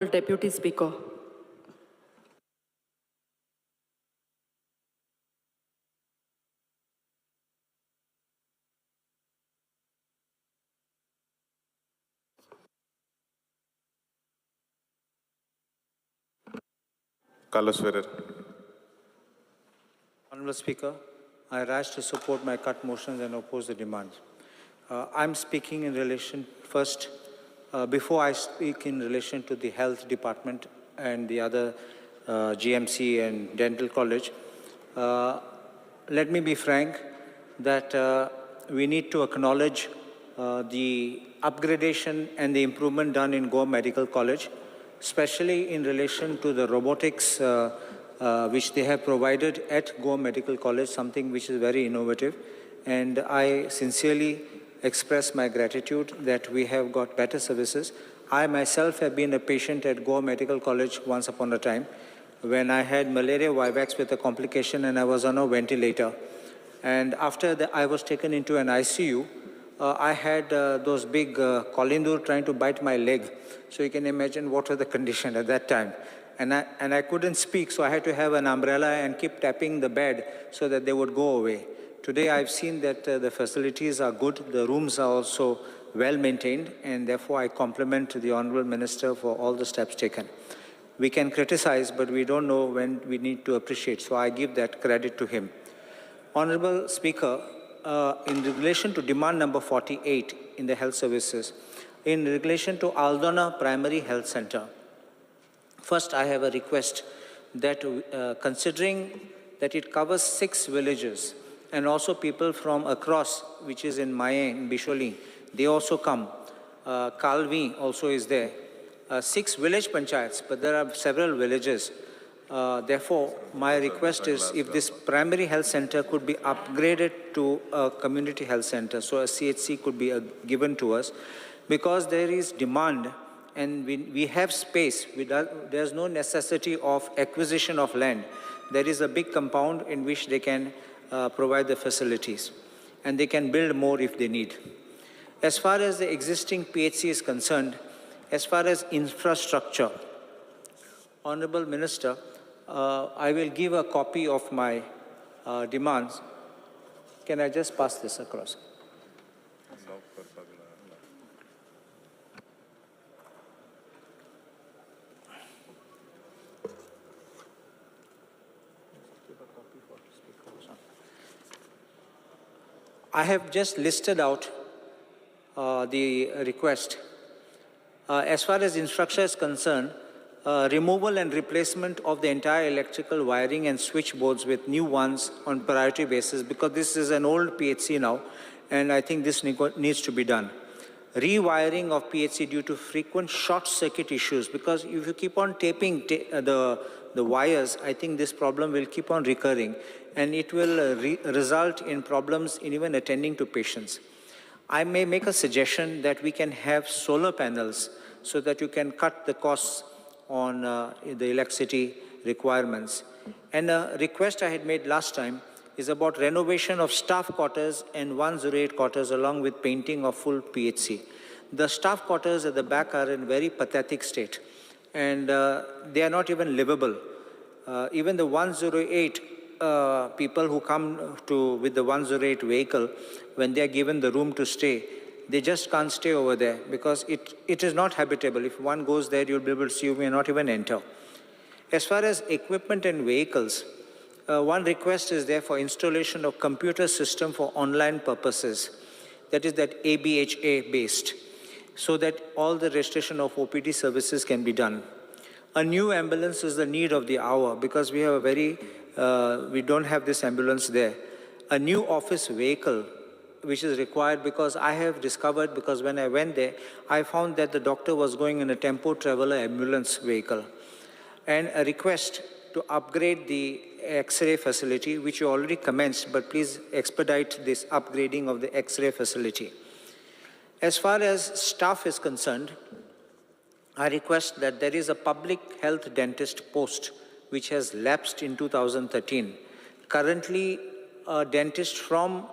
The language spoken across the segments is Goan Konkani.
Deputy Speaker. Carlos Ferrer. Honorable Speaker, I rise to support my cut motions and oppose the demands. I'm speaking in relation first, before I speak in relation to the health department and the other GMC and dental college, let me be frank that we need to acknowledge the upgradation and the improvement done in Goa Medical College, especially in relation to the robotics which they have provided at Goa Medical College, something which is very innovative. And I sincerely express my gratitude that we have got better services. I myself have been a patient at Goa Medical College once upon a time when I had malaria vivax with a complication and I was on a ventilator. And after I was taken into an ICU, I had those big kolindur trying to bite my leg. So you can imagine what was the condition at that time. And I couldn't speak, so I had to have an umbrella and keep tapping the bed so that they would go away. Today I've seen that the facilities are good, the rooms are also well maintained, and therefore I compliment the Honorable Minister for all the steps taken. We can criticize, but we don't know when we need to appreciate, so I give that credit to him. Honorable Speaker, in relation to demand number 48 in the health services, in relation to Aldona Primary Health Center, first I have a request that considering that it covers 6 villages and also people from across, which is in Maye, in Bisholi, they also come. Kalvi also is there. 6 village panchayats, but there are several villages. Therefore, my request is if this primary health center could be upgraded to a community health center, so a CHC could be given to us, because there is demand and we have space. There's no necessity of acquisition of land. There is a big compound in which they can provide the facilities, and they can build more if they need. As far as the existing PHC is concerned, as far as infrastructure, Honorable Minister, I will give a copy of my demands. Can I just pass this across? I have just listed out the request. As far as infrastructure is concerned, removal and replacement of the entire electrical wiring and switchboards with new ones on priority basis, because this is an old PHC now, and I think this needs to be done. Rewiring of PHC due to frequent short circuit issues, because if you keep on taping the wires, I think this problem will keep on recurring, and it will result in problems in even attending to patients. I may make a suggestion that we can have solar panels so that you can cut the costs on the electricity requirements. And a request I had made last time is about renovation of staff quarters and 108 quarters along with painting of full PHC. The staff quarters at the back are in very pathetic state, and they are not even livable. Even the 108 people who come to with the 108 vehicle, when they are given the room to stay, they just can't stay over there because it is not habitable. If one goes there, you'll be able to see, you may not even enter. As far as equipment and vehicles, one request is there for installation of computer system for online purposes, that is that ABHA based, so that all the registration of OPD services can be done. A new ambulance is the need of the hour because we have a very, we don't have this ambulance there. A new office vehicle which is required, because I have discovered, because when I went there, I found that the doctor was going in a tempo traveler ambulance vehicle. And a request to upgrade the X-ray facility, which you already commenced, but please expedite this upgrading of the X-ray facility. As far as staff is concerned, I request that there is a public health dentist post which has lapsed in 2013. Currently, a dentist from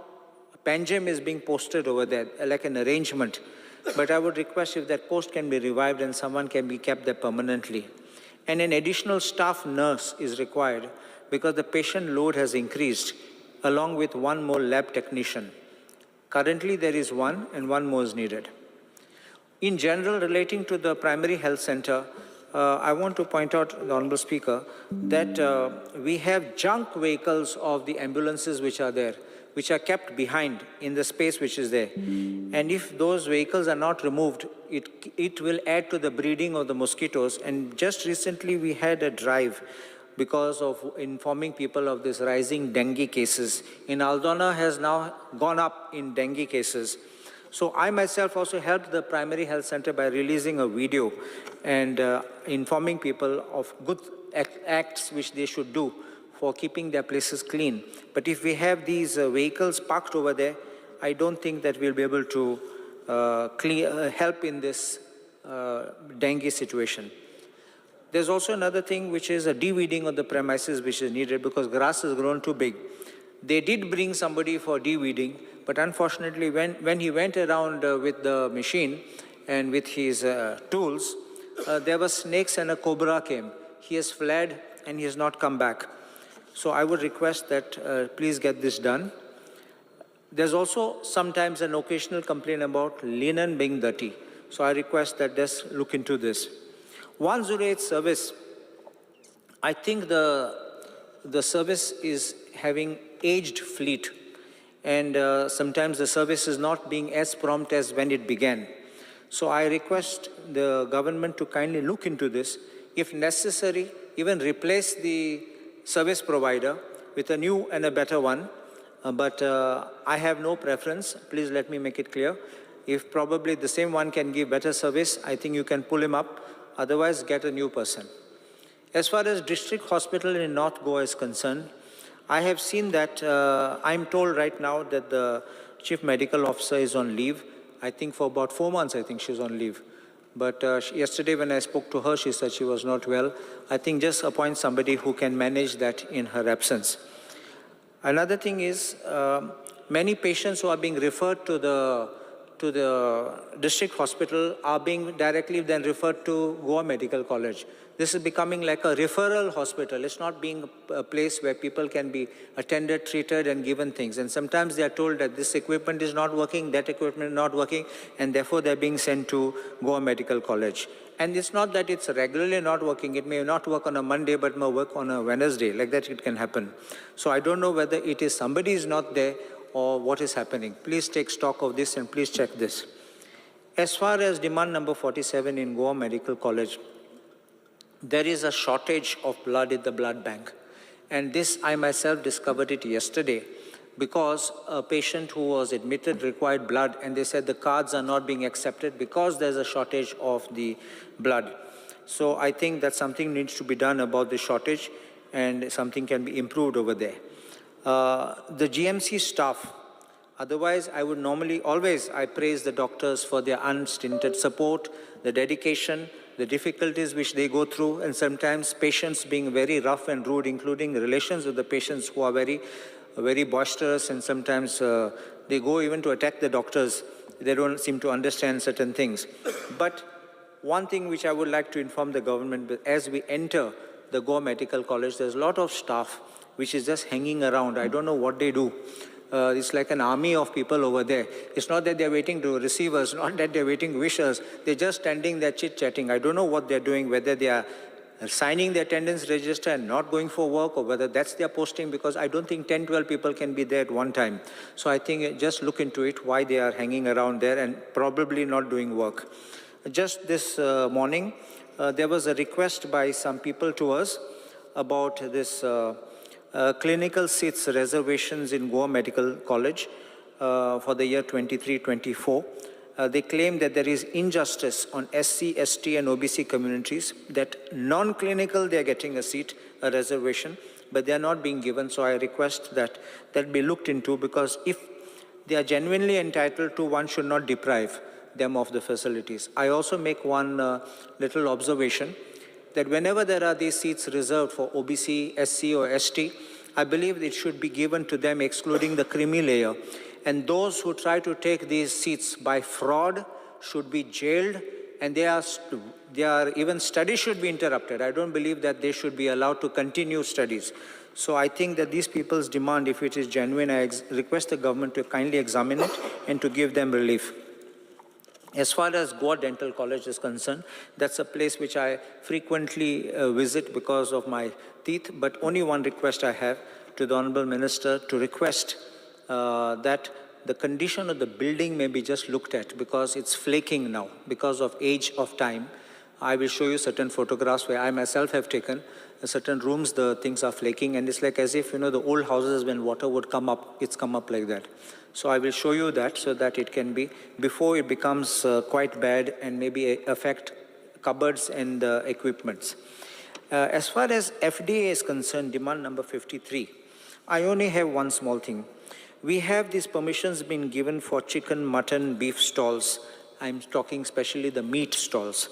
Panjim is being posted over there, like an arrangement. But I would request if that post can be revived and someone can be kept there permanently. And an additional staff nurse is required because the patient load has increased, along with one more lab technician. Currently, there is one, and one more is needed. In general, relating to the primary health center, I want to point out, the Honorable Speaker, that we have junk vehicles of the ambulances which are there, which are kept behind in the space which is there. And if those vehicles are not removed, it will add to the breeding of the mosquitoes. And just recently we had a drive because of informing people of this rising dengue cases. In Aldona has now gone up in dengue cases. So I myself also helped the primary health center by releasing a video and informing people of good acts which they should do for keeping their places clean. But if we have these vehicles parked over there, I don't think that we'll be able to help in this dengue situation. There's also another thing, which is a de-weeding of the premises which is needed because grass has grown too big. They did bring somebody for de-weeding, but unfortunately when he went around with the machine and with his tools, there were snakes and a cobra came. He has fled and he has not come back. So I would request that please get this done. There's also sometimes an occasional complaint about linen being dirty. So I request that just look into this. 108 service, I think the service is having aged fleet, and sometimes the service is not being as prompt as when it began. So I request the government to kindly look into this. If necessary, even replace the service provider with a new and a better one. But I have no preference. Please let me make it clear. If probably the same one can give better service, I think you can pull him up. Otherwise, get a new person. As far as district hospital in North Goa is concerned, I have seen that I'm told right now that the chief medical officer is on leave. I think for about 4 months, I think she's on leave. But yesterday when I spoke to her, she said she was not well. I think just appoint somebody who can manage that in her absence. Another thing is, many patients who are being referred to the district hospital are being directly then referred to Goa Medical College. This is becoming like a referral hospital. It's not being a place where people can be attended, treated, and given things. And sometimes they are told that this equipment is not working, that equipment is not working, and therefore they're being sent to Goa Medical College. And it's not that it's regularly not working. It may not work on a Monday, but may work on a Wednesday. Like that it can happen. So I don't know whether it is somebody is not there or what is happening. Please take stock of this and please check this. As far as demand number 47 in Goa Medical College, there is a shortage of blood in the blood bank. And this, I myself discovered it yesterday because a patient who was admitted required blood, and they said the cards are not being accepted because there's a shortage of the blood. So I think that something needs to be done about the shortage and something can be improved over there. The GMC staff, otherwise I would normally, always I praise the doctors for their unstinted support, the dedication, the difficulties which they go through, and sometimes patients being very rough and rude, including relations with the patients who are very, very boisterous, and sometimes they go even to attack the doctors. They don't seem to understand certain things. But one thing which I would like to inform the government, as we enter the Goa Medical College, there's a lot of staff which is just hanging around. I don't know what they do. It's like an army of people over there. It's not that they're waiting to receive us, not that they're waiting to wish us. They're just standing there chit-chatting. I don't know what they're doing, whether they are signing their attendance register and not going for work, or whether that's their posting, because I don't think 10, 12 people can be there at one time. So I think just look into it, why they are hanging around there and probably not doing work. Just this morning, there was a request by some people to us about this clinical seats reservations in Goa Medical College for the year 23-24. They claim that there is injustice on SC, ST and OBC communities, that non-clinical they are getting a seat, a reservation, but they are not being given. So I request that that be looked into, because if they are genuinely entitled to, one should not deprive them of the facilities. I also make one little observation that whenever there are these seats reserved for OBC, SC or ST, I believe it should be given to them excluding the creamy layer. And those who try to take these seats by fraud should be jailed, and they are even studies should be interrupted. I don't believe that they should be allowed to continue studies. So I think that these people's demand, if it is genuine, I request the government to kindly examine it and to give them relief. As far as Goa Dental College is concerned, that's a place which I frequently visit because of my teeth, but only one request I have to the Honorable Minister, to request that the condition of the building may be just looked at, because it's flaking now because of age of time. I will show you certain photographs where I myself have taken. In certain rooms, the things are flaking, and it's like as if, you know, the old houses, when water would come up, it's come up like that. So I will show you that so that it can be, before it becomes quite bad and maybe affect cupboards and equipments. As far as FDA is concerned, demand number 53, I only have one small thing. We have these permissions been given for chicken, mutton, beef stalls. I'm talking especially the meat stalls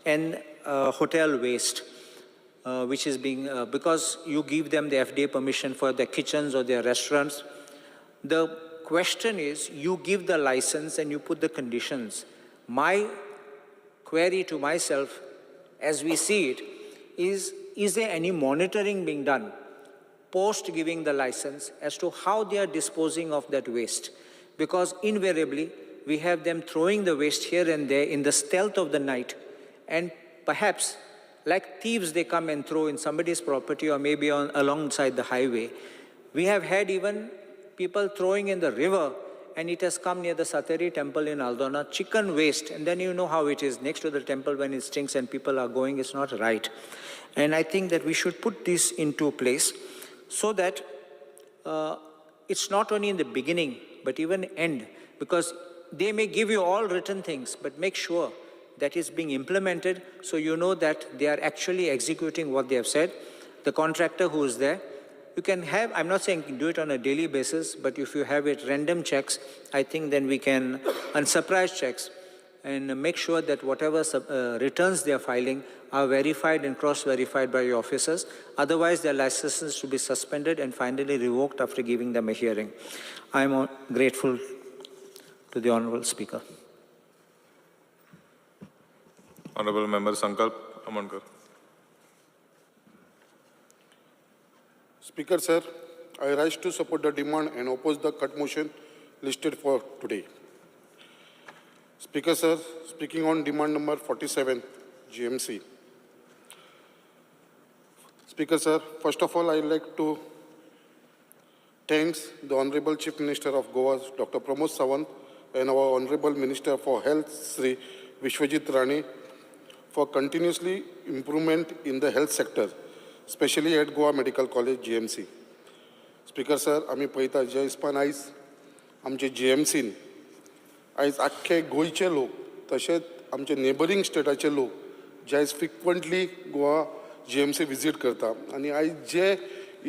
and hotel waste, which is being, because you give them the FDA permission for their kitchens or their restaurants. The question is, you give the license and you put the conditions. My query to myself, as we see it, is there any monitoring being done post giving the license as to how they are disposing of that waste? Because invariably, we have them throwing the waste here and there in the stealth of the night, and perhaps like thieves, they come and throw in somebody's property or maybe on alongside the highway. We have had even people throwing in the river, and it has come near the Sateri temple in Aldona, chicken waste, and then you know how it is next to the temple when it stinks and people are going, it's not right. And I think that we should put this into place so that it's not only in the beginning, but even end, because they may give you all written things, but make sure that it's being implemented so you know that they are actually executing what they have said. The contractor who is there, you can have, I'm not saying do it on a daily basis, but if you have it random checks, I think then we can, and surprise checks, and make sure that whatever returns they are filing are verified and cross-verified by your officers. Otherwise, their licenses should be suspended and finally revoked after giving them a hearing. I'm grateful to the Honorable Speaker. Honorable Member Sankalp Amonkar. Speaker, sir, I rise to support the demand and oppose the cut motion listed for today. Speaker, sir, speaking on demand number 47, GMC. Speaker, sir, first of all, I would like to thank the Honorable Chief Minister of Goa, Dr. Pramod Sawant, and our Honorable Minister for Health, Sri Vishwajit Rane, for continuously improvement in the health sector, especially at Goa Medical College, GMC. Speaker, sir, आमी पळयता जे हिसपान आयज आमचे GMCन आयज आख्खे गोंयचे लोक तशेंच आमचे नेबरींग स्टेटाचे लोक जे आयज फ्रिक्वंटली गोवा GMC visit करता आनी आयज जे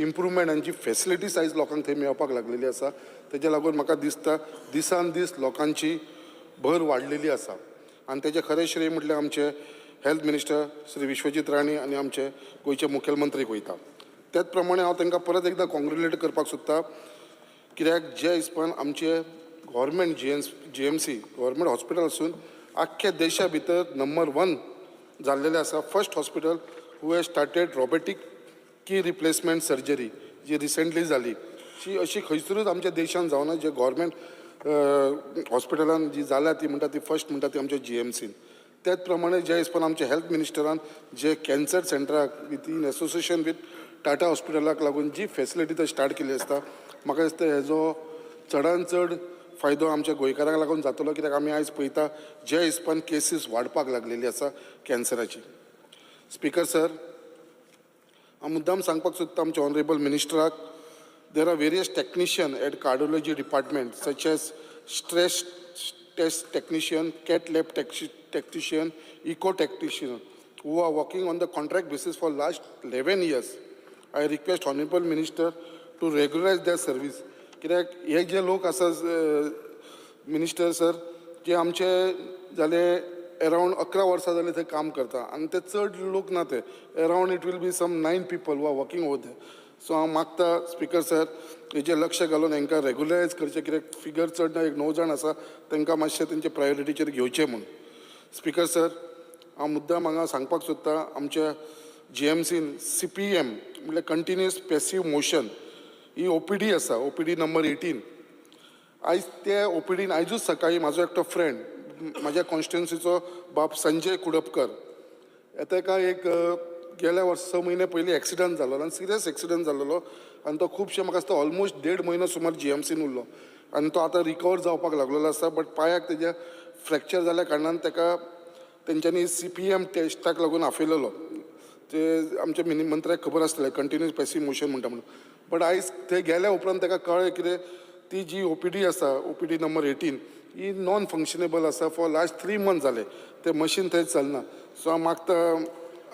इम्प्रुवमेंट आनी जी फेसिलिटीज आयज लोकांक थंय मेळपाक लागलेली आसा, तेज्या लागून म्हाका दिसता दिसान दीस लोकांची भर वाडलेली आसा. आनी तेजें खरें श्रेय म्हटल्यार आमचे हेल्थ मिनिस्टर श्री विश्वजीत राणे आनी आमचे गोंयचे मुखेलमंत्रीक वयता. त्याच प्रमाणे हांव तांकां परत एकदां कॉंग्रेट्युलेट करपाक सोदता, कित्याक जे हिसपान आमचे government GMC government hospital आसून आख्ख्या देशा भितर नंबर 1 जाल्लेलें आसा. First hospital who has started robotic knee replacement surgery जी रिसेंटली जाली, ती अशी खंयसरूच आमच्या देशान जावना. जे गव्हर्मेंट हॉस्पिटलान जी जाल्या ती म्हणटा ती फर्स्ट म्हणटा ती आमच्या GMCन. त्याच प्रमाणे जे हिसपान आमच्या हेल्थ मिनिस्टरान जे कॅन्सर सेंटराक with in association with Tata हॉस्पिटलाक लागून जी फेसिलिटी थंय स्टार्ट केल्ली आसता, म्हाका दिसता हेजो चडान चड फायदो आमच्या गोंयकारांक लागून जातलो, कित्याक आमी आयज पळयता जे हिसपान केसीस वाडपाक लागलेली आसा कॅन्सराची. स्पीकर सर, हांव मुद्दाम सांगपाक सोदता आमच्या honourable मिनिस्टराक, there are various technician at cardiology department such as stress test technician, cath lab technician, echo technician who are working on the contract basis for last 11 years. I request Honorable Minister to regularize their service. कित्याक हे जे लोक आसा मिनिस्टर सर, जे आमचे जाले अरावंड 11 वर्सां जाले थंय काम करता आनी ते चड लोक ना, ते around it will be some 9 people who are working over there. So हांव मागता स्पिकर सर, हेजेर लक्ष घालून हांकां रेगुलरायज करचें, कित्याक फिगर चड ना, एक 9 जाण आसा, तांकां मातशें तेंचे प्रायोरिटीचेर घेवचें म्हूण. स्पिकर सर, हांव मुद्दाम हांगा सांगपाक सोदता, आमच्या जीएमसीन सीपीएम म्हळ्यार कंटिन्युअस पॅसीव मोशन ही ओपीडी आसा, ओपीडी नंबर 18. आयज ते ओपीडीन आयजूच सकाळी म्हाजो एकटो फ्रेंड, म्हाज्या कॉन्स्टिट्युन्सीचो बाब संजय कुडपकर, ताका एक गेल्या वर्स 6 म्हयने पयलीं एक्सिडंट जाल्लो आनी सिरियस एक्सिडंट जाल्लो आनी तो खुबशे म्हाका दिसता ऑलमोस्ट 1.5 म्हयनो सुमार जीएमसीन उरलो आनी तो आतां रिकवर जावपाक लागलेलो आसा, बट पांयाक तेज्या फ्रॅक्चर जाल्या कारणान ताका तेंच्यांनी सीपीएम टेस्टाक लागून आफयलेलो. ते आमच्या मंत्र्याक खबर आसतलें कंटिन्युअस पॅसीव मोशन म्हणटा म्हणून. बट आयज थंय गेल्या उपरांत ताका कळ्ळें कितें, ती जी ओपीडी आसा, ओपीडी नंबर 18, ही नॉन फंक्शनेबल आसा. फॉर लास्ट 3 मंथ जाले तें मशीन थंय चलना. सो हांव मागता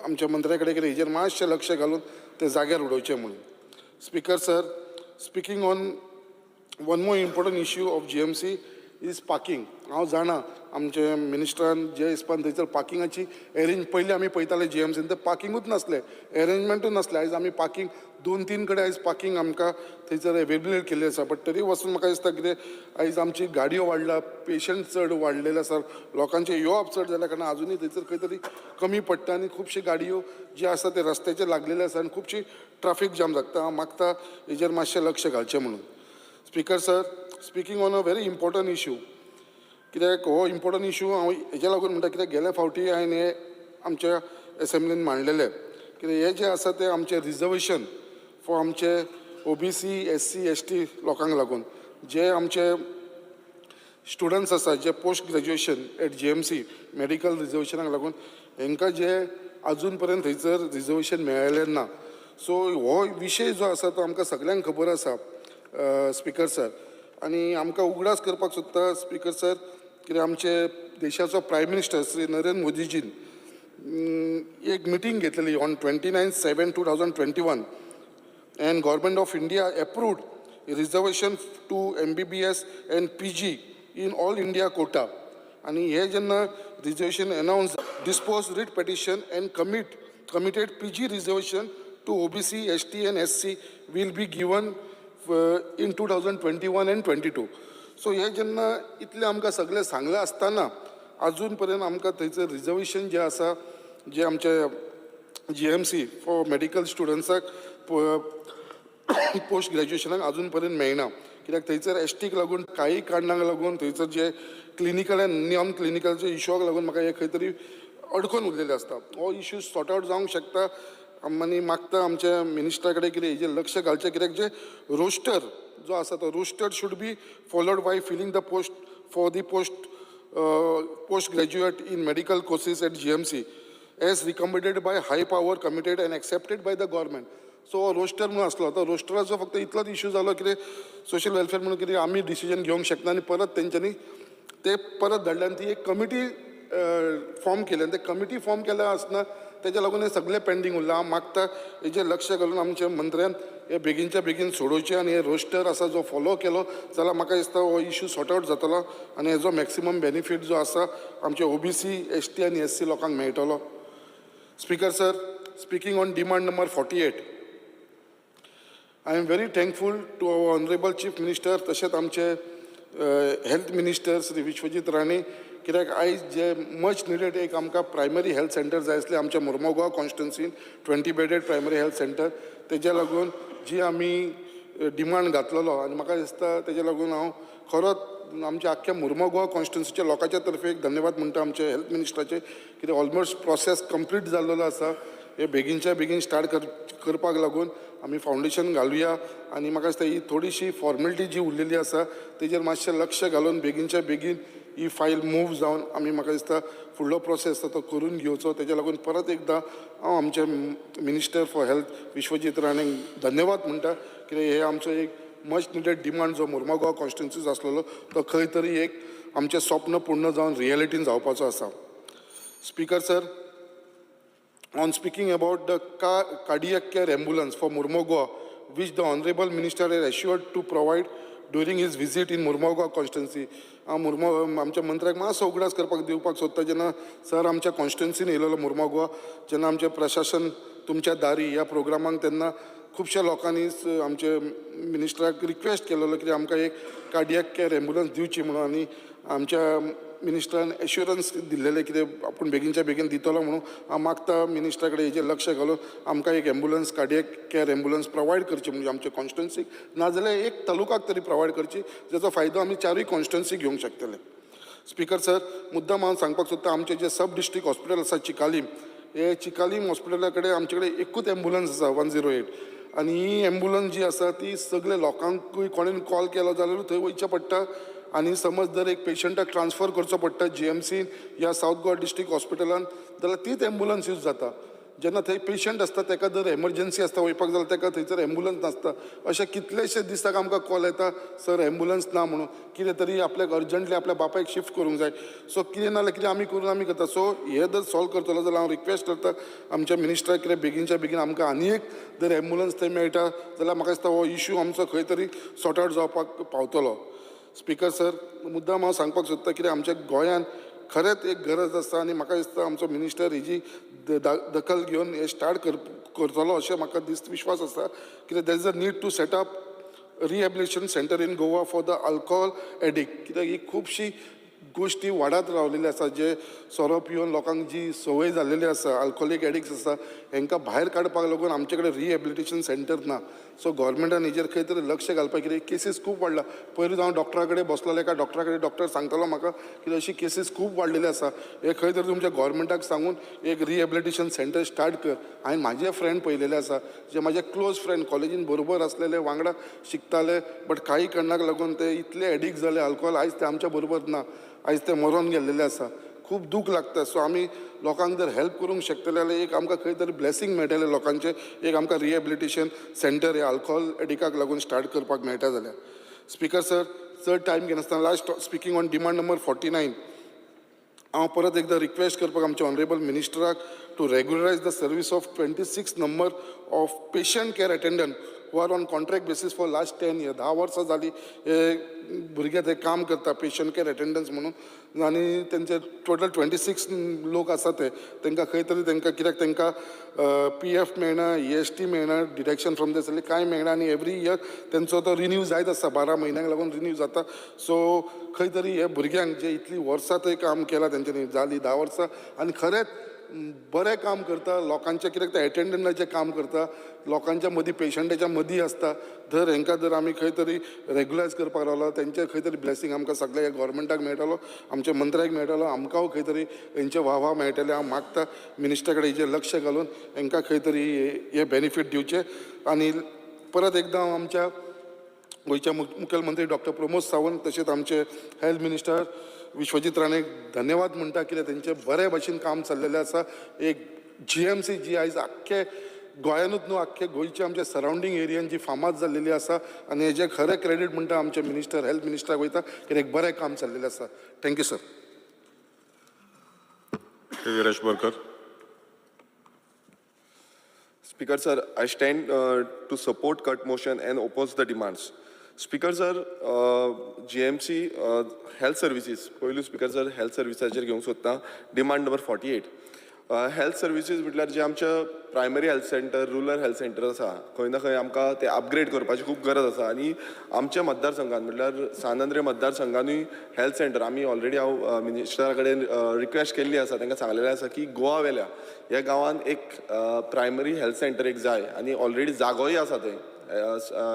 आमच्या मंत्र्या कडेन कितें हेजेर मातशें लक्ष घालून तें जाग्यार उडोवचें म्हणून. Speaker sir, speaking on one more important issue of GMC is parking. हांव जाणा आमचे मिनिस्टरान जे हिसपान थंयसर पार्किंगाची एरेंज, पयलीं आमी पळयताले जीएमसीन ते पार्किंगूच नासलें, एरेंजमेंटूच नासलें. आयज आमी पार्किंग 2-3 कडेन आयज पार्किंग आमकां थंयसर एवेलेबल केल्ली आसा. बट तरी वचून म्हाका दिसता कितें, आयज आमची गाडयो वाडला, पेशंट चड वाडलेले आसा, लोकांचें येवप चड जाल्या कारणान आजुनूय थंयसर खंय तरी कमी पडटा आनी खुबशी गाडयो जे आसा ते रस्त्याचेर लागलेले आसा आनी खुबशी ट्राफीक जाम जाता. हांव मागता हेजेर मातशें लक्ष घालचें म्हणून. Speaker sir, speaking on a very important issue, कित्याक हो इम्पोर्टंट इशू हांव हेज्या लागून म्हणटा, कित्याक गेल्या फावटी हांवें हें आमच्या एसेंब्लीन मांडलेलें, कित्याक हें जें आसा तें आमचें रिजर्वेशन फॉर आमचे ओबीसी, एससी, एसटी लोकांक लागून जे आमचे स्टुडंट्स आसा जे post graduation at GMC medical रिजर्वेशनाक लागून हेंकां जे आजून पर्यंत थंयसर रिजर्वेशन मेळ्ळें ना. सो हो विशय जो आसा तो आमकां सगल्यांक खबर आसा स्पिकर सर, आनी आमकां उगडास करपाक सोदता स्पिकर सर, कित्याक आमचे देशाचो प्रायम मिनिस्टर श्री नरेंद्र मोदीजीन एक मिटींग घेतलेली on 29/7/2021 and Government of India approved reservation to MBBS and PG in all India quota. आनी हे जेन्ना reservation announce, dispose writ petition and committed PG reservation to OBC, ST and SC will be given in 2021 and 22. So हे जेन्ना इतलें आमकां सगळें सांगलें आसतना आजून पर्यंत आमकां थंयसर रिजर्वेशन जें आसा, जें आमचे जीएमसी फॉर मेडिकल स्टुडंट्साक पोस्ट ग्रॅज्युएशनाक अजून पर्यंत मेळना, कित्याक थंयसर एसटीक लागून काही कारणांक लागून थंयसर जे क्लिनिकल आनी नॉन क्लिनिकलचे इशूक लागून म्हाका हे खंय तरी अडकोन उरलेले आसता. हो इशू सॉर्ट आवट जावंक शकता आनी मागता आमच्या मिनिस्टरा कडेन कितें हेजेर लक्ष घालचें, कित्याक जे रोस्टर जो आसा तो roster should be followed by filling the post for the post graduate in medical courses at GMC as recommended by high power committed and accepted by the government. So हो रोस्टर म्हणून आसलो तो रोस्टराचो फक्त इतलोच इशू जालो कितें सोशल वेलफेअर म्हणून कितें आमी डिसिजन घेवंक शकना आनी परत तेंच्यांनी ते परत धाडले आनी ती एक कमिटी फॉर्म केली आनी ते कमिटी फॉर्म केल्या आसतना तेज्या लागून हें सगळें पेंडींग उरलां. हांव मागता हेजेर लक्ष घालून आमच्या मंत्र्यान हे बेगीनच्या बेगीन सोडोवचें आनी हे रोस्टर आसा जो फॉलो केलो जाल्यार म्हाका दिसता हो इशू सॉर्ट आवट जातलो आनी हेजो मॅक्सिमम बेनिफीट जो आसा आमचे ओबीसी, एसटी आनी एससी लोकांक मेळटलो. Speaker sir, speaking on demand number 48, I am very thankful to our honourable Chief Minister तशेंच आमचे हेल्थ मिनिस्टर श्री विश्वजीत राणे, कित्याक आयज जे मच निडेड एक आमकां प्रायमरी हेल्थ सेंटर जाय आसलें आमच्या मुर्मोगांव कॉन्स्टिट्युन्सीन, 20 bedded primary health centre, तेज्या लागून जी आमी डिमांड घातलेलो आनी म्हाका दिसता तेज्या लागून हांव खरोच आमच्या आख्ख्या मुर्मोगांव कॉन्स्टिट्युन्सीच्या लोकांच्या तर्फे एक धन्यवाद म्हणटा आमच्या हेल्थ मिनिस्टराचे, कित्याक ऑलमोस्ट प्रोसेस कंप्लीट जाल्लेलो आसा. हे बेगीनच्या बेगीन स्टार्ट करपाक लागून आमी फावंडेशन घालुया आनी म्हाका दिसता ही थोडीशी फॉर्मेलिटी जी उरलेली आसा तेजेर मातशें लक्ष घालून बेगीनच्या बेगीन ही फायल मूव जावन आमी म्हाका दिसता फुडलो प्रोसेस आसा तो करून घेवचो. तेज्या लागून परत एकदां हांव आमचे मिनिस्टर फॉर हेल्थ विश्वजीत राणेक धन्यवाद म्हणटा, कित्याक हे आमचो एक मच निडेड डिमांड जो मुर्मोगांव कॉन्स्टिट्युन्सीज आसलेलो तो खंय तरी एक आमचें स्वप्न पूर्ण जावन रियलिटीन जावपाचो आसा. Speaker sir, on speaking about the cardiac care ambulance for Mormugao, which the Honorable Minister has assured to provide during his visit in Mormugao constituency. हांव मुर्मो आमच्या मंत्र्याक मातसो उगडास करपाक दिवपाक सोदता, जेन्ना सर आमच्या कॉन्स्टिट्युन्सीन येयलेलो मुर्मोगांव, जेन्ना आमचें प्रशासन तुमच्या दारी ह्या प्रोग्रामाक तेन्ना खुबश्या लोकांनी आमचे मिनिस्टराक रिक्वेस्ट केलेलो की आमकां एक कार्डियक केअर एम्बुलन्स दिवची म्हणून आनी आमच्या मिनिस्टरान एश्युरन्स दिल्लेले कितें आपूण बेगीनच्या बेगीन दितलो म्हणून. हांव मागता मिनिस्टरा कडेन हेजेर लक्ष घालून आमकां एक ambulance, cardiac care ambulance provide करची, म्हणजे आमच्या कॉन्स्टिट्युन्सीक नाजाल्यार एक तालुकाक तरी प्रोवायड करची, जाचो फायदो आमी चारूय कॉन्स्टिट्युन्सी घेवंक शकतले. स्पीकर सर, मुद्दाम हांव सांगपाक सोदता, आमचें जें सब डिस्ट्रिक्ट हॉस्पिटल आसा चिकालीम, हे चिकालीम हॉस्पिटला कडेन आमचे कडेन एकूच एम्बुलन्स आसा, 108. आनी ही एम्बुलन्स जी आसा ती सगळे लोकांकूय कोणेन कॉल केलो जाल्यार थंय वयचें पडटा आनी समज जर एक पेशंटाक ट्रान्सफर करचो पडटा जीएमसीन या सावथ गोवा डिस्ट्रिक्ट हॉस्पिटलान जाल्यार तीच एम्बुलन्स यूज जाता. जेन्ना थंय पेशंट आसता ताका जर एमर्जन्सी आसता वयपाक जाल्यार ताका थंयसर एम्बुलन्स नासता. अशे कितलेशे दिसाक आमकां कॉल येता, सर एम्बुलन्स ना म्हणून, कितें तरी आपल्याक अर्जंटली आपल्या बापायक शिफ्ट करूंक जाय. सो कितें ना जाल्यार कितें आमी करून आमी करता. सो हे जर सॉल्व करतलो जाल्यार हांव रिक्वेस्ट करता आमच्या मिनिस्टराक कितें बेगीनच्या बेगीन आमकां आनी एक जर एम्बुलन्स थंय मेळटा जाल्यार म्हाका दिसता हो इशू आमचो खंय तरी सॉर्ट आवट जावपाक पावतलो. स्पीकर सर, मुद्दाम हांव सांगपाक सोदता कितें आमच्या गोंयांत खरेंच एक गरज आसा आनी म्हाका दिसता आमचो मिनिस्टर हेजी दखल घेवन हे स्टार्ट करतलो अशें म्हाका विश्वास आसा. कित्याक there is a need to set up rehabilitation centre in Goa for the alcohol addict. कित्याक ही खुबशी गोश्टी वाडत रावलेली आसा, जे सोरो पिवन लोकांक जी संवय जाल्लेली आसा, अल्कोहोलीक एडिक्ट्स आसा, हेंकां भायर काडपाक लागून आमचे कडेन रिहेबिलिटेशन सेंटर ना. सो गव्हर्मेंटान हेजेर खंय तरी लक्ष घालपाक, कित्याक केसीस खूब वाडला. पयरूच हांव डॉक्टरा कडेन बसलेलो, एका डॉक्टरा कडेन, डॉक्टर सांगतालो म्हाका की अशी केसीस खूब वाडलेली आसा, हे खंय तरी तुमच्या गव्हर्मेंटाक सांगून एक रिहेबिलिटेशन सेंटर स्टार्ट कर. हांवें म्हाजे फ्रेंड पळयलेले आसा, जे म्हाजे क्लोज फ्रेंड कॉलेजीन बरोबर आसलेले, वांगडा शिकताले, बट काही कारणाक लागून ते इतले एडिक्ट जाले अल्कोहोल, आयज ते आमच्या बरोबर ना, आयज ते मरोन गेल्लेले आसा. खूब दूख लागता. सो आमी लोकांक जर हेल्प करूंक शकतले जाल्यार एक आमकां खंय तरी ब्लेसींग मेळटलें लोकांचें, एक आमकां रिहेबिलिटेशन सेंटर हे अल्कोहोल एडिकाक लागून स्टार्ट करपाक मेळटा जाल्यार. स्पीकर सर, चड टायम घेनासतना last speaking on demand number 49, हांव परत एकदां रिक्वेस्ट करपाक आमच्या honourable मिनिस्टराक to regularise the service of 26 number of patient care attendant who are on contract basis for last 10 year. 10 वर्सां जालीं हे भुरगे थंय काम करता पेशंट केअर अटेंडन्स म्हणून आनी तेंचे टोटल 26 लोक आसा ते. तांकां खंय तरी तांकां, कित्याक तांकां पीएफ मेळना, ईएसटी मेळना, डिडक्शन फ्रॉम the salary कांय मेळना आनी एवरी इयर तेंचो तो रिन्यू जायत आसता, 12 म्हयन्यांक लागून रिन्यू जाता. सो खंय तरी हे भुरग्यांक जे इतलीं वर्सां थंय काम केलां तेंच्यांनी, जालीं 10 वर्सां आनी खरेंच बरें काम करता लोकांचें, कित्याक ते एटेंडंटाचें काम करता, लोकांच्या मदीं, पेशंटाच्या मदीं आसता. जर हेंकां जर आमी खंय तरी रेगुलरायज करपाक रावलो, तेंचें खंय तरी ब्लेसींग आमकां सगळ्या गव्हर्मेंटाक मेळटलो, आमच्या मंत्र्याक मेळटलो, आमकांय खंय तरी हेंचें वाह मेळटलें. हांव मागता मिनिस्टरा कडेन हेजेर लक्ष घालून हेंकां खंय तरी हे बेनिफीट दिवचे. आनी परत एकदां हांव आमच्या गोंयच्या मुखेलमंत्री डॉक्टर प्रमोद सावंत तशेंच आमचे हेल्थ मिनिस्टर विश्वजीत राणे धन्यवाद म्हणटा, कित्याक तेंचें बरे भशेन काम चल्लेलें आसा. एक जीएमसी जी आयज आख्खे गोंयानूच न्हू, आख्खे गोंयच्या आमच्या सरावंडींग एरियान जी फामाद जाल्लेली आसा आनी हेजें खरें क्रेडीट म्हणटा आमचे मिनिस्टर, हेल्थ मिनिस्टराक वयता, कित्याक एक बरें काम चल्लेलें आसा. Thank you sir. Shri Viresh Borkar. Speaker sir, I stand to support cut motion and oppose the demands. Speaker sir, GMC health services, पयलू स्पीकर सर हेल्थ सर्विसाचेर घेवंक सोदता, demand number 48. Health services म्हटल्यार जे आमच्या primary health centre, rural health centre आसा, खंय ना खंय आमकां ते अपग्रेड करपाची खूब गरज आसा. आनी आमच्या मतदारसंघान म्हटल्यार सान आंद्रे मतदारसंघानूय हेल्थ सेंटर आमी ऑलरेडी हांव मिनिस्टरा कडेन रिक्वेस्ट केल्ली आसा, तांकां सांगलेलें आसा की गोवा वेल्या ह्या गांवान एक प्रायमरी हेल्थ सेंटर एक जाय आनी ऑलरेडी जागोय आसा थंय,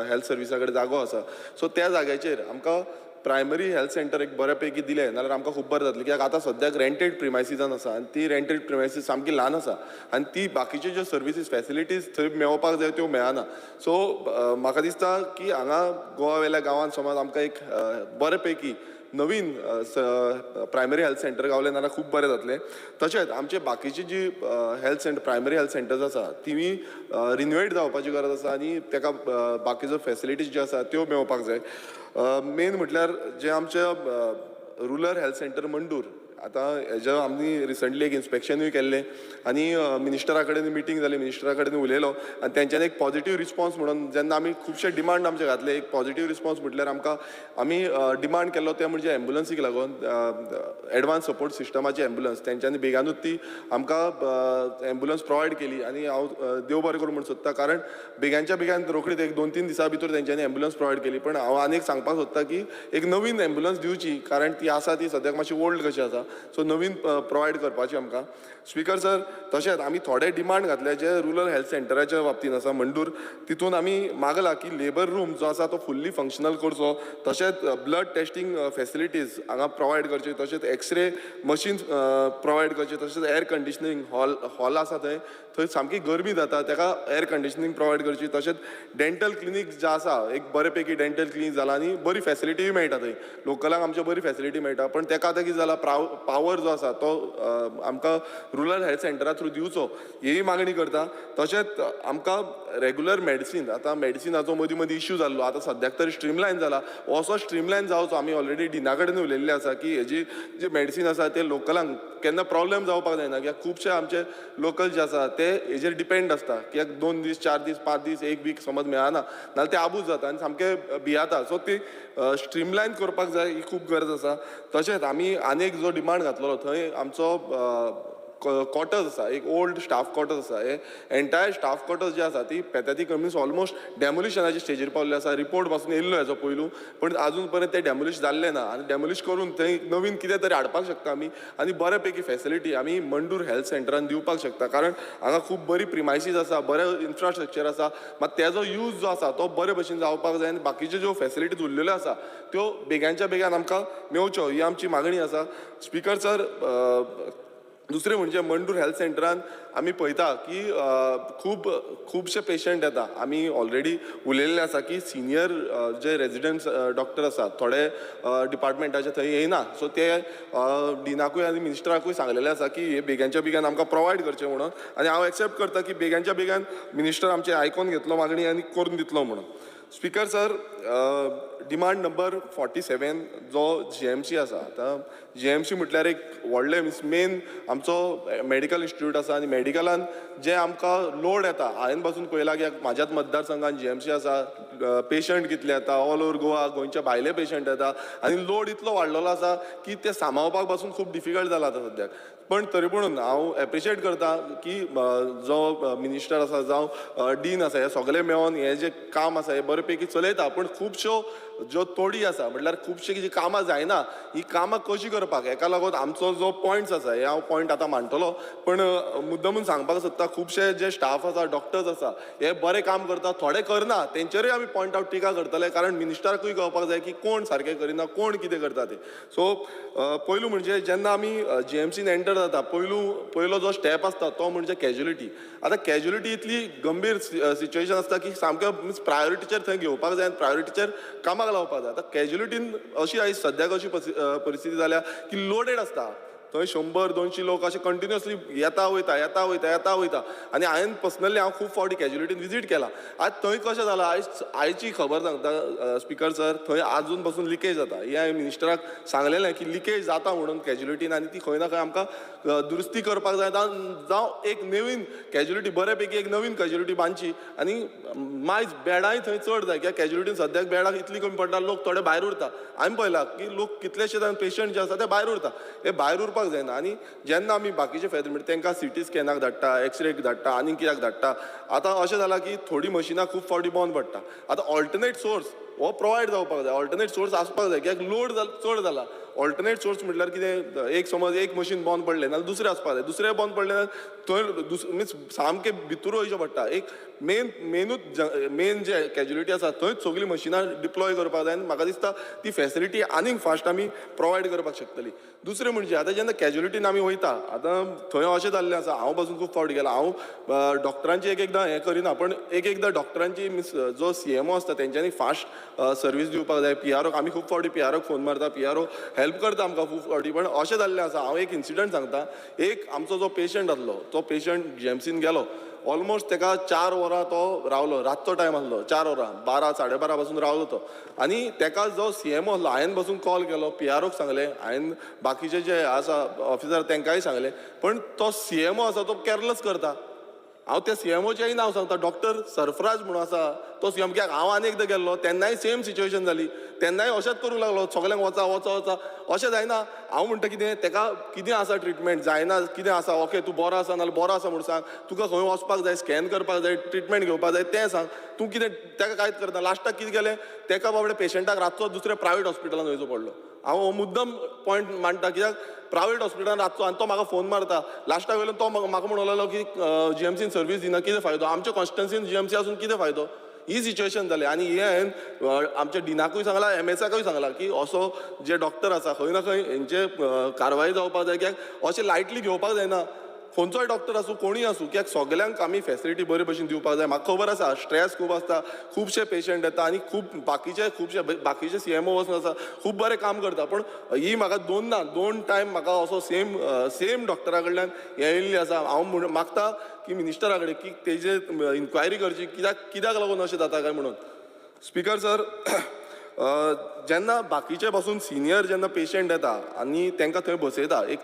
हेल्थ सर्विसा कडेन जागो आसा. सो त्या जाग्याचेर आमकां प्रायमरी हेल्थ सेंटर एक बऱ्या पैकी दिलें जाल्यार आमकां खूब बरें जातलें. कित्याक आतां सद्याक रेंटेड प्रिमायसिसान आसा आनी ती रेंटेड प्रिमायसीस सामकी ल्हान आसा आनी ती बाकीच्यो ज्यो सर्विसीस फॅसिलिटीज थंय मेळोवपाक जाय त्यो मेळना. सो म्हाका दिसता की हांगा गोवा वेल्या गांवांत समज आमकां एक बरे पैकी नवीन प्रायमरी हेल्थ सेंटर गावलें जाल्यार खूब बरें जातलें. तशेंच आमचे बाकीची जी health centre, primary health centres आसा तिवूय रिनोवेट जावपाची गरज आसा आनी ताका बाकीच्यो फॅसिलिटीज ज्यो आसा त्यो मेळोवपाक जाय. मेन म्हटल्यार जे आमचे रुरल हेल्थ सेंटर मंडूर आतां हेज्या आमी रिसंटली एक इन्स्पेक्शनूय केल्लें आनी मिनिस्टरा कडेन मिटींग जाली, मिनिस्टरा कडेन उलयलो आनी तेंच्यांनी एक पॉजिटीव रिस्पॉन्स म्हणून जेन्ना आमी खुबशे डिमांड आमचे घातले, एक पॉजिटीव रिस्पॉन्स म्हटल्यार आमकां आमी डिमांड केल्लो ते म्हणजे एम्बुलन्सीक लागून एडवान्स सपोर्ट सिस्टमाची एम्बुलन्स, तेंच्यांनी बेगानूच ती आमकां एम्बुलन्स प्रोवायड केली. आनी हांव देव बरें करूं म्हूण सोदता, कारण बेगानच्या बेगान रोखडीच एक 2-3 दिसां भितर तेंच्यांनी एम्बुलन्स प्रोवायड केली. पण हांव आनी एक सांगपाक सोदता की एक नवीन एम्बुलन्स दिवची, कारण ती आसा ती सद्याक मातशी ओल्ड कशी आसा, सो नवीन प्रोवायड करपाची आमकां. स्पीकर सर, तशेंच आमी थोडे डिमांड घातले जे रुरल हेल्थ सेंटराच्या बाबतीन आसा मंडूर, तितून आमी मागला की लेबर रूम जो आसा तो फुल्ली फंक्शनल करचो, तशेंच ब्लड टेस्टींग फेसिलिटीज हांगा प्रोवायड करची, तशेंच एक्सरे मशीन प्रोवायड करचे, तशेंच एयर कंडिशनींग हॉल आसा थंय, थंय सामकी गरमी जाता ताका एयर कंडिशनींग प्रोवायड करची, तशेंच डेंटल क्लिनीक जे आसा एक बरे पैकी डेंटल क्लिनीक जाला आनी बरी फेसिलिटीय मेळटा थंय लोकलांक, आमच्या बरी फेसिलिटी मेळटा. पण ताका आतां कितें जाला, पावर जो आसा तो आमकां रुरल हेल्थ सेंटरा थ्रू दिवचो ही मागणी करता. तशेंच आमकां रेगुलर मेडिसीन, आतां मेडिसिनाचो मदीं मदीं इश्यू जाल्लो, आतां सद्याक तरी स्ट्रीमलायन जाला, असो स्ट्रीमलायन जावचो. आमी ऑलरेडी डिना कडेन उलयल्ले आसा की हेजी जे मेडिसीन आसा ते लोकलांक केन्ना प्रॉब्लेम जावपाक जायना, कित्याक खुबशे आमचे लोकल जे आसा ते हेजेर डिपेंड आसता, कित्याक 2 दीस 4 दीस 5 दीस 1 वीक समज मेळना नाल्यार ते आबूज जाता आनी सामके भियाता. सो ती स्ट्रीमलायन करपाक जाय, ही खूब गरज आसा. तशेंच आमी आनी एक जो डिमांड घातलेलो थंय आमचो क्वॉर्टर्स आसा, एक ओल्ड स्टाफ क्वॉर्टर्स आसा, हे एंटायर स्टाफ क्वॉर्टर्स जे आसा ती पॅथेटीक मिन्स ऑलमोस्ट डेमोलिशनाचे स्टेजीर पावल्ले आसा. रिपोर्ट पासून येयल्लो हेजो पयलू, पण आजून पर्यंत ते डेमोलिश जाल्ले ना आनी डेमोलिश करून थंय नवीन कितें तरी हाडपाक शकता आमी आनी बरे पैकी फेसिलिटी आमी मंडूर हेल्थ सेंटरान दिवपाक शकता, कारण हांगा खूब बरी प्रिमायसीस आसा, बरें इन्फ्रास्ट्रक्चर आसा, मात तेजो यूज जो आसा तो बरे भशेन जावपाक जाय आनी बाकीच्यो ज्यो फेसिलिटीज उरलेल्यो आसा त्यो बेगानच्या बेगान आमकां मेवच्यो ही आमची मागणी आसा. स्पीकर सर, दुसरें म्हणजे मंडूर हेल्थ सेंटरान आमी पळयता की खूब खुबशे पेशंट येता. आमी ऑलरेडी उलयल्ले आसा की सिनियर जे रेजिडंट्स डॉक्टर आसा थोडे डिपार्टमेंटाचे थंय येयना, सो ते डिनाकूय आनी मिनिस्टराकूय सांगलेले आसा की हे बेगानच्या बेगान आमकां प्रोवायड करचें म्हणून, आनी हांव एक्सेप्ट करता की बेगानच्या बेगान मिनिस्टर आमचें आयकोन घेतलो मागणी आनी करून दितलो म्हणून. स्पीकर सर, डिमांड नंबर 47 जो जीएमसी आसा, आतां जीएमसी म्हटल्यार एक व्हडलें मिन्स मेन आमचो मेडिकल इन्स्टिट्यूट आसा आनी मेडिकलान जे आमकां लोड येता, हांवें पासून पळयलां की म्हाज्याच मतदारसंघान जीएमसी आसा, पेशंट कितले येता ऑल ओवर गोवा, गोंयच्या भायले पेशंट येता आनी लोड इतलो वाडलेलो आसा की ते सांबाळपाक पासून खूब डिफिकल्ट जाला आतां सद्याक. पण तरी पुणून हांव एप्रिशिएट करता की जो मिनिस्टर आसा जावं डीन आसा हे सगळे मेळोन हे जे काम आसा हे बरे पैकी चलयता, पूण खुबश्यो ज्यो तोडी आसा म्हटल्यार खुबशी जी कामां जायना ही कामां कशीं करपाक हेका लागून आमचो जो पॉयंट्स आसा हे हांव पॉयंट आतां मांडटलो, पण मुद्दमून सांगपाक सोदता खुबशे जे स्टाफ आसा डॉक्टर्स आसा हे बरें काम करता, थोडे करना, तेंचेरूय आमी पॉयंट आवट टिका करतले, कारण मिनिस्टराकूय कळपाक जाय की कोण सारकें करिना कोण कितें करता ते. सो पयलू म्हणजे जेन्ना आमी जीएमसीन एंटर जाता पयलो जो स्टेप आसता तो म्हणजे कॅज्युलिटी. आतां कॅज्युलिटी इतली गंभीर सिच्युएशन आसता की सामकें मिन्स प्रायोरिटीचेर थंय घेवपाक जाय आनी प्रायोरिटीचेर कामाक लावपाक जाय. आतां कॅज्युलिटीन अशी आयज सद्याक अशी परिस्थिती जाल्या की लोडेड आसता, थंय 100-200 लोक अशे कंटिन्युअसली येता वयता येता वयता येता वयता आनी हांवें पर्सनली हांव खूब फावटी कॅज्युलिटीन विजीट केला. आयज थंय कशें जालां, आयज आयची खबर सांगता स्पीकर सर, थंय आजून पासून लिकेज जाता. हें हांवें मिनिस्टराक सांगलेलें की लिकेज जाता म्हणून कॅज्युलिटीन आनी ती खंय ना खंय आमकां दुरुस्ती करपाक जाय, जावं एक नवीन कॅज्युलिटी बरे पैकी एक नवीन कॅज्युलिटी बांदची आनी मायज बेडांय थंय चड जाय, कित्याक कॅज्युलिटीन सद्याक बेडां इतली कमी पडटा, लोक थोडे भायर उरता. हांवें पळयलां की लोक कितलेशे जाण पेशंट जे आसा ते भायर उरता, हे भायर उरपाक जायना. आनी जेन्ना आमी बाकीचे फेदर म्हणटा तांकां सिटी स्कॅनाक धाडटा, एक्सरेक धाडटा, आनी कित्याक धाडटा. आतां अशें जालां की थोडीं मशिनां खूब फावटी बंद पडटा. आतां ऑल्टरनेट सोर्स हो प्रोवायड जावपाक जाय, ऑल्टरनेट सोर्स आसपाक जाय, कित्याक लोड चड जाला. ऑल्टरनेट सोर्स म्हटल्यार कितें, एक समज एक मशीन बंद पडलें नाल्यार दुसरें आसपाक जाय, दुसरें बंद पडलें जाल्यार थंय मिन्स सामकें भितूर वयचें पडटा. एक मेन मेनूच मेन जे कॅज्युलिटी आसा थंयच सगळीं मशिनां डिप्लॉय करपाक जाय आनी म्हाका दिसता ती फेसिलिटी आनीक फास्ट आमी प्रोवायड करपाक शकतली. दुसरें म्हणजे आतां जेन्ना कॅज्युलिटीन आमी वयता, आतां थंय अशें जाल्लें आसा, हांव पासून खूब फावटी गेला, हांव डॉक्टरांची एक एकदां हें करिना, पण एक एकदां डॉक्टरांची मिन्स जो सीएमओ आसता तेंच्यांनी फास्ट सर्वीस दिवपाक जाय. पीआरओक आमी खूब फावटी पीआरओक फोन मारता, पीआरओ हेल्प करता आमकां खूब फावटी. पण अशें जाल्लें आसा, हांव एक इन्सिडंट सांगता. एक आमचो जो पेशंट आसलो तो पेशंट जीएमसीन गेलो, ऑलमोस्ट ताका 4 वरां तो रावलो. रातचो टायम आसलो, 4 वरां, 12 12:30 पासून रावलो तो. आनी ताका जो CMO आसलो, हांवें बसून कॉल केलो, PROक सांगलें, हांवें बाकीचे जे आसा ऑफिसर तांकांय सांगलें, पण तो CMO आसा तो कॅरलस करता. हांव त्या CMOचेंय नांव सांगता, डॉक्टर सरफराज म्हणून आसा तो CM. कित्याक हांव आनी एकदां गेल्लो तेन्नाय सेम सिच्युएशन जाली, तेन्नाय अशेंच करूंक लागलो, सगल्यांक वचा वचा वचा. अशें जायना. हांव म्हणटा कितें, ताका कितें आसा ट्रिटमेंट जायना, कितें आसा, ओके तूं बरो आसा नाल्यार बरो आसा म्हूण सांग, तुका खंय वचपाक जाय, स्कॅन करपाक जाय, ट्रिटमेंट घेवपाक जाय तें सांग. तूं कितें ताका कांयच करना. लास्टाक कितें केलें, ताका बाबडे पेशंटाक रातचो दुसऱ्या प्रायवेट हॉस्पिटलान वयचो पडलो. हांव हो मुद्दम पॉयंट मांडटा, कित्याक प्रायवेट हॉस्पिटलान रातचो, आनी तो म्हाका फोन मारता लास्टाक वयल्यान तो म्हाका म्हणूंक लागलो की GMCन सर्वीस दिना, कितें फायदो, आमच्या कॉन्स्टिट्युन्सीन GMC आसून कितें फायदो. ही सिच्युएशन जाली. आनी हें हांवें आमच्या डिनाकूय सांगलां, MSAकूय सांगलां की असो जे डॉक्टर आसा खंय ना खंय हेंचे कारवाय जावपाक जाय. कित्याक अशें लायटली घेवपाक जायना, खंयचोय डॉक्टर आसूं कोणूय आसूं, कित्याक सगल्यांक आमी फेसिलिटी बरे भशेन दिवपाक जाय. म्हाका खबर आसा स्ट्रेस खूब आसता, खुबशे पेशंट येता आनी खूब बाकीचे खुबशे बाकीचे CMO वचून आसा, खूब बरें काम करता, पूण ही म्हाका दोन टायम म्हाका असो सेम डॉक्टरा कडल्यान हें येयल्ली आसा. हांव म्हण मागता की मिनिस्टरा कडेन की तेजे इन्क्वायरी करची, कित्याक लागून अशें जाता काय म्हणून. स्पीकर सर, जेन्ना बाकीचे पासून सिनियर जेन्ना पेशंट येता आनी तांकां थंय बसयता एक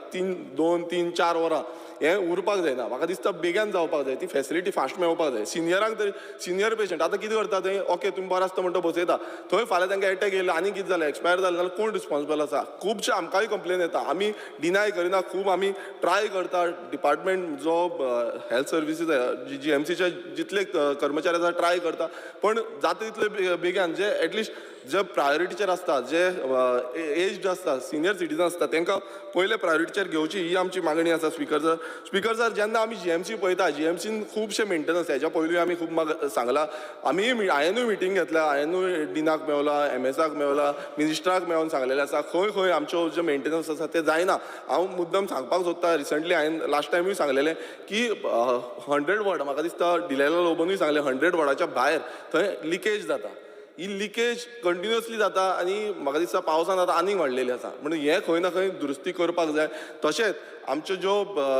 2, 3, 4 वरां, हें उरपाक जायना. म्हाका दिसता बेगान जावपाक जाय, ती फेसिलिटी फास्ट मेळपाक जाय सिनियरांक तरी. सिनियर पेशंट आतां कितें करता थंय, ओके तुमी बरो आसता म्हणटा बसयता, थंय फाल्यां तांकां एटॅक येयलो आनी कितें जालें, एक्सपायर जालें जाल्यार कोण रिस्पॉन्सिबल आसा. खुबशे आमकांय कंप्लेन येता, आमी डिनाय करिना, खूब आमी ट्राय करता. डिपार्टमेंट जो हेल्थ सर्विसीस GMCचे जितले कर्मचारी आसा ट्राय करता, पण जाता तितले बेगान जे एटलिस्ट जे प्रायोरिटीचेर आसता, जे एज्ड आसता, सिनियर सिटीजन आसता, तांकां पयले प्रायोरिटीचेर घेवची ही आमची मागणी आसा. स्पीकर सर, स्पीकर सर, जेन्ना आमी GMC पळयता, GMCन खुबशे मेंटेनन्स, हेच्या पयलूय आमी खूब सांगलां, आमी हांवेनूय मिटींग घेतल्या, हांवेनूय डिनाक मेवला, MSAक मेवला, मिनिस्टराक मेळोन सांगलेलें आसा खंय खंय आमच्यो जे मेंटेनन्स आसा ते जायना. हांव मुद्दम सांगपाक सोदता, रिसंटली हांवें लास्ट टायमूय सांगलेलें की 100 वॉर्ड, म्हाका दिसता डिलेला लोबोनूय सांगलें, 100 वॉर्डाच्या भायर थंय लिकेज जाता. ही लिकेज कंटिन्युअसली जाता आनी म्हाका दिसता पावसान आतां आनीक वाडलेली आसा, म्हणून हें खंय ना खंय दुरुस्ती करपाक जाय. तशेंच आमच्यो ज्यो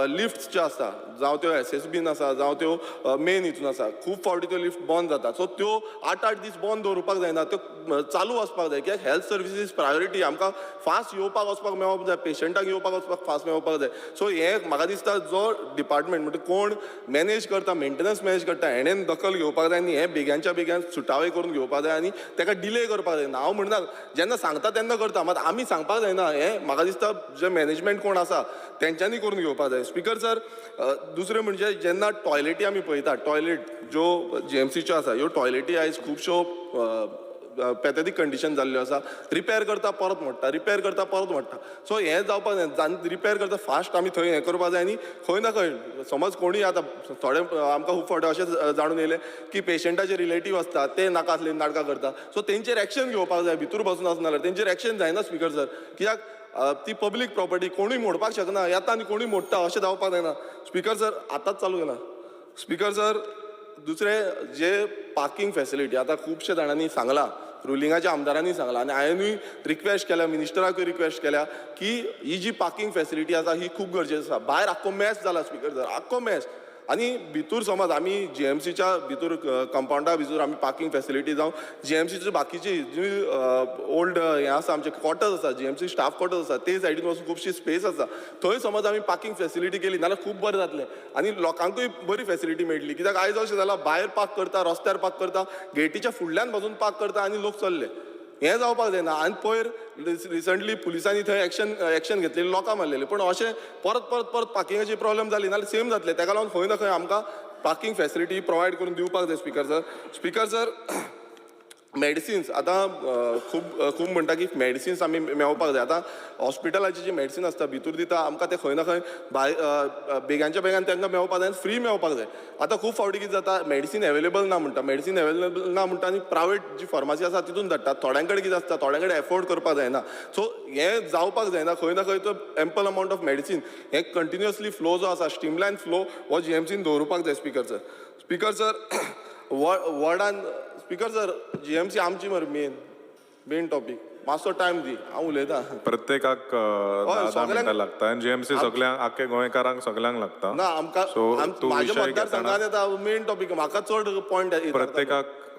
लिफ्ट्स ज्यो आसता, जावं त्यो SSBन आसा, जावं त्यो मेन हितून आसा, खूब फावटी त्यो लिफ्ट बंद जाता. सो त्यो 8-8 दीस बंद दवरुपाक जायना, त्यो चालू आसपाक जाय. कित्याक हेल्थ सर्विसीस प्रायोरिटी, आमकां फास्ट येवपाक वचपाक मेळोवप जाय, पेशंटाक येवपाक वचपाक फास्ट मेळोवपाक जाय. सो हें म्हाका दिसता जो डिपार्टमेंट म्हणजे कोण मॅनेज करता, मेंटेनन्स मॅनेज करता, हेणेन दखल घेवपाक जाय आनी हें बेग्यांच्या बेग्यान सुटावे करून घेवपाक जाय आनी ताका डिले करपाक जायना. हांव म्हणना जेन्ना सांगता तेन्ना करता, मात आमी सांगपाक जायना. हें म्हाका दिसता जे मॅनेजमेंट कोण आसा तेंच्यांनी करून घेवपाक जाय. स्पीकर सर, दुसरें म्हणजे जेन्ना टॉयलेटी आमी पळयता, टॉयलेट ज्यो GMCच्यो आसा, ह्यो टॉयलेटी आयज खुबश्यो पॅथेटीक कंडिशन जाल्ल्यो आसा. रिपेर करता परत मोडटा, रिपेर करता परत मोडटा. सो हें जावपाक जाय, रिपेर करता फास्ट आमी थंय हें करपाक जाय. आनी खंय ना खंय समज कोणूय आतां थोडे आमकां खूब फावटी अशें जाणून येयलें की पेशंटाचे रिलेटीव आसता ते नाका आसले नाटकां करता, सो तेंचेर एक्शन घेवपाक जाय. भितूर बसून आसना जाल्यार तेंचेर एक्शन जायना स्पीकर सर, कित्याक ती पब्लीक प्रॉपर्टी कोणूय मोडपाक शकना, येता आनी कोणूय मोडटा, अशें जावपाक जायना. स्पीकर सर, आतांच चालू केला. स्पीकर सर, दुसरें जे पार्किंग फेसिलिटी आतां खुबशे जाणांनी सांगलां, रुलिंगाच्या आमदारांनी सांगलां आनी हांवेनूय रिक्वेस्ट केल्या, मिनिस्टराकूय रिक्वेस्ट केल्या की ही जी पार्किंग फेसिलिटी आसा ही खूब गरजेची आसा. भायर आख्खो मॅस जाला स्पीकर सर, आख्खो मॅस. आनी भितूर समज आमी GMCच्या भितूर कंपावंडा भितूर आमी पार्किंग फेसिलिटी जावं GMCची बाकीची जी ओल्ड हें आसा, आमचे क्वॉर्टर्स आसा, GMC staff quarters आसा, ते सायडीन वचून खुबशी स्पेस आसा, थंय समज आमी पार्किंग फेसिलिटी केली जाल्यार खूब बरें जातलें आनी लोकांकूय बरी फेसिलिटी मेळटली. कित्याक आयज अशें जालां, भायर पार्क करता, रस्त्यार पार्क करता, गेटीच्या फुडल्यान पासून पार्क करता आनी लोक चल्ले. हें जावपाक जायना. आनी पयर रिसंटली पुलिसांनी थंय एक्शन घेतलेली, लोकां मारलेली, पूण अशें परत परत परत पार्किंगाची प्रॉब्लम जाली नाल्यार सेम जातलें. ताका लागून खंय ना खंय आमकां पार्किंग फेसिलिटी प्रोवायड करून दिवपाक जाय speaker sir. Speaker sir, medicines आतां खूब खूब म्हणटा की मेडिसिन्स आमी मेळपाक जाय. आतां हॉस्पिटलाची जी मेडिसीन आसता भितूर दिता आमकां, तें खंय ना खंय भायर बेगांच्या बेगान तांकां मेळपाक जाय आनी फ्री मेळपाक जाय. आतां खूब फावटी कितें जाता, मेडिसीन एवेलेबल ना म्हणटा, मेडिसीन एवेलेबल ना म्हणटा आनी प्रायवेट जी फार्मासी आसा तितून धाडटा. थोड्यां कडेन कितें आसता, थोड्यां कडेन एफोर्ड करपाक जायना. सो हें जावपाक जायना. खंय ना खंय तो एम्पल अमावंट ऑफ मेडिसीन हें कंटिन्युअसली फ्लो जो आसा, स्ट्रीमलायन फ्लो हो GMCन दवरुपाक जाय स्पीकर सर. स्पीकर सर, वॉर्डान स्पीकर सर, GMC आमची मरे मेन टॉपीक. मातसो टायम दी, हांव उलयतां. प्रत्येकाक 10 10 सगल्यांक- मिनटां लागता आनी जीएमसी सगल्यांक, आख्खे गोंयकारांक सगल्यांक लागता. ना, आमकां सो तूं म्हाज्या विशय मतदारसंघात घेतना येता मेन टॉपीक, म्हाका चड पॉयंट.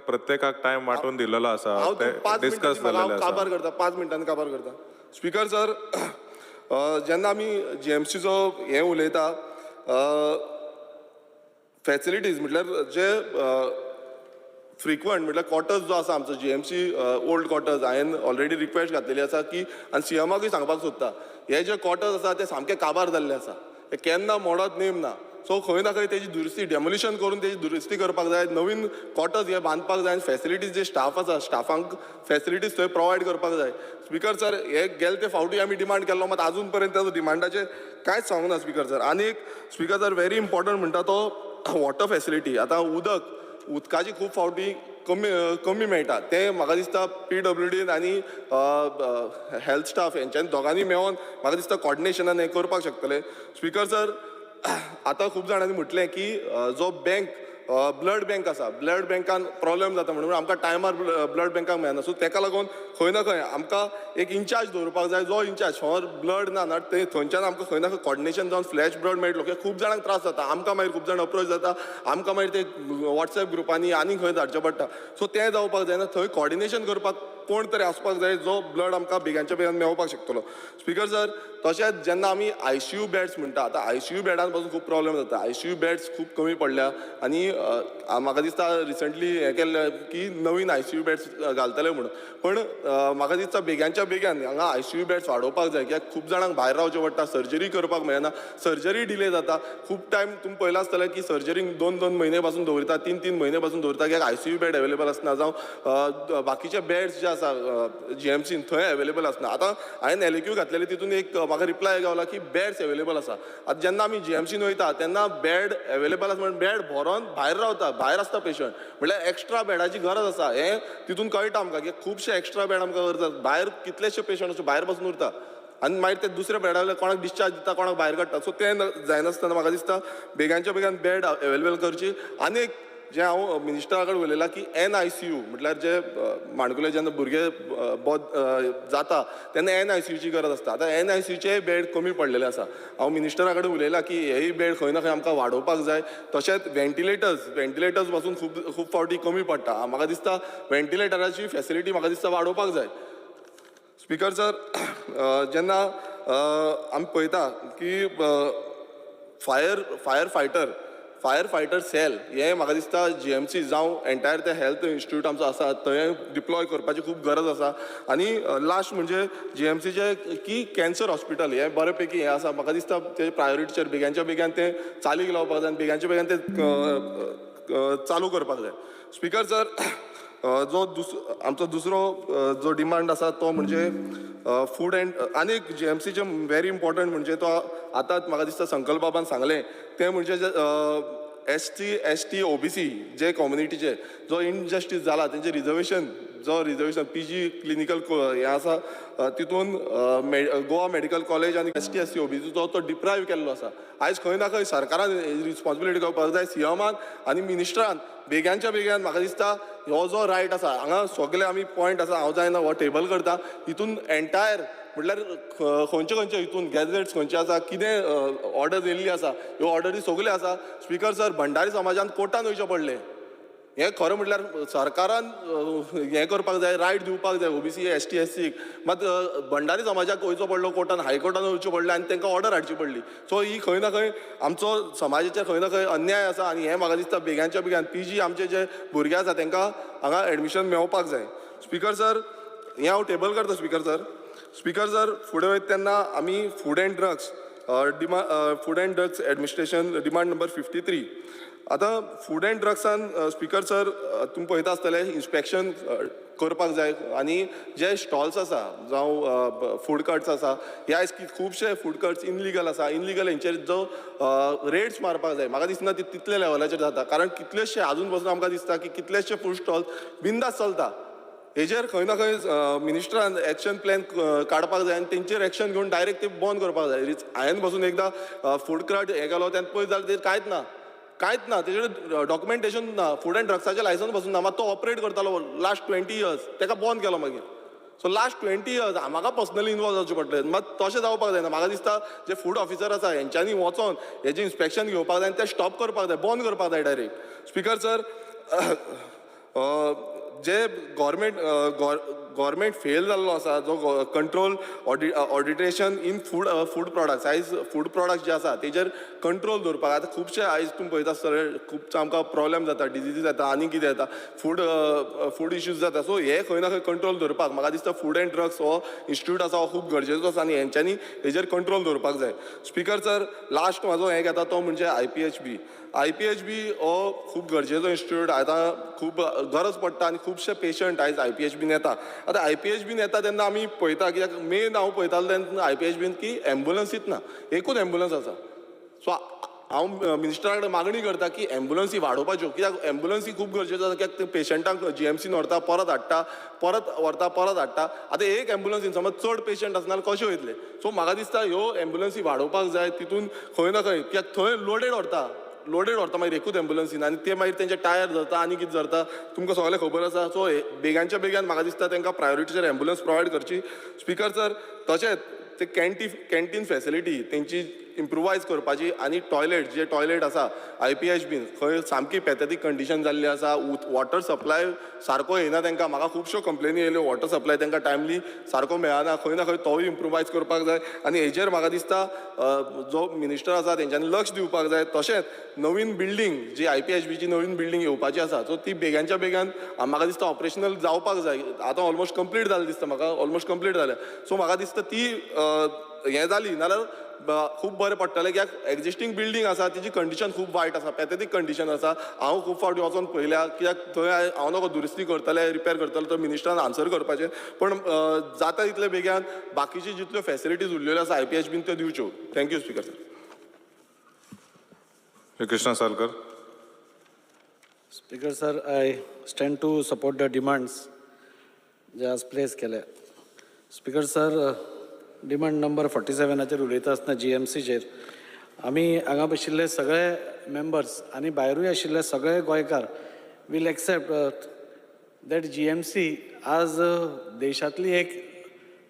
प्रत्येकाक टायम वांटून दिलेलो आसा. हांव ते 5 डिस्कस मिनटांनी जाल्लेले हांव काबार आसा. करता, 5 मिनटांनी काबार करता. स्पीकर सर, जेन्ना आमी जीएमसीचो हें उलयता, फॅसिलिटीज म्हटल्यार जे फ्रिक्वंट म्हटल्यार क्वॉर्टर्स जो आसा आमचो जीएमसी ओल्ड क्वॉर्टर्स, हांवें ऑलरेडी रिक्वेस्ट घातलेली आसा की आनी सीएमाकूय सांगपाक सोदता, हे जे क्वॉर्टर्स आसा ते सामके काबार जाल्ले आसा, ते केन्ना मोडत नेम ना. सो खंय ना खंय तेजी दुरुस्ती, डेमोलिशन करून तेजी दुरुस्ती करपाक जाय, नवीन क्वॉर्टर्स हे बांदपाक जाय आनी फॅसिलिटीज जे स्टाफ आसा, स्टाफांक फॅसिलिटीज थंय प्रोवायड करपाक जाय. स्पीकर सर, हे गेले ते फावटी आमी डिमांड केल्लो, मात आजून पर्यंत तेजो डिमांडाचेर कांयच सांगूंक ना स्पीकर सर. आनी एक स्पीकर सर, व्हेरी इम्पॉर्टंट म्हणटा तो वॉटर फॅसिलिटी. आतां उदकाची खूब फावटी कमी कमी मेळटा. तें म्हाका दिसता पीडब्ल्यूडीन आनी हेल्थ स्टाफ हेंच्यांनी दोगांनी मेळोन म्हाका दिसता कॉर्डिनेशनान हें करपाक शकतले. स्पीकर सर, आतां खूब जाणांनी म्हटलें की जो ब्लड बँक आसा, ब्लड बँकान प्रॉब्लेम जाता म्हणून आमकां टायमार ब्लड बँकाक मेळना. सो तेका लागून खंय ना खंय आमकां एक इन्चार्ज दवरपाक जाय, जो इन्चार्ज फॉर ब्लड ना ना ते थंयच्यान आमकां खंय ना खंय कॉर्डिनेशन जावन फ्लॅश ब्लड मेळटलो, कित्याक खूब जाणांक त्रास जाता. आमकां मागीर खूब जाण अप्रोच जाता, आमकां मागीर ते वॉट्सएप ग्रुपांनी आनी खंय धाडचें पडटा. सो तें जावपाक जायना. थंय कॉर्डिनेशन करपाक कोण तरी आसपाक जाय, जो ब्लड आमकां बेगानच्या बेगान मेळपाक शकतलो. स्पीकर सर, तशेंच जेन्ना आमी आयसीयू बेड्स म्हणटा, आतां आयसीयू बेडान पासून खूब प्रॉब्लेम जाता. आयसीयू बेड्स खूब कमी पडल्या आनी म्हाका दिसता रिसंटली हें केल्लें की नवीन आयसीयू बेड्स घालतले म्हणून, पण म्हाका दिसता बेगानच्या बेगान हांगा आयसीयू बेड्स वाडोवपाक जाय, कित्याक खूब जाणांक भायर रावचें पडटा, सर्जरी करपाक मेळना, सर्जरी डिले जाता खूब टायम. तुमी पळयलां आसतलें की सर्जरीक 2-2 म्हयने पासून दवरता, 3-3 म्हयने पासून दवरता, कित्याक आयसीयू बेड अवेलेबल आसना जावं बाकीचे बेड्स जे आसा जीएमसीन थंय अवेलेबल आसना. आतां हांवें एलएक्यू घातलेले, तितून एक म्हाका रिप्लाय गावला की बेड्स अवेलेबल आसा. आतां जेन्ना आमी जीएमसीन वयता तेन्ना बेड अवेलेबल आसा म्हण बेड भरोन भायर रावता, भायर आसता पेशंट, म्हळ्यार एक्स्ट्रा बेडाची गरज आसा हें तितून कळटा आमकां की खुबशे एक्स्ट्रा बेड आमकां गरज आसा. भायर कितलेशे पेशंट अशे भायर बसून उरता आनी मागीर ते दुसऱ्या बेडा वयल्यान कोणाक डिस्चार्ज दिता, कोणाक भायर काडटा. सो तें जायनासतना म्हाका दिसता बेगानच्या बेगान बेड अवेलेबल करची. आनी एक जें हांव मिनिस्टरा कडेन उलयलां की एनआयसीयू, म्हटल्यार जे माणकुले जेन्ना भुरगे जाता तेन्ना एनआयसीयूची गरज आसता. आतां एनआयसीयूचे बेड कमी पडलेले आसा. हांव मिनिस्टरा कडेन उलयलां की हेय बेड खंय ना खंय आमकां वाडोवपाक जाय. तशेंच व्हेंटिलेटर्स पासून खूब खूब फावटी कमी पडटा. म्हाका दिसता व्हेंटिलेटराची फॅसिलिटी म्हाका दिसता वाडोवपाक जाय. स्पीकर सर, जेन्ना आमी पळयता की फायर फायटर सेल हें म्हाका दिसता जीएमसी जावं एंटायर ते हेल्थ इन्स्टिट्यूट आमचो आसा थंय डिप्लॉय करपाची खूब गरज आसा. आनी लास्ट म्हणजे जीएमसीचे की कॅन्सर हॉस्पिटल हें बरें पैकी हें आसा, म्हाका दिसता ते प्रायोरिटीचेर बेगानच्या बेगान तें चालीक लावपाक जाय आनी बेगानच्या बेगान तें चालू करपाक जाय. स्पीकर सर, जो आमचो दुसरो जो डिमांड आसा तो म्हणजे फूड एंड आनी एक जीएमसीचे व्हेरी इम्पॉर्टंट म्हणजे तो आतांच म्हाका दिसता संकल्प बाबान सांगलें, तें म्हणजे एससी, एसटी, ओबीसी जे कम्युनिटीचे जो इनजस्टीस जाला, तेंचे रिजर्वेशन, जो रिजर्वेशन पीजी क्लिनिकल हें आसा, तितून गोवा मेडिकल कॉलेज आनी एसटी, एससी, ओबीसीचो तो डिप्रायव केल्लो आसा. आयज खंय ना खंय सरकारान रिस्पॉन्सिबिलिटी घेवपाक जाय, सीएमान आनी मिनिस्टरान बेग्यानच्या बेग्यान. म्हाका दिसता हो जो रायट आसा, हांगा सगळे आमी पॉयंट आसा, हांव जायना हो टेबल करता. हितून एंटायर म्हटल्यार खंयचे खंयचे हितून गॅझेट्स खंयचे आसा, कितें ऑर्डर्स येयल्ली आसा, ह्यो ऑर्डरी सगल्यो आसा. स्पीकर सर, भंडारी समाजान कोर्टान वयचें पडलें. हें खरें म्हटल्यार सरकारान हें करपाक जाय, रायट दिवपाक जाय ओबीसी, एसटी, एससीक. मात भंडारी समाजाक वयचो पडलो कोर्टान, हायकोर्टान वयचें पडलें आनी तांकां ऑर्डर हाडची पडली. सो ही खंय ना खंय आमचो समाजाचेर खंय ना खंय अन्याय आसा आनी हें म्हाका दिसता बेग्यानच्या बेग्यान पीजी आमचे जे भुरगे आसा तांकां हांगा एडमिशन मेळपाक जाय. स्पीकर सर, हें हांव टेबल करता. स्पीकर सर, स्पीकर सर, फुडें वयता तेन्ना आमी Food and Drugs Administration demand number 53. आतां फूड एंड ड्रग्सान, स्पीकर सर, तुमी पळयता आसतले इन्स्पेक्शन करपाक जाय आनी जे स्टॉल्स आसा जावं फूड कार्ट्स आसा, ह्या आयज खुबशे फूड कार्ट्स इनलिगल आसा. इनलिगल हेंचेर जो रेड्स मारपाक जाय, म्हाका दिसना तितले लेवलाचेर जाता, कारण कितलेशे आजून पसून आमकां दिसता की कितलेशे फूड स्टॉल्स बिंदास चलता. हेजेर खंय ना खंय मिनिस्टरान एक्शन प्लॅन काडपाक जाय आनी तेंचेर एक्शन घेवन डायरेक्ट ते बंद करपाक जाय. हांवें बसून एकदां फूड कार्ट हें केलो तेन्ना पळयत जाल्यार तेजेर कांयच ना, कांयच ना, तेजेर डॉक्युमेंटेशन ना, फूड एंड ड्रग्साचें लायसन्स पसून ना, मात तो ऑपरेट करतालो लास्ट 20 इयर्स, तेका बंद केलो मागीर. सो लास्ट 20 इयर्स म्हाका पर्सनली इनवॉल्व जावचें पडलें. मात तशें जावपाक जायना. म्हाका दिसता जे फूड ऑफिसर आसा हेंच्यांनी वचोन हेजें इन्स्पेक्शन घेवपाक जाय आनी तें स्टॉप करपाक जाय, बंद करपाक जाय डायरेक्ट. स्पिकर सर, जे गव्हर्मेंट फेल जाल्लो आसा जो control adulteration in food products. आयज फूड प्रोडक्ट्स जे आसा तेजेर कंट्रोल दवरपाक आतां खुबशे आयज तुमी पळयता आसतले, खूब आमकां प्रॉब्लेम जाता, डिजिजीस जाता आनी कितें जाता, फूड इश्यूज जाता. सो हे खंय ना खंय कंट्रोल दवरपाक म्हाका दिसता फूड एंड ड्रग्स हो इन्स्टिट्यूट आसा हो खूब गरजेचो आसा आनी हेंच्यांनी हेजेर कंट्रोल दवरपाक जाय. स्पिकर सर, लास्ट म्हाजो हें घेता तो म्हणजे आयपीएचबी. आयपीएचबी हो खूब गरजेचो इन्स्टिट्यूट. आतां खूब गरज पडटा आनी खुबशे पेशंट आयज आयपीएचबीन येता. आतां आयपीएचबीन येता तेन्ना आमी पळयता, कित्याक मेन हांव पळयतालो तेन्ना आयपीएचबीन की एम्बुलन्सीच ना, एकूच एम्बुलन्स आसा. सो हांव मिनिस्टरा कडेन मागणी करता की एम्बुलन्सी वाडोवपाच्यो, कित्याक एम्बुलन्सी खूब गरजेच्यो आसा, कित्याक ते पेशंटांक जीएमसीन व्हरता, परत हाडटा, परत व्हरता, परत हाडटा. आतां एक एम्बुलन्सीन समज चड पेशंट आसना जाल्यार कशें वयतले? सो म्हाका दिसता ह्यो एम्बुलन्सी वाडोवपाक जाय तितून खंय ना खंय, कित्याक थंय लोडेड व्हरता, लोडेड व्हरता मागीर एकूच एम्बुलन्सीन आनी ते मागीर तेंचे टायर धरता आनी कितें धरता, तुमकां सगळें खबर आसा. सो बेगानच्या बेगान म्हाका दिसता तांकां प्रायोरिटीचेर एम्बुलन्स प्रोवायड करची. स्पिकर सर, तशेंच ते कॅन्टीन फॅसिलिटी तेंची इम्प्रुवायज करपाची आनी टॉयलेट, जे टॉयलेट आसा आयपीएचबीन खंय सामकी पॅथेटीक कंडिशन जाल्ली आसा. वॉटर सप्लाय सारको येना तांकां. म्हाका खुबश्यो कंप्लेनी येयल्यो, वॉटर सप्लाय तांकां टायमली सारको मेळना. खंय ना खंय तोय इम्प्रुवायज करपाक जाय आनी हेजेर म्हाका दिसता जो मिनिस्टर आसा तेंच्यांनी लक्ष दिवपाक जाय. तशेंच नवीन बिल्डींग जी आयपीएचबीची नवीन बिल्डींग येवपाची आसा, सो ती बेगानच्या बेगान म्हाका दिसता ऑपरेशनल जावपाक जाय. आतां ऑलमोस्ट कंप्लीट जालें दिसता म्हाका, ऑलमोस्ट कंप्लीट जालें. सो म्हाका दिसता ती हें जाली नाल्यार खूब बरें पडटलें, कित्याक एग्जिस्टींग बिल्डींग आसा तिची कंडिशन खूब वायट आसा, पॅथेटीक कंडिशन आसा. हांव खूब फावटी वचोन पळयल्या, कित्याक थंय हांव नकळो दुरुस्ती करतले, रिपेर करतले, तो मिनिस्टरान आन्सर करपाचें. पण जाता तितले बेगान बाकीची जितल्यो फॅसिलिटीज उरलेल्यो आसा आयपीएचबीन त्यो दिवच्यो. Thank you, Speaker sir. Shri Krishna Salkar. Speaker sir, I stand to support the demands जे आज प्लेस केले. स्पीकर सर, डिमांड नंबर 47आचेर उलयता आसतना जीएमसीचेर आमी हांगा बशिल्ले सगळे मेंबर्स आनी भायरूय आशिल्ले सगळे गोंयकार will accept that GMC आज देशांतली एक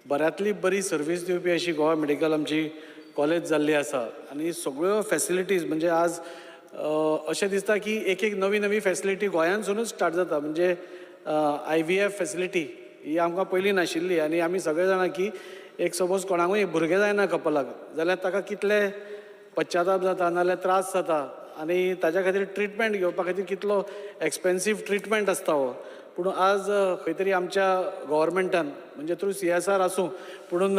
बऱ्यांतली बरी सर्वीस दिवपी अशी गोवा मेडिकल आमची कॉलेज जाल्ली आसा आनी सगळ्यो फॅसिलिटीज, म्हणजे आज अशें दिसता की एक एक नवी नवी फॅसिलिटी गोंयांतसुनूच स्टार्ट जाता. म्हणजे आयव्हीएफ फॅसिलिटी ही आमकां पयलीं नाशिल्ली आनी आमी सगळे जाणा की एक सपोज कोणाकूय एक भुरगें जायना कपलाक जाल्यार ताका कितले पश्चाताप जाता नाजाल्यार त्रास जाता आनी ताज्या खातीर ट्रिटमेंट घेवपा खातीर कितलो एक्सपेन्सीव ट्रिटमेंट आसता हो. पूण आज खंय तरी आमच्या गोवोरमेंटान, म्हणजे थ्रू सीएसआर आसूं, पुणून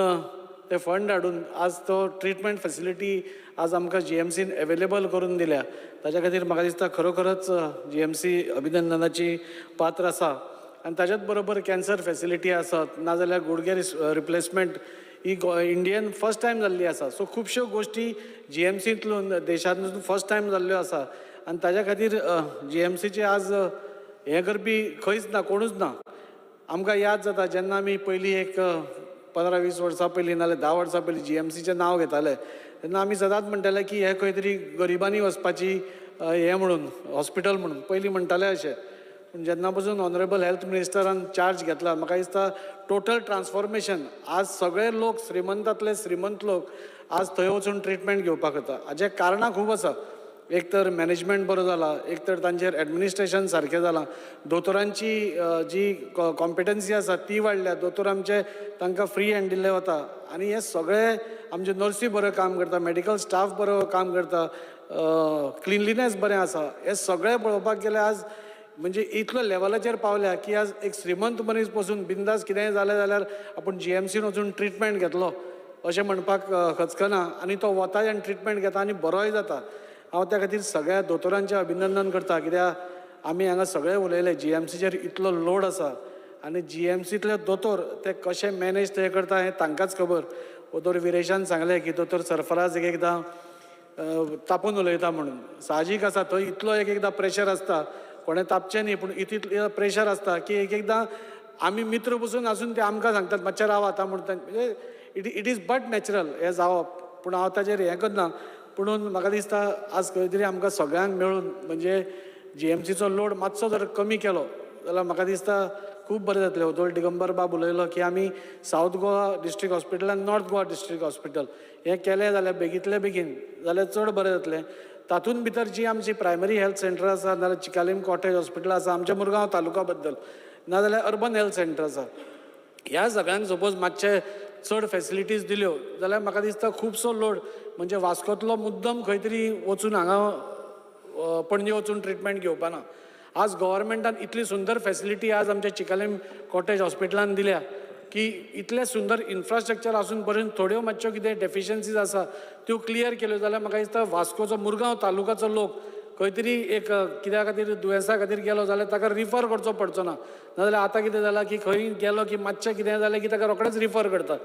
ते फंड हाडून आज तो ट्रिटमेंट फॅसिलिटी आज आमकां जीएमसीन एवेलेबल करून दिल्या. ताज्या खातीर म्हाका दिसता खरोखरच जीएमसी अभिनंदनाची पात्र आसा. आनी ताज्याच बरोबर कॅन्सर फॅसिलिटी आसत नाजाल्यार गुडगे रिप्लेसमेंट ही इंडियन फर्स्ट टायम जाल्ली आसा. सो खुबश्यो गोश्टी जीएमसींतल्यान देशांतून फर्स्ट टायम जाल्ल्यो आसा आनी ताज्या खातीर जीएमसीचे आज हें करपी खंयच ना, कोणूच ना. आमकां याद जाता जेन्ना आमी पयलीं एक 15-20 वर्सां पयलीं नाजाल्यार 10 वर्सां पयलीं जीएमसीचें नांव घेताले तेन्ना आमी सदांच म्हणटाले की हें खंय तरी गरिबांनी वचपाची हें म्हणून हॉस्पिटल म्हणून पयलीं म्हणटाले अशें. पूण जेन्ना पासून ऑनरेबल हेल्थ मिनिस्टरान चार्ज घेतला, म्हाका दिसता टोटल ट्रान्सफॉर्मेशन. आज सगळे लोक, श्रीमंतातले श्रीमंत लोक आज थंय वचून ट्रिटमेंट घेवपाक वता. हाजें कारणां खूब आसा. एक तर मॅनेजमेंट बरो जाला, एक तर तांचेर एडमिनिस्ट्रेशन सारकें जालां, दोतोरांची जी कॉम्पिटन्सी आसा ती वाडल्या, दोतोर आमचे तांकां फ्री हँड दिल्ले वता आनी हे सगळे आमचे नर्सी बऱ्यो काम करता, मेडिकल स्टाफ बरो काम करता, क्लिनलीनेस बरें आसा. हे सगळें पळोवपाक गेल्यार आज म्हणजे इतलो लेवलाचेर पावल्या की आज एक श्रीमंत मनीस पसून बिंदास कितेंय जालें जाल्यार आपूण जीएमसीन वचून ट्रिटमेंट घेतलो अशें म्हणपाक खचकना आनी तो वता आनी ट्रिटमेंट घेता आनी बरोय जाता. हांव त्या खातीर सगळ्या दोतोरांचें अभिनंदन करता, कित्याक आमी हांगा सगळे उलयले, जीएमसीचेर इतलो लोड आसा आनी जीएमसींतले दोतोर ते कशे मॅनेज ते करता हें तांकांच खबर. दोतोर विरेशान सांगलें की दोतोर सरफराज एक एकदां तापून उलयता म्हणून. साहजीक आसा, थंय इतलो एक एकदां प्रेशर आसता, कोणें तापचें न्ही, पूण इतलें प्रेशर आसता की एक एकदां आमी मित्र पसून आसून ते आमकां सांगतात मातशें राव आतां म्हूण. म्हणजे it is but natural हें जावप. पूण हांव ताजेर हें करना, पुणून म्हाका दिसता आज खंय तरी आमकां सगळ्यांक मेळून म्हणजे जीएमसीचो लोड मातसो जर कमी केलो जाल्यार म्हाका दिसता खूब बरें जातलें. ओदोळ दिगंबर बाब उलयलो की आमी सावथ गोवा डिस्ट्रिक्ट हॉस्पिटल आनी नॉर्थ गोवा डिस्ट्रिक्ट हॉस्पिटल हें केलें जाल्यार बेगींतले बेगीन जाल्यार चड बरें जातलें. तातूंत भितर जी आमची प्रायमरी हेल्थ सेंटर आसा, नाजाल्यार चिकालीम कॉटेज हॉस्पिटल आसा आमच्या मुरगांव तालुका बद्दल, नाजाल्यार अर्बन हेल्थ सेंटर आसा, ह्या सगळ्यांक सपोज मातशे चड फेसिलिटीज दिल्यो जाल्यार म्हाका दिसता खुबसो लोड म्हणजे वास्कोतलो मुद्दम खंय तरी वचून हांगा पणजे वचून ट्रिटमेंट घेवपा ना. आज गव्हर्मेंटान इतली सुंदर फेसिलिटी आज आमच्या चिकालीम कॉटेज हॉस्पिटलान दिल्या की इतलें सुंदर इन्फ्रास्ट्रक्चर आसून पर्यंत थोड्यो मातश्यो कितें डेफिशियन्सीज आसा त्यो क्लियर केल्यो जाल्यार म्हाका दिसता वास्कोचो मुरगांव तालुकाचो लोक खंय तरी एक कित्या खातीर दुयेंसा खातीर गेलो जाल्यार ताका रिफर करचो पडचो ना. नाजाल्यार आतां कितें जालां की खंय गेलो की मातशें कितें जालें की ताका रोखडेंच रिफर करतात.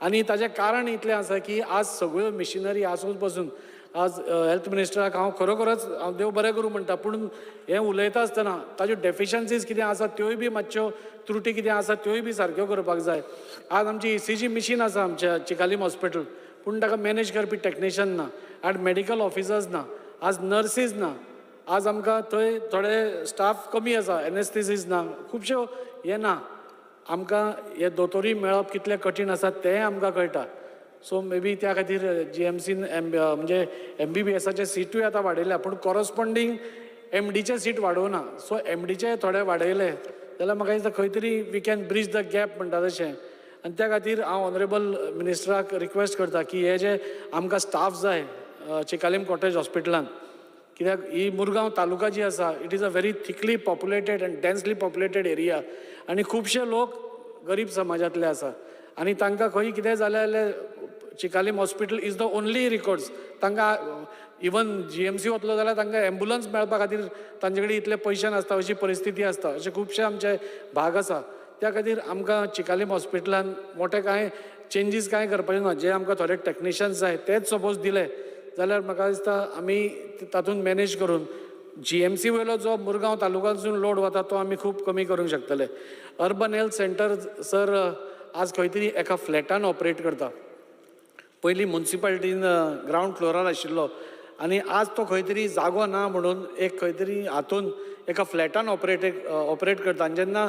आनी ताजें कारण इतलें आसा की आज सगळ्यो मिशिनरी आसून पसून आज हेल्थ मिनिस्टराक हांव खरोखरच हांव देव बरें करूं म्हणटा, पूण हें उलयता आसतना ताज्यो डेफिशियन्सीज कितें आसा त्योय बी मातश्यो त्रुटी कितें आसा त्योय बी सारक्यो करपाक जाय. आज आमची ECG machine आसा आमच्या चिकालीम हॉस्पिटल, पूण ताका मॅनेज करपी टॅक्निशियन ना, आज मॅडिकल ऑफिसर्स ना, आज नर्सीज ना, आज आमकां थंय थोडे स्टाफ कमी आसा, एनेस्थेसीस ना, खुबश्यो हें ना. आमकां हे दोतोरूय मेळप कितलें कठीण आसा तेंय आमकां कळटा. सो मे बी त्या खातीर GMCन म्हणजे MBBSाचे सिटूय आतां वाडयल्या, पूण कॉरस्पोंडींग MDचे सीट वाडोवना. सो MDचे थोडे वाडयले जाल्यार म्हाका दिसता खंय तरी we can bridge the gap म्हणटा तशें. आनी त्या खातीर हांव ऑनरेबल मिनिस्टराक रिक्वेस्ट करता की हे जे आमकां स्टाफ जाय चिकालीम कॉटेज हॉस्पिटलान, कित्याक ही मुरगांव तालुका जी आसा it is a very thickly populated and densely populated area आनी खुबशे लोक गरीब समाजांतले आसा आनी तांकां खंय कितें जालें जाल्यार Chicalim hospital is the only recourse. तांकां इवन GMC वतलो जाल्यार तांकां एम्बुलन्स मेळपा खातीर तांचे कडेन इतले पयशे नासता, अशी परिस्थिती आसता. अशे खुबशे आमचे भाग आसा. त्या खातीर आमकां चिकालीम हॉस्पिटलान मोठे कांय चेंजीस कांय करपाचे ना, जे आमकां थोडे टॅक्निशियन्स जाय तेच सपोज दिले जाल्यार म्हाका दिसता आमी तातूंत मॅनेज करून GMC वयलो जो मुरगांव तालुक्यांतसून लोड वता तो आमी खूब कमी करूंक शकतले. अर्बन हेल्थ सेंटर सर आज खंय तरी एका फ्लॅटान ऑपरेट करता. पयलीं मुन्सिपालिटीन ग्रावंड फ्लोरार आशिल्लो आनी आज तो खंय तरी जागो ना म्हणून एक खंय तरी हातून एका फ्लॅटान ऑपरेट करता. आनी जेन्ना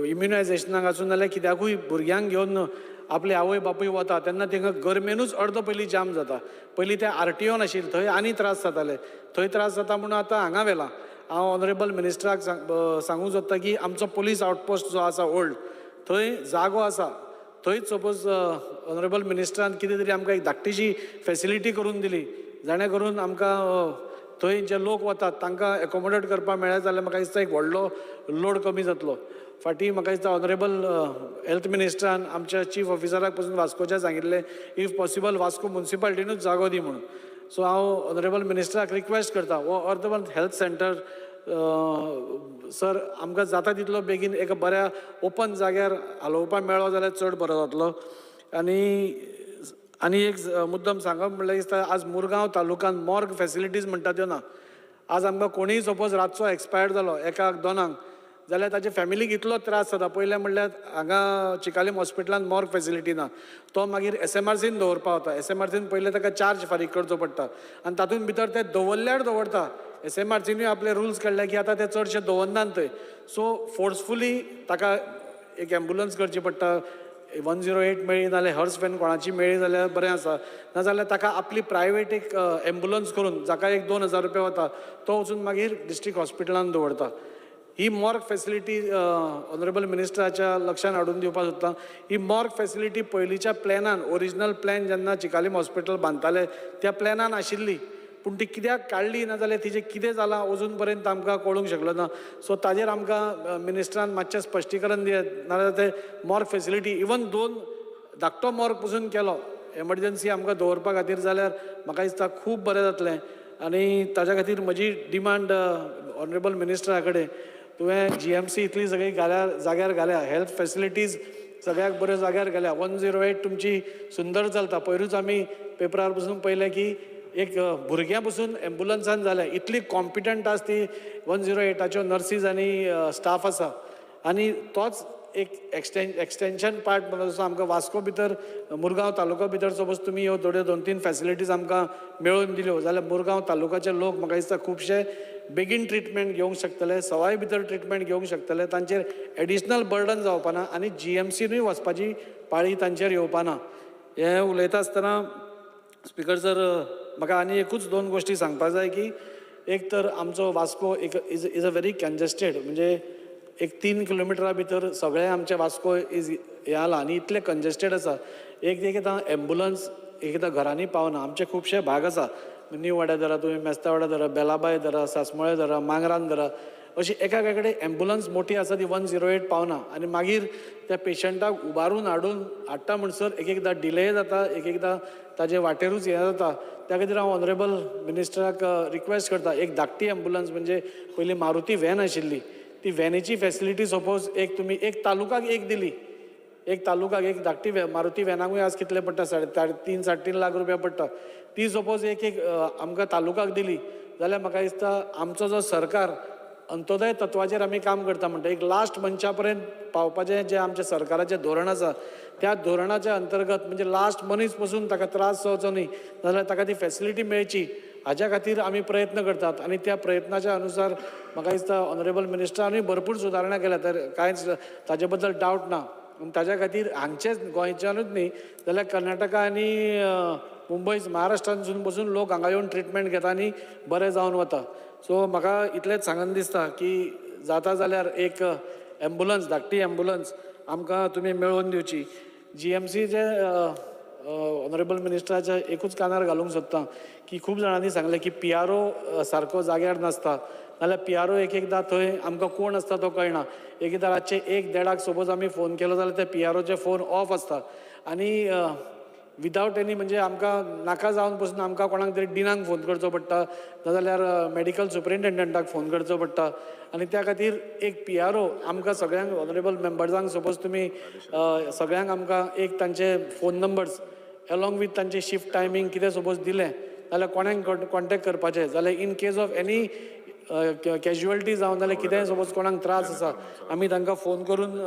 इम्युनायजेशनाक आसूं नाल्यार कित्याकूय भुरग्यांक घेवन आपले आवय बापूय वता तेन्ना तांकां गरमेनूच अर्दो पयलीं जाम जाता. पयलीं ते RTO नाशिल्लें, थंय आनी त्रास जाताले, थंय त्रास जाता म्हणून आतां हांगा व्हेलां. हांव ऑनरेबल मिनिस्टराक सांगूंक सोदता की आमचो पुलीस आउटपोस्ट जो आसा ओल्ड, थंय जागो आसा, थंयच सपोज ऑनरेबल मिनिस्टरान कितें तरी आमकां एक धाकटीशी फेसिलिटी करून दिली जाणे करून आमकां थंय जे लोक वतात तांकां एकोमोडेट करपाक मेळ्ळें जाल्यार म्हाका दिसता एक व्हडलो लोड कमी जातलो. फाटीं म्हाका दिसता ऑनरेबल हेल्थ मिनिस्टरान आमच्या चीफ ऑफिसराक पसून वास्कोच्या सांगिल्लें if possible Vasco मुन्सिपालिटीनूच जागो दी म्हणून. सो हांव ऑनरेबल मिनिस्टराक रिक्वेस्ट करता हो अर्बन हेल्थ सेंटर सर आमकां जाता तितलो बेगीन एका बऱ्या ओपन जाग्यार हालोवपाक मेळ्ळो जाल्यार चड बरो जातलो. आनी आनी एक मुद्दम सांगप म्हणल्यार दिसता आज मुरगांव तालुक्यान मॉर्ग फेसिलिटीज म्हणटा त्यो ना. आज आमकां कोणीय सपोज रातचो एक्सपायर्ड जालो एकाक दोनांक जाल्यार ताच्या फॅमिलीक इतलो त्रास जाता. पयलें म्हणल्यार हांगा चिकालीम हॉस्पिटलान मॉर्ग फेसिलिटी ना, तो मागीर SMRCन दवरपा वता. SMRCन पयलें ताका चार्ज फारीक करचो पडटा आनी तातूंत भितर ते दवरल्यार दवरता. SMRCनूय आपले रुल्स काडले की आतां ते चडशे दवरनात थंय. सो फोर्सफुली ताका एक एम्बुलन्स करची पडटा, 108 मेळ्ळी नाल्यार हर्स व्हॅन कोणाची मेळ्ळी जाल्यार बरें आसा, नाजाल्यार ताका आपली प्रायवेट एक एम्बुलन्स करून जाका एक 2000 रुपया वता तो वचून मागीर डिस्ट्रिक्ट हॉस्पिटलान दवरता. ही मॉर्ग फेसिलिटी ऑनरेबल मिनिस्टराच्या लक्षान हाडून दिवपाक सोदता. ही मॉर्ग फेसिलिटी पयलींच्या प्लॅनान, ओरिजिनल प्लॅन जेन्ना चिकालीम हॉस्पिटल बांदताले त्या प्लॅनान आशिल्ली, पूण ती कित्याक काडली ना जाल्यार तिजें कितें जालां अजून पर्यंत आमकां कळूंक शकलो ना. सो ताजेर आमकां मिनिस्टरान मातशें स्पश्टीकरण दियात, नाजाल्यार ते मॉर्ग फेसिलिटी इवन दोन धाकटो मॉर्ग पसून केलो एमर्जन्सी आमकां दवरपा खातीर जाल्यार म्हाका दिसता खूब बरें जातलें. आनी ताज्या खातीर म्हजी डिमांड ऑनरेबल मिनिस्टरा कडेन, तुवें GMC इतली सगळी घाल्या जाग्यार घाल्या, हेल्थ फेसिलिटीज सगळ्याक बऱ्यो जाग्यार घाल्या, 108 तुमची सुंदर चलता. पयरूच आमी पेपरार पसून पळयलें की एक भुरग्यां पसून एम्बुलन्सान जालें, इतली कॉम्पिटंट आस ती 108च्यो नर्सीज आनी स्टाफ आसा. आनी तोच एक एक्सटेंशन पार्ट म्हणून जसो आमकां वास्को भितर, मुरगांव तालुका भितर सपोज तुमी ह्यो थोड्यो दोन तीन फॅसिलिटीज आमकां मेळोवन दिल्यो जाल्यार मुरगांव तालुकाचे लोक म्हाका दिसता खुबशे बेगीन ट्रिटमेंट घेवंक शकतले, सवाय भितर ट्रिटमेंट घेवंक शकतले, तांचेर एडिशनल बर्डन जावपाना आनी जीएमसीनूय वचपाची पाळी तांचेर येवपाना. हें उलयता आसतना स्पिकर सर, म्हाका आनी एकूच दोन गोश्टी सांगपाक जाय की एक तर आमचो वास्को एक is a very congested, म्हणजे एक 3 किलोमिटरा भितर सगळें आमचें वास्को is हें जाला आनी इतलें कंजेस्टेड आसा. एक एकदां एम्बुलन्स एकदां घरांनी पावना. आमचे खुबशे भाग आसा, न्यू वाड्यार धरा तुमी, मेस्तावाड्यार धरा, बेलाबाय धरा, सासमोळे धरा, मांगरान धरा, अशी एका कडेन एम्बुलन्स मोठी आसा ती 108 पावना आनी मागीर त्या पेशंटाक उबारून हाडून हाडटा म्हणसर एक एकदां डिले जाता, एक एकदां ताजे वाटेरूच हें जाता. त्या खातीर हांव ऑनरेबल मिनिस्टराक रिक्वेस्ट करता, एक धाकटी एम्बुलन्स, म्हणजे पयलीं मारुती व्हॅन आशिल्ली, ती व्हॅनीची फॅसिलिटी सपोज एक तुमी एक तालुकाक एक दिली, एक तालुकाक एक धाकटी मारुती व्हॅनाकूय आज कितले पडटा, साडे 3 3.5 लाख रुपया पडटा. ती सपोज एक एक आमकां तालुकाक दिली जाल्यार म्हाका दिसता आमचो जो सरकार अंत्योदय तत्वाचेर आमी काम करता म्हणटा, एक लास्ट मनशा पर्यंत पावपाचें जें आमचें सरकाराचें धोरण आसा, त्या धोरणाच्या अंतर्गत म्हणजे लास्ट मनीस पसून ताका त्रास जावचो न्ही जाल्यार ताका ती फॅसिलिटी मेळची हाज्या खातीर आमी प्रयत्न करतात. आनी त्या प्रयत्नाच्या अनुसार म्हाका दिसता ऑनरेबल मिनिस्टरानूय भरपूर सुदारणा केल्या, तर कांयच ताजे बद्दल डावट ना. आनी ताज्या खातीर हांगचेच गोंयच्यानूच न्ही जाल्यार कर्नाटका आनी मुंबय, महाराष्ट्रांतसून पसून लोक हांगा येवन ट्रिटमेंट घेता आनी बरे जावन वता. सो म्हाका इतलेंच सांगन दिसता की जाता जाल्यार एक एम्बुलन्स, धाकटी एम्बुलन्स आमकां तुमी मेळोवन दिवची. जीएमसीचे ऑनरेबल मिनिस्टराच्या एकूच कानार घालूंक सोदता की खूब जाणांनी सांगलें की पीआरओ सारको जाग्यार नासता, नाल्यार पीआरओ एक एकदां थंय आमकां कोण आसता तो कळना. एक एकदां रातचे एक देडाक सपोज आमी फोन केलो जाल्यार ते पीआरओचे फोन ऑफ आसता आनी विदावट एनी, म्हणजे आमकां नाका जावन पसून आमकां कोणाक तरी डिनाक फोन करचो पडटा, नाजाल्यार मॅडिकल सुपरिटेंडंटाक फोन करचो पडटा. आनी त्या खातीर एक पीआरओ आमकां सगळ्यांक ऑनरेबल मेंबर्सांक सपोज तुमी सगळ्यांक आमकां एक तांचे फोन नंबर्स एलॉंग विथ तांचे शिफ्ट टायमींग कितें सपोज दिलें जाल्यार कोणाक कॉन्टेक्ट करपाचें जाल्यार in case of any casualty जावं नाल्यार कितेंय सपोज कोणाक त्रास आसा, आमी तांकां फोन करून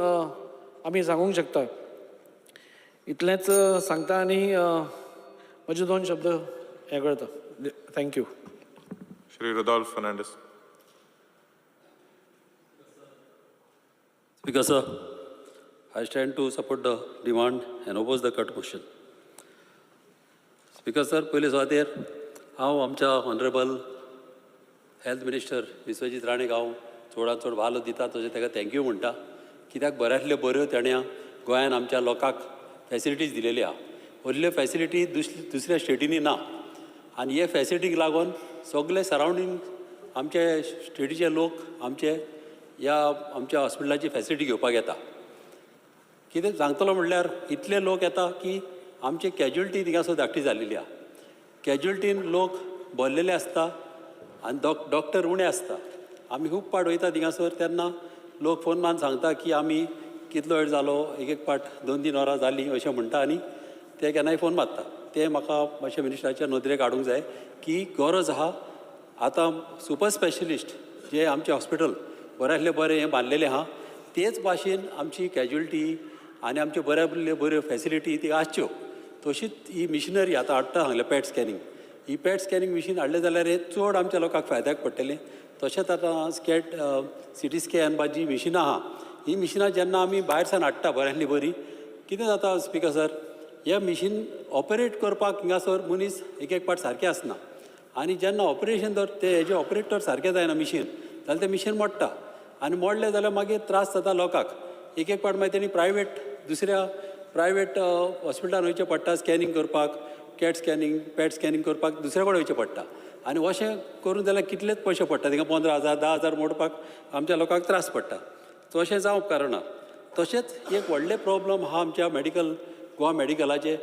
आमी सांगूंक शकता. इतलेंच सांगता आनी म्हजे दोन शब्द हें करता. Thank you. Shri Rudolf Fernandes. Speaker sir, I stand to support the demand and oppose the cut motion. Speaker sir, पयले सुवातेर हांव आमच्या ऑनरेबल हेल्थ मिनिस्टर विश्वजीत राणेक हांव चडांत चड वालो दिता, तशें ताका thank you म्हणटा, कित्याक बऱ्यांतल्यो बऱ्यो ताणें गोंयान आमच्या लोकांक फॅसिलिटीज दिलेली आहा. असल्यो फॅसिलिटी दुसऱ्या स्टेटींनी ना आनी हे फॅसिलिटीक लागून सगळे सरावंडींग आमचे स्टेटीचे लोक आमचे ह्या आमच्या हॉस्पिटलाची फॅसिलिटी घेवपाक येता. कितें सांगतलो म्हणल्यार इतले लोक येता की आमची कॅज्युलिटी थिंगासर धाकटी जाल्लेली आहा. कॅज्युलिटीन लोक भरलेले आसता आनी डॉक्टर उणे आसता. आमी खूब पाट वयता थिंगासर तेन्ना लोक फोन मारून सांगता की आमी कितलो वेळ जालो, एक एक पाट 2-3 वरां जालीं अशें म्हणटा आनी ते केन्नाय फोन मारता. ते म्हाका मातशें मिनिस्टराच्या नदरेक हाडूंक जाय की गरज आहा आतां सुपर स्पेशलिस्ट जे आमचें हॉस्पिटल बऱ्यांतलें बरें हें बांदलेलें आहा, तेच भाशेन आमची कॅज्युलिटी आनी आमच्यो बऱ्यांतल्यो बऱ्यो फॅसिलिटी ती आसच्यो. तशीच ही मिशिनरी आतां हाडटा सांगलें पॅट स्कॅनिंग, ही पॅट स्कॅनिंग मिशीन हाडलें जाल्यार हें चड आमच्या लोकांक फायद्याक पडटलें. तशेंच आतां स्कॅट सिटी स्कॅन बा जी मिशिनां आहा, ही मिशिनां जेन्ना आमी भायर सावन हाडटा बऱ्यांतली बरीं, कितें जाता स्पिकर सर, हे मिशीन ऑपरेट करपाक हिंगासर मनीस एक एक पाट सारकें आसना आनी जेन्ना ऑपरेशन जर ते हेजे ऑपरेटर सारकें जायना मिशीन जाल्यार तें मिशीन मोडटा आनी मोडलें जाल्यार मागीर त्रास जाता लोकांक. एक एक पाट मागीर तेणी प्रायवेट दुसऱ्या प्रायवेट हॉस्पिटलान वयचें पडटा स्कॅनिंग करपाक, कॅट स्कॅनिंग, पॅट स्कॅनिंग करपाक दुसऱ्या कडेन वयचें पडटा आनी अशें करून जाल्यार कितलेच पयशे पडटा थिंगा, 15,000 10,000 मोडपाक आमच्या लोकांक त्रास पडटा. सो अशें जावंक कारणां. तशेंच एक व्हडलें प्रॉब्लम आहा आमच्या मॅडिकल, गोवा मॅडिकलाचे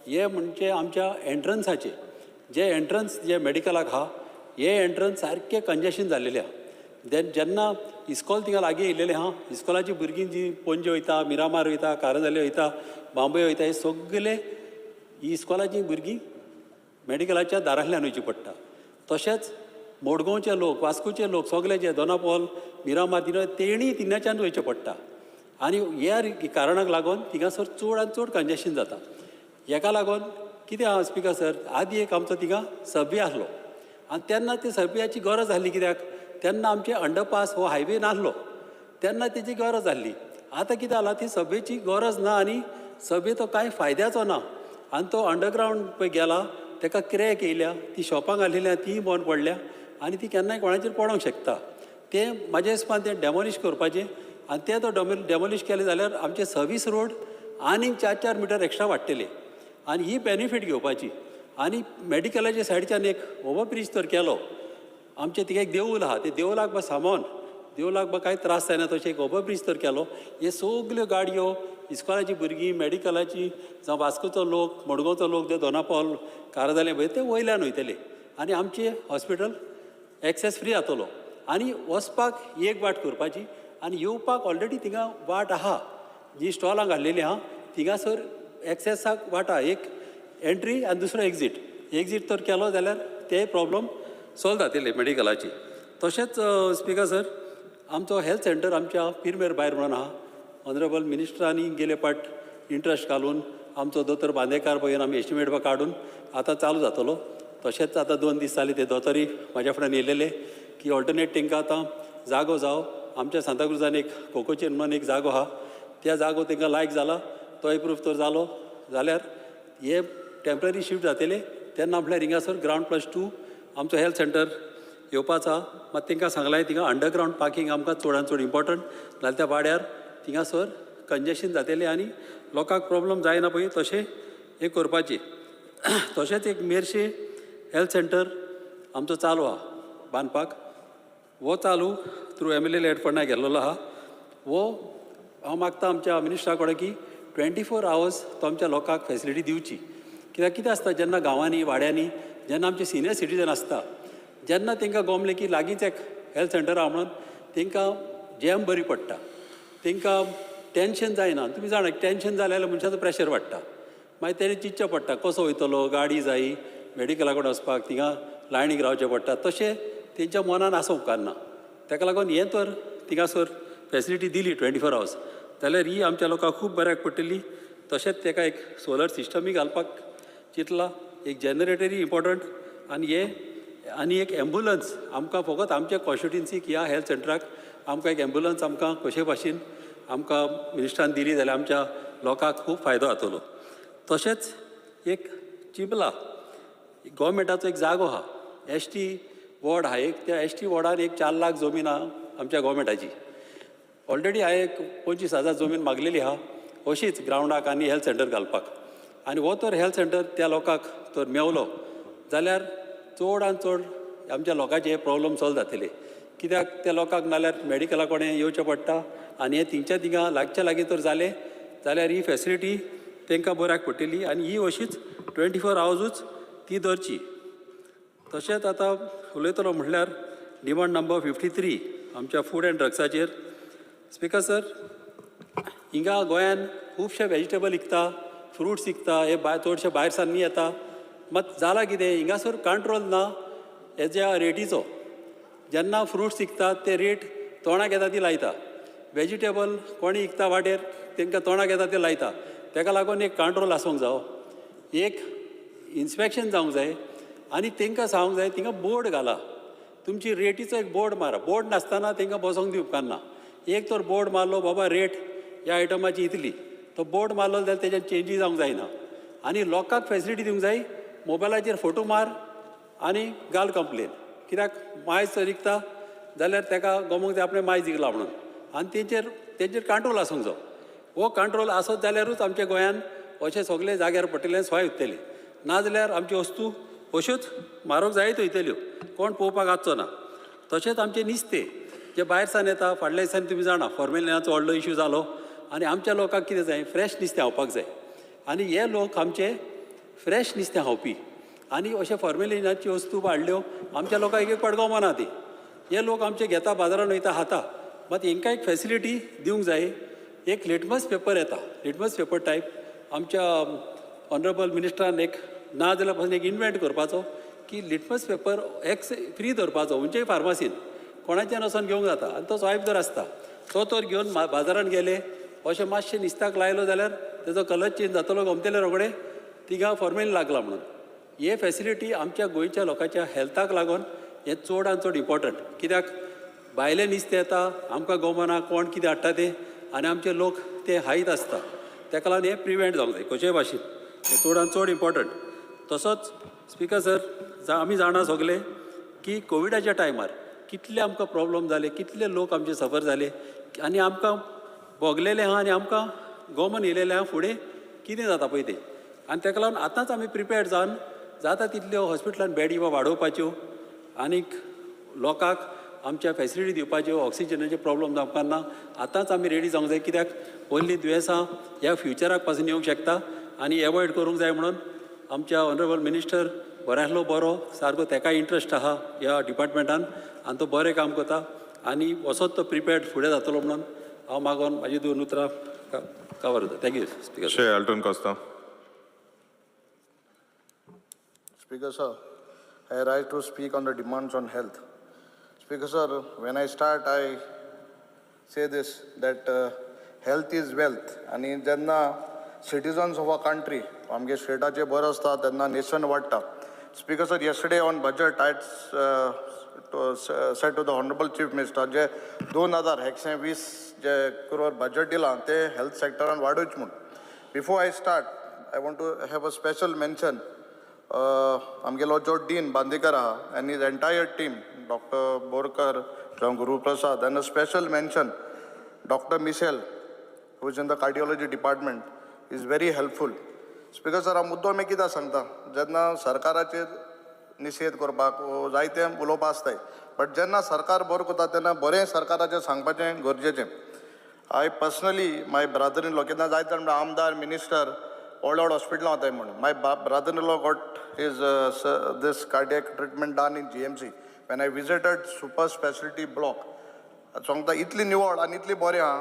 हे म्हणजे आमच्या एंट्रन्साचे जे एंट्रन्स जे मॅडिकलाक आहा, हे एंट्रन्स सारकें कंजेशन जाल्लेलें आहा. देन जेन्ना इस्कॉल थिंगा लागीं येयलेलें आहा, इस्कॉलाची भुरगीं जीं पणजे वयता, मिरामार वयता, कारांजाले वयता, बांबोळे वयता, हे सगले ही इस्कॉलाचीं भुरगीं मॅडिकलाच्या दारांतल्यान वयची पडटा. तशेंच मडगांवचे लोक, वास्कोचे लोक सगले जे दोनापावल, मिरामार, तिंगा तेणी थिंगाच्यान वयचें पडटा. आनी ह्या कारणाक लागून थिंगासर चड आनी चड कंजेशन जाता. हेका लागून कितें आहा स्पीकर सर, आदी एक आमचो थिंगा सबवे आसलो आनी तेन्ना ते सबवेयाची गरज आसली, कित्याक तेन्ना आमचे अंडरपास हो हायवे नासलो, तेन्ना तेजी गरज आसली. आतां कितें जाला, ती सबवेची गरज ना आनी सबवे तो कांय फायद्याचो ना आनी तो अंडरग्रावंड पळय गेला, तेका क्रॅक येयल्या, ती शॉपां घालिल्ल्या तीय बंद पडल्या आनी ती केन्नाय कोणाचेर पडोंक शकता. तें म्हाज्या हिसपान तें डेमोलिश करपाचें आनी तें तो डेमोलिश केलें जाल्यार आमचे सर्वीस रोड आनीक 4-4 मिटर एक्स्ट्रा वाडटले आनी ही बेनिफीट घेवपाची. आनी मेडिकलाच्या सायडच्यान एक ओवरब्रीज तर केलो, आमचें थिंगा एक देवूल आहा, ते देवलाक बा सामोन देवलाक बा कांय त्रास जायना तशें एक ओवरब्रीज तर केलो, हे सगल्यो गाडयो इस्कॉलाची भुरगीं, मेडिकलाची, जावं वास्कोचो लोक, मडगांवचो लोक जे दोनापावल काराजाले पळय ते वयल्यान वयतले आनी आमचें हॉस्पिटल एक्सेस फ्री जातलो. आनी वचपाक एक वाट करपाची आनी येवपाक ऑलरेडी थिंगा वाट आहा, जी स्टॉलां घाल्लेलीं आहा थिंगासर एक्सेसाक वाट आहा, एक एंट्री आनी दुसरो एक्जीट. एक्जीट तर केलो जाल्यार ते प्रॉब्लम सॉल्व जातले मेडिकलाची. तशेंच स्पीकर सर, आमचो हेल्थ सेंटर आमच्या पिरमेर भायर म्हणून आहा, ऑनरेबल मिनिस्टरांनी गेले पाट इंट्रस्ट घालून आमचो दोतोर बांदेकार पळय आमी एस्टिमेट काडून आतां चालू जातलो. तशेंच आतां 2 दीस जाले ते दोतोरूय म्हाज्या फुड्यान येयलेले की ऑल्टरनेट तांकां आतां जागो जावं. आमच्या सांताक्रुजान एक कोकोचेन म्हणून एक जागो आहा, त्या जागो तांकां लायक जाला, तो एप्रूव तर जालो जाल्यार हे टेंपररी शिफ्ट जातले तेन्ना म्हळ्यार हिंगासर ग्रावंड +2 आमचो हेल्थ सेंटर येवपाचो आहा. मात तांकां सांगलां थिंगा अंडरग्रावंड पार्कींग आमकां चडान चड इम्पोर्टंट, नाल्यार त्या वाड्यार थिंगासर कंजेशन जातलें आनी लोकांक प्रॉब्लम जायना पळय तशें हें करपाचें. तशेंच एक मेरशे हेल्थ सेंटर आमचो चालू आहा बांदपाक, हो चालू थ्रू MLA lead फंडा गेल्लो आहा. हो हांव मागता आमच्या मिनिस्टरा कडेन की 24 आवर्स तो आमच्या लोकांक फेसिलिटी दिवची. कित्याक कितें आसता जेन्ना गांवांनी वाड्यांनी जेन्ना आमचे सिनियर सिटीजन आसता, जेन्ना तांकां गोमलें की लागींच एक हेल्थ सेंटर आहा म्हणून तांकां जॅम बरी पडटा, तांकां टेंशन जायना. तुमी जाणा टेंशन जालें जाल्यार मनशाचो प्रेशर वाडटा, मागीर तेणें चिंतचें पडटा कसो वयतलो, गाडी जायी मेडिकला कडेन वचपाक, थिंगा लायनीक रावचें पडटा, तशें तेंच्या मनान आसूंक उपकारना. ताका लागून हें तर थिंगासर फेसिलिटी दिली 24 आवर्स जाल्यार ही आमच्या लोकांक खूब बऱ्याक पडटली. तशेंच ताका एक सोलर सिस्टमूय घालपाक चिंतला, एक जनरेटरूय इम्पोर्टंट आनी हे आनी एक एम्बुलन्स आमकां फकत आमच्या कॉन्स्टिट्युन्सीक ह्या हेल्थ सेंटराक आमकां एक एम्बुलन्स आमकां कशे भाशेन आमकां मिनिस्टरान दिली जाल्यार आमच्या लोकांक खूब फायदो जातलो. तशेंच एक चिंबला गोवोरमेंटाचो एक जागो आहा, ST ward आहा एक, त्या ST वॉर्डार एक 4 लाख जमीन आहा आमच्या गोवोरमेंटाची. ऑलरेडी हांवें एक 25,000 जमीन मागलेली आहा अशीच ग्रावंडाक आनी हेल्थ सेंटर घालपाक. आनी हो तर हेल्थ सेंटर त्या लोकांक तर मेवलो जाल्यार चड आनी चड आमच्या लोकांचे प्रॉब्लम सॉल्व जातले. कित्याक त्या लोकांक नाल्यार मेडिकला कडेन येवचें पडटा आनी हें थिंगच्या थिंगा लागच्या लागीं तर जालें जाल्यार ही फेसिलिटी तांकां बऱ्याक पडटली आनी ही अशीच 24 आवर्सूच ती दवरची. तशेंच आतां उलयतलो म्हणल्यार डिमांड नंबर 53 आमच्या फूड एंड ड्रग्साचेर. स्पीकर सर, हिंगा गोंयान खुबशे वेजिटेबल विकता, फ्रुट्स विकता, हे भायर चडशे भायर सावन येता. मात जालां कितें, हिंगासर कंट्रोल ना हेज्या रेटीचो. जेन्ना फ्रुट्स विकतात ते रेट तोंडाक येता ती लायता, वेजिटेबल कोणी विकता वाटेर तांकां तोंडाक येता ते लायता. ताका लागून एक कंट्रोल आसूंक जावो, एक इन्स्पेक्शन जावंक जाय आनी तांकां सांगूंक जाय थिंगा बोर्ड घाला, तुमची रेटीचो एक बोर्ड मारा. बोर्ड नासतना तांकां बसोंक दिवंक उपकारना. एक तर बोर्ड मारलो बाबा रेट ह्या आयटमाची इतली, तो बोर्ड मारलो जाल्यार तेज्यान चेंजीस जावंक जायना. आनी लोकांक फेसिलिटी दिवंक जाय, मोबायलाचेर फोटो मार आनी घाल कंप्लेन. कित्याक मायज जर विकता जाल्यार ताका गोमोंक जाय आपणें मायज विकला म्हणून, आनी तेंचेर कंट्रोल आसूंक जाय. हो कंट्रोल आसत जाल्यारूच आमच्या गोंयान अशें सगळे जाग्यार पडटलें, सोय उत्तली. नाजाल्यार आमच्यो वस्तू अश्योच म्हारग जायत वयतल्यो, कोण पळोवपाक आसचो ना. तशेंच आमचें नुस्तें जें भायर सावन येता, फाटल्या दिसांनी तुमी जाणा फॉर्मेलिनाचो व्हडलो इशू जालो आनी आमच्या लोकांक कितें जाय, फ्रेश नुस्तें खावपाक जाय. आनी हे लोक आमचे फ्रेश नुस्तें खावपी आनी अशे फॉर्मेलिनाची वस्तू हाडल्यो आमच्या लोकांक एक एक पडगो मना ती. हे लोक आमचे घेता, बाजारान वयता, खाता. मात हेंकां एक फेसिलिटी दिवंक जाय. एक लिटमस पेपर येता, लिटमस पेपर टायप आमच्या ऑनरेबल मिनिस्टरान एक ना जाल्यार पासून एक इन्वेंट करपाचो की लिटमस पेपर एक फ्री दवरपाचो खंयच्याय फार्मासीन, कोणाच्यान वचोन घेवंक जाता. आनी तो स्वायप जर आसता तो तर घेवन बाजारान गेले अशें मातशें निस्ताक लायलो जाल्यार तेजो कलर चेंज जातलो, गमतले रोखडे तिगा फॉर्मेन लागला म्हणून. हे फॅसिलिटी आमच्या गोंयच्या लोकांच्या हेल्थाक लागून हें चडान चड इम्पॉर्टंट, कित्याक भायलें नुस्तें येता, आमकां गोमना कोण कितें हाडटा तें, आनी आमचे लोक ते हायत आसता. ताका लागून हें प्रिवेंट जावंक जाय खंयच्याय भाशेन, हें चडान चड इम्पॉर्टंट. तसोच स्पिकर सर, आमी जाणा सगले की कोविडाच्या टायमार कितले आमकां प्रॉब्लम जाले, कितले लोक आमचे सफर जाले आनी आमकां भोगलेले आहा आनी आमकां गोमन येयलेलें आहा फुडें कितें जाता पळय तें. आनी ताका लागून आतांच आमी प्रिपेर्ड जावन जाता तितल्यो हॉस्पिटलान बेडी वाडोवपाच्यो आनीक लोकांक आमच्या फॅसिलिटी दिवपाच्यो, ऑक्सिजनाचे प्रॉब्लम जावपाक ना. आतांच आमी रेडी जावंक जाय, कित्याक व्हडलीं दुयेंसां ह्या फ्युचराक पासून येवंक शकता आनी एवॉयड करूंक जाय म्हणून आमच्या ऑनरेबल मिनिस्टर बऱ्यांतलो बरो, सारको तेकाय इंट्रस्ट आहा ह्या डिपार्टमेंटान आनी तो बरें काम करता आनी वसोत तो प्रिपेर्ड फुडें जातलो म्हणून हांव मागोन म्हाजी दोन उतरां कवर जाता. Thank you speaker. Shri Elton Costa. Speaker sir, I rise to speak on the demands on health. Speaker sir, when I start, I say this, that health is wealth. आनी जेन्ना सिटीजन्स ऑफ अ कंट्री आमगे स्टेटाचे बरो आसता तेन्ना नेशन वाडटा. Speaker sir, yesterday on budget I said to the honourable chief minister, J 2120 J crore budget दिलां ते हेल्थ सेक्टरान वाडोवचें म्हूण. Before I start, I want to have a special mention, आमगेलो जो डीन बांदेकर आहा and his entire team, Doctor Borkar जावं Guruprasad, and a special mention Doctor Michel, who is in the cardiology department, is very helpful. Speaker sir, हांव मुद्दो मी कित्याक सांगता, जेन्ना सरकाराचेर निशेध करपाक जायतें उलोवपाक आसताय, बट जेन्ना सरकार बरें करता तेन्ना बरें सरकाराचें सांगपाचें गरजेचें. I personally, my brother in law, केन्ना जायते जाण आमदार मिनिस्टर व्हड व्हड हॉस्पिटलां वताय म्हूण, my brother in law got his this cardiac treatment done in GMC. When I visited super speciality block, सांगता इतली निवळ आनी इतली बरें आहा.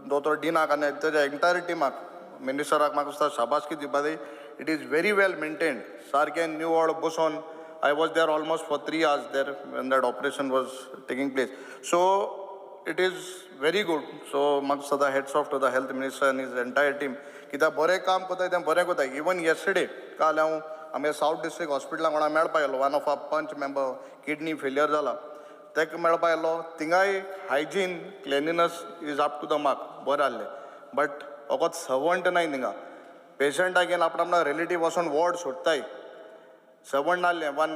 दोतोर डिनाक आनी तेज्या एंटायर टिमाक, मिनिस्टराक म्हाका दिसता शाबासकी दिवपा जाय. It is very well maintained, सारकें निवळ बसोन. I was there almost for 3 hours there when that operation was taking place. So it is very good. So म्हाका सदां hats off to the health minister and his entire team, कित्याक बरें काम करताय तें बरें करताय. इवन येस्टरडे, काल हांव आमगे सावथ डिस्ट्रिक्ट हॉस्पिटलान कोणा मेळपा गेलो, one of our panch member kidney failure जाला, ताका मेळपा गेलो. थिंगाय hygiene, cleanliness is up to the mark, बरें आहलें. बट वखद सर्वंट नाय थिंगा. पेशंटाक घेवन आपणा आपणा रिलेटीव वचोन वॉर्ड सोदताय. सर्वंट नासलें. One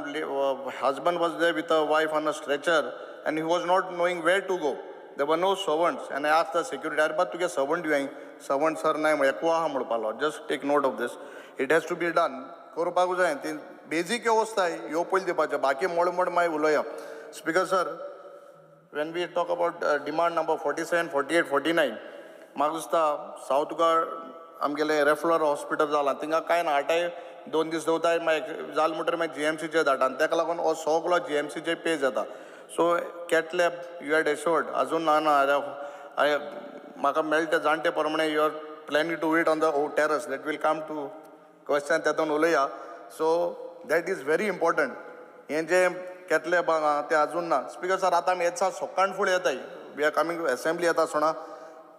husband was there with a wife on a stretcher and he was not knowing where to go. There were no servants and I asked the security, अरे बा तुगे सर्वंट you servant sir नाय एकू आहा म्हणपालो. Just take note of this, it has to be done. करपाकूच जाय ती बेजीक वेवस्था ह्यो पयलीं दिवपाच्यो, बाकी मोड मोड मागीर उलोवया. Speaker sir, when we talk about demand number 47, 48, 49, म्हाका दिसता सावथ गोवा आमगेलें रेफरल हॉस्पिटल जालां, थिंगा कांय ना, हाटाय 2 दीस दवरताय, मागीर जालें म्हणटकीर मागीर जीएमसीचेर धाडटा आनी ताका लागून हो सगलो जीएमसीचेर पे जाता. So cath lab you had assured अजून ना ना म्हाका मेळटा जाणटे प्रमाणे you are planning to it on the terrace, that will come to question, तेतून उलोवया. So that is very important. हें जें कॅथ लॅब आहा तें अजून ना. स्पिकर सर, आतां आमी येता सकाळ फुडें येताय, we are coming assembly येता आसतना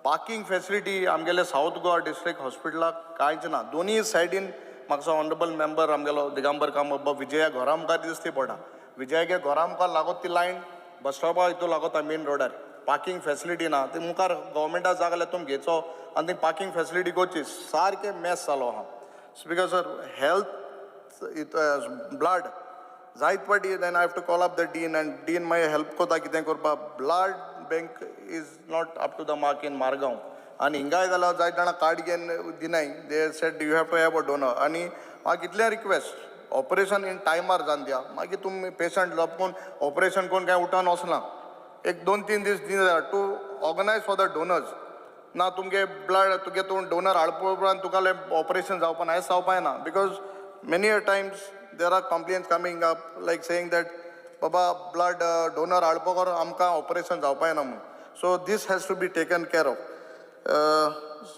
पार्किंग फेसिलिटी आमगेले सावथ गोवा डिस्ट्रिक्ट हॉस्पिटलाक कांयच ना. दोनूय सायडीन म्हाका ऑनरेबल मेंबर आमगेलो दिगंबर कामत विजया घरा मुखार दिसती पडटा. विजयागे घरा मुखार लागत ती लायन बस स्टॉपा हितून लागता मेन रोडार. पार्किंग फेसिलिटी ना. ती मुखार गव्हर्मेंटा जागा जाल्यार तुमी घेचो आनी ती पार्किंग फेसिलिटी करची. सारकें मॅस जालो आहा. स्पिकर सर, हेल्थ ब्लड जायत पाटी then I have to call up the dean and dean मागीर हेल्प करता कितें करपाक. Blood bank is not up to the mark in Margao आनी हिंगाय जाल्यार जायते जाणां कार्ड घेवन दिनाय, they said you have to have a donor. आनी म्हाका इतलें रिक्वेस्ट, ऑपरेशन इन टायमार जावन दिया, मागीर तुमी पेशंट लपकून ऑपरेशन करून कांय उठोन वचना, एक 2-3 दीस दिना जाल्यार to organise for the donors. ना तुमगे ब्लड तुगे तूं डोनर हाडपा उपरांत तुका ऑपरेशन जावपा ना, हें जावपा ना. Because many a times there are complaints coming up like saying that बाबा ब्लड डोनर हाडपा कर आमकां ऑपरेशन जावपा ना म्हूण. So this has to be taken care of.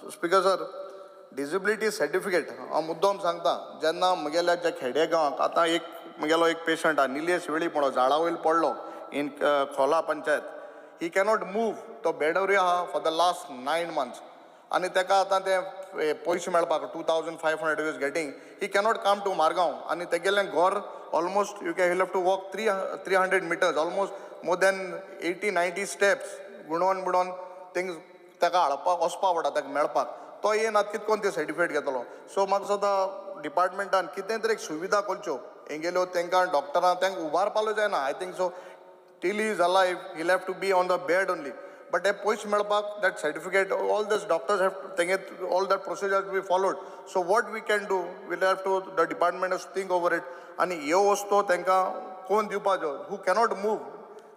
Speaker sir, disability certificate हांव मुद्दम सांगता, जेन्ना म्हगेल्या ज्या खेडे गांवाक आतां एक म्हगेलो एक पेशंट आहा, निलेश वेळीप म्हणून, झाडा वयर पडलो इन खोला पंचायत. He cannot move. तो बेडवरी आहा for the last 9 months आनी ताका आतां ते पयशे मेळपाक 2500 is getting. He cannot come to Margao आनी तेगेलें घर almost you can have to walk 300 meters, almost more than 80-90 steps बुडोन बुडोन thing ताका हाडपाक वचपा पडटा ताका मेळपाक. तो येयना, कित कोन्न ते सर्टिफिकेट घेतलो? सो म्हाका दिसता डिपार्टमेंटान कितें तरी एक सुविधा करच्यो हेंगेल्यो. तांकां डॉक्टरां तांकां उबारपालो जायना. I think so till he is alive, he'll have to be on the bed only. But हे पयशे मेळपाक that certificate, all these doctors have तेंगे all that procedure to be followed. So what we can do, we'll have to, the department has think over it. आनी ह्यो वस्तू तांकां कोण दिवपाच्यो who cannot move,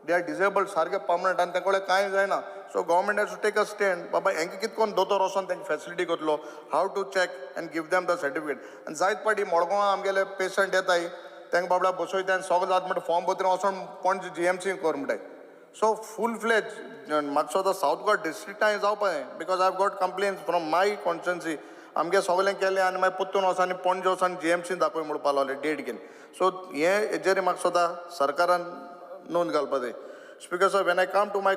they are disabled सारके पर्मनंट आनी तें कडेन कांय जायना. So government has to take a stand, बाबा हेंकां कितें करून दोतोर वचोन तांकां फॅसिलिटी करतलो, how to check and give them the certificate. आनी जायत पाटी मडगांवां आमगेले पेशंट येताय, तांकां बाबड्या बसयता आनी सगळें जाता म्हणटा फॉर्म भरतरी वचोन पणजे जीएमसी कर म्हणटाय. सो फूल फ्लेज म्हाका दिसता सावथ गोवा डिस्ट्रिक्टान जावपा जाय, because I have got complaints from my constituency. आमगे सगळें केलें आनी मागीर परतून वचोन आनी पणजे वचोन जीएमसी दाखय म्हणपाक लागले डेट घेवन. सो हें हेजेर म्हाका दिसता सरकारान नोंद घालपा जाय. Speaker sir, when I come to my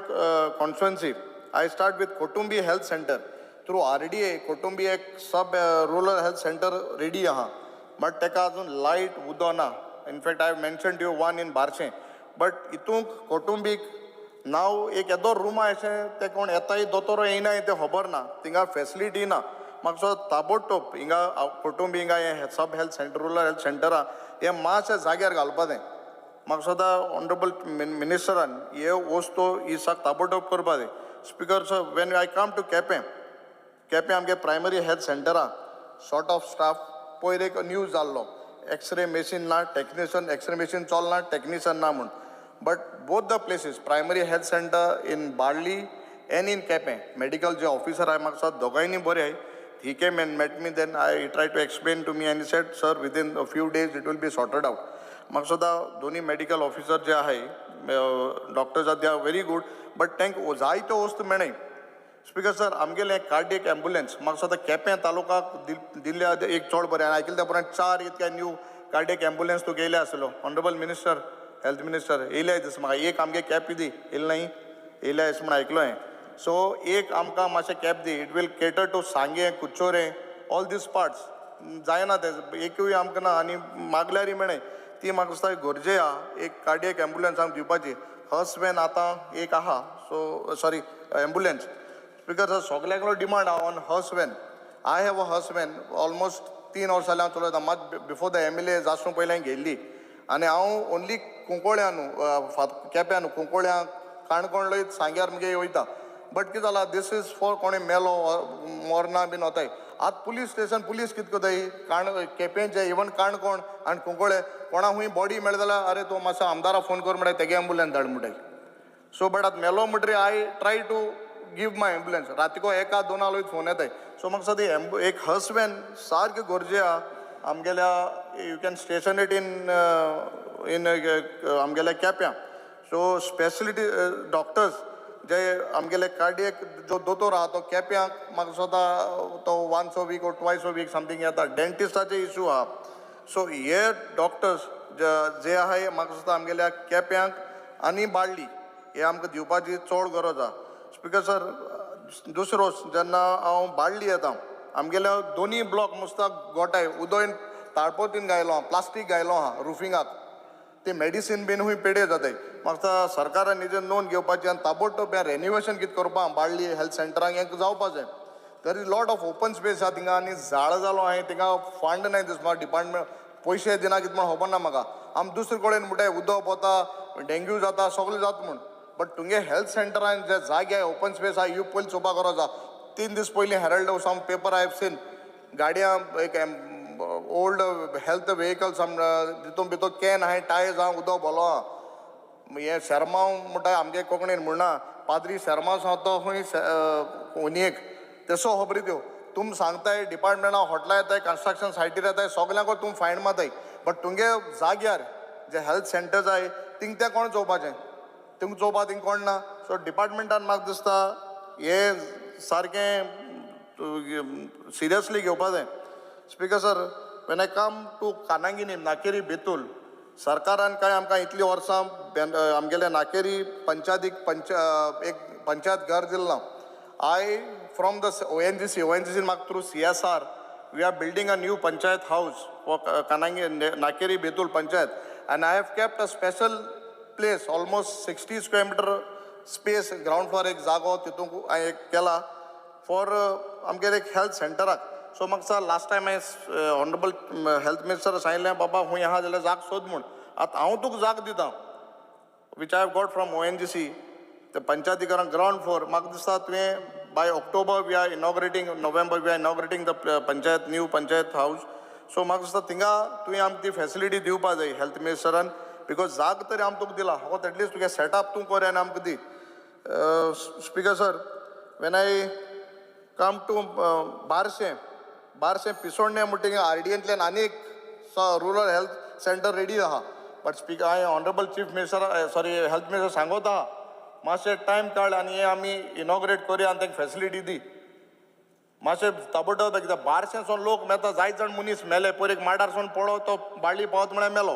constituency, I start with Kotumbi health center. Through RDA Kotumbi एक सब रुरल हेल्थ सेंटर रेडी आहा, बट ताका अजून लायट उदो ना. In fact, I mention you one in Barcem, but हितूंक कोटुंबीक नाव एक येदो रूम आहा अशें ते कोण येताय दोतोर येयनाय तें खबर ना. थिंगा फेसिलिटी ना. म्हाका दिसता ताबडतोब हिंगा कोटुंबी हिंगा हें सब health center, rural health सेंटरां हें मातशें जाग्यार घालपा जाय. म्हाका दिसता ऑनरेबल मिनिस्टरान हे वस्तू ही साक ताबडतोब करपा जाय. Speaker sir, when I come to Quepem, Quepem आमगे प्रायमरी हेल्थ सेंटरां शॉर्ट ऑफ स्टाफ. पयर एक न्यूज जाल्लो, एक्सरे मशीन ना, टेक्निशियन, एक्सरे मशीन चलना, टेक्निशियन ना म्हूण. But both the places, primary health center in Balli and in Quepem, medical J officer आहाय, म्हाका दिसता दोगांयनी बरें आहाय. He came and met me, then I try to explain to me and said, "Sir, within a few days it will be sorted out." म्हाका दिसता दोनी मेडिकल ऑफिसर जे आहाय, डॉक्टर्स आहा, they are very good, but तांकां जायत्यो वस्तू मेळनाय. स्पीकर सर, आमगेलें कार्डियक एम्बुलन्स म्हाका दिसता केपें तालुकाक दिल्ल्या एक चड बरें. आनी आयकलें त्या उपरांत चार इतक्या न्यू कार्डियक एम्बुलन्स तुका येयले आसलो. ऑनरेबल मिनिस्टर, हेल्थ मिनिस्टर, येयले दिस म्हाका एक आमगे केपें दी. येयले न्ही, येयले अशें म्हण आयकलो हांवें. सो एक आमकां मातशें केपें दी. It will cater to Sanguem, Curchorem, all these parts. जायना तें, एकूय आमकां ना आनी मागल्यारय मेळनाय. ती म्हाका दिसता गरजे आहा एक कार्डियक एम्बुलन्स आमकां दिवपाची. हर्स वेन आतां एक आहा, so sorry, ambulance. Speaker sir, सगल्याकडो demand आहा on hearse van. I have a hearse van, almost 3 वर्सां जालीं हांव चलयता. मात बिफोर the MLA जासूं पयलीं हांवें घेयल्ली आनी हांव ओन्ली कुंकोळ्या न्हू, केप्यां न्हू, कुंकोळ्या, काणकोण लयत सांग्यार मुगे वयता. बट कितें जालां, this is for कोणी मेलो मोरना बीन वताय. आतां पुलीस स्टेशन पुलीस कितें करताय, केपेंचे, इवन काणकोण आनी कुंकोळे कोणा खूंय बॉडी मेळ्ळी जाल्यार, "अरे, तूं मातसो आमदारा फोन कर" म्हणटाय, तेगे एम्बुलन्स धाड म्हणटाय. सो बट आतां मेलो म्हणटरी I try to give my ambulance. रातीको एका दोना वयर फोन येताय. सो म्हाका दिसता ती एक हर्स वॅन सारकी गरजे आहा आमगेल्या. You can station it in आमगेल्या केप्यां. सो स्पेशलिटी डॉक्टर्स जे आमगेले कार्डियक जो दोतोर आहा, तो केप्यांक म्हाका दिसता तो once a week or twice a week something येता. डेंटिस्टाचे इशू आहा. सो हे डॉक्टर्स जे आहाय, म्हाका दिसता आमगेल्या केप्यांक आनी बाळ्ळी हे आमकां दिवपाची चड गरज आहा. स्पीकर सर, दुसरो जेन्ना हांव बाळ्ळी येता, आमगेल्या दोनी ब्लॉक मुस्ताक गोठाय उदोयन ताळपोतीन घायलो आहा, प्लास्टीक घायलो आहा रुफिंगाक. ते मेडिसीन बीन खूंय पेडे जाताय. म्हाका सरकारान हेजेर नोंद घेवपाची आनी ताबडतोब हें रेनिवेशन कितें करपा बाळ्ळी हेल्थ सेंटरांक हें जावपा जाय. There is lot of open space आहा थिंगा आनी झाडां जालो आहाय. थिंगा फंड नाय दिसता, डिपार्टमेंट पयशे दिना कितें म्हण खबर ना म्हाका. आमी दुसरे कडेन म्हणटाय उदक वता, डेंग्यू जाता, सगळें जाता म्हूण, बट तुमगे हेल्थ सेंटरान जे जागे ओपन स्पेस आहा, ह्यो पयलीं चोवपा गरज आहा. 3 दीस पयलीं Herald some paper I have seen, गाडयां एक ओल्ड हेल्थ वेहिकल्स तितून भितर can आहाय, टायर्स आहा, उदक भरलो आहा. हें शेरमांव म्हणटा आमगे कोंकणीन म्हणना, पाद्री शेरमांव आसा तो खंय होनयेक तेसो खबरी त्यो. तुम सांगताय डिपार्टमेंटां हॉटलां येताय, कन्स्ट्रक्शन सायटीर येताय, सगल्यांक तुम फायन मारताय, बट तुमगे जाग्यार जे हेल्थ सेंटर्स आहाय थिंग तें कोण चोवपाचें? थिंग चोवपा थिंग कोण ना. सो डिपार्टमेंटान म्हाका दिसता हें सारकें सिरियसली घेवपा जाय. Speaker sir, when I come to Cananginim, Nakeri, Betul, सरकारान कांय आमकां इतलीं वर्सां आमगेल्या नाकेरी पंचायतीक एक पंचायत घर दिलें ना. I from the ONGC, ओएनजीसीन म्हाका through CSR we are building a new panchayat house for Kanangi Nakeri Betul panchayat, and I have kept a special place almost 60 square meter space ground floor एक जागो तितूंत हांवें एक केला फॉर आमगेर एक हेल्थ सेंटराक. सो म्हाका दिसता लास्ट टायम हांवें ऑनरेबल हेल्थ मिनिस्टर सांगिल्लें, बाबा खूंय आहा जाल्यार जाग सोद म्हूण. आतां हांव तुका जाग दिता which I have got from ONGC, ते पंचायतीकरण ग्रावंड फ्लोर. म्हाका दिसता तुवें by October we are inaugurating, November we are inaugurating the panchayat, new panchayat house. So म्हाका दिसता थिंगा तुवें आमकां ती फेसिलिटी दिवपा जाय हेल्थ मिनिस्टरान, because जाग तरी आमी तुका दिला, फकत एटलिस्ट तुगे सेटअप तूं कर आनी आमकां दी. Speaker sir, when I come to Barcem, Barcem Pisonne म्हणटा आरडीएंतल्यान आनी एक रुरल हेल्थ सेंटर रेडी आहा. बट स्पीकर हांवें honourable chief minister sorry health minister सांगोत आहा मातशें टायम काड आनी हें आमी इनॉग्रेट करुया आनी तांकां फेसिलिटी दी मातशें ताबडतोब. कित्याक बारशेंसून लोक मेता, जायत जाण मनीस मेले. पयर एक माडारसून पडो तो बाळ्ळी पावत म्हळ्यार मेलो.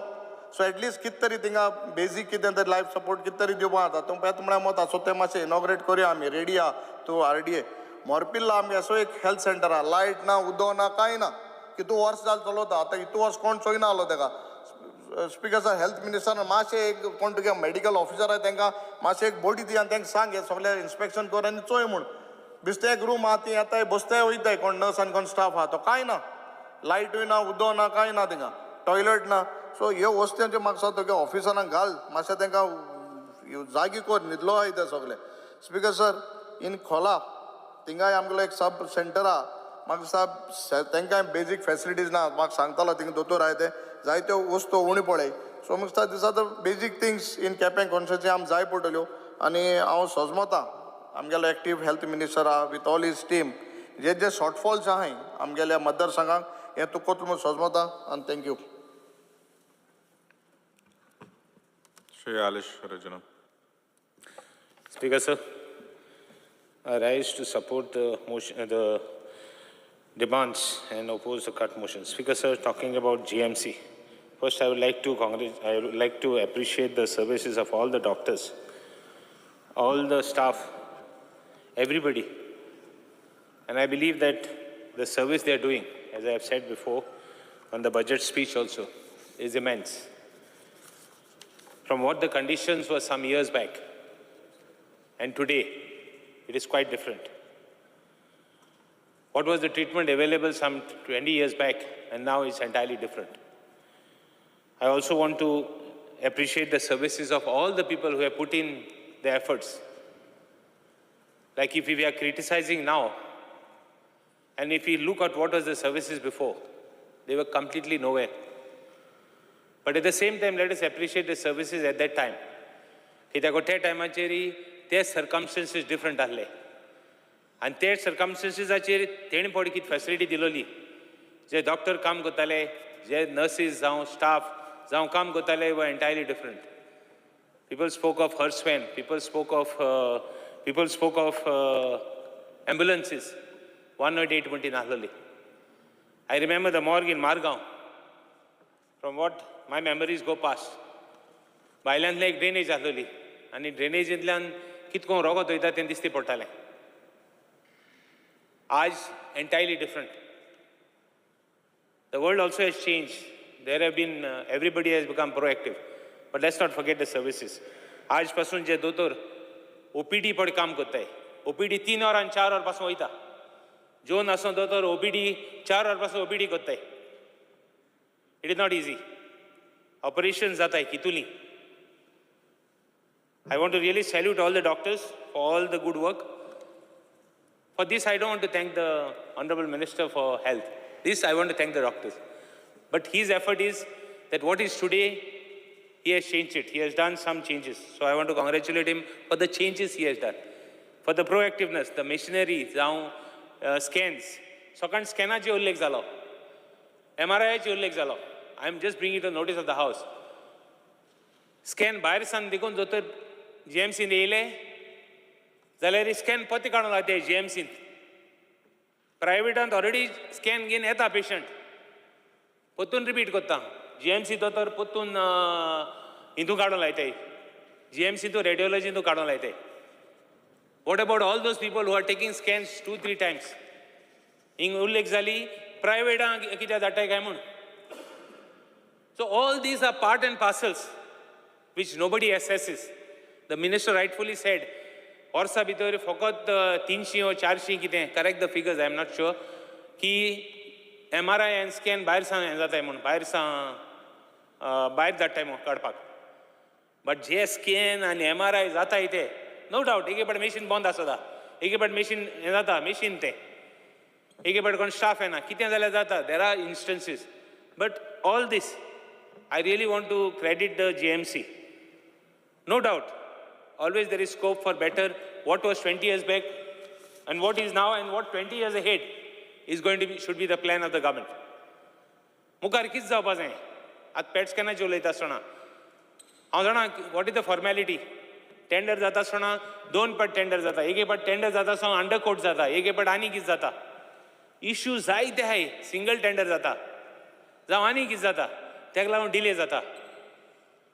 सो एटलिस्ट कितें तरी थिंगा बेजीक कितें तरी लायफ सपोर्ट कितें तरी दिवपा जाता. तूं येता म्हळ्यार मत आसा, सो तें मातशें इनॉग्रेट करुया आमी रेडी आहा तूं आरडीए. मोरपिल्ला आमगे असो एक हेल्थ सेंटर आहा, लायट ना, उदक ना, कांय ना. कितू वर्स जालें चलता आतां, इतू वर्स कोण चोयना आहलो तेका. स्पीकर सर, हेल्थ मिनिस्टरान मातशें एक कोण तुगे मेडिकल ऑफिसर आहा तेंकां मातशें एक बोडी दी आनी तेंकां सांग हें सगळें इन्स्पेक्शन कर आनी चोय म्हूण. बेश्टें एक रूम आहा, ती येताय बसताय वयताय, कोण नर्स आनी कोण स्टाफ आहा तो कांय ना, लायटूय ना, उदक ना, कांय ना, थिंगा टॉयलेट ना. सो ह्यो वस्तूंच्यो म्हाका दिसता तुगे ऑफिसरांक घाल मातशें तेंकां जागी कर, न्हिदलो आहाय ते सगळे. स्पीकर सर, इन खोला थिंगाय आमगेलो एक सब सेंटर आहा, म्हाका दिसता तेंकांय बेजीक फेसिलिटीज ना. म्हाका सांगतालो थिंगा दोतोर आहाय ते जायत्यो वस्तू उणी पळय. सो म्हाका दिसता these are the basic things in Quepem constituency आमकां जाय पडटल्यो. आनी हांव सजमता आमगेलो एक्टीव हेल्थ मिनिस्टर आहा with all his team, J J shortfalls आहाय आमगेल्या मतदारसंघाक हें तूं कोतलो म्हूण सजमता. आनी thank you. Shri Alish Rajana. Speaker sir, I rise to support the motion, the demands and oppose the cut motion. Speaker sir, talking about GMC, first I would like to I would like to appreciate the services of all the doctors, all the staff, everybody. And I believe that the service they are doing, as I have said before on the budget speech also, is immense. From what the conditions were some years back and today, it is quite different. What was the treatment available some 20 years back, and now it's entirely different. I also want to appreciate the services of all the people who have put in the efforts. Like if we are criticizing now, and if we look at what was the services before, they were completely nowhere. But at the same time, let us appreciate the services at that time. कित्याक त्या टायमाचेर ते सर्कमस्टन्सीस डिफरंट आसले आनी ते सर्कमस्टन्सीसाचेर तेणी पळय कितें फेसिलिटी दिलोली, जे डॉक्टर काम करताले, जे नर्सीस जावं स्टाफ जावं काम करताले were entirely different. People spoke of hearse van, people spoke of ambulances, 108 म्हणटी नासलोली. I remember the morgue in Margao, from what my memories go past. भायल्यांतल्यान एक ड्रेनेज आसलोली आनी ड्रेनेजींतल्यान कितको रोगत वयता तें दिसती पडटालें. आज entirely different. The world also has changed. There have been, everybody has become proactive. But let's not forget the services. आज पासून जे दोतोर OPD पड काम करताय, OPD 3 वर आनी 4 वर पासून वयता. जोन आसून दोतोर OPD 4 वर पासून OPD करताय. It is not easy. Operations जाताय कितुली. I want to really salute all the doctors for all the good work. For this, I don't want to thank the Honorable Minister for Health. This, I want to thank the doctors. But his effort is that what is today, he has changed it. He has done some changes. So I want to congratulate him for the changes he has done. For the proactiveness, the machinery, scans. सकाळ स्कॅनाचे उल्लेख जालो, MRI उल्लेख जालो. I am just bringing the notice of the house. Scan भायर सान देखून दोतोर GMC येयले जाल्यार स्कॅन पत्ते काडूंक लागते GMC. प्रायवेटांत ऑलरेडी स्कॅन घेवन येता पेशंट, परतून रिपीट करता. जीएमसी दोतोर परतून हितून काडून लायताय, जीएमसी तूं रेडियोलॉजी तूं काडून लायताय. What about all those people who are taking scans 2-3 times? हिंग उल्लेख जाली प्रायवेटां कित्याक धाडटाय काय म्हूण. So all these are part and parcels which nobody assesses. The minister rightfully said, वर्सा भितर फकत 300 वा 400 कितें, correct the figures, I am not sure, की एमआरआय आनी स्कॅन भायर सावन हें जाताय म्हूण, भायर सावन भायर धाडटाय म्हूण काडपाक. बट जे स्कॅन आनी एमआरआय जाताय ते नो डावट एक फावट मेशीन बंद आसता, एक फावट मेशीन हें जाता, मेशीन तें एक फावट कोण स्टाफ येना, कितें जाल्यार जाता. There are instances. But all this I really want to credit the GMC. No doubt, always there is scope for better. What was 20 years back and what is now and what 20 years ahead is going to be, should be the plan of the government. मुखार कितें जावपा जाय? आतां पॅट स्कॅनाचेर उलयता आसतना हांव जाणा what is the formality. Tender जाता आसतना दोन पाट टेंडर जाता, एक पाट टेंडर जाता आसतना अंडरकोट जाता, एक पाट आनी कितें जाता. इश्यू जायते आहाय. सिंगल टेंडर जाता जावं आनी कितें जाता, ताका लागून डिले जाता.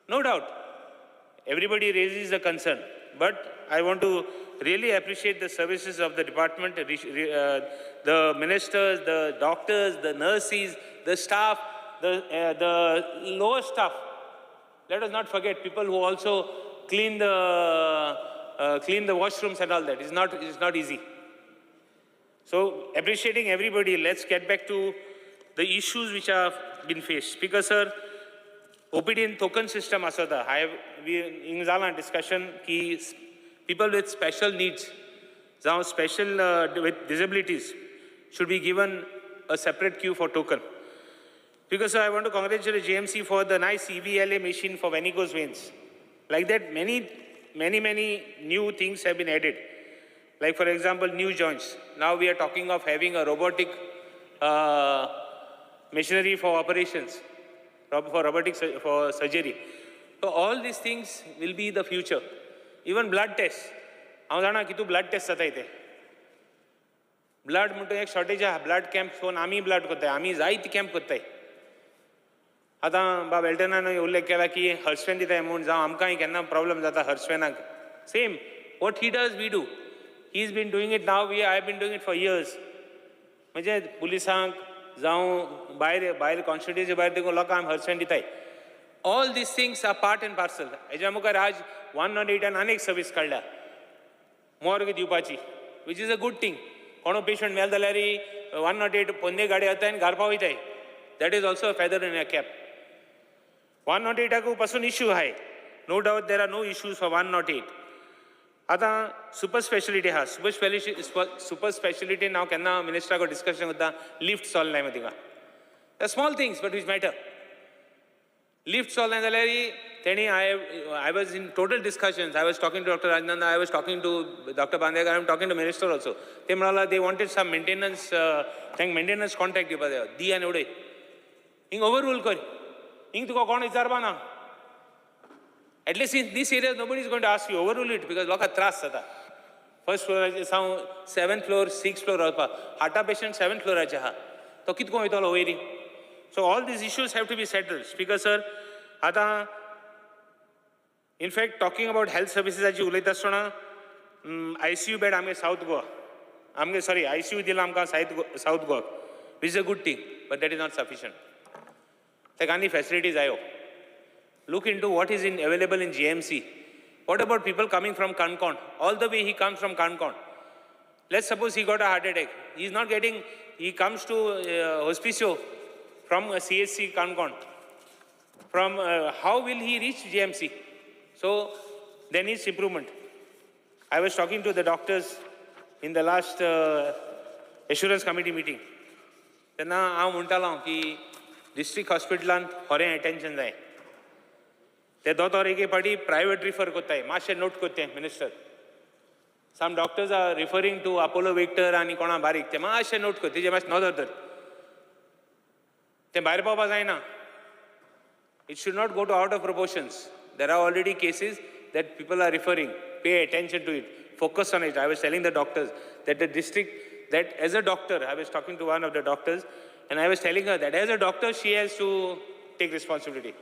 No doubt everybody raises a concern, but I want to really appreciate the services of the department, the ministers, the doctors, the nurses, the staff, the lower staff. Let us not forget people who also clean the washrooms and all that. It's not easy. So appreciating everybody, let's get back to the issues which have been faced. Speaker sir, OPD in token system asata. I have we in जाला discussion ki people with special needs, now special with disabilities, should be given a separate queue for token. Because sir, I want to congratulate GMC for the nice EVLA machine for varicose veins. Like that, many, many, many new things have been added. Like for example, new joints. Now we are talking of having a robotic machinery for operations, for robotic for surgery. So all these things will be the future. Even blood tests. हांव जाणा की तूं ब्लड टेस्ट जाता इथे. ब्लड म्हणटा एक शॉर्टेज आहा. ब्लड कॅम्प सोन आमी ब्लड करताय, आमी जायते कॅम्प करताय. आतां बाब एल्टनान उल्लेख केला की हर्सवेन दिताय म्हूण, जावं आमकांय केन्ना प्रॉब्लम जाता हर्सवेनाक. Same what he does we do. He is been doing it now, we I have been doing it for years. म्हणजे पुलिसांक जावं भायर भायर कॉन्स्टिट्युएन्सी भायर देखून लोकांक हर्सवेन दिताय. All these things are part and parcel. हेज्या मुखार आज 108 आनी एक सर्वीस काडल्या मोर्ग दिवपाची, which is a good thing. कोणो पेशंट मेल जाल्यार 108 पोन्ने गाडी येता आनी घार पावयताय. That is also a feather in a cap. 108 पासून इश्यू आहाय. No doubt there are no issues for 108. आतां सुपर स्पेशलिटी आहा. सुपर स्पेशलिटीन हांव केन्ना मिनिस्टरा कडेन डिस्कशन करता, लिफ्ट चलनाय मदीं थिंगा. Small things but which matter. Lift चलनाय जाल्यार तेणी I was in total discussions. I was talking to Doctor Rajnanda, I was talking to Doctor Bandekar, I am talking to minister also. ते म्हणाला they wanted some maintenance, तांकां मेंटेनन्स कॉन्ट्रॅक्ट दिवपा जाय. दी आनी उडय, हिंग ओवर रूल कर, हिंग तुका कोण विचारपा ना. At least in these areas nobody is going to ask you, overrule it, because लोकांक त्रास जाता. फर्स्ट फ्लोराचेर सावन 7th floor 6th floor वचपा, हार्टा पेशंट 7th फ्लोराचेर आहा, तो कितें करून वयतलो वयरी. So all these issues have to be settled. Speaker sir, आतां in fact talking about health सर्विसीसाची उलयता आसतना आयसीयू बेड आमगे सावथ गोवा, आमगे सॉरी आयसीयू दिला आमकां सावथ गोवाक, which is a good thing, but that is not sufficient. ताका आनी फॅसिलिटी जायो. Look into what is in available in GMC. What about people coming from Canacona? All the way he comes from Canacona. Let's suppose he got a heart attack. He is not getting, he comes to Hospicio from CSC Canacona. From how will he reach GMC? So there needs improvement. I was talking to the doctors in the last assurance committee meeting. तेन्ना हांव म्हणटालो की डिस्ट्रिक्ट हॉस्पिटलांत खरें एटेन्शन जाय. ते दोतोर एके फावटी प्रायवेट रिफर करताय, मातशें नोट करते minister. Some doctors are referring to Apollo Victor आनी कोणा बारीक, ते मातशें नोट कर, तेजेर मातशें नदर धर. तें भायर पावपा जायना. It should not go to out of proportions. There are already cases that people are referring. Pay attention to it. Focus on it. I was telling the doctors that the district, that as a doctor, I was talking to one of the doctors, and I was telling her that as a doctor, she has to take responsibility.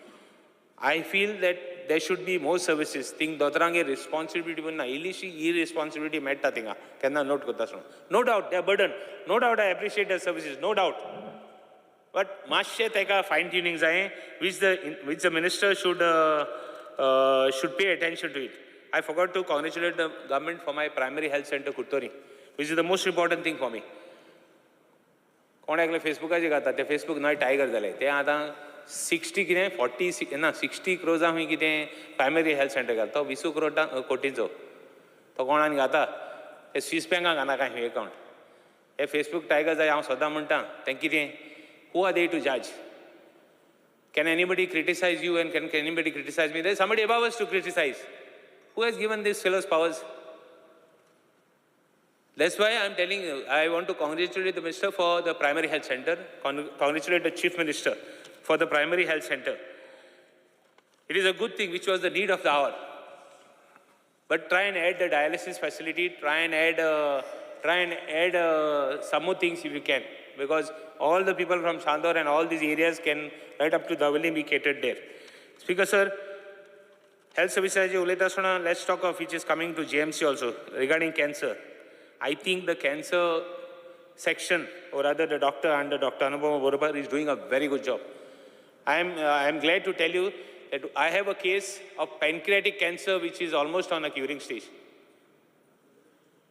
I feel that there should be more services. Thing दोतोरांगे रिस्पॉन्सिबिलिटी पण ना, इल्लीशी इरिस्पॉन्सिबिलिटी मेळटा थिंगा केन्ना नोट करता आसतना. No doubt they burden, no doubt I appreciate the services, no doubt, but मातशें ताका फायन ट्युनींग जाय, which the minister should pay attention to it. I forgot to congratulate the government for my primary health center Curtorim, which is the most important thing for me. कोण एकले फेसबुकाचेर घालता ते फेसबूक नवे टायगर जाले ते आतां 60 कितें 40 ना 60 क्रोजां खंय कितें प्रायमरी हेल्थ सेंटर घालता, तो 20 क्रोटा कोटींचो तो कोणान घाता ते स्वीस बँकाक घालना काय खंय एकावंट. हे फेसबूक टायगर जाय, हांव सदां म्हणटा तें कितें, who are they to judge? Can anybody criticize you and can anybody criticize me? There is somebody above us to criticize. Who has given these fellows powers? That's why I'm telling you, I want to congratulate the minister for the primary health center, congratulate the chief minister for the primary health center. It is a good thing, which was the need of the hour. But try and add the dialysis facility, try and add some more things if you can, because all the people from Chandor and all these areas can right up to Davelim be catered there. Speaker sir, health services उलयता आसतना let's talk of which is coming to GMC also regarding cancer. I think the cancer section, or rather the doctor under Dr. Anupama Borupar, is doing a very good job. I am glad to tell you that I have a case of pancreatic cancer which is almost on a curing stage.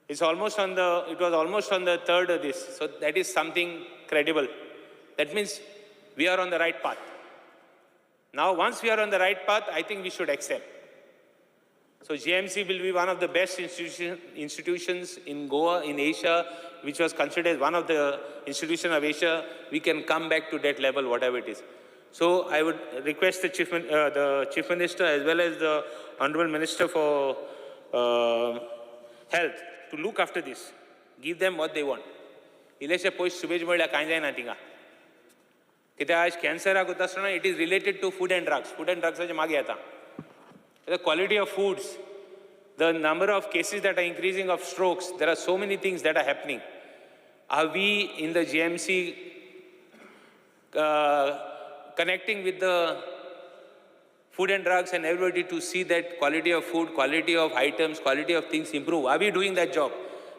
It was almost on the third of this. So that is something credible. That means we are on the right path. Now, once we are on the right path, I think we should excel. So GMC will be one of the best institutions in Goa, in Asia, which was considered one of the institutions of Asia. We can come back to that level, whatever it is. So I would request the Chief Minister as well as the Honorable Minister for Health to look after this. Give them what they want. इल्लेशे पयशे सुबेज म्हणल्यार कांय जायना थिंगा, कित्याक आयज कॅन्सराक वता आसतना it is related to food and drugs. Food and ड्रग्साचे मागीर येता the quality of foods, the number of cases that are increasing of strokes, there are so many things that are happening. Are we in the GMC connecting with the food and drugs and everybody to see that quality of food, quality of items, quality of things improve? Are we doing that job?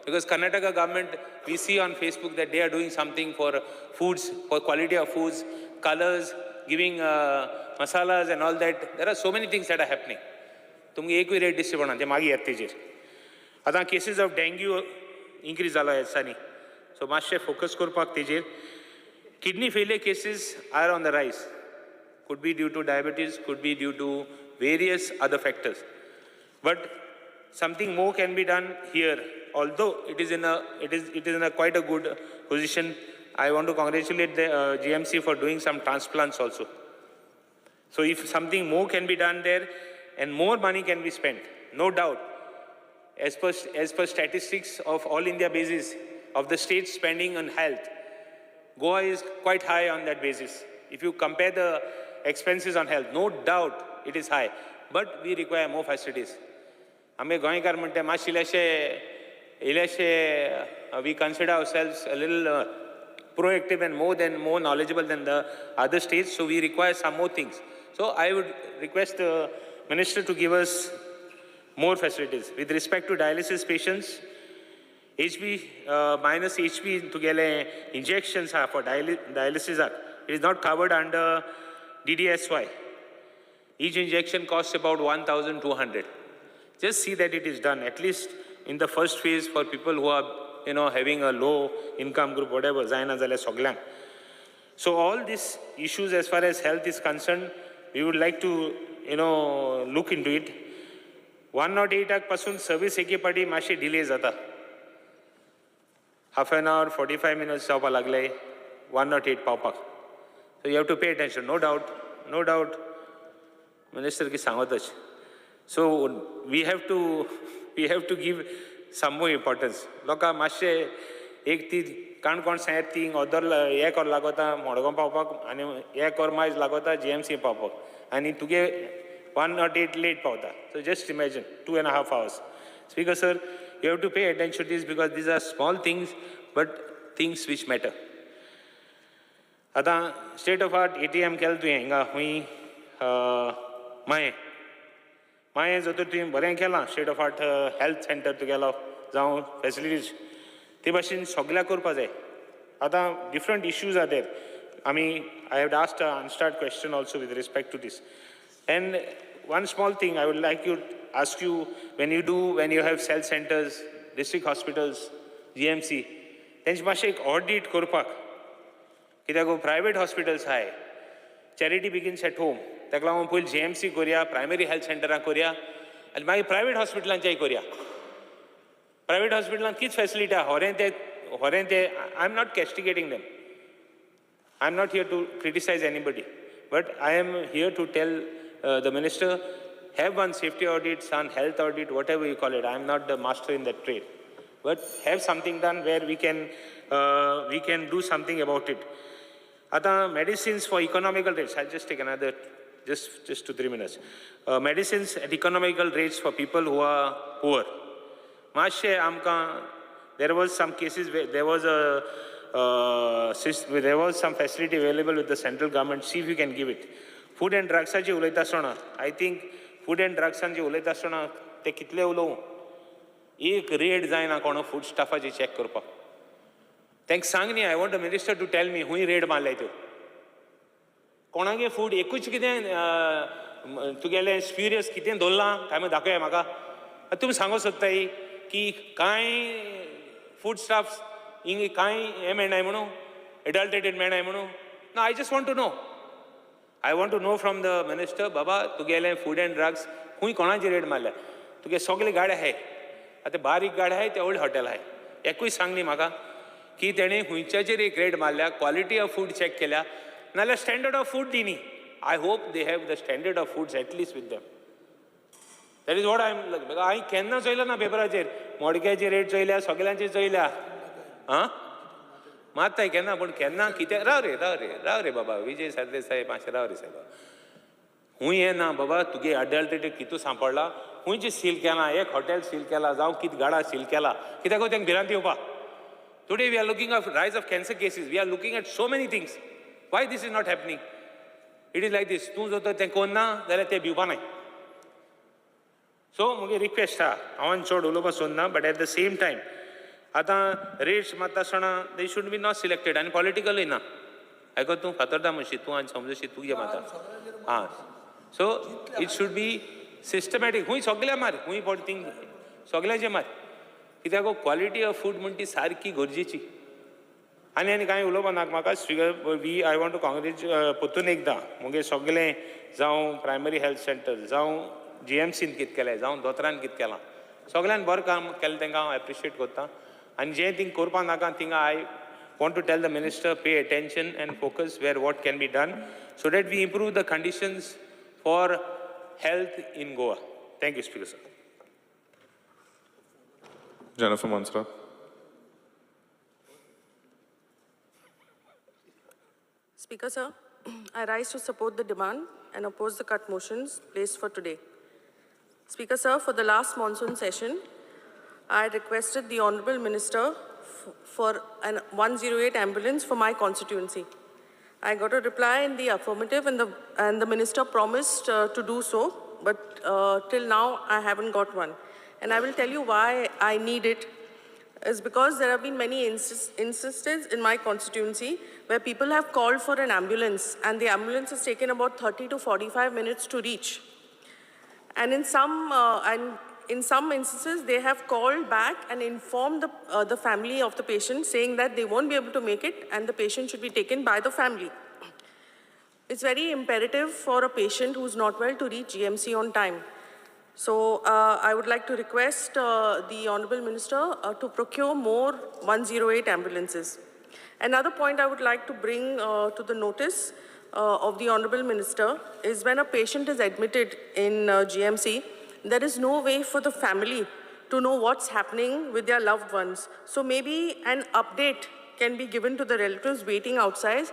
Because Karnataka government, we see on Facebook that they are doing something for foods, for quality of foods, colors, giving masalas and all that. There are so many things that are happening. तुमकां एकूय रेट दिसची पडना, ते मागीर येता तेजेर. आतां केसीस ऑफ डेंग्यू इन्क्रीज जाला ह्या दिसांनी, सो मातशें फोकस करपाक तेजेर. Kidney failure cases are on the rise, could be due to diabetes, could be due to various other factors. But something more can be done here. Although it is in a quite a good position. I want to congratulate the GMC for doing some transplants also. So if something more can be done there and more money can be spent, no doubt. As per statistics of all India basis of the state spending on health, Goa is quite high on that basis. If you compare the expenses on health, no doubt it is high, but we require more facilities. आमी गोंयकार म्हणटा मातशे इल्लेशे इल्लेशे we consider ourselves a little proactive and more knowledgeable than the other states, so we require some more things. So I would request the minister to give us more facilities. With respect to dialysis patients, HB minus HB तुगेले injections are for dialysis are. It is not covered under DDSY. Each injection costs about 1,200. Just see that it is done, at least in the first phase, for people who are having a low income group, whatever, जायना जाल्यार सगल्यांक. So all these issues as far as health is concerned, we would like to look into it. 108 पासून सर्वीस एके पाटी मातशी डिले जाता. Half an hour, 45 minutes जावपाक लागले 108 पावपाक. So you have to pay attention, no doubt, no doubt. Minister की सांगतच. So we have to give some more importance. लोकांक मातशें एक ती काणकोण सायड ती अर्दर एक वर लागता मडगांव पावपाक आनी एक वर मायज लागता जीएमसी पावपाक आनी तुगे 108 लेट पावता. So just imagine, 2.5 hours. Speaker sir, you have to pay attention this because these are small things but things which matter. आतां state of art ATM केलें तुवें हिंगा खूंय मायें मायें जर तर तुवें बरें केलां state of art health centre तुगेलो जावं फेसिलिटीज ते भाशेन सगल्याक करपा जाय. आतां डिफरंट इश्यूज are there. आमी I have asked a unstarred question also with respect to this. And one small thing I would like you ask you, when you do, when you have health centers, district hospitals, GMC, तेंचे मातशें एक ऑडीट करपाक, कित्याक प्रायवेट हॉस्पिटल्स आहाय, चॅरिटी बिगिन्स एट होम, ताका लागून पयलीं जीएमसी करुया, प्रायमरी हेल्थ सेंटरां करुया आनी मागीर प्रायवेट हॉस्पिटलांचेय करुया. प्रायवेट हॉस्पिटलांत कितें फेसिलिटी आहा, होरें ते होरें ते. I am not castigating them, I am not here to criticize anybody, but I am here to tell the minister, have one safety audit, some health audit, whatever you call it. I am not the master in that trade, but have something done where we can do something about it. आतां medicines for economical rates, I just take another just 2-3 minutes. Medicines at economical rates for people who are poor. मातशें आमकां there was some cases, there was some facility available with the central government. See if you can give it. Food and ड्रग्साची उलयता आसतना, I think food and ड्रग्सांची उलयता आसतना ते कितले उलोवं, एक रेड जायना कोणो फूड स्टफाची चॅक करपाक. तांकां सांग न्ही, I want a minister to tell me खूंय रेड मारल्या त्यो. कोणागे फूड एकूच कितें तुगेलें स्प्युरियस कितें दवरलां काय मागीर दाखया म्हाका. आतां तुमी सांगूंक सोदताय की कांय फूड स्टफ्स हिंग कांय हें मेळनाय म्हणून, एडल्ट्रेटेड मेळनाय म्हणून ना. I just want to know, I want to know from the minister, बाबा तुगेलें फूड एंड ड्रग्स खूंय कोणाची रेड मारल्या. तुगे सगळे गाडे आहाय, आतां बारीक गाडे आहाय ते व्हडले हॉटेल आहाय, एकूय सांग न्ही म्हाका की तेणें खुंयच्याचेर एक रेड मारल्या, क्वॉलिटी ऑफ फूड चॅक केल्या, नाल्यार स्टँडर्ड ऑफ फूड दी न्ही. I hope they have the standard of foods at least with them. That is what I am. हांवें केन्ना चोयलें ना पेपराचेर, मडक्याची रेट चोयल्या, सगल्यांची चोयल्या. आं, मारताय केन्ना पूण केन्ना कितें. राव रे, राव रे, राव रे बाबा विजय सरदेसाय, मातशें राव रे सायबा. खूंय हें ना बाबा, तुगे अडल्ट्रेटेड कितू सांपडला, खंयची सील केलां, एक हॉटेल सील केलां जावं कितें गाडा सील केला, कित्याक तांकां भिरांत येवपा. Today we are looking of rise of cancer cases, we are looking at so many things. Why this is not happening? It is like this, तूं जर तर तें कोन्ना जाल्यार तें भिवपा नाय. सो मुगे रिक्वेस्ट आहा, हांवें चड उलोवपाक सोदना, but at the same time आतां रेट्स मारता आसतना they should be not selected आनी पॉलिटिकलूय ना. आयको तूं फातोर्दा म्हणशी, तूं आनी समजशी तुगे मारता. आं, so it should be systematic. खूंय सगल्या मार, खूंय पड थिंग सगल्याचें मार, कित्याक क्वॉलिटी ऑफ फूड म्हण ती सारकी गरजेची. आनी आनी कांय उलोवपा नाका म्हाका. Speaker, we I want to congratulate परतून एकदां मुगे सगलें, जावं प्रायमरी हेल्थ सेंटर, जावं जीएमसीन कितें केलें, जावं दोतोरान कितें केलां, सगळ्यान बरें काम केलें, तांकां हांव एप्रिशिएट करता. आनी जें थिंग करपा नाका थिंगा I want to tell the minister, pay attention and focus where what can be done so that we improve the conditions for health in Goa. Thank you, Speaker sir. Jennifer Monserrate. Speaker, sir, I rise to support the demand and oppose the cut motions placed for today. Speaker, sir, for the last monsoon session, I requested the Honorable Minister for an 108 ambulance for my constituency. I got a reply in the affirmative, and the minister promised to do so, but till now I haven't got one. And I will tell you why I need it is because there have been many instances in my constituency where people have called for an ambulance and the ambulance has taken about 30 to 45 minutes to reach. And in some instances, they have called back and informed the family of the patient, saying that they won't be able to make it and the patient should be taken by the family. It's very imperative for a patient who's not well to reach GMC on time. So I would like to request the Honorable Minister to procure more 108 ambulances. Another point I would like to bring to the notice of the Honorable Minister is when a patient is admitted in GMC, there is no way for the family to know what's happening with their loved ones. So maybe an update can be given to the relatives waiting outside.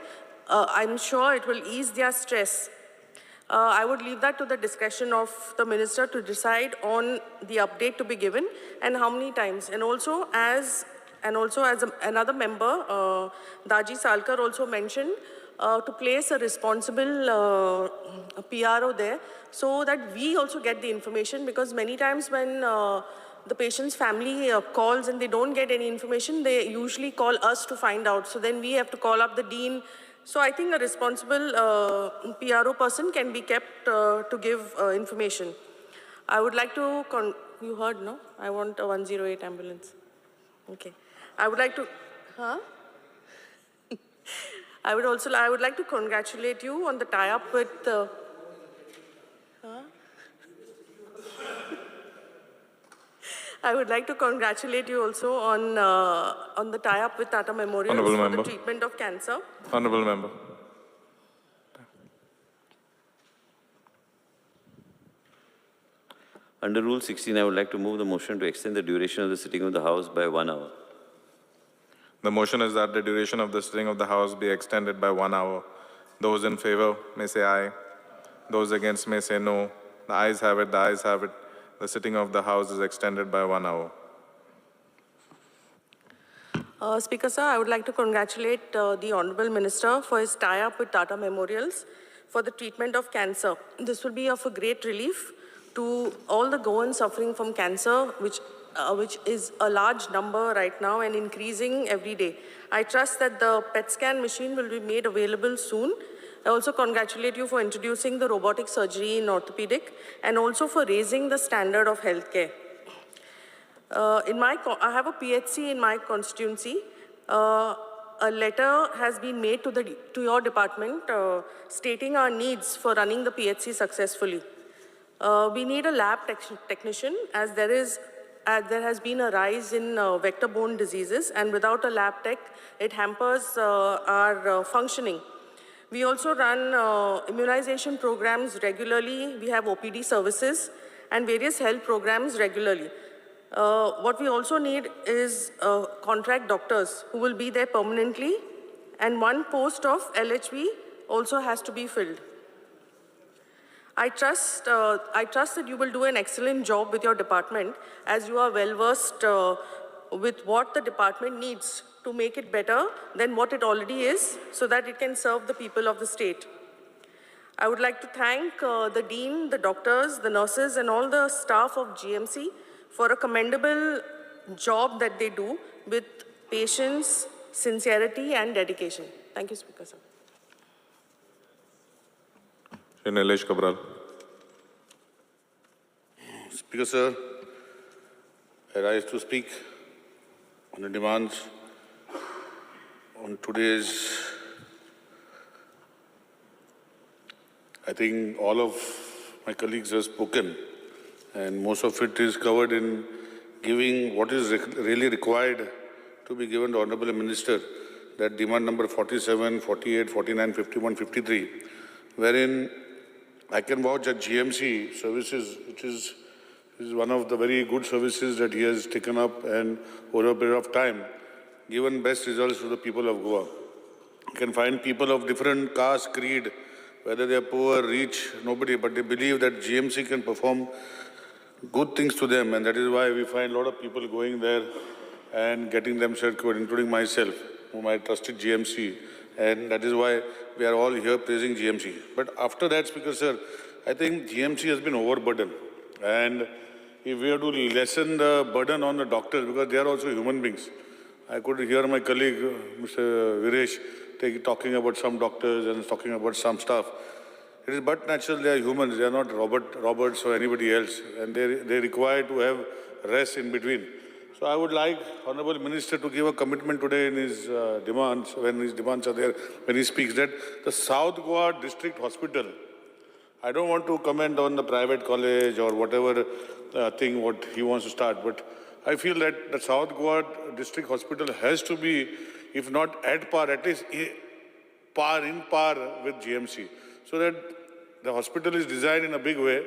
I'm sure it will ease their stress. I would leave that to the discretion of the minister to decide on the update to be given and how many times. And also as another member, Daji Salkar also mentioned, to place a responsible PRO there so that we also get the information, because many times when the patient's family calls and they don't get any information, they usually call us to find out. So then we have to call up the dean. So I think a responsible PRO person can be kept to give information. I would like to, you heard, no? I want a 108 ambulance. Okay. I would like to, huh? I would like to congratulate you on the tie-up with, I would like to congratulate you also on the tie-up with Tata Memorial Honourable for Member. The treatment of cancer. Honourable Member. Under Rule 16, I would like to move the motion to extend the duration of the sitting of the House by 1 hour. The motion is that the duration of the sitting of the House be extended by 1 hour. Those in favour may say aye. Those against may say no. The ayes have it, the ayes have it. The sitting of the House is extended by 1 hour. Speaker sir, I would like to congratulate the Honourable Minister for his tie-up with Tata Memorials for the treatment of cancer. This will be of a great relief to all the Goans suffering from cancer, which is a large number right now and increasing every day. I trust that the PET scan machine will be made available soon. I also congratulate you for introducing the robotic surgery in orthopedic and also for raising the standard of healthcare. I have a PHC in my constituency. A letter has been made to your department stating our needs for running the PHC successfully. We need a lab technician, as there has been a rise in vector-borne diseases, and without a lab tech, it hampers our functioning. We also run immunization programs regularly. We have OPD services and various health programs regularly. What we also need is contract doctors who will be there permanently, and one post of LHV also has to be filled. I trust that you will do an excellent job with your department, as you are well-versed with what the department needs to make it better than what it already is, so that it can serve the people of the state. I would like to thank the dean, the doctors, the nurses, and all the staff of GMC for a commendable job that they do with patience, sincerity, and dedication. Thank you, Speaker sir. Shri Nilesh Cabral. Speaker sir, I rise to speak on the demands on today's. I think all of my colleagues have spoken, and most of it is covered in giving what is really required to be given to Honorable Minister, that demand number 47, 48, 49, 51, 53, wherein I can vouch that GMC services, which is one of the very good services that he has taken up and over a period of time, given best results to the people of Goa. You can find people of different caste, creed, whether they are poor, rich, nobody, but they believe that GMC can perform good things to them, and that is why we find a lot of people going there and getting themselves cured, including myself, whom I trusted GMC, and that is why we are all here praising GMC. But after that, Speaker sir, I think GMC has been overburdened, and if we have to lessen the burden on the doctors, because they are also human beings. I could hear my colleague, Mr. Viresh, talking about some doctors and talking about some staff. It is but natural, they are humans, they are not robots or anybody else, and they require to have rest in between. So I would like Honorable Minister to give a commitment today in his demands, when his demands are there, when he speaks, that the South Goa District Hospital, I don't want to comment on the private college or whatever thing what he wants to start, but I feel that the South Goa District Hospital has to be, if not at par, at least in par with GMC, so that the hospital is designed in a big way.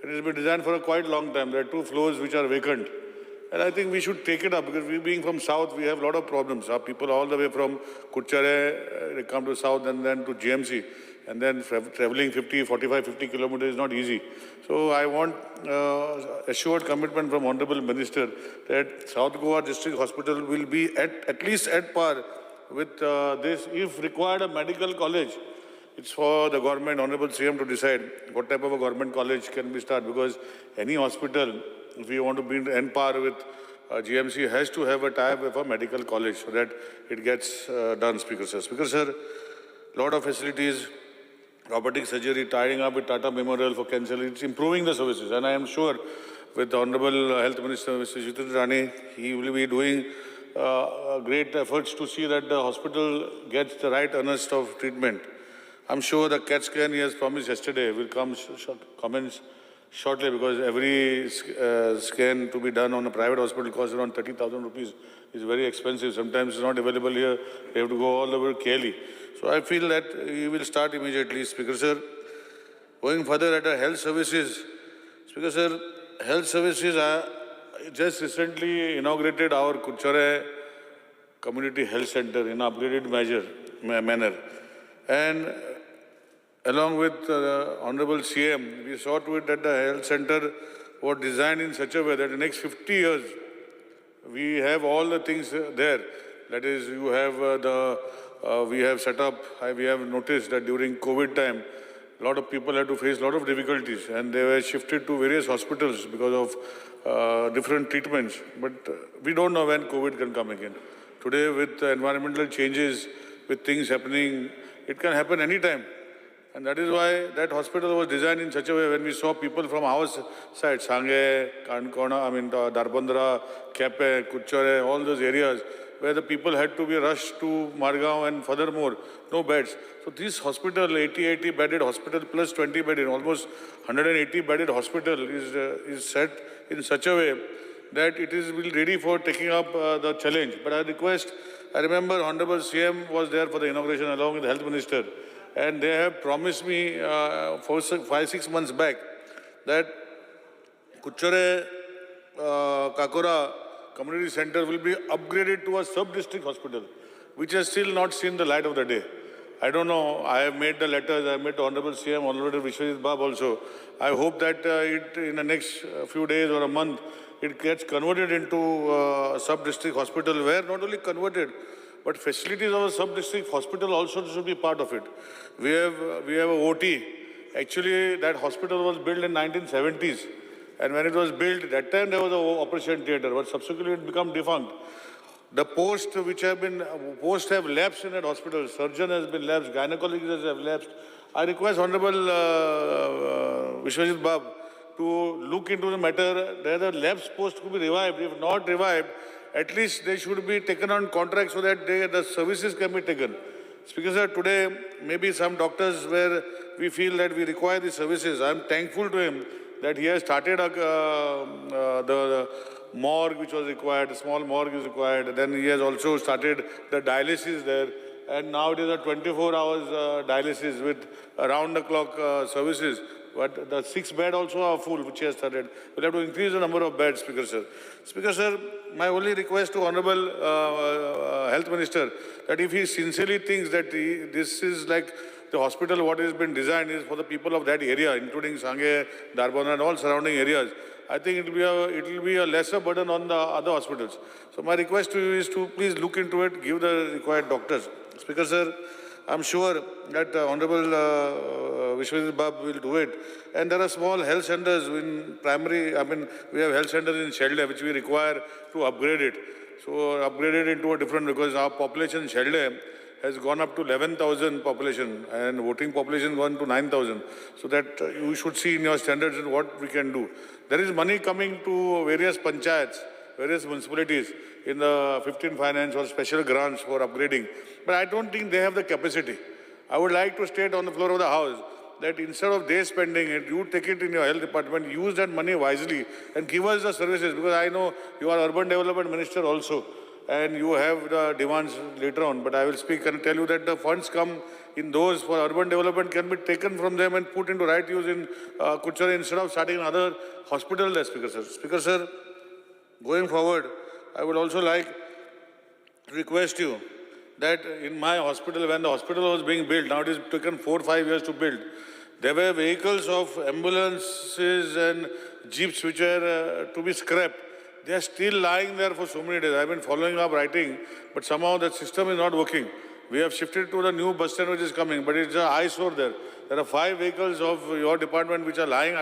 It has been designed for a quite long time. There are 2 floors which are vacant. And I think we should take it up, because we being from South, we have a lot of problems. Our people all the way from Kuchare, they come to South and then to GMC. And then traveling 50, 45, 50 kilometers is not easy. So I want assured commitment from Honorable Minister that South Goa District Hospital will be at least at par with this, if required a medical college, it's for the government, Honorable CM, to decide what type of a government college can be started, because any hospital, if you want to be in par with GMC, has to have a tie-up with a medical college so that it gets done, Speaker sir. Speaker sir, lot of facilities, robotic surgery, tying up with Tata Memorial for cancer, it's improving the services. And I am sure with the Honorable Health Minister, Mr. Jitendra Rane, he will be doing great efforts to see that the hospital gets the right earnest of treatment. I'm sure the CAT scan he has promised yesterday will come commence shortly, because every scan to be done on a private hospital costs around 30,000 rupees. It's very expensive. Sometimes it's not available here. They have to go all over Kelly. So I feel that he will start immediately, Speaker sir. Going further at the health services, Speaker sir, health services are just recently inaugurated our Curchorem Community Health Center in upgraded manner. And along with the Honorable CM, we saw to it that the health center was designed in such a way that in the next 50 years, we have all the things there. That is, you have we have set up, we have noticed that during COVID time, a lot of people had to face a lot of difficulties, and they were shifted to various hospitals because of different treatments. But we don't know when COVID can come again. Today, with environmental changes, with things happening, it can happen anytime. And that is why that hospital was designed in such a way when we saw people from our side, Sange, Kankona, Darbandra, Kepe, Curchorem, all those areas where the people had to be rushed to Margao and furthermore, no beds. So this hospital, 80 bedded hospital plus 20 bedded, almost 180 bedded hospital is set in such a way that it is ready for taking up the challenge. But I request, I remember Honorable CM was there for the inauguration along with the Health Minister, and they have promised me 5-6 months back that Curchorem Cacora Community Center will be upgraded to a sub-district hospital, which has still not seen the light of the day. I don't know, I have made the letters, I have made the Honorable CM, Honorable Vishwajit Bab also. I hope that it in the next few days or a month, it gets converted into a sub-district hospital, where not only converted, but facilities of a sub-district hospital also should be part of it. We have a OT. Actually, that hospital was built in 1970s. And when it was built, that time there was an operation theater, but subsequently it became defunct. The posts which have been, posts have lapsed in that hospital. Surgeon has been lapsed, gynecologists have lapsed. I request Honorable Vishwajit Bab to look into the matter. There the lapsed post could be revived. If not revived, at least they should be taken on contract so that the services can be taken. Speaker sir, today maybe some doctors where we feel that we require the services. I am thankful to him that he has started the morgue which was required, a small morgue is required. Then he has also started the dialysis there. And now it is a 24 hours dialysis with round-the-clock services. But the 6 bed also are full, which he has started. We'll have to increase the number of beds, Speaker sir. Speaker sir, my only request to Honorable Health Minister, that if he sincerely thinks that this is like the hospital, what has been designed is for the people of that area, including Sange, Darbona and all surrounding areas, I think it will be a lesser burden on the other hospitals. So my request to you is to please look into it, give the required doctors. Speaker sir, I'm sure that Honorable Vishwajit Bab will do it. And there are small health centers in primary, we have health centers in Shelde, which we require to upgrade it. So upgrade it into a different, because our population in Shelde has gone up to 11,000 population and voting population gone to 9,000. So that you should see in your standards and what we can do. There is money coming to various panchayats, various municipalities in the 15 finance or special grants for upgrading. But I don't think they have the capacity. I would like to state on the floor of the house that instead of they spending it, you take it in your health department, use that money wisely and give us the services, because I know you are urban development minister also and you have the demands later on. But I will speak and tell you that the funds come in those for urban development can be taken from them and put into right use in Curchorem instead of starting another hospital there, Speaker sir. Speaker sir, going forward, I would also like to request you that in my hospital, when the hospital was being built, now it has taken 4 or 5 years to build, there were vehicles of ambulances and jeeps which were to be scrapped. They are still lying there for so many days. I've been following up writing, but somehow that system is not working. We have shifted to the new bus stand which is coming, but it's an eyesore there. There are 5 vehicles of your department which are lying,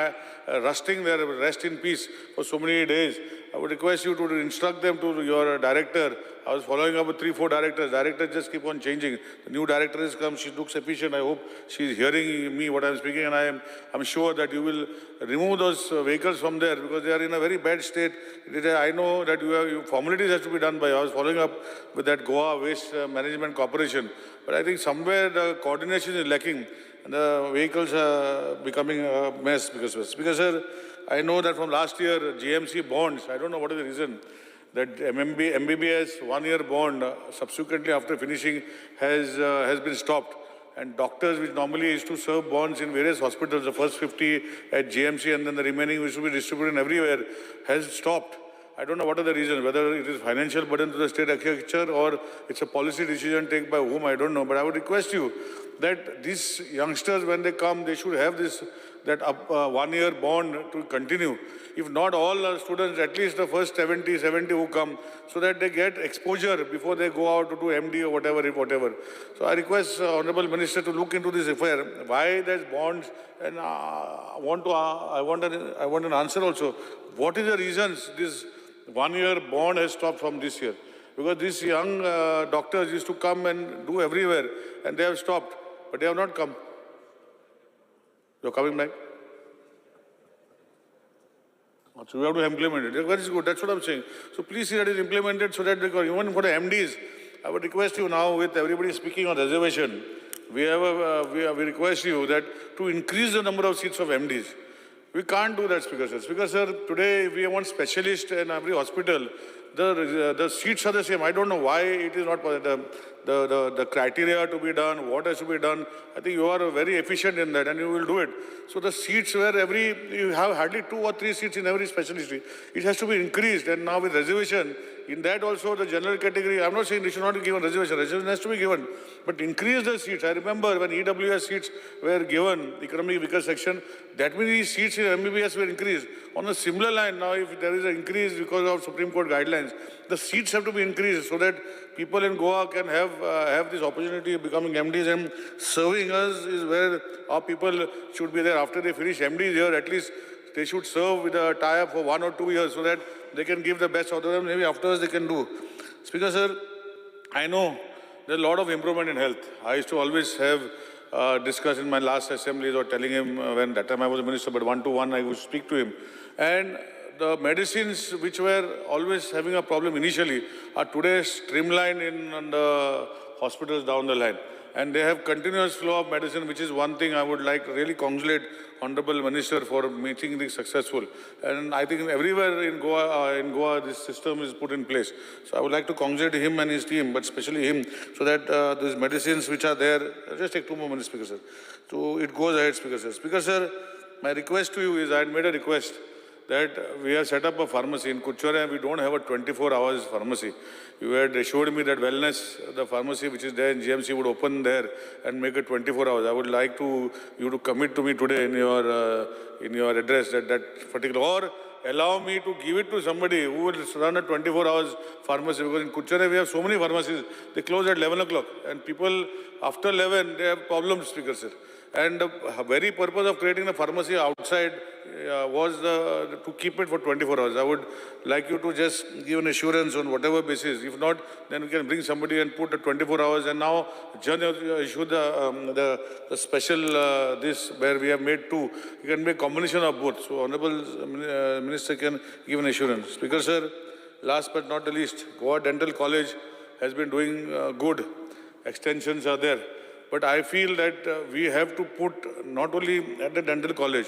rusting there, rest in peace for so many days. I would request you to instruct them to your director. I was following up with 3-4 directors. Directors just keep on changing. The new director has come. She looks efficient. I hope she's hearing me what I'm speaking, and I'm sure that you will remove those vehicles from there because they are in a very bad state. I know that formalities has to be done by. I was following up with that Goa Waste Management Corporation, but I think somewhere the coordination is lacking and the vehicles are becoming a mess because sir, I know that from last year GMC bonds, I don't know what is the reason, that MBBS 1-year bond subsequently after finishing has been stopped. And doctors which normally used to serve bonds in various hospitals, the first 50 at GMC and then the remaining which will be distributed everywhere, has stopped. I don't know what are the reasons, whether it is financial burden to the state exchequer or it's a policy decision taken by whom, I don't know. But I would request you that these youngsters, when they come, they should have this 1-year bond to continue. If not all our students, at least the first 70 who come, so that they get exposure before they go out to do MD or whatever. So I request Honorable Minister to look into this affair, why there's bonds, and I want an answer also. What is the reasons this 1-year bond has stopped from this year? Because these young doctors used to come and do everywhere, and they have stopped, but they have not come. You're coming back? So we have to implement it. Very good, that's what I'm saying. So please see that it's implemented so that even for the MDs, I would request you now, with everybody speaking on reservation, we request you that to increase the number of seats of MDs. We can't do that, Speaker sir. Speaker sir, today we want specialists in every hospital. The seats are the same. I don't know why it is not the criteria to be done, what has to be done. I think you are very efficient in that and you will do it. So the seats where you have hardly 2 or 3 seats in every specialty. It has to be increased, and now with reservation, in that also the general category, I'm not saying they should not be given reservation. Reservation has to be given, but increase the seats. I remember when EWS seats were given, economic weaker section, that many seats in MBBS were increased. On a similar line, now if there is an increase because of Supreme Court guidelines, the seats have to be increased so that people in Goa can have this opportunity of becoming MDs, and serving us is where our people should be there. After they finish MDs here, at least they should serve with a tie-up for 1 or 2 years so that they can give the best out of them. Maybe afterwards they can do. Speaker sir, I know there's a lot of improvement in health. I used to always have discussed in my last assemblies or telling him when that time I was a minister, but one-to-one I would speak to him. And the medicines which were always having a problem initially are today streamlined in the hospitals down the line. And they have continuous flow of medicine, which is one thing I would like to really congratulate Honorable Minister for making this successful. And I think everywhere in Goa, this system is put in place. So I would like to congratulate him and his team, but especially him, so that these medicines which are there, just take 2 more minutes, Speaker sir. So it goes ahead, Speaker sir. Speaker sir, my request to you is, I had made a request that we have set up a pharmacy in Curchorem. We don't have a 24 hours pharmacy. You had assured me that wellness, the pharmacy which is there in GMC, would open there and make it 24 hours. I would like to you to commit to me today in your address that particular, or allow me to give it to somebody who will run a 24 hours pharmacy, because in Curchorem we have so many pharmacies. They close at 11 o'clock and people after 11, they have problems, Speaker sir. And the very purpose of creating the pharmacy outside was to keep it for 24 hours. I would like you to just give an assurance on whatever basis. If not, then we can bring somebody and put a 24 hours. And now, Jan issued the special this where we have made 2. You can make combination of both. So, Honorable Minister can give an assurance. Speaker sir, last but not the least, Goa Dental College has been doing good. Extensions are there. But I feel that we have to put not only at the dental college,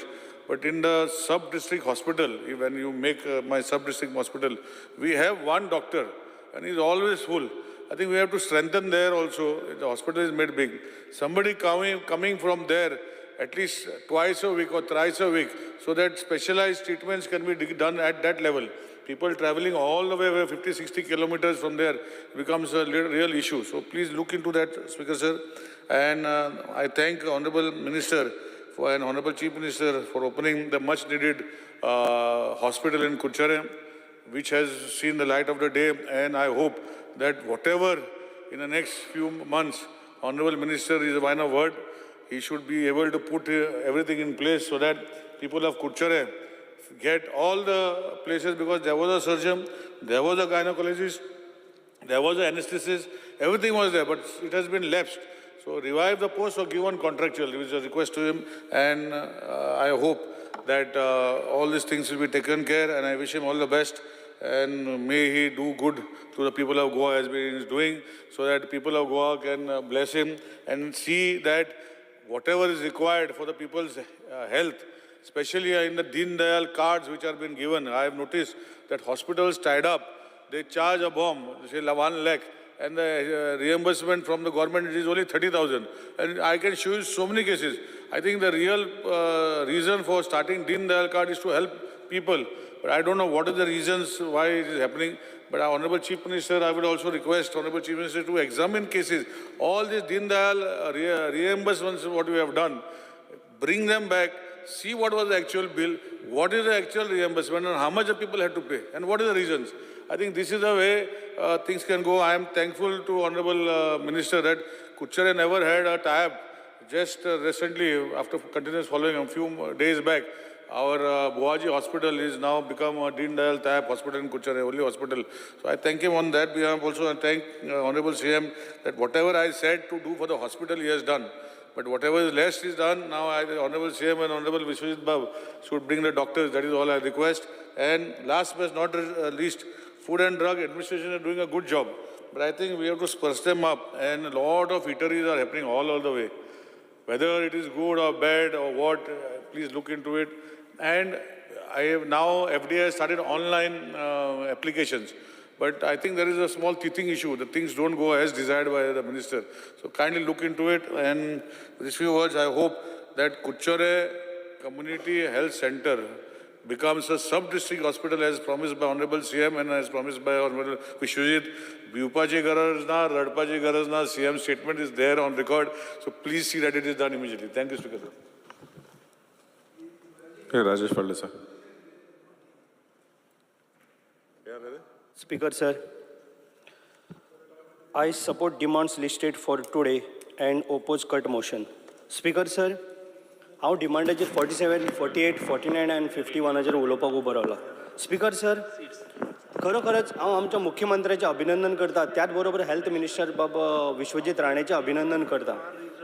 but in the sub-district hospital, when you make my sub-district hospital, we have one doctor and he's always full. I think we have to strengthen there also. The hospital is made big. Somebody coming from there at least twice a week or thrice a week, so that specialized treatments can be done at that level. People traveling all the way 50, 60 kilometers from there becomes a real issue. So please look into that, Speaker sir. And I thank Honorable Minister and Honorable Chief Minister for opening the much needed hospital in Curchorem. which has seen the light of the day, and I hope that whatever in the next few months, Honorable Minister is a man of word, he should be able to put everything in place so that people of Curchorem get all the places, because there was a surgeon, there was a gynecologist, there was an anesthetist, everything was there, but it has been lapsed. So revive the post or give one contractual, which is a request to him, and I hope that all these things will be taken care, and I wish him all the best, and may he do good to the people of Goa as he is doing, so that people of Goa can bless him and see that whatever is required for the people's health, especially in the Deen Dayal cards which are being given. I have noticed that hospitals tied up, they charge a bomb, say 1 lakh, and the reimbursement from the government is only 30,000. And I can show you so many cases. I think the real reason for starting Deen Dayal card is to help people. But I don't know what are the reasons why it is happening. But our Honorable Chief Minister, I would also request Honorable Chief Minister to examine cases. All these Deen Dayal reimbursements, what we have done, bring them back, see what was the actual bill, what is the actual reimbursement, and how much the people had to pay, and what are the reasons. I think this is the way things can go. I am thankful to Honorable Minister that Curchorem never had a tie-up. Just recently, after continuous following a few days back, our Buaji Hospital is now become a Deen Dayal tie-up hospital in Curchorem, only hospital. So I thank him on that behalf also, and thank Honorable CM that whatever I said to do for the hospital, he has done. But whatever is less is done, now I, Honorable CM and Honorable Vishwajit Bab should bring the doctors. That is all I request. And last but not least, Food and Drug Administration are doing a good job. But I think we have to spruce them up, and a lot of eateries are happening all the way. Whether it is good or bad or what, please look into it. And I have now, FDA has started online applications. But I think there is a small teething issue. The things don't go as desired by the minister. So kindly look into it. And with these few words, I hope that Curchorem Community Health Center becomes a sub-district hospital as promised by Honorable CM and as promised by Honorable Vishwajit. Bhiupachi garaj na, radpachi garaj na, CM statement is there on record. So please see that it is done immediately. Thank you, Speaker sir. Okay, Rajesh Faldesai. Speaker sir, I support demands listed for today and oppose cut motion. Speaker sir, हांव डिमांडाचेर 47, 48, 49 आनी 51 उलोवपाक उबो रावला. स्पीकर सर, खरोखरच हांव आमच्या मुख्यमंत्र्याचें अभिनंदन करता, त्याच बरोबर हेल्थ मिनिस्टर बाब विश्वजीत राणेचें अभिनंदन करता.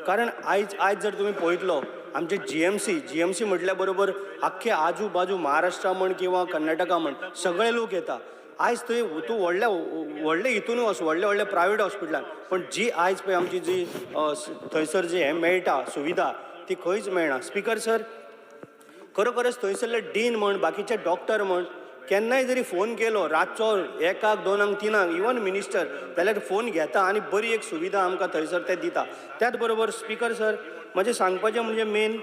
कारण आयज जर तुमी पळयतलो आमचे GMC म्हटल्या बरोबर आख्खे आजू बाजू महाराष्ट्रा म्हण किंवा कर्नाटका म्हण सगळे लोक येता. आयज थंय तूं व्हडल्या व्हडले हितूनय वच, व्हडले व्हडले प्रायवेट हॉस्पिटलान, पण जी आयज पळय आमची जी थंयसर जी हें मेळटा सुविधा ती खंयच मेळना. स्पीकर सर, खरोखरच थंयसरले डीन म्हण बाकीचे डॉक्टर म्हण केन्नाय जरी फोन केलो रातचो 1, 2, 3 इवन मिनिस्टर जाल्यार फोन घेता आनी बरी एक सुविधा आमकां थंयसर ते दिता. त्याच बरोबर स्पीकर सर, म्हजें सांगपाचें म्हणजे मेन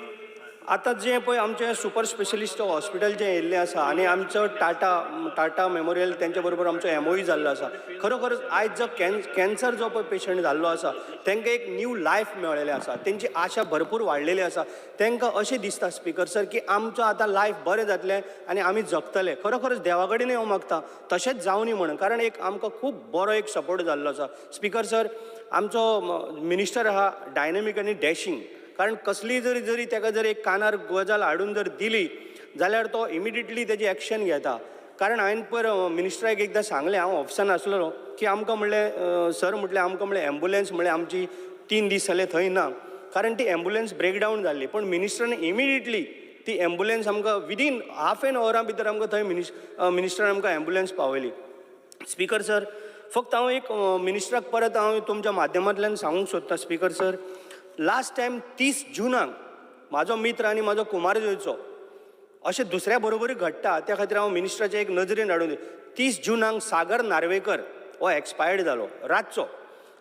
आतां जें पळय आमचें सुपर स्पेशलिस्ट हॉस्पिटल जें येयल्लें आसा आनी आमचो टाटा मेमोरियल तेंच्या बरोबर आमचो MOU जाल्लो आसा. खरोखरच आयज जो कॅन्सर जो पळय पेशंट जाल्लो आसा तांकां एक न्यू लायफ मेळ्ळेलें आसा, तेंची आशा भरपूर वाडलेली आसा. तांकां अशें दिसता स्पीकर सर की आमचो आतां लायफ बरें जातलें आनी आमी जगतले. खरोखरच देवा कडेनय हांव मागता तशेंच जावनी म्हणून, कारण एक आमकां खूब बरो एक सपोर्ट जाल्लो आसा. स्पीकर सर, आमचो मिनिस्टर आहा डायनॅमीक आनी डॅशींग, कारण कसली जरी जरी ताका जर एक कानार गजाल हाडून जर दिली जाल्यार तो इमिडिएटली तेजी एक्शन घेता. कारण हांवें पयर मिनिस्टराक एकदां सांगलें, हांव ऑफिसान आसलेलो, की आमकां म्हणलें सर, म्हटलें आमकां म्हणलें एम्बुलन्स म्हणलें आमची 3 दीस जाले थंय ना, कारण ती एम्बुलन्स ब्रेकडावन जाल्ली. पण मिनिस्टरान इमिडिएटली ती एम्बुलन्स आमकां विदीन हाफ एन आवरा भितर आमकां थंय मिनिस्टरान आमकां एम्बुलन्स पावयली. स्पीकर सर, फक्त हांव एक मिनिस्टराक परत हांव तुमच्या माध्यमांतल्यान सांगूंक सोदतां. स्पीकर सर, लास्ट टायम 30 जुनाक म्हाजो मित्र आनी म्हाजो कुमारजुंवेचो अशें दुसऱ्या बरोबरूय घडटा, त्या खातीर हांव मिनिस्टराचें एक नजरेन हाडून 30 जुनाक सागर नार्वेकर हो एक्सपायर्ड जालो रातचो,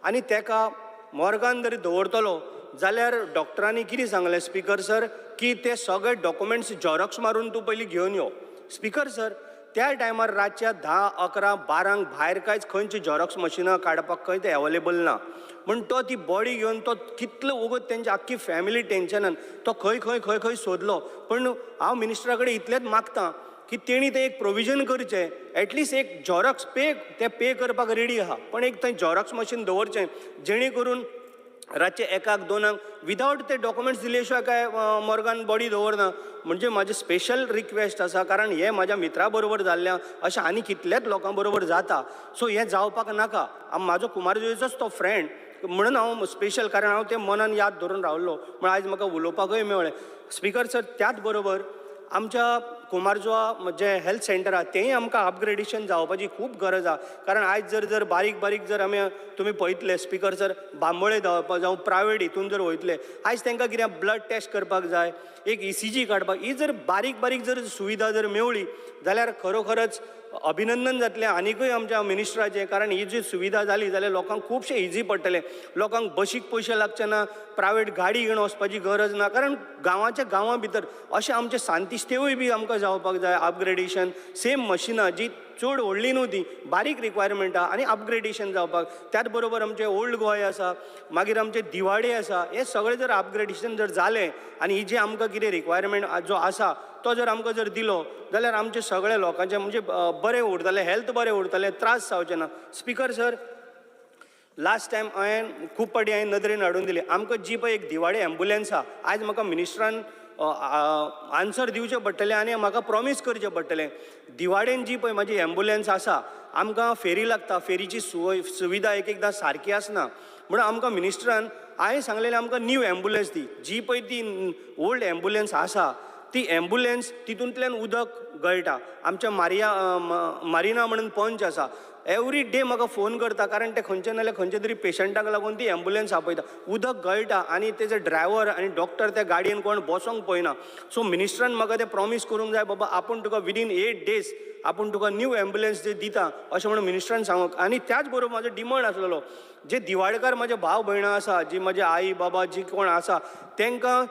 आनी तेका मोर्गान जरी दवरतलो जाल्यार डॉक्टरांनी कितें सांगलें स्पीकर सर की ते सगळे डॉक्युमेंट्स झेरॉक्स मारून तूं पयलीं घेवन यो. स्पीकर सर, त्या टायमार रातच्या 10, 11, 12 भायर कांयच खंयची झेरॉक्स मशिनां काडपाक खंय ते एवेलेबल ना, म्हण तो ती बॉडी घेवन तो कितलो वगत तेंची आख्खी फॅमिली टेंशनान तो खंय खंय खंय खंय सोदलो. पण हांव मिनिस्टरा कडेन इतलेंच मागता की तेणी तें एक प्रोविजन करचें, एटलिस्ट एक झेरॉक्स पे, ते पे करपाक रेडी आहा, पण एक थंय झेरॉक्स मशीन दवरचें जेणे करून रातचे 1, 2 विदावट ते डॉक्युमेंट्स दिले शिवाय काय मोर्गान बॉडी दवरना. म्हणजे म्हाजें स्पेशल रिक्वेस्ट आसा, कारण हें म्हाज्या मित्रा बरोबर जाल्लें अशें आनी कितल्याच लोकां बरोबर जाता. सो हें जावपाक नाका. म्हाजो कुमारजुंवेचोच तो फ्रेंड म्हणून हांव स्पेशल, कारण हांव तें मनान याद धरून रावलो म्हण आयज म्हाका उलोवपाकूय मेळ्ळें. स्पिकर सर, त्याच बरोबर आमच्या कुमारजुंवा जें हेल्थ सेंटर आहा तेंय आमकां अपग्रेडेशन जावपाची खूब गरज आहा. कारण आयज जर जर बारीक बारीक जर आमी तुमी पळयतले स्पिकर सर, बांबोळे धांवपाक जावं प्रायवेट हितून जर वयतले आयज तांकां कितें ब्लड टेस्ट करपाक जाय, एक ECG काडपाक, ही जर बारीक बारीक जर सुविधा जर मेवळी जाल्यार खरोखरच अभिनंदन जातलें आनिकूय आमच्या मिनिस्टराचें. कारण ही जी सुविधा जाली जाल्यार लोकांक खुबशें इजी पडटलें, लोकांक बशीक पयशे लागचे ना, प्रायवेट गाडी घेवन वचपाची गरज ना. कारण गांवाच्या गांवां भितर अशें आमचें सांतिस्तेवूय बी आमकां जावपाक जाय अपग्रेडेशन. सेम मशिनां जी चड व्हडली न्हू, ती बारीक रिक्वायरमेंट आहा आनी अपग्रेडेशन जावपाक. त्याच बरोबर आमचें ओल्ड गोंय आसा, मागीर आमचें दिवाडे आसा, हें सगळें जर अपग्रेडेशन जर जालें आनी ही जी आमकां कितें रिक्वायरमेंट जो आसा तो जर आमकां जर दिलो जाल्यार आमचे सगळे लोकांचें म्हणजे बरें उरतलें, हेल्थ बरें उरतलें, त्रास जावचे ना. स्पिकर सर, लास्ट टायम हांवें खूब फावटी हांवें नदरेन हाडून दिली आमकां जी पळय एक दिवाडे एम्बुलन्स आहा, आयज म्हाका मिनिस्टरान आन्सर दिवचें पडटलें आनी म्हाका प्रॉमीस करचें पडटलें. दिवाडेन जी पळय म्हाजी एम्बुलन्स आसा, आमकां फेरी लागता, फेरीची सुविधा एक एकदां सारकी आसना, म्हणून आमकां मिनिस्टरान हांवें सांगलेलें आमकां न्यू एम्बुलन्स दी. जी पळय ती ओल्ड एम्बुलन्स आसा ती एम्बुलन्स तितूंतल्यान उदक गळटा. आमच्या मारिना म्हणून पंच आसा, एवरी डे म्हाका फोन करता, कारण ते खंयचे नाल्यार खंयचे तरी पेशंटाक लागून ती एम्बुलन्स आपयता. उदक गळटा आनी तेजे ड्रायव्हर आनी डॉक्टर त्या गाडयेन कोण बसोंक पळयना. सो मिनिस्टरान म्हाका तें प्रॉमीस करूंक जाय, बाबा आपूण तुका विदीन 8 डेज आपूण तुका न्यू एम्बुलन्स दिता अशें म्हणून मिनिस्टरान सांगूंक. आनी त्याच बरोबर म्हाजो डिमांड आसलेलो, जे दिवाडकार म्हाजे भाव भयणां आसा, जी म्हाजे आई बाबा जी कोण आसा तेंकां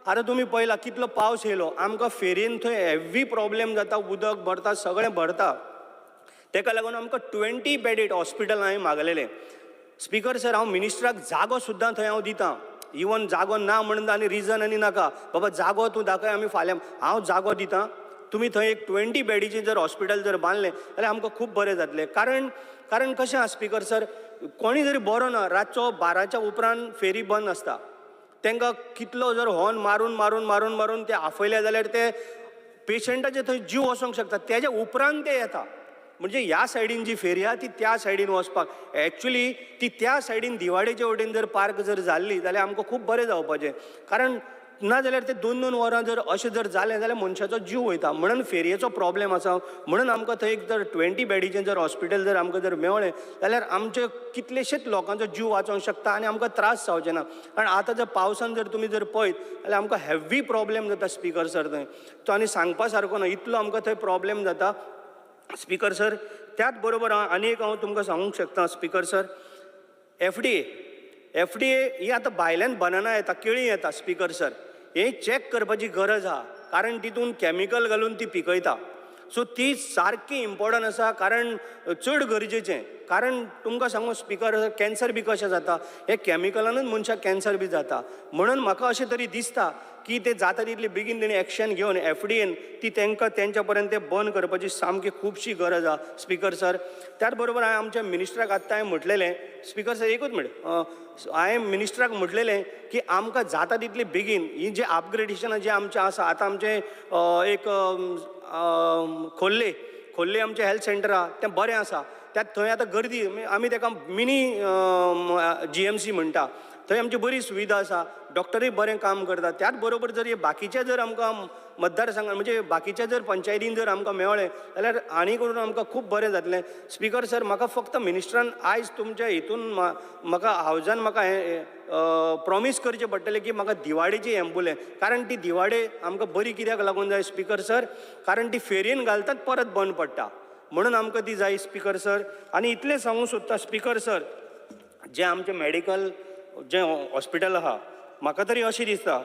आतां तुमी पळयला कितलो पावस येयलो, आमकां फेरयेन थंय हेवी प्रॉब्लेम जाता, उदक भरता, सगळें भरता. तेका लागून आमकां 20 बेडेड हॉस्पिटल हांवें मागलेलें. स्पिकर सर, हांव मिनिस्टराक जागो सुद्दां थंय हांव दितां, इवन जागो ना म्हणून आनी रिजन आनी नाका, बाबा जागो तूं दाखय, आमी फाल्यां हांव जागो दितां, तुमी थंय एक 20 बेडीचें जर हॉस्पिटल जर बांदलें जाल्यार आमकां खूब बरें जातलें. कारण कारण कशें आसा स्पिकर सर, कोणी जरी बरो ना रातचो 12च्या उपरांत फेरी बंद आसता, तांकां कितलो जर हॉर्न मारून मारून मारून मारून ते आपयले जाल्यार ते पेशंटाचे थंय जीव वचोंक शकता, तेज्या उपरांत ते येता. म्हणजे ह्या सायडीन जी फेरी आहा ती त्या सायडीन वचपाक, एक्चुली ती त्या सायडीन दिवाडेचे वटेन जर पार्क जर जाल्ली जाल्यार आमकां खूब बरें जावपाचें. कारण ना जाल्यार ते 2-2 वरां जर अशें जर जालें जाल्यार मनशाचो जीव वयता. म्हणून फेरयेचो प्रॉब्लेम आसा, म्हणून आमकां थंय एक जर 20 बेडीचें जर हॉस्पिटल जर आमकां जर मेळ्ळें जाल्यार आमचे कितलेशेच लोकांचो जीव वाचोंक शकता आनी आमकां त्रास जावचे ना. कारण आतां जर पावसान जर तुमी जर पळयत जाल्यार आमकां हेवी प्रॉब्लेम जाता स्पिकर सर थंय, तो आनी सांगपा सारको ना, इतलो आमकां थंय प्रॉब्लेम जाता स्पिकर सर. त्याच बरोबर आनी एक हांव तुमकां सांगूंक शकता स्पिकर सर, FDA ही आतां भायल्यान बनाना येता, केळीं येता स्पिकर सर, हे चॅक करपाची गरज आहा, कारण तितून कॅमिकल घालून ती पिकयता. सो ती सारकी इम्पॉर्टंट आसा, कारण चड गरजेचें. कारण तुमकां सांगू स्पिकर, कॅन्सर बी कशें जाता, हे कॅमिकलानूच मनशाक कॅन्सर बी जाता. म्हणून म्हाका अशें तरी दिसता की ते जाता तितली बेगीन तेणी एक्शन घेवन FDA ती तांकां तेंच्या पर्यंत ते बंद करपाची सामकी खुबशी गरज आहा स्पिकर सर. त्याच बरोबर हांवें आमच्या मिनिस्टराक आत्तां हांवें म्हटलेलें स्पिकर सर, एकूच मिनट, हांवें मिनिस्टराक म्हटलेलें की आमकां जाता तितली बेगीन ही जे अपग्रेडेशनां जें आमचें आसा, आतां आमचें एक खोर्ले खोर्ले आमचें हेल्थ सेंटर आहा तें बरें आसा, त्यात थंय आतां गर्दी, आमी ताका मिनी GMC म्हणटा, थंय आमची बरी सुविधा आसा, डॉक्टरूय बरें काम करता. त्याच बरोबर जर हे बाकीचे जर आमकां मतदारसंघान म्हणजे बाकीच्या जर पंचायतीन जर आमकां मेळ्ळें जाल्यार आनी करून आमकां खूब बरें जातलें. स्पिकर सर, म्हाका फक्त मिनिस्टरान आयज तुमच्या हितून म्हाका हावजान म्हाका हें प्रॉमीस करचें पडटलें की म्हाका दिवाडेची एम्बुलन्स, कारण ती दिवाडे आमकां बरी कित्याक लागून जाय स्पिकर सर, कारण ती फेरयेन घालतात परत बंद पडटा, म्हणून आमकां ती जाय स्पिकर सर. आनी इतलें सांगूंक सोदता स्पिकर सर, जें आमचें मेडिकल जें हॉस्पिटल आहा, म्हाका तरी अशें दिसता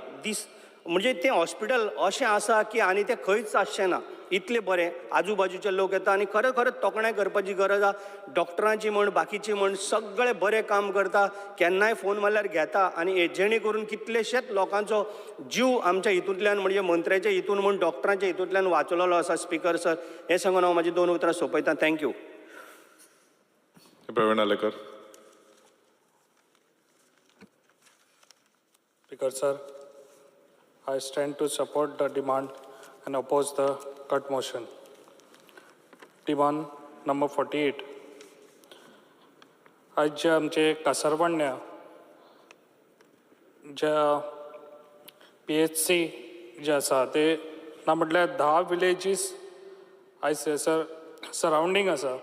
म्हणजे तें हॉस्पिटल अशें आसा की आनी तें खंयच आसचें ना, इतलें बरें. आजू बाजूचे लोक येता आनी खरें खरें तोखणाय करपाची गरज आसा. डॉक्टरांची म्हण, बाकीची म्हण, सगळे बरें काम करता, केन्नाय फोन मारल्यार घेता आनी जेणे करून कितलेशेच लोकांचो जीव आमच्या हितूंतल्यान म्हणजे मंत्र्याच्या हितून म्हण, डॉक्टरांच्या हितूंतल्यान वाचलेलो आसा. स्पीकर सर, हें सांगून हांव म्हाजी 2 उतरां सोंपयतां. Thank you. Praveen Alekar. Speaker sir, I stand to support the demand and oppose the cut motion. Demand number 48. आयज जे आमचे कासारवाण्या ज्या PHC जे आसा ते ना म्हटल्यार 10 विलेजीस आयज थंयसर सरावंडींग आसा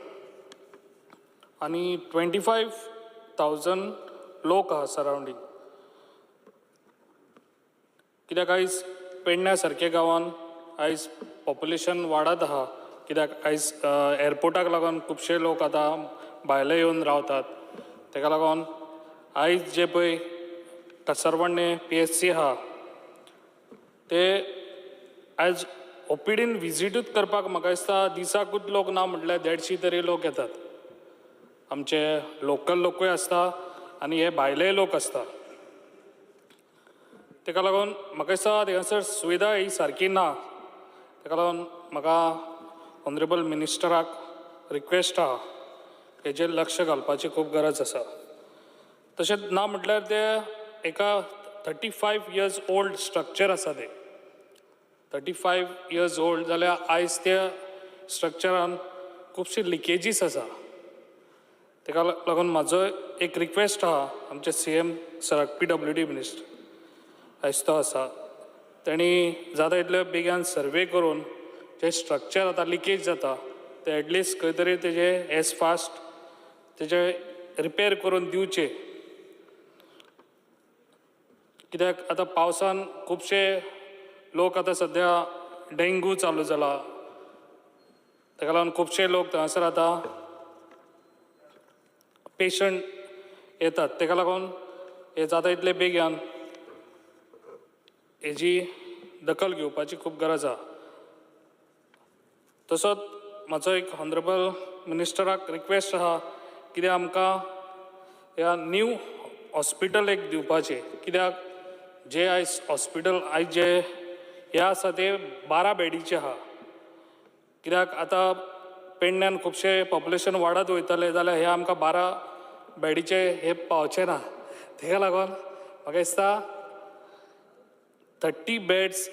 आनी 25,000 लोक आहा सरावंडींग. कित्याक आयज पेडण्या सारक्या गांवान आयज पॉप्युलेशन वाडत आहा. कित्याक आयज एअरपोर्टाक लागून खुबशे लोक आतां भायले येवन रावतात. तेका लागून आयज जे पळय कासारवाडणे PHC आहा ते आयज OPDन विजिटूच करपाक म्हाका दिसता दिसाकूच लोक ना म्हटल्यार 150 तरी लोक येतात. आमचे लोकल लोकूय आसता आनी हे भायलेय लोक आसता. तेका लागून म्हाका दिसता थंयसर सुविधा ही सारकी ना. तेका लागून म्हाका ऑनरेबल मिनिस्टराक रिक्वेस्ट आहा हेजेर लक्ष घालपाची खूब गरज आसा. तशेंच ना म्हटल्यार ते एका 35 इयर्स ओल्ड स्ट्रक्चर आसा. ते 35 इयर्स ओल्ड जाल्यार आयज त्या स्ट्रक्चरान खुबशी लिकेजीस आसा. तेका लागून म्हाजो एक रिक्वेस्ट आहा आमचे CM सराक, PWD minister आयज तो आसा, तेणी जाता इतले बेगीन सर्वे करून जे स्ट्रक्चर आतां लिकेज जाता ते एटलिस्ट खंय तरी तेजे एज फास्ट तेजे रिपेर करून दिवचे. कित्याक आतां पावसान खुबशे लोक आतां सद्या डेंगू चालू जाला, तेका लागून खुबशे लोक थंयसर आतां पेशंट येतात. तेका लागून हे जाता इतले बेगीन हेजी दखल घेवपाची खूब गरज आहा. तसोच म्हाजो एक ऑनरेबल मिनिस्टराक रिक्वेस्ट आहा कित्याक आमकां ह्या न्यू हॉस्पिटल एक दिवपाचें. कित्याक जे आयज हॉस्पिटल आयज जे हें आसा ते 12 बेडीचें आहा. कित्याक आतां पेडण्यान खुबशें पॉप्युलेशन वाडत वयतलें जाल्यार हें आमकां 12 बेडीचें हें पावचें ना. तेका लागून म्हाका दिसता 30 बेड्स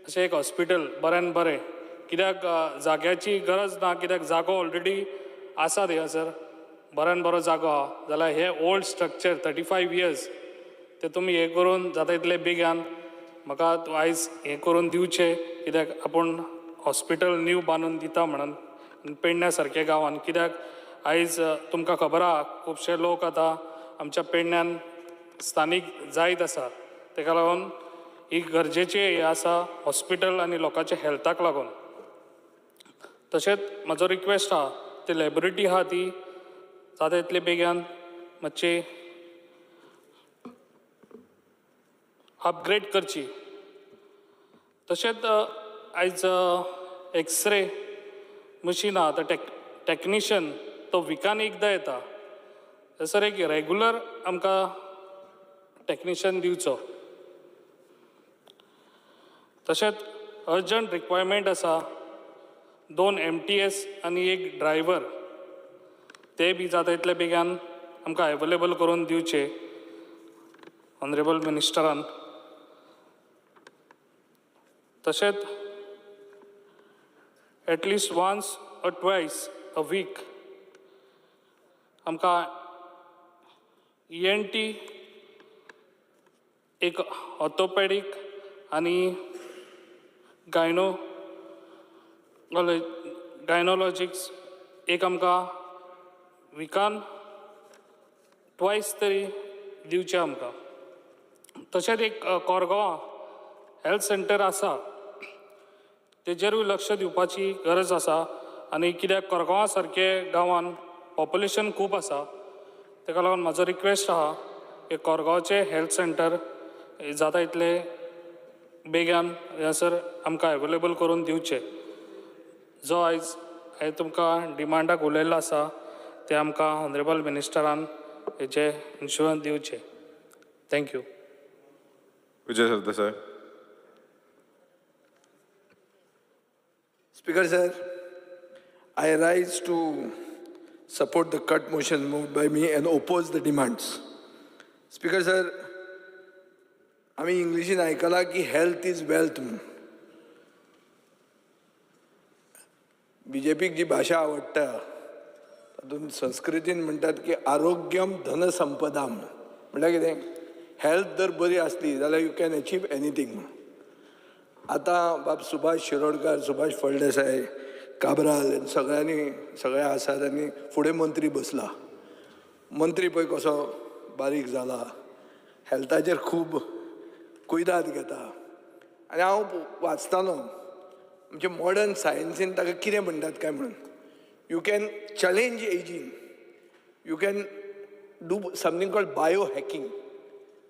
अशें एक हॉस्पिटल बऱ्यान बरें. कित्याक जाग्याची गरज ना, कित्याक जागो ऑलरेडी आसा थंयसर बऱ्यान बरो जागो आहा. जाल्यार हे ओल्ड स्ट्रक्चर 35 इयर्स ते तुमी हें करून जाता इतले बेगीन म्हाका आयज हें करून दिवचें. कित्याक आपूण हॉस्पिटल न्यू बांदून दिता म्हणून पेडण्या सारक्या गांवान. कित्याक आयज तुमकां खबर आहा खुबशे लोक आतां आमच्या पेडण्यान स्थानीक जायत आसा. तेका लागून ही गरजेचें हें आसा हॉस्पिटल आनी लोकांच्या हेल्थाक लागून. तशेंच म्हाजो रिक्वेस्ट आहा ती लॅबोरेटरी आहा ती जाता इतले बेगीन मातशी अपग्रेड करची. तशेंच आयज एक्सरे मशीन आहा, आतां टॅक्निशन तो विकान एकदां येता, थंयसर एक रेगुलर आमकां टॅक्निशन दिवचो. तशेंच अर्जंट रिक्वायरमेंट आसा 2 MTS आनी 1 ड्रायव्हर, ते बी जाता इतले बेगीन आमकां एवेलेबल करून दिवचे ऑनरेबल मिनिस्टरान. तशेंच at least once or twice a week आमकां ENT, एक ऑर्थोपेडीक आनी गायनोलॉजिक्स एक आमकां विकान ट्वायस तरी दिवचें आमकां. तशेंच एक कोरगांवां हेल्थ सेंटर आसा तेजेरूय लक्ष दिवपाची गरज आसा. आनी कित्याक कोरगांवां सारके गांवान पॉप्युलेशन खूब आसा, तेका लागून म्हाजो रिक्वेस्ट आहा की कोरगांवचें हेल्थ सेंटर जाता इतले बेगान हांगासर आमकां एवेलेबल करून दिवचें. जो आयज हांवें तुमकां डिमांडाक उलयल्लो आसा तें आमकां ऑनरेबल मिनिस्टरान हेजें इन्शुरन्स दिवचें. Thank you. Vijay Sardesai. Speaker sir, I rise to support the cut motion moved by me and oppose the demands. Speaker sir, आमी इंग्लिशीन आयकलां की हेल्थ is wealth म्हणून. बीजेपीक जी भाशा आवडटा तातूंत संस्कृतीन म्हणटात की आरोग्यम धनसंपदा म्हणून. म्हणल्यार कितें, हेल्थ जर बरी आसली जाल्यार you can achieve anything म्हणून. आतां बाब सुभाष शिरोडकर, सुभाष फळदेसाय, काब्राल सगळ्यांनी सगळे आसात आनी फुडें मंत्री बसला. मंत्री पळय कसो बारीक जाला, हेल्थाचेर खूब कुयदाद घेता. आनी हांव वाचतालो म्हणजे मॉडर्न सायन्सीन ताका कितें म्हणटात काय म्हणून, you can challenge ageing, you can do something called bio hacking.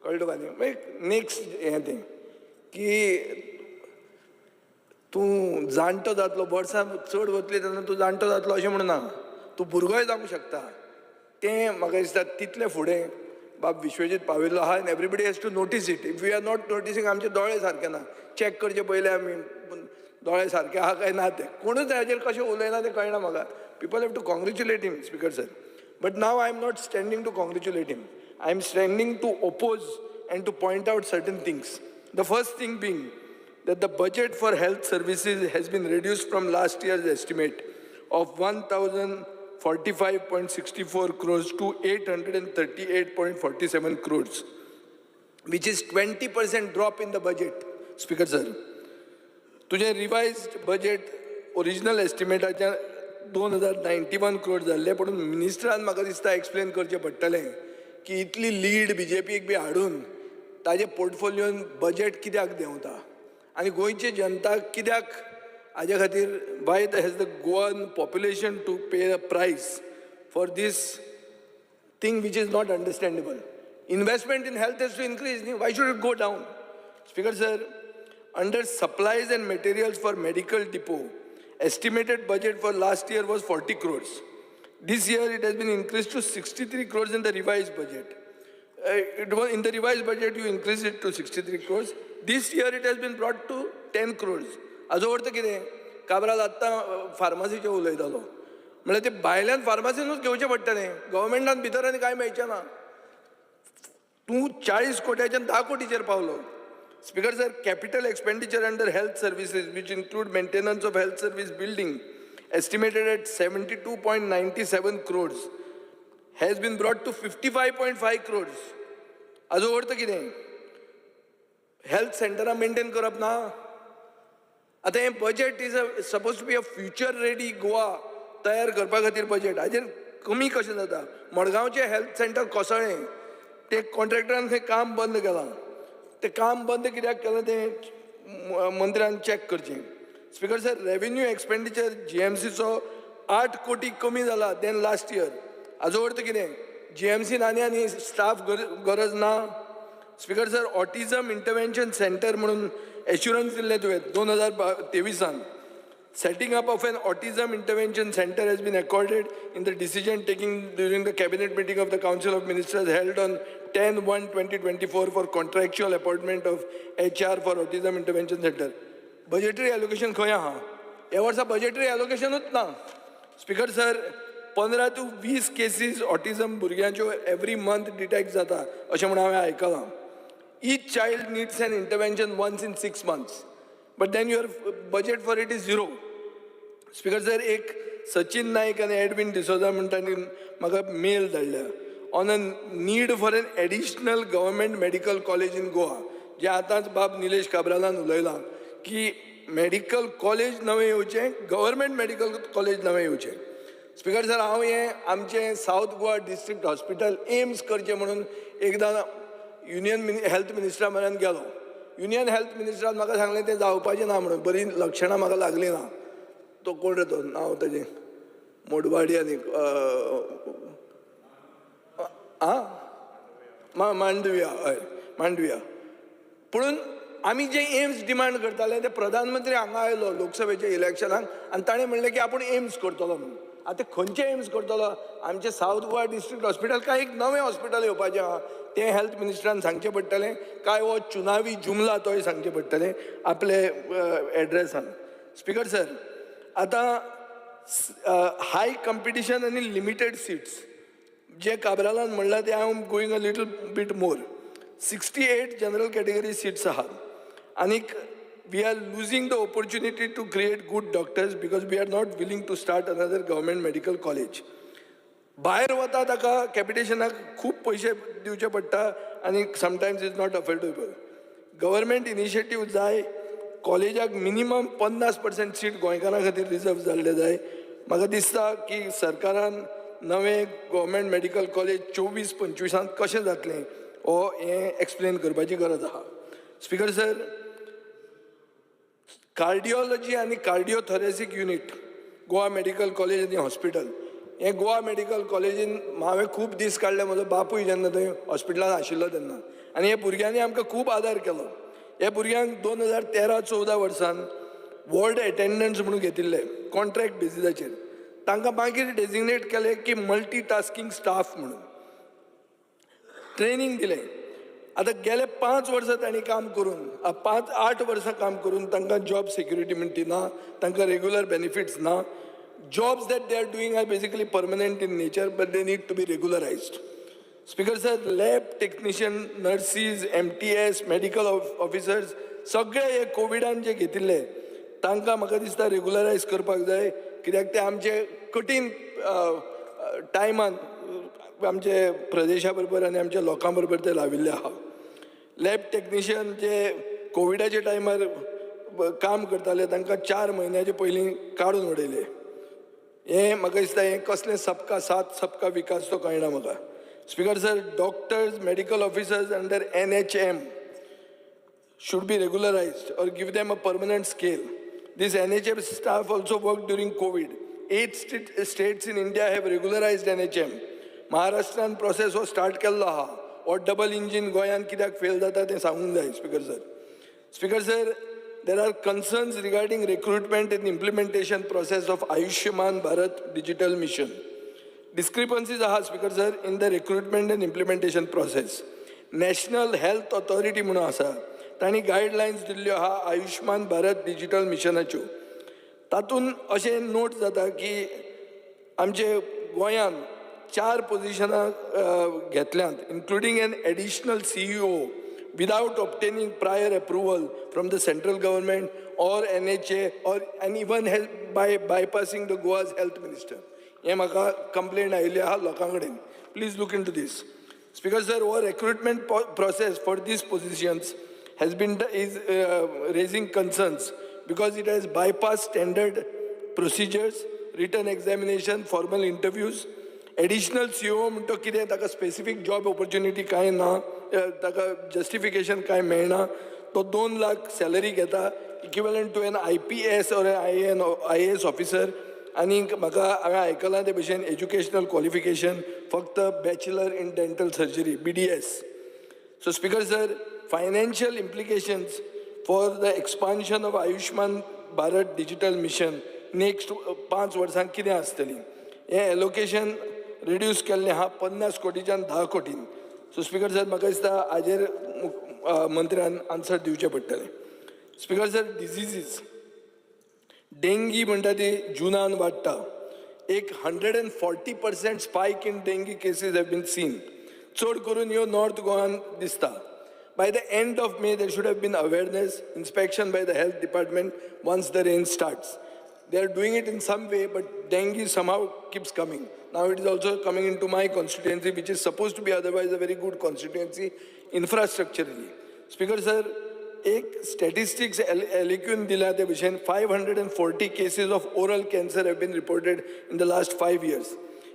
कळ्ळें तुका न्ही? मागीर नेक्स्ट हें तें की तूं जाणटो जातलो, वर्सां चड वतली तेन्ना तूं जाणटो जातलो अशें म्हणून ना, तूं भुरगोय जावंक शकता. तें म्हाका दिसता तितलें फुडें बाब विश्वजीत पाविल्लो आहा. And everybody has to notice it. If we are not noticing, आमचे दोळे सारके ना, चॅक करचे पयले आमी दोळे सारके आहा काय ना ते. कोणूच हाजेर कशें उलयना तें कळना म्हाका. People have to congratulate him, speaker sir. But now I am not standing to congratulate him, I am standing to oppose and to point out certain things. The first thing being that the budget for health services has been reduced from last year's estimate of 1,045.64 crores to 838.47 crores, which is 20% drop in the budget. Speaker sir, तुझे revised budget original estimate 2,091 crores जाल्ले, पण मिनिस्टरान म्हाका दिसता एक्सप्लेन करचें पडटलें की इतली लीड बीजेपीक बी हाडून ताजे पोर्टफोलियोन बजेट कित्याक देंवता आनी गोंयची जनता कित्याक हाजे खातीर, why has the Goan population to pay a price for this thing which is not understandable. Investment in health has to increase न्ही, why should it go down? Speaker sir, under supplies and materials for medical depot, estimated budget for last year was 40 crores. This year it has been increased to 63 crores in the revised budget. In the revised budget you increased it to 63 crores. This year it has been brought to 10 crores. हाजो अर्थ कितें, काब्राल आत्तां फार्मासीचेर उलयतालो, म्हणल्यार ते भायल्यान फार्मासीनूच घेवचें पडटलें, गव्हर्मेंटान भितर आनी कांय मेळचें ना. तूं 40 कोट्याच्यान 10 कोटीचेर पावलो. Speaker sir, capital expenditure under health services which include maintenance of health service building estimated at 72.97 crores has been brought to 55.5 crores. हाजो अर्थ कितें, हेल्थ सेंटरां मेंटेन करप ना. आतां हें budget is a suppose to be a future ready Goa तयार करपा खातीर बजेट, हाजेर कमी कशें जाता? मडगांवचें हेल्थ सेंटर कोसळ्ळें, तें कॉन्ट्रॅक्टरान थंय काम बंद केलां. तें काम बंद कित्याक केलां तें मंत्र्यान चॅक करचें. स्पीकर सर, रेवेन्यू एक्सपेंडिचर जीएमसीचो 8 कोटी कमी जाला then last year. हाजो अर्थ कितें, जीएमसीन आनी आनी स्टाफ गरज ना. Speaker sir, autism intervention centre म्हणून एश्युरन्स दिल्लें तुवें 2023 Setting up of an autism intervention center has been accorded in the decision taken during the cabinet meeting of the Council of Ministers held on 10/1/2024 for contractual appointment of HR for autism intervention center. Budgetary allocation खंय आहा? ह्या वर्सा budgetary allocationूच ना. Speaker sir, 15 to 20 cases autism भुरग्यांच्यो every month detect जाता अशें म्हूण हांवें आयकलां. Each child needs an intervention once in 6 months. But then your budget for it is zero. Speaker sir, एक सचिन नाईक आनी एडविन डिसोजा म्हण तांणी म्हाका मेल धाडल्या on a need for an additional government medical college in Goa, जे आतांच बाब निलेश काब्रालान उलयलां की मेडिकल कॉलेज नवें येवचें, गव्हर्मेंट मेडिकल कॉलेज नवें येवचें. स्पीकर सर, हांव हें आमचें South Goa district hospital AIIMS करचें म्हणून एकदां युनियन हेल्थ मिनिस्टरा म्हऱ्यान गेलो. युनियन हेल्थ मिनिस्टरान म्हाका सांगलें तें जावपाचें ना म्हणून, बरीं लक्षणां म्हाका लागलीं ना. तो कोण रे तो, नांव ताजें मोडवाडी आनी आं मांडविया, हय मांडविया. पुणून आमी जे एम्स डिमांड करताले ते प्रधानमंत्री हांगा आयलो लोकसभेच्या इलेक्शनाक आनी ताणें म्हणलें की आपूण एम्स करतलो म्हणून. आतां खंयचें एम्स करतलो? आमचें सावथ गोवा डिस्ट्रिक्ट हॉस्पिटल काय एक नवें हॉस्पिटल येवपाचें आहा तें हेल्थ मिनिस्टरान सांगचें पडटलें, काय हो चुनावी जुमला तोय सांगचें पडटलें आपले एड्रेसान. स्पीकर सर, आतां हाय कंपिटिशन आनी लिमिटेड सिट्स जे काब्रालान म्हणलां तें I am going a little bit more. 68 general category seats आहात आनीक we are losing the opportunity to create good doctors because we are not willing to start another government medical college. भायर वता ताका कॅपिटेशनाक खूब पयशे दिवचे पडटा आनी sometimes is not affordable. Government initiative जाय, कॉलेजाक मिनिमम 50% सीट गोंयकारां खातीर रिजर्व जाल्ले जाय. म्हाका दिसता की सरकारान नवें गव्हर्मेंट मेडिकल कॉलेज 24-25 कशें जातलें हो हें एक्सप्लेन करपाची गरज आहा. स्पीकर सर, कार्डियोलॉजी आनी cardiothoracic unit Goa medical college आनी हॉस्पिटल, हें गोवा मेडिकल कॉलेजीन हांवें खूब दीस काडले. म्हजो बापूय जेन्ना थंय हॉस्पिटलान आशिल्लो तेन्ना, आनी हे भुरग्यांनी आमकां खूब आदार केलो. हे भुरग्यांक 2013-14 वर्सान वॉर्ड एटेंडंट्स म्हणून घेतिल्ले कॉन्ट्रॅक्ट बेजिसाचेर, तांकां मागीर डेजिग्नेट केले की मल्टी टास्कींग स्टाफ म्हणून ट्रेनींग दिलें. आतां गेले 5 वर्सां तांणी काम करून, 5-8 वर्सां काम करून तांकां जॉब सेक्युरिटी म्हणटी ना, तांकां रेगुलर बेनिफिट्स ना. Jobs that they are doing are basically permanent in nature, but they need to be regularised. Speaker sir, lab technician, nurses, MTS, medical officers सगळे हे कोविडान जे घेतिल्ले तांकां म्हाका दिसता रेगुलरायज करपाक जाय, कित्याक ते आमचे कठीण टायमान आमचे प्रदेशा बरोबर आनी आमच्या लोकां बरोबर ते लाविल्ले आहा. लॅब टॅक्निशियन जे कोविडाच्या टायमार काम करताले तांकां 4 म्हयन्याचे पयलीं काडून उडयले. हें म्हाका दिसता हें कसलें सबका साथ सबका विकास तो कळना म्हाका. Speaker sir, doctors, medical officers under NHM should be regularized or give them a permanent scale. This NHM staff also worked during COVID. 8 states in India have regularized NHM. महाराष्ट्रान प्रोसेस हो स्टार्ट केल्लो आहा. हो डबल इंजीन गोंयान कित्याक फेल जाता तें सांगूंक जाय. Speaker sir, speaker sir, there are concerns regarding recruitment and implementation process of Ayushman Bharat digital mission. Discrepancies आहा speaker sir in the recruitment and implementation process. National health authority म्हणून आसा, तांणी गायडलायन्स दिल्ल्यो आहा आयुष्मान भारत डिजिटल मिशनाच्यो. तातूंत अशें नोट जाता की आमचे गोंयान 4 पोजिशनां घेतल्यांत, including an additional CEO without obtaining prior approval from the central government or NHA or and even by bypassing the Goa's health minister. हें म्हाका कंप्लेन आयिल्ली आहा लोकां कडेन. Please look into this. Speaker sir, हो recruitment process for these positions has been is raising concerns because it has bypassed standard procedures, written examination, formal interviews. Additional CEO म्हणटो कितें ताका स्पेसिफीक जॉब ऑपॉर्च्युनिटी कांय ना, ताका जस्टिफिकेशन कांय मेळना. तो 2 लाख सॅलरी घेता, equivalent to an IPS or IAS officer. आनी म्हाका हांवें आयकलां ते भशेन एज्युकेशनल क्वॉलिफिकेशन फक्त bachelor in dental surgery BDS. So speaker sir, financial implications for the expansion of Ayushman Bharat digital mission next 5 वर्सांक कितें आसतली, हें एलोकेशन रिड्यूस केल्लें आहा 50 कोटीच्यान 10 कोटीन. सो स्पीकर सर, म्हाका दिसता हाजेर मंत्र्यान आन्सर दिवचें पडटलें. स्पीकर सर, डिजीजीस डेंगी म्हणटा ती जुनान वाडटा. एक 140% spike in dengue cases have been seen. चड करून ह्यो नॉर्थ गोवान दिसता. By the end of May, there should have been awareness, inspection by the health department once the rain starts. They are doing it in some way, but dengue somehow keeps coming. Now it is also coming into my constituency, which is supposed to be otherwise a very good constituency infrastructurally. Speaker sir, एक statistics एलिक्यून दिल्या ते भशेन 540 cases of oral cancer have been reported in the last 5 years.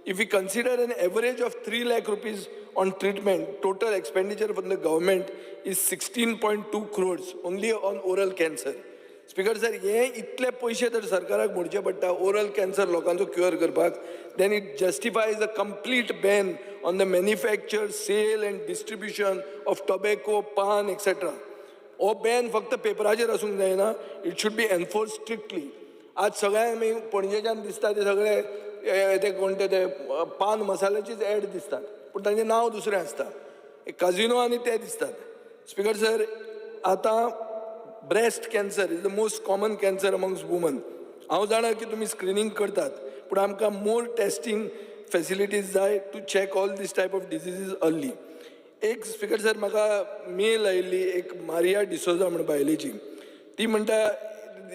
If we consider an average of 3 lakh rupees on treatment, total expenditure from the government is 16.2 crores only on oral cancer. Speaker sir, हे इतले पयशे जर सरकाराक मोडचे पडटा ओरल कॅन्सर लोकांचो क्युअर करपाक, then it justifies a complete ban on the manufacture, sale and distribution of tobacco, paan, etcetera. हो बॅन फक्त पेपराचेर आसूंक जायना, it should be enforced strictly. आज सगळ्यांक आमी पणजेच्यान दिसता ते सगळे ते कोण ते पान मसाल्याचीच एड दिसतात, पूण तांचें नांव दुसरें आसता, काजिनो आनी ते दिसतात. स्पीकर सर, आतां breast cancer is the most common cancer amongst women. हांव जाणा की तुमी स्क्रिनींग करतात, पूण आमकां मोर टेस्टींग फॅसिलिटीज जाय to check all this type of diseases early. एक स्पीकर सर, म्हाका मेल आयिल्ली एक मारिया डिसोजा म्हण बायलेची. ती म्हणटा,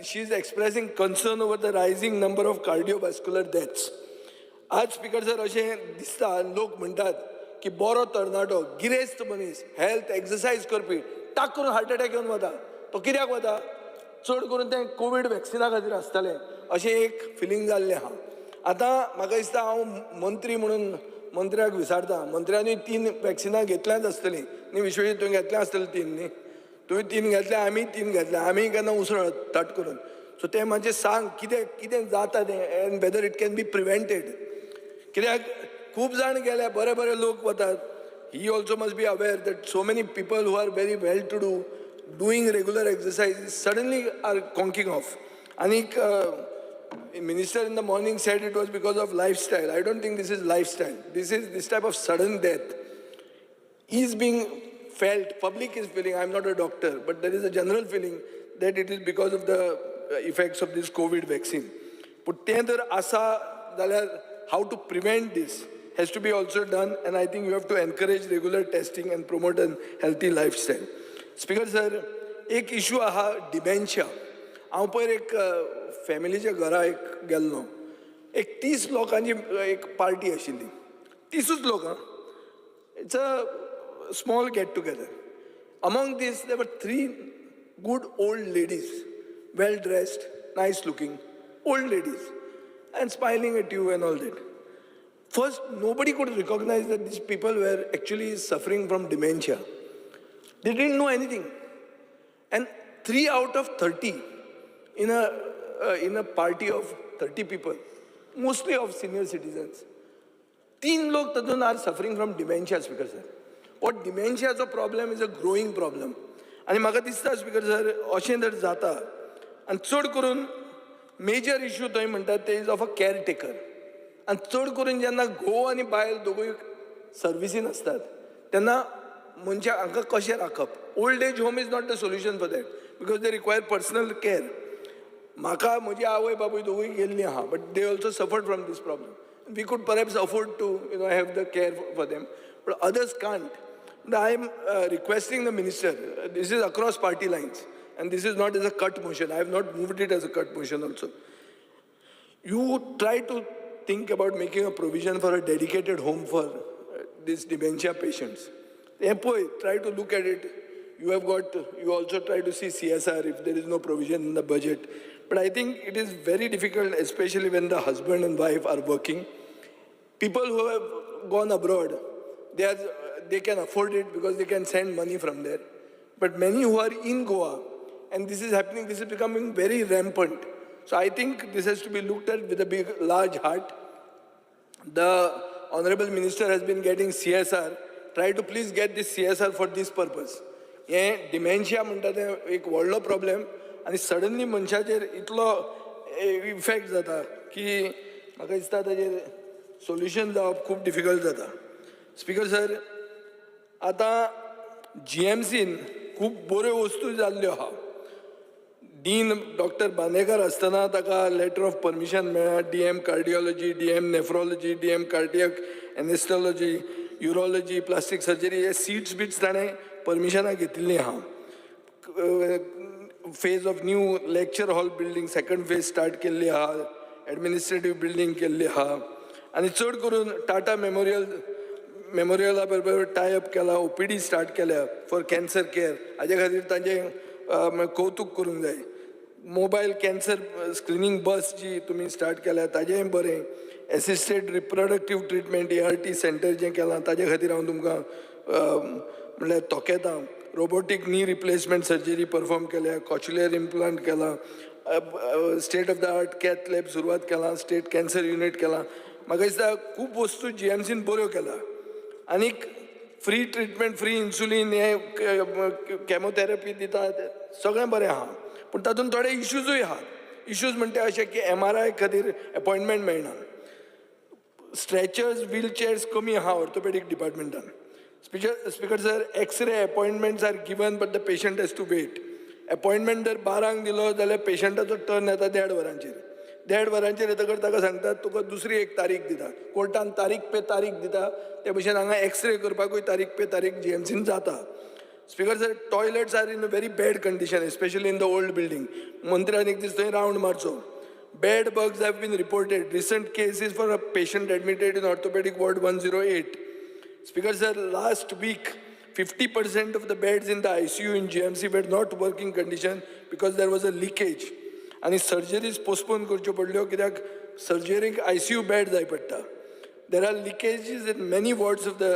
she is expressing concern over the rising number of cardiovascular deaths. आज स्पीकर सर, अशें दिसता, लोक म्हणटात की बरो तरणाटो, गिरेस्त मनीस, हेल्थ एक्सरसायज करपी, टाक करून हार्ट अटॅक येवन वता. तो कित्याक वता? चड करून तें कोवीड वॅक्सिना खातीर आसतलें अशें एक फिलींग जाल्लें आहा. आतां म्हाका दिसता, हांव मंत्री म्हणून मंत्र्याक विचारता, मंत्र्यांनी 3 वॅक्सिनां घेतल्यांच आसतलीं न्ही? विश्वजीत, तुवें घेतल्या आसतलीं 3 न्ही? तुवें 3 घेतल्या, आमी 3 घेतल्या, आमी केन्ना उसळ ताट करून. सो तें मातशें सांग, कितें कितें जाता तें and whether it can be prevented. कित्याक खूब जाण गेले, बरे बरे लोक वतात. He also must be aware that so many people who are very well to do, doing regular exercise, suddenly are conking off. आनीक minister in the morning said it was because of lifestyle. I don't think this is lifestyle. This is this type of sudden death is being felt, public is feeling, I'm not a doctor, but there is a general feeling that it is because of the effects of this COVID vaccine. पूण तें जर आसा जाल्यार how to prevent this has to be also done, and I think you have to encourage regular testing and promote a healthy lifestyle. Speaker sir, एक इशू आहा डिमेन्शिया. हांव पयर एक फॅमिलीच्या घरा एक गेल्लो. एक 30 लोकांची एक पार्टी आशिल्ली, 30ूच लोक. It's a small get together. Among this there were three good old ladies, well dressed, nice looking old ladies, and smiling at you and all that. First, nobody could recognize that these people were actually suffering from dementia. They didn't know anything. And 3 out of 30 in a party of 30 people, mostly of senior citizens, तीन लोक तातूंत are suffering from dementia. Speaker sir, हो डिमेन्शियाचो problem is a growing problem. आनी म्हाका दिसता स्पीकर सर, अशें जर जाता आनी चड करून मेजर इशू थंय म्हणटात ते is of a caretaker. आनी चड करून जेन्ना घोव आनी बायल दोगूय सर्विसीन आसतात तेन्ना मनशाक हांकां कशें राखप? Old age home is not the solution for that because they require personal care. म्हाका म्हजी आवय बापूय दोगूय गेल्लीं आहा, but they also suffered from this problem. We could perhaps afford to have the care for them, but others can't. I am requesting the minister, this is across party lines and this is not as a cut motion. I have not moved it as a cut motion also. You try to think about making a provision for a dedicated home for these dementia patients. हें पळय, try to look at it. You have got, you also try to see CSR if there is no provision in the budget. But I think it is very difficult, especially when the husband and wife are working. People who have gone abroad, they can afford it because they can send money from there. But many who are in Goa, and this is happening, this is becoming very rampant. So I think this has to be looked at with a big, large heart. The Honorable Minister has been getting CSR. Try to please get this CSR for this purpose. हें डिमेन्शिया म्हणटा तें एक व्हडलो प्रॉब्लेम आनी सडनली मनशाचेर इतलो इफेक्ट जाता की म्हाका दिसता ताजेर सोल्युशन जावप खूब डिफिकल्ट जाता. स्पीकर सर, आतां जीएमसीन खूब बऱ्यो वस्तू जाल्ल्यो आहा. डीन डॉक्टर बांदेकर आसतना ताका लेटर ऑफ परमिशन मेळ्ळा, DM cardiology, DM nephrology, DM cardiac anesthesiology, urology, plastic surgery, हे सिट्स बिट्स ताणें परमिशनां घेतिल्लीं आहा. Phase of new lecture hall building, second phase start केल्ली आहा, एडमिनिस्ट्रेटीव बिल्डींग केल्ली आहा आनी चड करून टाटा मेमोरियल मेमोरियला बरोबर टाय अप केला, ओपीडी स्टार्ट केल्या फॉर कॅन्सर केअर. हाजे खातीर तांचें कौतूक करूंक जाय. मोबायल कॅन्सर स्क्रिनींग बस जी तुमी स्टार्ट केल्या ताजेंय बरें. Assisted reproductive treatment, ART centre जें केलां ताजे खातीर हांव तुमकां म्हणल्यार तोखेतां. Robotic knee replacement surgery perform केल्या, कॉक्लियर इम्प्लांट केलां, state of the art cath lab सुरवात केलां, स्टेट कॅन्सर युनीट केलां. म्हाका दिसता खूब वस्तू जीएमसीन बऱ्यो केला. आनीक फ्री ट्रिटमेंट, फ्री इन्सुलीन, हें कॅमोथेरपी दितात, सगळें बरें आहा, पूण तातूंत थोडे इश्यूजूय आहात. इश्यूज म्हणटा अशें की एमआरआय खातीर एपॉयंटमेंट मेळना, स्ट्रेचर्स, व्हील चेअर्स कमी आहा orthopaedic डिपार्टमेंटान. Speaker sir, X-ray appointments are given but the patient has to wait. Appointment जर 12ंक दिलो जाल्यार पेशंटाचो टर्न येता 1.5 वरांचेर. 1.5 वरांचेर येतकर ताका सांगतात तुका दुसरी एक तारीख दिता. कोर्टान तारीख पे तारीख दिता, ते भशेन हांगा एक्सरे करपाकूय तारीख पे तारीख जीएमसीन जाता. Speaker sir, toilets are in a very bad condition, especially in the old building. मंत्र्यान एक दीस थंय round मारचो. Bed bugs have been reported. Recent cases for a patient admitted in orthopedic ward 108. Speaker sir, last week 50% of the beds in the ICU in GMC were not working condition because there was a leakage. आनी सर्जरीज पोस्टपोन करच्यो पडल्यो कित्याक सर्जरीक आयसीयू बेड जाय पडटा. There are leakages in many wards of the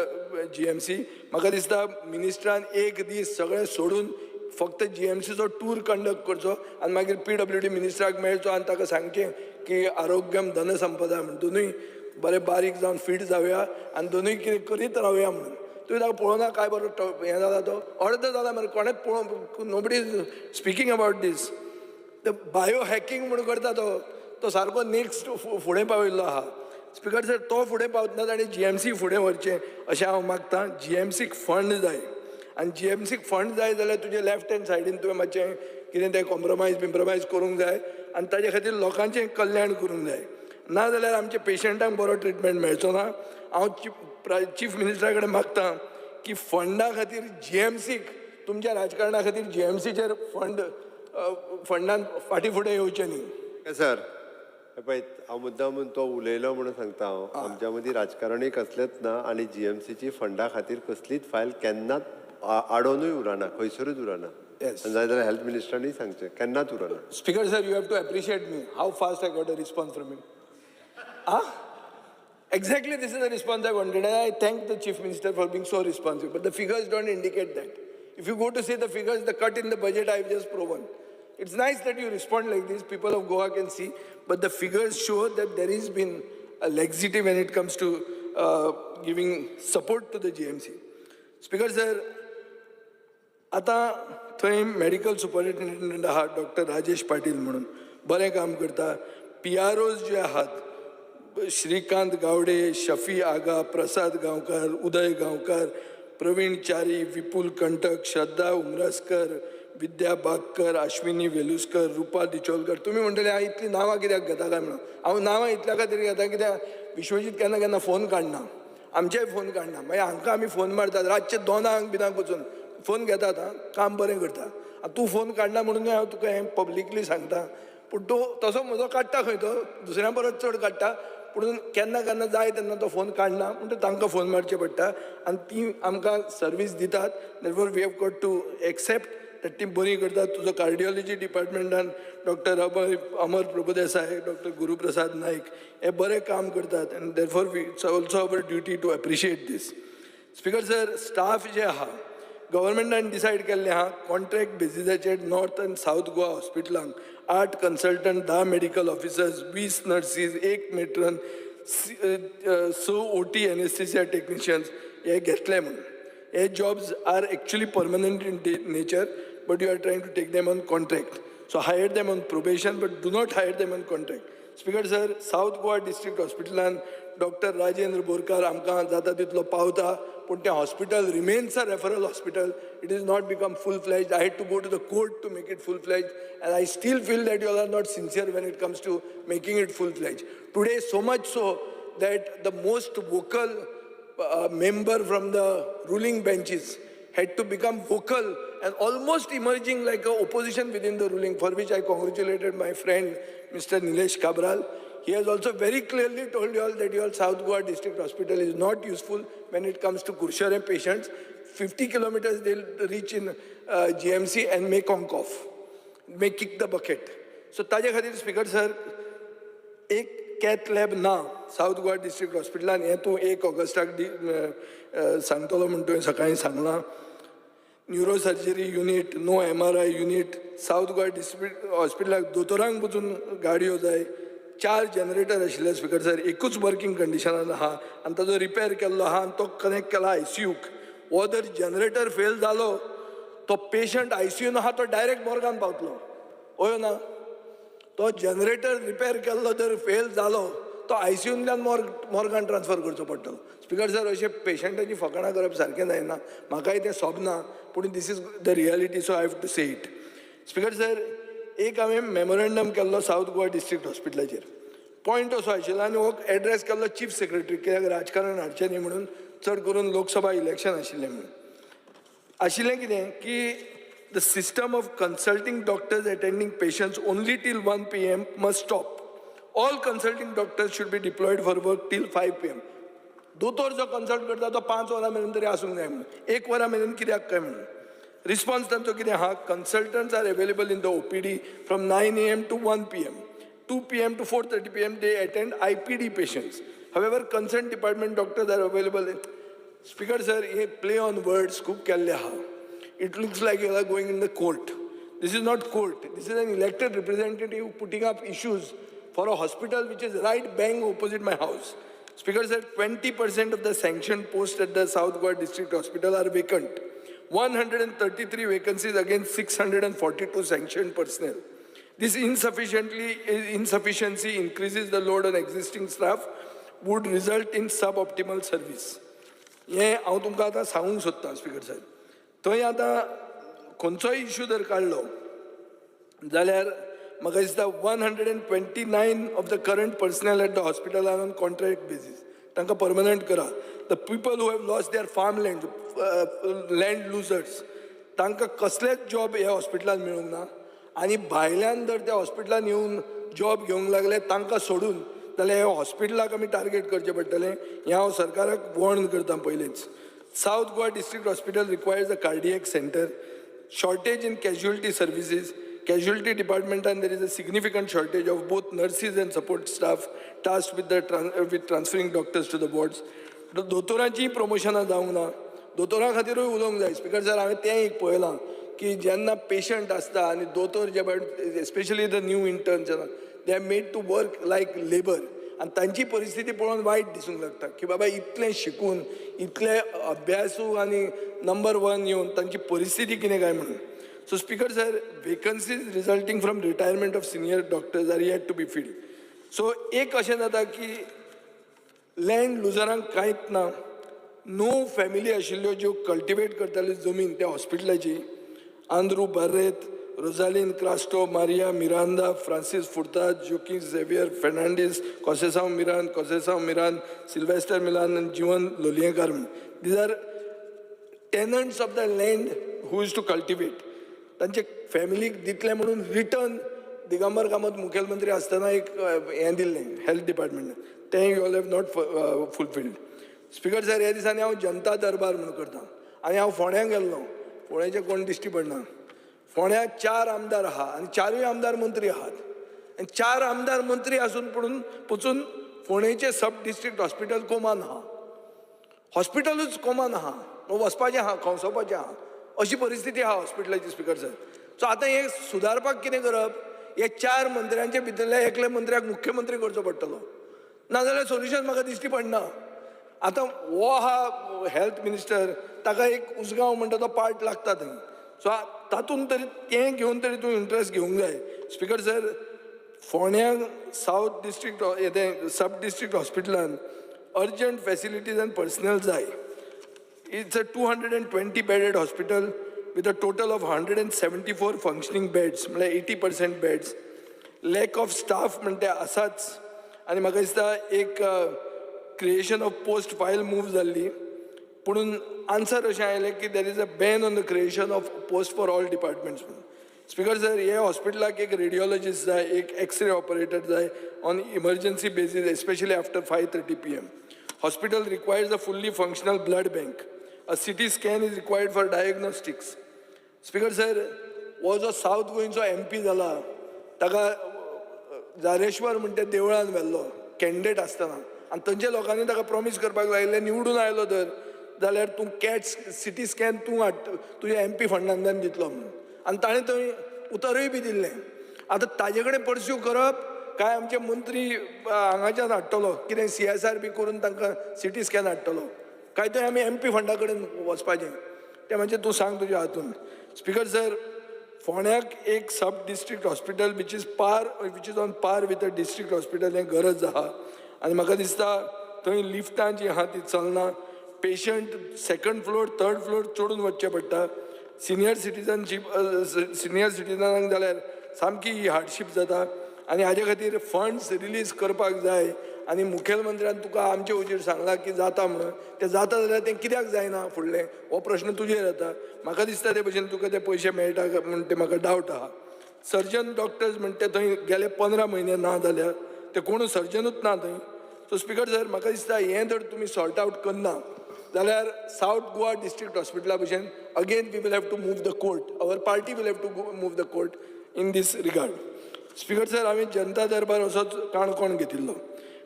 GMC. म्हाका दिसता मिनिस्टरान एक दीस सगळें सोडून फक्त जीएमसीचो टूर कंडक्ट करचो आनी मागीर पीडब्ल्यूडी मिनिस्टराक मेळचो आनी ताका सांगचें की आरोग्यम धनसंपदा म्हण, दोनूय बरें बारीक जावन फीट जावया आनी दोनूय कितें करीत रावया म्हणून. तुवें ताका पळोवना काय बरो हें जाला, तो अर्द जाला मरे, कोणेच पळोवंक, nobody is speaking about this. The bio hacking म्हूण करता तो, तो सारको नेक्स्ट फुडें पाविल्लो आहा. स्पिकर सर, तो फुडें पावतना ताणें जीएमसी फुडें व्हरचें अशें हांव मागतां. जीएमसीक फंड जाय आनी जीएमसीक फंड जाय जाल्यार तुजें लेफ्ट हँड सायडीन तुवें मातशें कितें तें कॉम्प्रोमायज बिम्प्रोमायज करूंक जाय आनी ताजे खातीर लोकांचें कल्याण करूंक जाय. ना जाल्यार आमच्या पेशंटांक बरो ट्रिटमेंट मेळचो ना. हांव चीफ मिनिस्टरा कडेन मागता की फंडा खातीर जीएमसीक, तुमच्या राजकारणा खातीर जीएमसीचेर फंडान फाटीं फुडें येवचें न्ही. सर, पळय, हांव मुद्दाम तो उलयलो म्हणून सांगता हांव, आमच्या मदीं राजकारणूय कसलेंच ना आनी जीएमसीची फंडा खातीर कसलीच फायल केन्नाच आडोनूय उरना, खंयसरूच उरना. जाय जाल्यार हेल्थ मिनिस्टरानूय सांगचें, केन्नाच उरना. Speaker sir, you have to appreciate me how fast I got a response from him. Exactly this is the response I wanted, and I thank the Chief Minister for being so responsive, but the figures don't indicate that. If you go to see the figures, the cut in the budget I have just proven. It's nice that you respond like this, people of Goa can see, but the figures show that there has been a laxity when it comes to giving support to the GMC. Speaker sir, आतां थंय मेडिकल सुपरिटेंडंट आहा डॉक्टर राजेश पाटील म्हणून, बरें काम करता. पीआरओज जे आहात, श्रीकांत गावडे, शफी आगा, प्रसाद गांवकर, उदय गांवकर, प्रवीण च्यारी, विपुल कंटक, श्रद्धा उमरसकर, विद्या बागकर, अश्विनी वेलुस्कर, रुपा डिचोलकर. तुमी म्हणटले हांव इतलीं नांवां कित्याक घेता काय म्हणून. हांव नांवां इतल्या खातीर घेता कित्याक विश्वजीत केन्ना केन्ना फोन काडना, आमचेय फोन काडना. मागीर हांकां आमी फोन मारतात रातचे 2 बिनाक वचून फोन घेतात, आं काम बरें करता. तूं फोन काडना म्हणून हांव तुका हें पब्लिकली सांगता, पूण तूं तसो म्हजो काडटा खंय, तो दुसऱ्या परस चड काडटा, पूण केन्ना केन्ना जाय तेन्ना तो फोन काडना, म्हणटकीर तांकां फोन मारचे पडटा आनी ती आमकां सर्वीस दितात. Therefore we have got to accept that ती बरी करतात. तुजो कार्डियोलॉजी डिपार्टमेंटान डॉक्टर अमर प्रभुदेसाय, डॉक्टर गुरुप्रसाद नायक हे बरें काम करतात, आनी therefore we it's also our duty to appreciate this. Speaker sir, staff जे आहा गव्हर्मेंटान डिसायड केल्लें आहा कॉन्ट्रॅक्ट बेजिसाचेर नॉर्थ आनी south Goa हॉस्पिटलांक 8 consultant, 10 medical officers, 20 nurses, 1 matron, 6 OT anaesthesia technicians हे घेतले म्हणून. हे jobs are actually permanent in nature, but you are trying to take them on contract. So hire them on probation, but do not hire them on contract. Speaker sir, South Goa district हॉस्पिटलान doctor Rajendra Borkar आमकां जाता तितलो पावता, पूण तें hospital remains a referral hospital. It is not become full fledged. I had to go to the court to make it full fledged, and I still feel that you all are not sincere when it comes to making it full fledged. Today, so much so that the most vocal member from the ruling benches had to become vocal and almost emerging like an opposition within the ruling, for which I congratulated my friend Mr. Nilesh Cabral. He has also very clearly told you all that your South Goa District Hospital is not useful when it comes to Curchorem patients. 50 kilometers they'll reach in GMC and may conk off, may kick the bucket. So ताजे खातीर स्पीकर सर, एक कॅथ लॅब ना सावथ गोवा डिस्ट्रिक्ट हॉस्पिटलान, हें तूं 1 ऑगस्टाक सांगतलो म्हूण तुवें सकाळीं सांगलां. Neurosurgery unit, no MRI unit. South Goa district हॉस्पिटलाक दोतोरांक पसून गाडयो जाय. 4 जनरेटर आशिल्ले स्पीकर सर, एकूच वर्किंग कंडिशनान आहा आनी ताजो रिपेर केल्लो आहा आनी तो कनेक्ट केला आयसीयूक. हो जर जनरेटर फेल जालो, तो पेशंट आयसीयून आहा तो डायरेक्ट मोर्गान पावतलो. हय ना? तो जनरेटर रिपेर केल्लो जर फेल जालो, तो आयसीयूंतल्यान मोर्गान ट्रान्सफर करचो पडटलो. स्पिकर सर, अशें पेशंटाची फकाणां करप सारकें जायना. म्हाकाय तें सोबना, पूण this is the reality, so I have to say it. Speaker sir, एक हांवें मेमोरेंडम केल्लो सावथ गोवा डिस्ट्रिक्ट हॉस्पिटलाचेर. पॉयंट असो आशिल्लो आनी हो एड्रेस केल्लो चीफ सेक्रेटरी, कित्याक राजकारण हाडचें न्ही म्हणून, चड करून लोकसभा इलेक्शन आशिल्लें म्हणून. आशिल्लें कितें की the system of consulting doctors attending patients only till 1 p.m. must stop. All consulting doctors should be deployed for work till 5 p.m. दोतोर जो कन्सल्ट करता तो 5 वरां मेरेन तरी आसूंक जाय म्हणून, 1 वरां मेरेन कित्याक काय म्हणून. रिस्पॉन्स तांचो कितें आहा? Consultants are available in the OPD from 9 a.m. to 1 p.m. 2 p.m. to 4:30 p.m. they attend IPD patients. However, concerned department doctors are available. Speaker sir, hey play on words खूब केल्ले आहा. It looks like you are going in the court. This is not court. This is an elected representative putting up issues for a hospital which is right bang opposite my house. Speaker sir, 20% of the sanctioned posts at the South Goa District Hospital are vacant. 133 vacancies against 642 sanctioned personnel. This insufficiency increases the load on existing staff, would result in suboptimal service. हें हांव तुमकां आतां सांगूंक सोदतां स्पिकर साहेब. थंय आतां खंयचोय इशू जर काडलो जाल्यार म्हाका दिसता 129 of the current personnel at the hospital are on contract basis. तांकां परमनंट करा. The people who have lost their farm land, land losers, तांकां कसलेच जॉब ह्या हॉस्पिटलान मेळूंक ना आनी भायल्यान जर त्या हॉस्पिटलान येवन जॉब घेवंक लागले तांकां सोडून, जाल्यार ह्या हॉस्पिटलाक आमी टार्गेट करचें पडटलें. हें हांव सरकाराक वॉर्न करता पयलींच. South Goa District Hospital requires a cardiac center. Shortage in casualty services. Casualty department, and there is a significant shortage of both nurses and support staff tasked with transferring doctors to the wards. दोतोरांचीय प्रमोशनां जावंक ना. दोतोरां खातीरूय उलोवंक जाय. स्पिकर सर, हांवें तें एक पळयलां की जेन्ना पेशंट आसता आनी दोतोर जे especially the new interns, they are made to work like labour आनी तांची परिस्थिती पळोवन वायट दिसूंक लागता की बाबा, इतलें शिकून, इतले अभ्यासू आनी नंबर वन येवन तांची परिस्थिती कितें काय म्हणून. So Speaker sir, vacancies resulting from retirement of senior doctors are yet to be filled. So एक अशें जाता की लँड लुजरांक कांयच ना. नो फॅमिली आशिल्ल्यो ज्यो कल्टिवेट करताल्यो जमीन त्या हॉस्पिटलाची, आंद्रू बार्रेत, रोजालीन क्रास्टो, मारिया मिरांदा, फ्रांसीस फुर्ताद, जोकी झेवियर फेर्नांडीस, कॉसेसांव मिरान, कॉसेसांव मिरान, सिल्वेस्टर मिलान आनी Jivan Lolyekar. These are tenants of the land who used to cultivate. तांचे फॅमिलीक दितले म्हणून रिटर्न दिगंबर कामत मुखेलमंत्री आसतना एक हें दिल्लें हेल्थ डिपार्टमेंटान, तें you all have not fulfilled. Speaker sir, ह्या दिसांनी हांव जनता दरबार म्हणून करता आनी हांव फोंड्यां गेल्लो. फोंड्याचें कोण दिश्टी पडना. फोंड्या चार आमदार आहा आनी चारूय आमदार मंत्री आहात आनी चार आमदार मंत्री आसून पडून पचून फोंडेचें सब डिस्ट्रिक्ट हॉस्पिटल कोमान आहा. हॉस्पिटलूच कोमान आहा. वचपाचें आहा, खंवसोवपाचें आहा, अशी परिस्थिती आहा हॉस्पिटलाची. स्पिकर सर, सो आतां हें सुदारपाक कितें करप? हे चार मंत्र्यांचे भितरल्या एकल्या मंत्र्याक मुख्यमंत्री करचो पडटलो, नाजाल्यार सोल्युशन म्हाका दिश्टी पडना. आतां हो आहा हेल्थ मिनिस्टर, ताका एक उसगांव म्हणटा तो पार्ट लागता थंय. सो तातूंत तरी तें घेवन तरी तूं इंट्रस्ट घेवंक जाय. स्पिकर सर, फोंड्यां सावथ डिस्ट्रिक्ट तें सब डिस्ट्रिक्ट हॉस्पिटलान अर्जंट फॅसिलिटीज आनी पर्सनल जाय. It's a 220 bedded hospital with a total of 174 functioning beds, म्हळ्यार 80% beds. Lack of staff म्हणटा आसाच आनी म्हाका दिसता एक creation of post file move जाल्ली, पुणून आन्सर अशें आयलें की there is a ban on the creation of post for all departments म्हणून. स्पिकर सर, हे हॉस्पिटलाक एक रेडिओलॉजिस्ट जाय, एक एक्सरे ऑपरेटर जाय on emergency basis, especially after 5:30 p.m. Hospital requires a fully functional blood bank. A CT scan is required for diagnostics. Speaker sir, हो जो सावथ गोंयचो एमपी जाला, ताका जारेश्वर म्हणटा देवळान व्हेल्लो कॅन्डिडेट आसतना आनी थंयच्या लोकांनी ताका प्रॉमीस करपाक लायिल्लें, निवडून आयलो तर जाल्यार तूं कॅट्स सिटी स्कॅन तूं हाड, तुज्या एमपी फंडांतल्यान दितलो म्हणून. आनी ताणें थंय उतरूय बी दिल्लें. आतां ताजे कडेन परस्यू करप काय आमचे मंत्री हांगाच्यान हाडटलो कितें सीएसआर बी करून तांकां सिटी स्कॅन हाडटलो? काय थंय आमी एम पी फंडा कडेन वचपाचें तें मातशें तूं सांग तुज्या हातून. स्पिकर सर, फोंड्याक एक sub district hospital which is on par with a district hospital हें गरज आहा. आनी म्हाका दिसता थंय लिफ्टां जीं आहा ती चलना. Patient second floor, third floor चडून वचचें पडटा. सिनियर सिटीजनांक जाल्यार सामकी ही हार्डशीप जाता. आनी हाजे खातीर फंड्स रिलीज करपाक जाय. आनी मुखेलमंत्र्यान तुका आमचे हुजीर सांगलां की जाता म्हणून, तें जाता जाल्यार तें कित्याक जायना फुडलें, हो प्रश्न तुजेर येता. म्हाका दिसता ते भशेन तुका ते पयशे मेळटा म्हण ते म्हाका डावट आहा. सर्जन डॉक्टर्स म्हणटा थंय गेले 15 म्हयने ना जाल्यार ते कोण सर्जनूच ना थंय. सो स्पिकर सर, म्हाका दिसता हें जर तुमी सॉर्ट आवट करना जाल्यार सावथ गोवा डिस्ट्रिक्ट हॉस्पिटला भशेन again we will have to move the court, our party will have to move the court in this regard. Speaker sir, हांवें जनता दरबार असोच काणकोण घेतिल्लो.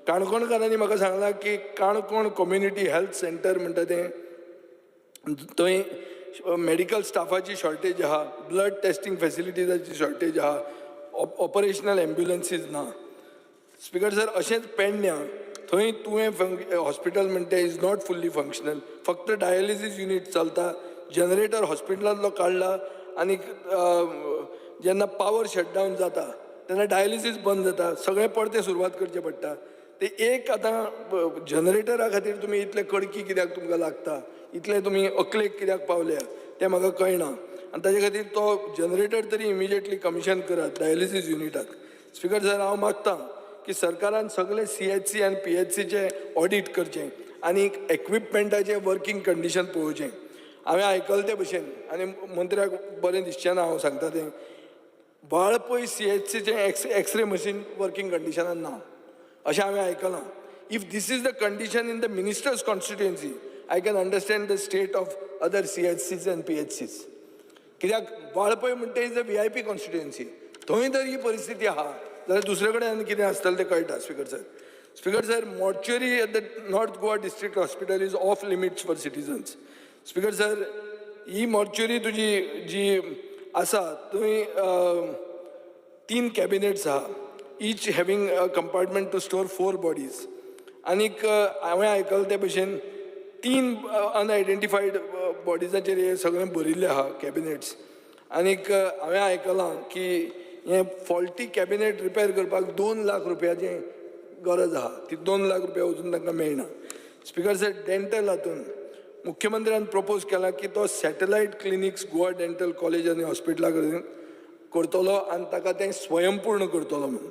काणकोणकारांनी म्हाका सांगलां की काणकोण कम्युनिटी हेल्थ सेंटर म्हणटा तें, थंय मेडिकल स्टाफाची शॉर्टेज आहा, ब्लड टेस्टींग फेसिलिटीजाची शॉर्टेज आहा, ऑपरेशनल एम्ब्युलन्सीज ना. स्पिकर सर, अशेंच पेडण्यां थंय तुवें हॉस्पिटल म्हणटा is not fully functional, फक्त डायलिसीस युनीट चलता. जनरेटर हॉस्पिटलांतलो काडला आनी जेन्ना पावर शटडावन जाता तेन्ना डायलिसीस बंद जाता, सगळें परतें सुरवात करचें पडटा. ते एक आतां जनरेटरा खातीर तुमी इतले कडकी कित्याक तुमकां लागता, इतले तुमी अकलेक कित्याक पावल्या तें म्हाका कळना. आनी ताजे खातीर तो जनरेटर तरी इमिजिएटली कमिशन करात डायलिसीस युनिटाक. स्पिकर सर, हांव मागता की सरकारान सगळे CHC आनी PHCचे ऑडीट करचें आनी एक्विपमेंटाचें वर्कींग कंडिशन पळोवचें. हांवें आयकलें ते भशेन आनी मंत्र्याक बरें दिसचें ना हांव सांगता तें, वाळपय CHCचें एक्सरे मशीन वर्कींग कंडिशनान ना अशें हांवें आयकलां. If this is the condition in the minister's constituency, I can understand the state of other CHCs and PHCs. कित्याक वाळपय म्हणटा is a VIP constituency, थंय जर ही परिस्थिती आहा जाल्यार दुसरे कडेन आनी कितें आसतलें तें कळटा. Speaker sir, speaker sir, mortuary at the North Goa district hospital is off limits for citizens. Speaker sir, he mortuary तुजी जी आसा थंय 3 कॅबिनेट्स आहा, each having a compartment to store 4 bodies. आनीक हांवें आयकलें ते भशेन 3 अनआयडेंटिफायड बॉडीजाचेर हे सगळें भरिल्लें आहा कॅबिनेट्स. आनीक हांवें आयकलां की हें फॉल्टी कॅबिनेट रिपेर करपाक 2 लाख रुपयाचें गरज आहा, ती 2 लाख रुपया अजून तांकां मेळना. स्पिकर सर, डेंटल हातून मुख्यमंत्र्यान प्रपोज केला की तो satellite clinics Goa dental college आनी हॉस्पिटला कडेन करतलो आनी ताका तें स्वयंपूर्ण करतलो म्हणून.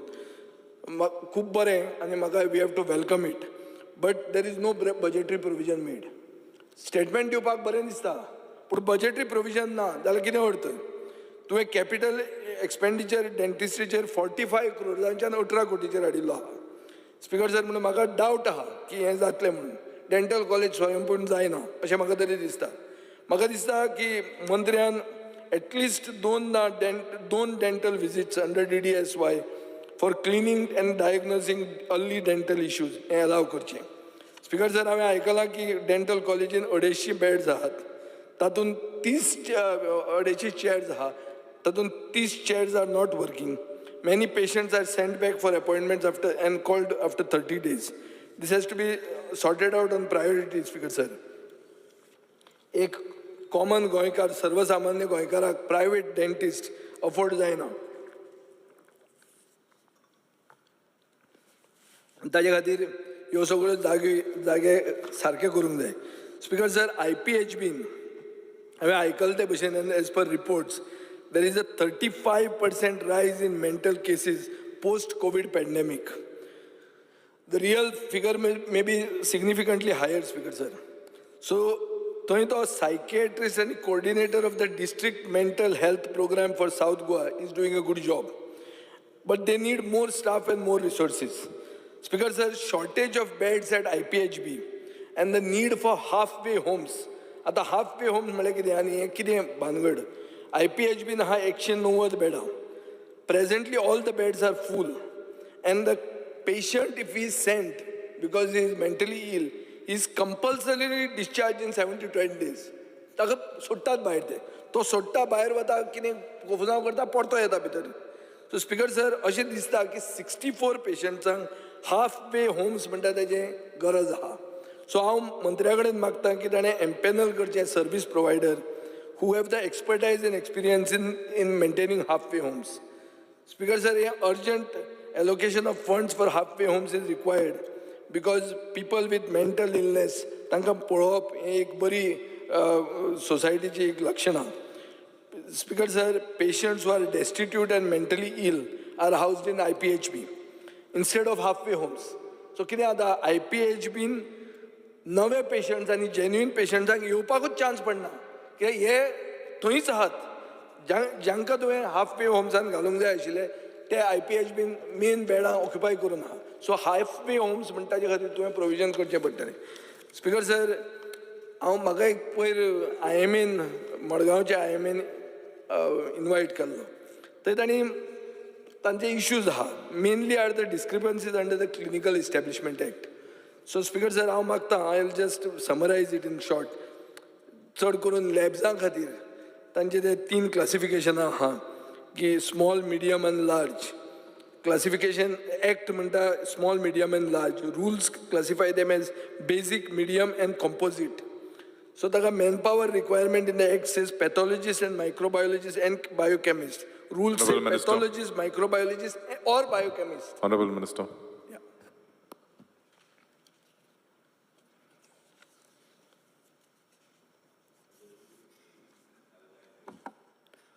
खूब बरें आनी म्हाका we have to welcome it, but there is no budgetary provision made. Statement दिवपाक बरें दिसता पूण बजेटरी प्रोविजन ना जाल्यार कितें अर्थ? तुवें कॅपिटल एक्सपेंडिचर डेंटिस्ट्रीचेर 45 करोडांच्यान 18 कोटीचेर हाडिल्लो आहा. स्पिकर सर, म्हणून म्हाका डावट आहा की हें जातलें म्हणून. डेंटल कॉलेज स्वयंपूर्ण जायना अशें म्हाका तरी दिसता. म्हाका दिसता की मंत्र्यान at least 2 dental visits under DDSY for cleaning and diagnosing early dental issues हें अलाव करचें. स्पिकर सर, हांवें आयकलां की डेंटल कॉलेजीन 250 बेड्स आहात, तातूंत 250 चेयर्स आहा, तातूंत 30 chairs are not working. Many patients are sent back for appointments after and called after 30 days. This has to be sorted out on priority. Speaker sir, एक कॉमन गोंयकार, सर्वसामान्य गोंयकाराक प्रायवेट डेंटिस्ट अफोर्ड जायना. ताजे खातीर ह्यो सगळ्यो जागे सारके करूंक जाय. स्पिकर सर, IPHBन हांवें आयकलें ते भशेन as per reports there is a 35% rise in mental cases post COVID pandemic. The real figure may be significantly higher. Speaker sir, so थंय तो सायकियाट्रिस्ट आनी coordinator of the district mental health programme for South Goa is doing a good job, but they need more staff and more resources. Speaker sir, shortage of beds at IPHB and the need for halfway homes. आतां हाफवे होम्स म्हळ्यार कितें आनी हें कितें भानगड? IPHB आहा 190 बेडां. Presently all the beds are full and the patient if he is sent because he is mentally ill is compulsorily discharge in 7 to 10 days. ताका सोडटात भायर, ते तो सोडटा भायर वता, कितें कोफुसांव करता, परतो येता भितर. सो स्पिकर सर, अशें दिसता की 64 पेशंट्सांक हाफ वे होम्स म्हणटा तेजें गरज आहा. सो हांव मंत्र्या कडेन मागता की ताणें एम्पॅनल करचें service provider who have the expertise and experience in maintaining half way homes. Speaker sir, हें urgent allocation of funds for half way homes is required because people with mental illness तांकां पळोवप हें एक बरी सोसायटीची एक लक्षणां. Speaker sir, patients who are destitute and mentally ill are housed in IPHB instead of halfway homes. So कितें जाता, आयपीएचबीन नवे पेशंट्स आनी जेन्युइन पेशंट्सांक येवपाकूच चान्स पडना, कित्याक हे थंयच आहात. जांकां तुवें हाफ वे होम्सान घालूंक जाय आशिल्ले ते आयपीएचबीन मेन बेडां ऑक्युपाय करून आहा. सो हाफ वे होम्स म्हणटा ताजे खातीर तुवें प्रोविजन करचें पडटलें. स्पिकर सर, हांव म्हाका एक पयर आयएमएन, मडगांवच्या आयएमएन इनवायट केल्लो. थंय तांणी तांचे इश्यूज आहा, mainly are the discrepancies under the Clinical Establishment Act. So speaker sir, हांव मागता, I will just summarise it in short. चड करून लॅब्सां खातीर तांचे ते 3 क्लासिफिकेशनां आहा की स्मॉल, मिडियम आनी लार्ज. क्लासिफिकेशन एक्ट म्हणटा small, medium and large. Rules classify them as basic, medium and composite. So ताका manpower requirement in the act says pathologist and microbiologist and biochemist. Rules say pathologist, microbiologist or biochemist. Honorable Minister. Yeah.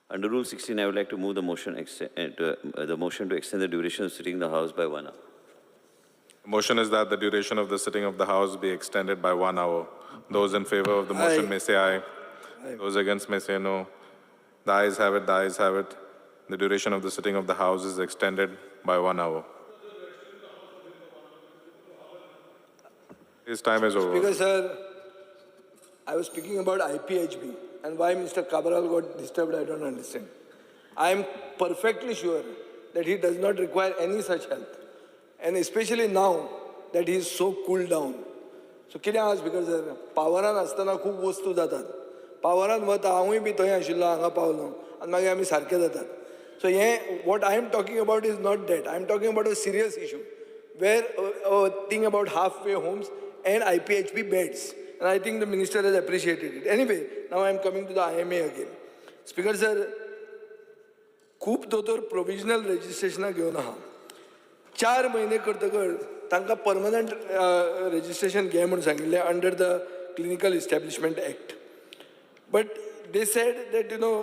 Under Rule 16, I would like to move the motion, the motion to extend the duration of sitting in the House by 1 hour. The motion is that the duration of the sitting of the House be extended by 1 hour. Those in favor of the motion Aye. May say aye. Aye. Those against may say no. The ayes have it, the ayes have it. The duration of the sitting of the House is extended by 1 hour. His time is over. Speaker sir, I was speaking about IPHB and why Mr. Cabral got disturbed, I don't understand. I am perfectly sure that he does not require any such help. And especially now that he is so cooled down. So कितें आहा स्पीकर सर, पावरान आसतना खूब वस्तू जातात. पावरान वता, हांवूय बी थंय आशिल्लो, हांगा पावलो आनी मागीर आमी सारके जातात. सो हें what I am talking about is not that. I am talking about a serious issue where thing about half way homes and IPHB beds. And I think the minister has appreciated it. Anyway, now I am coming to the IMA again. Speaker sir, खूब दोतोर प्रोविजनल रजिस्ट्रेशनां घेवन आहा. 4 म्हयने करतकर तांकां परमनंट रजिस्ट्रेशन घे म्हूण सांगिल्लें under the Clinical Establishment Act. But they said that you know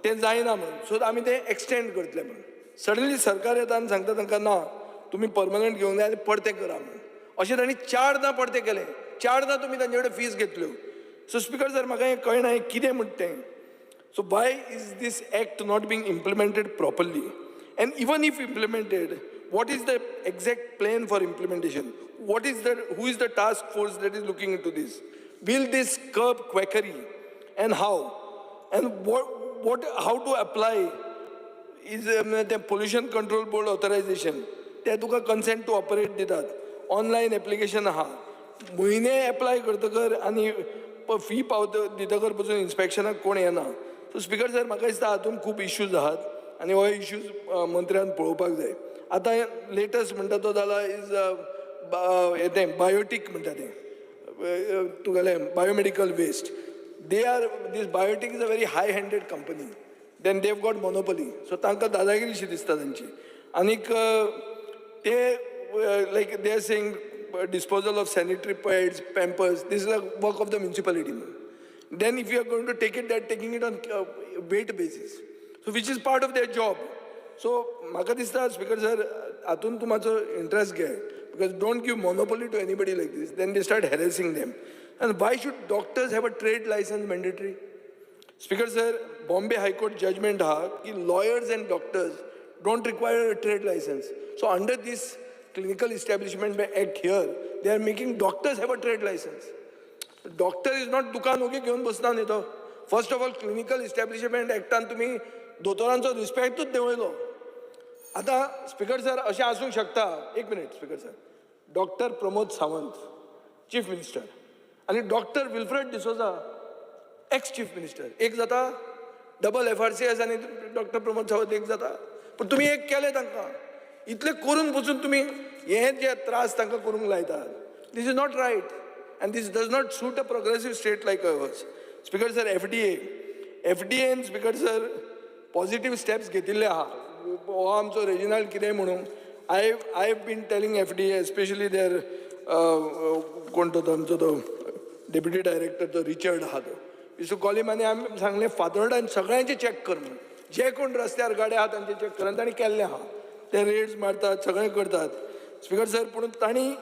तें जायना म्हणून, सो आमी तें एक्सटेंड करतले म्हणून. सडनली सरकार येता आनी सांगता तांकां ना, तुमी परमनंट घेवंक जाय आनी परतें करा म्हणून. अशें तांणी 4दां परतें केलें. 4दां तुमी तांचे कडेन फीस घेतल्यो. सो स्पिकर सर, म्हाका हें कळना हें कितें म्हणटा तें. So why is this act not being implemented properly? And even if implemented, what is the exact plan for implementation? What is the, who is the task force that is looking into this? Will this curb quackery, and how? And what, how to apply is the Pollution Control Board authorization? ते तुका consent to operate दितात. Online application आहा, म्हयने एप्लाय करतकर आनी फी पावत दितकर पसून इन्स्पेक्शनाक कोण येना. सो स्पिकर सर, म्हाका दिसता हातूंत खूब इश्यूज आहात आनी हो इश्यूज मंत्र्यान पळोवपाक जाय. आतां लेटस्ट म्हणटा तो जाला is हें बायोटीक म्हणटा तें तुगेलें biomedical waste. They are, this Biotique is a very high handed company, then they've got monopoly. So तांकां दादागिरी शी दिसता तांची. आनीक ते like they are saying disposal of sanitary pads, Pampers, this is a work of the municipality. Then if you are going to take it, they are taking it on weight basis, so which is part of their job. So म्हाका दिसता स्पीकर सर, हातून तूं मातसो इंट्रस्ट घे, because don't give monopoly to anybody like this, then they start harassing them. And why should doctors have a trade license mandatory? Speaker sir, Bombay High Court judgment आहा की lawyers and doctors don't require a trade license. So under this Clinical Establishment Act here, they are making doctors have a trade license. Doctor is not दुकान ओगी घेवन बसना न्ही तो. First of all, Clinical Establishment Actaan तुमी दोतोरांचो रिस्पेक्टूच देंवयलो. आतां स्पीकर सर, अशें आसूंक शकता, एक minute speaker sir, doctor Pramod Sawant chief minister आनी doctor Wilfred D'Souza ex chief minister एक जाता, डबल FRCS आनी डॉक्टर प्रमोद सावंत एक जाता. पूण तुमी एक केलें तांकां, इतलें करून पसून तुमी हे जे त्रास तांकां करूंक लायतात. This is not right and this does not suit a progressive state like ours. Speaker sir, FDA FDN, speaker sir, positive steps घेतिल्ले आहा. हो आमचो रेजिनाल्ड कितेंय म्हणूं, I have been telling FDA, especially their कोण तो आमचो तो डेप्युटी डायरेक्टर, तो रिचर्ड आहा, तो यूज टू कॉल हिम आनी आमी सांगलें, फातोर्डान सगळ्यांचे चॅक कर म्हणून, जे कोण रस्त्यार गाडे आहा तांचे चॅक कर. आनी तांणी केल्लें आहा, ते रेड्स मारतात, सगळें करतात, स्पीकर सर. पूण तांणी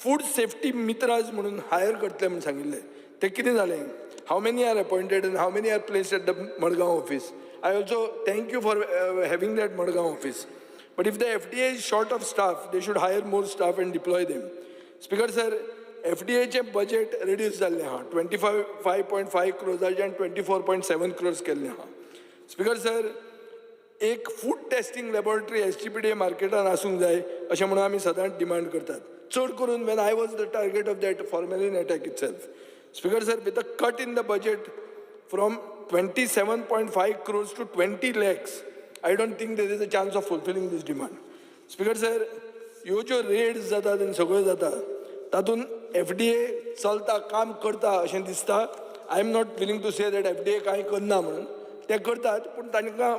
फूड सेफ्टी मित्राज म्हणून हायर करतले म्हूण सांगिल्लें, तें कितें जालें? How many are appointed and how many are placed at the Madgaon office? I also thank you for having that Madgaon office, but if the FDA is short of staff, they should hire more staff and deploy them. Speaker sir, एफडीएचें budget reduce जाल्लें आहा, 25.5 क्रोर्साचें आनी 24.7 क्रोर्स केल्लें आहा. स्पीकर सर, एक फूड टेस्टिंग लॅबोरेटरी एसजीपीडीए मार्केटान आसूंक जाय अशें म्हणून आमी सदांच डिमांड करतात, चड करून when I was the target of that formalin attack itself. Speaker sir, with a cut in the budget from 27.5 crores to 20 lakhs, I don't think there is a chance of fulfilling this demand. Speaker sir, ह्यो ज्यो रेड्स जातात आनी सगळ्यो जाता, तातूंत एफडीए चलता, काम करता अशें दिसता. I am not willing to say that FDA कांय करना म्हणून. ते करतात, पूण तांकां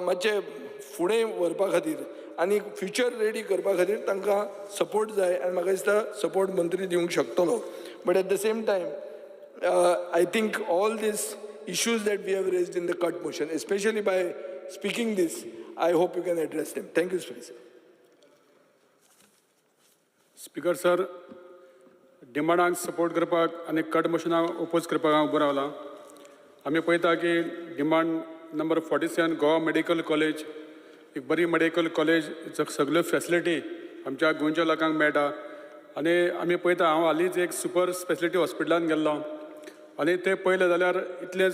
मातशें फुडें व्हरपा खातीर आनी फ्युचर रेडी करपा खातीर तांकां सपोर्ट जाय आनी म्हाका दिसता सपोर्ट मंत्री दिवंक शकतलो. But at the same time, I think all these issues that we have raised in the cut motion, especially by speaking this, I hope you can address them. Thank you, Speaker. Speaker sir, डिमांडांक support करपाक आनी कट मोशनाक ओपोज करपाक हांव उबो रावलां. आमी पळयता की demand number 47, Goa Medical College, एक बरी मेडिकल कॉलेज, सगल्यो फॅसिलिटी आमच्या गोंयच्या लोकांक मेळटा. आनी आमी पळयता, हांव हालींच एक सुपर स्पेशलिटी हॉस्पिटलान गेल्लो आनी तें पळयलें जाल्यार इतलें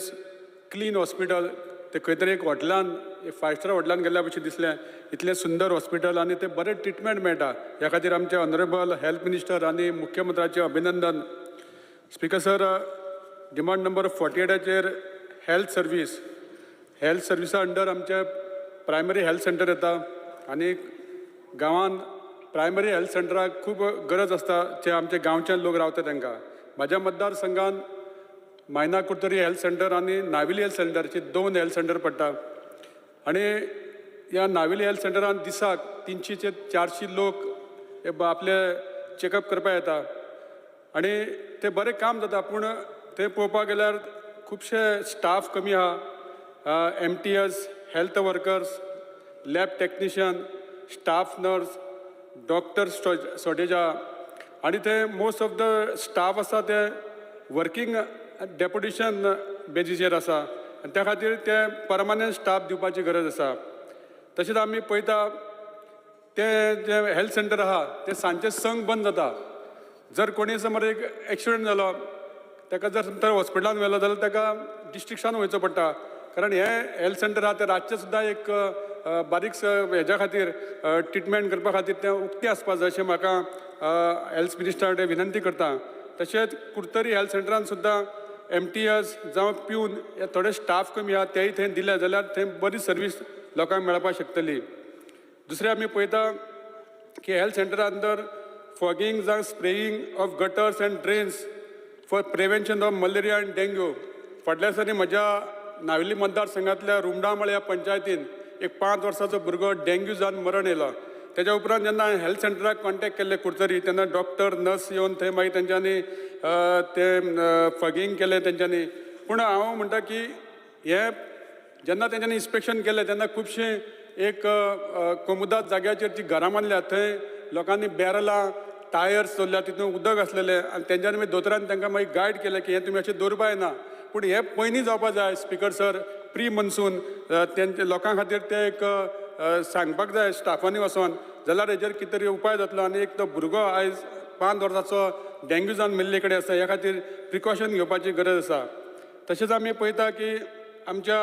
क्लीन हॉस्पिटल, ते खंय तरी एक हॉटेलान, एक फायव स्टार हॉटेलान गेल्ल्या भशेन दिसलें, इतलें सुंदर हॉस्पिटल आनी तें बरें ट्रिटमेंट मेळटा. ह्या खातीर आमचे ऑनरेबल हेल्थ मिनिस्टर आनी मुख्यमंत्र्याचें अभिनंदन. स्पीकर सर, डिमांड नंबर 48आचेर हेल्थ सर्वीस. हेल्थ सर्विसा अंडर आमचे प्रायमरी हेल्थ सेंटर येता आनी गांवांत प्रायमरी हेल्थ सेंटराक खूब गरज आसता, जे आमचे गांवचे लोक रावता तांकां. म्हाज्या मतदारसंघात मायना कुडतरी हेल्थ सेंटर आनी नावेली हेल्थ सेंटरची दोन हेल्थ सेंटर पडटा आनी ह्या नावेली हेल्थ सेंटरान दिसाक 300 ते 400 लोक हे आपले चॅकअप करपाक येता आनी ते बरें काम जाता. पूण थंय पळोवपाक गेल्यार खुबशे स्टाफ कमी आहा, MTS, health workers, lab technician, staff nurse, doctor shortage आहा आनी ते मोस्ट ऑफ the staff आसा ते वर्कींग डेपुटेशन बेजीचेर आसा आनी त्या खातीर ते परमनंट स्टाफ दिवपाची गरज आसा. तशेंच आमी पळयता, तें जें हेल्थ सेंटर आहा तें सांजचें 6क बंद जाता. जर कोणी समज एक एक्सिडंट जालो, ताका जर समज हॉस्पिटलान व्हेलो जाल्यार ताका डिस्ट्रिक्टान वयचो पडटा, कारण हें हेल्थ सेंटर आहा तें रातचें सुद्दां एक बारीक हेज्या खातीर, ट्रिटमेंट करपा खातीर तें उक्तें आसपा जाय अशें म्हाका हेल्थ मिनिस्टरा कडेन विनंती करता. तशेंच कुडतरी हेल्थ सेंटरान सुद्दां एमटीएस जावं प्यून हे थोडे स्टाफ कमी आहा, तेय थंय दिले जाल्यार थंय बरी सर्वीस लोकांक मेळपाक शकतली. दुसरें, आमी पळयता की हेल्थ सेंटरा अंदर फॉगिंग जावं spraying of gutters and drains for prevention of malaria and dengue. फाटल्या दिसांनी म्हज्या नावेली मतदारसंघातल्या रुमडामळ ह्या पंचायतीन एक 5 वर्साचो भुरगो डेंग्यू जावन मरण येयलो. तेज्या उपरांत जेन्ना हेल्थ सेंटराक कॉन्टेक्ट केल्ले कुडतरी, तेन्ना डॉक्टर, नर्स येवन थंय मागीर तेंच्यांनी तें फॉगिंग केलें तेंच्यांनी. पूण हांव म्हणटा की हें जेन्ना तेंच्यांनी इन्स्पेक्शन केलें तेन्ना खुबशें एक कोमुदाद जाग्याचेर जी घरां बांदल्या थंय लोकांनी बॅरलां, टायर्स दवरल्या, तितून उदक आसलेलें आनी तेंच्यांनी मागीर दोतोरान तांकां मागीर गायड केलें की हें तुमी अशें दवरपा जायना. पूण हें पयलीं जावपा जाय, स्पीकर सर, प्री मनसून तेंचे लोकां खातीर तें एक सांगपाक जाय स्टाफांनी वचोन, जाल्यार हेजेर कितें तरी उपाय जातलो. आनी एक तो भुरगो आयज 5 वर्साचो डेंग्यू जावन मेल्ले कडेन आसा, ह्या खातीर प्रिकॉशन घेवपाची गरज आसा. तशेंच आमी पळयता की आमच्या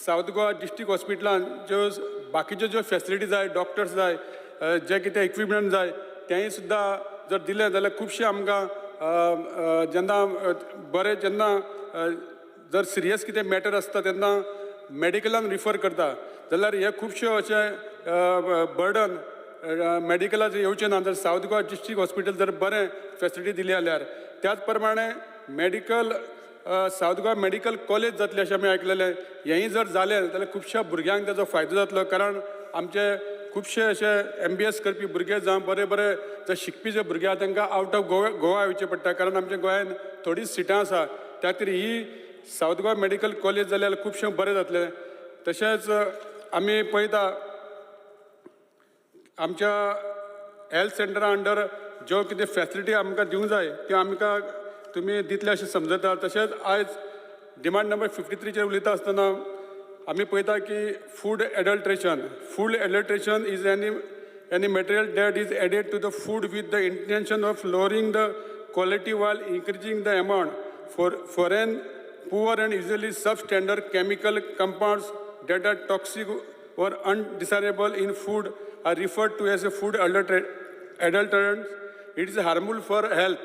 सावथ गोवा डिस्ट्रिक्ट हॉस्पिटलान ज्यो बाकीच्यो ज्यो फॅसिलिटी जाय, डॉक्टर्स जाय, जे कितें इक्विपमेंट जाय, तेंय सुद्दां जर दिलें जाल्यार खुबशें आमकां जेन्ना बरें, जेन्ना जर सिरियस कितें मॅटर आसता तेन्ना मॅडिकलान रिफर करता, जाल्यार हे खुबश्यो अशे बर्डन मॅडिकलाचेर येवचें ना जर सावथ गोवा डिस्ट्रिक्ट हॉस्पिटल जर बरें फेसिलिटी दिली जाल्यार. त्याच प्रमाणे medical South Goa medical college जातलें अशें आमी आयकलेलें, हेंय जर जालें जाल्यार खुबश्या भुरग्यांक ताजो फायदो जातलो, कारण आमचे खुबशे अशे MBS करपी भुरगे जावं बरे बरे जे शिकपी जे भुरगे आसा तांकां आवट ऑफ गोवा गोवा येवचें पडटा, कारण आमच्या गोंयांत थोडीच सिटां आसा. त्या खातीर ही सावथ गोवा मेडिकल कॉलेज जाल्यार खुबशें बरें जातलें. तशेंच आमी पळयता आमच्या हेल्थ सेंटरा अंडर ज्यो कितें फेसिलिटी आमकां दिवंक जाय त्यो आमकां तुमी दितले अशें समजता. तशेंच आयज डिमांड नंबर 53चेर उलयता आसतना आमी पळयता की food adulteration, food adulteration is any material that is added to the food with the intention of lowering the quality while increasing the amount for foreign poor and usually substandard chemical compounds that are toxic or undesirable in food are referred to as a food adulterants. It is harmful for health.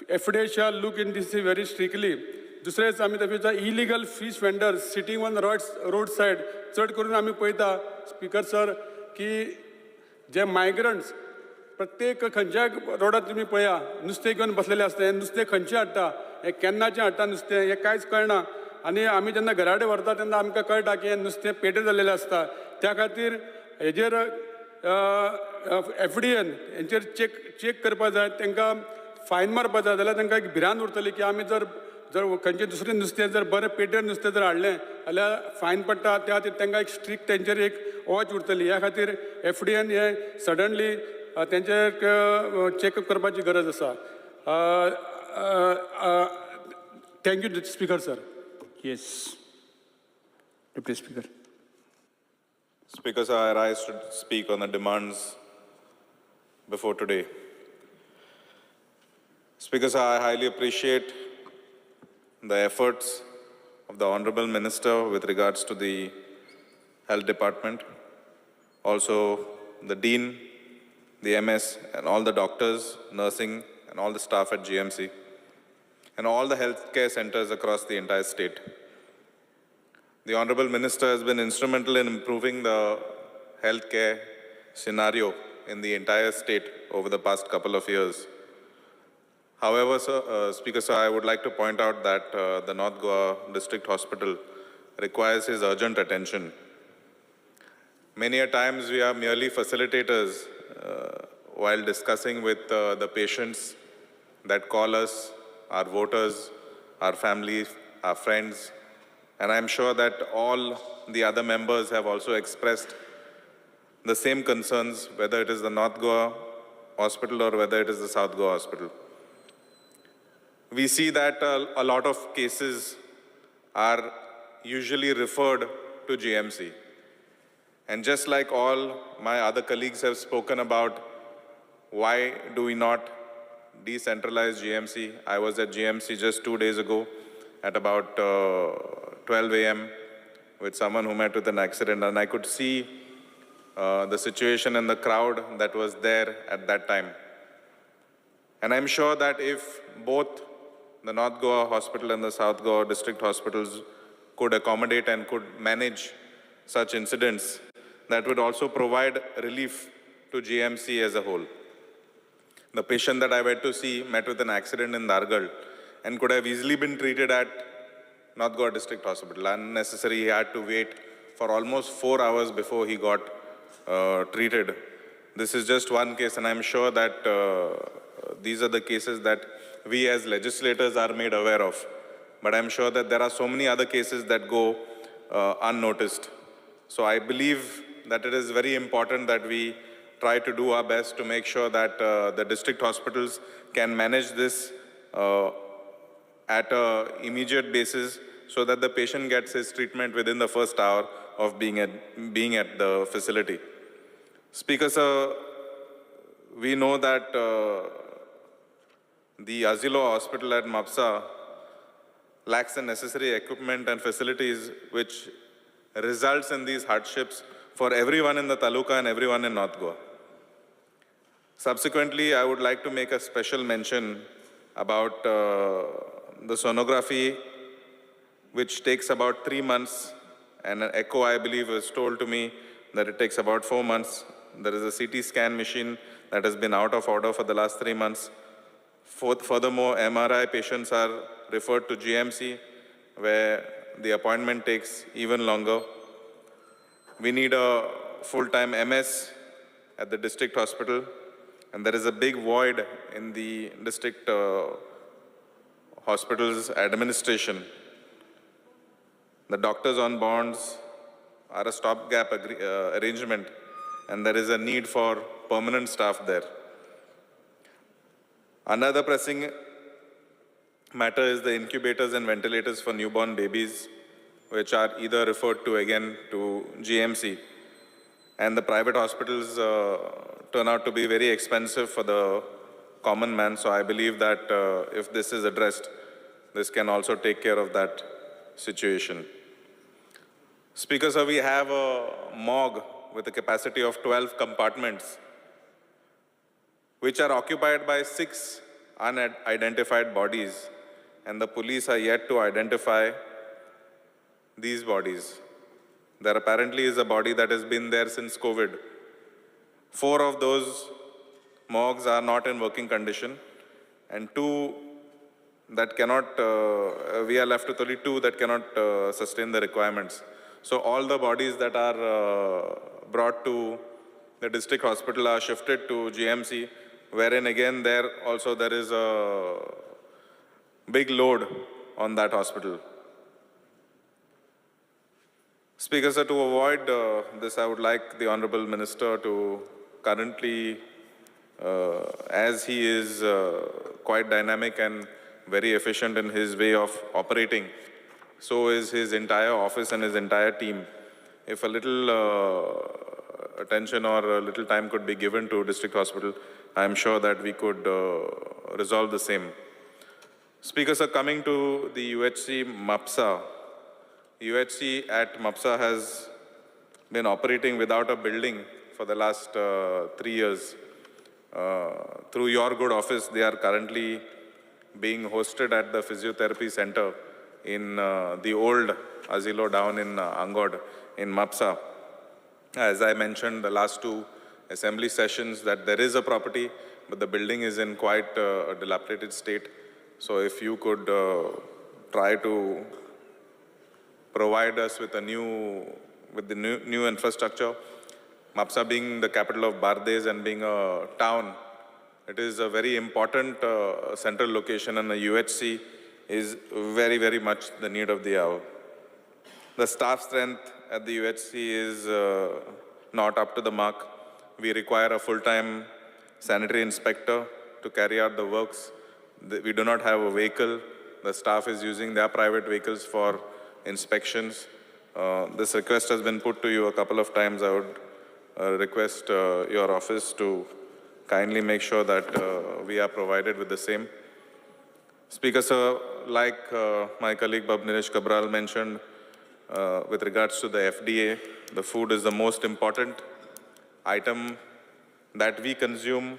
FDA shall look in this very strictly. दुसरेंच आमी पळयता illegal fish vendors sitting on road side. चड करून आमी पळयता स्पीकर सर की जे मायग्रंट्स प्रत्येक खंयच्याय रोडार तुमी पळया नुस्तें घेवन बसलेले आसता, हें नुस्तें खंयचें हाडटा, हें केन्नाचें हाडटा नुस्तें हें कांयच कळना, आनी आमी जेन्ना घरा कडेन व्हरता तेन्ना आमकां कळटा की हें नुस्तें पेटेर जाल्लेलें आसता. त्या खातीर हेजेर FDA हेंचेर चॅक करपा जाय, तांकां फायन मारपा जाय, जाल्यार तांकां एक भिरांत उरतली की आमी जर जर खंयचें दुसरें नुस्तें जर बरें पेटेर नुस्तें जर हाडलें जाल्यार फायन पडटा. त्या खातीर तांकां एक स्ट्रिक्ट तेंचेर एक वॉच उरतली. ह्या खातीर FDA हें सडनली तेंचेर चॅकअप करपाची गरज आसा. Thank you speaker sir. Yes, Deputy Speaker. Speaker sir, I rise to speak on the demands before today. Speaker sir, I highly appreciate the efforts of the Honorable Minister with regards to the Health Department, also the Dean, the MS, and all the doctors, nursing, and all the staff at GMC, and all the healthcare centers across the entire state. The Honorable Minister has been instrumental in improving the healthcare scenario in the entire state over the past couple of years. However, sir, Speaker sir, I would like to point out that the North Goa District Hospital requires his urgent attention. Many a times we are merely facilitators while discussing with the patients that call us, our voters, our families, our friends, and I'm sure that all the other members have also expressed the same concerns, whether it is the North Goa Hospital or whether it is the South Goa Hospital. We see that a lot of cases are usually referred to GMC. And just like all my other colleagues have spoken about, why do we not decentralize GMC? I was at GMC just 2 days ago at about 12 a.m. with someone who met with an accident, and I could see the situation and the crowd that was there at that time. And I'm sure that if both the North Goa Hospital and the South Goa District Hospitals could accommodate and could manage such incidents, that would also provide relief to GMC as a whole. The patient that I went to see met with an accident in Dhargal and could have easily been treated at North Goa District Hospital. Unnecessary, he had to wait for almost 4 hours before he got treated. This is just one case, and I'm sure that these are the cases that we as legislators are made aware of. But I'm sure that there are so many other cases that go unnoticed. So I believe that it is very important that we try to do our best to make sure that the district hospitals can manage this at an immediate basis so that the patient gets his treatment within the first hour of being at the facility. Speaker sir, we know that the Azilo Hospital at Mapsa lacks the necessary equipment and facilities, which results in these hardships for everyone in the taluka and everyone in North Goa. Subsequently, I would like to make a special mention about the sonography, which takes about 3 months, and an echo, I believe, was told to me that it takes about 4 months. There is a CT scan machine that has been out of order for the last 3 months. Furthermore, MRI patients are referred to GMC, where the appointment takes even longer. We need a full-time MS at the district hospital, and there is a big void in the district hospital's administration. The doctors on bonds are a stopgap arrangement, and there is a need for permanent staff there. Another pressing matter is the incubators and ventilators for newborn babies, which are either referred to again to GMC. And the private hospitals turn out to be very expensive for the common man. So I believe that if this is addressed, this can also take care of that situation. Speaker, sir, we have a morgue with a capacity of 12 compartments, which are occupied by 6 unidentified bodies, and the police are yet to identify these bodies. There apparently is a body that has been there since COVID. 4 of those morgues are not in working condition, and 2 that cannot, we are left with only 2 that cannot sustain the requirements. So all the bodies that are brought to the district hospital are shifted to GMC, wherein again there also there is a big load on that hospital. Speaker, sir, to avoid this, I would like the Honorable Minister to currently, as he is quite dynamic and very efficient in his way of operating, so is his entire office and his entire team. If a little attention or a little time could be given to district hospital, I am sure that we could resolve the same. Speaker, sir, coming to the UHC Mapsa. UHC at Mapsa has been operating without a building for the last 3 years. Through your good office, they are currently being hosted at the physiotherapy center in the old Asilo down in Angod in Mapsa. As I mentioned the last 2 assembly sessions, that there is a property, but the building is in quite a dilapidated state. So if you could try to provide us with a new, with the new infrastructure, Mapsa being the capital of Bardez and being a town, it is a very important central location, and the UHC is very, very much the need of the hour. The staff strength at the UHC is not up to the mark. We require a full-time sanitary inspector to carry out the works. We do not have a vehicle. The staff is using their private vehicles for inspections. This request has been put to you a couple of times. I would request your office to kindly make sure that we are provided with the same. Speaker, sir, like my colleague Bab Nilesh Cabral mentioned, with regards to the FDA, the food is the most important item that we consume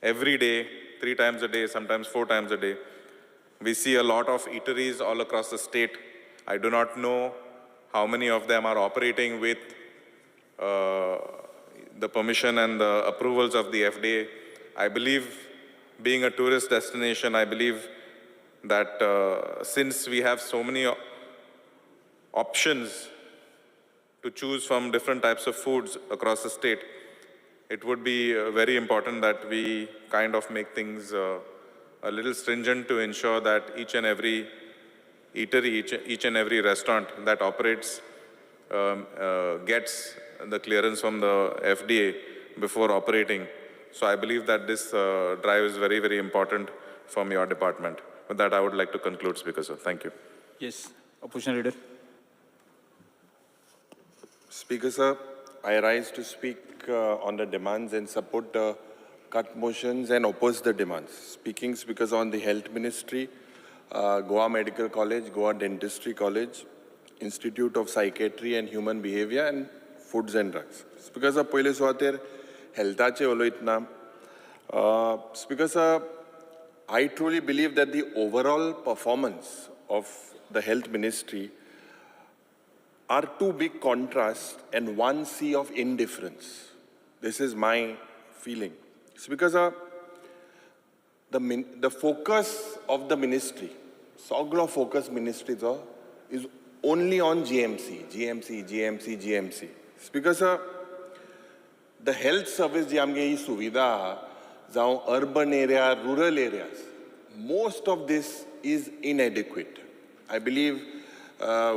every day, 3 times a day, sometimes 4 times a day. We see a lot of eateries all across the state. I do not know how many of them are operating with the permission and the approvals of the FDA. I believe, being a tourist destination, I believe that since we have so many options to choose from different types of foods across the state, it would be very important that we kind of make things a little stringent to ensure that each and every eatery, each and every restaurant that operates gets the clearance from the FDA before operating. So I believe that this drive is very, very important from your department. With that, I would like to conclude, Speaker, sir. Thank you. Yes, Opposition Leader. Speaker, sir, I rise to speak on the demands and support the cut motions and oppose the demands. Speaking, Speaker, on the Health Ministry, Goa Medical College, Goa Dentistry College, Institute of Psychiatry and Human Behavior, and Foods and Drugs. Speaker, sir, पयले सुवातेर हेल्थाचे उलयतना, Speaker, sir, I truly believe that the overall performance of the Health Ministry are 2 big contrasts and 1 sea of indifference. This is my feeling. Speaker sir, the focus of the ministry, सगळो focus ministryचो is only on GMC, GMC, GMC, GMC. Speaker sir, the health service जी आमगे ही सुविधा आहा, जावं urban area, rural areas, most of this is inadequate. I believe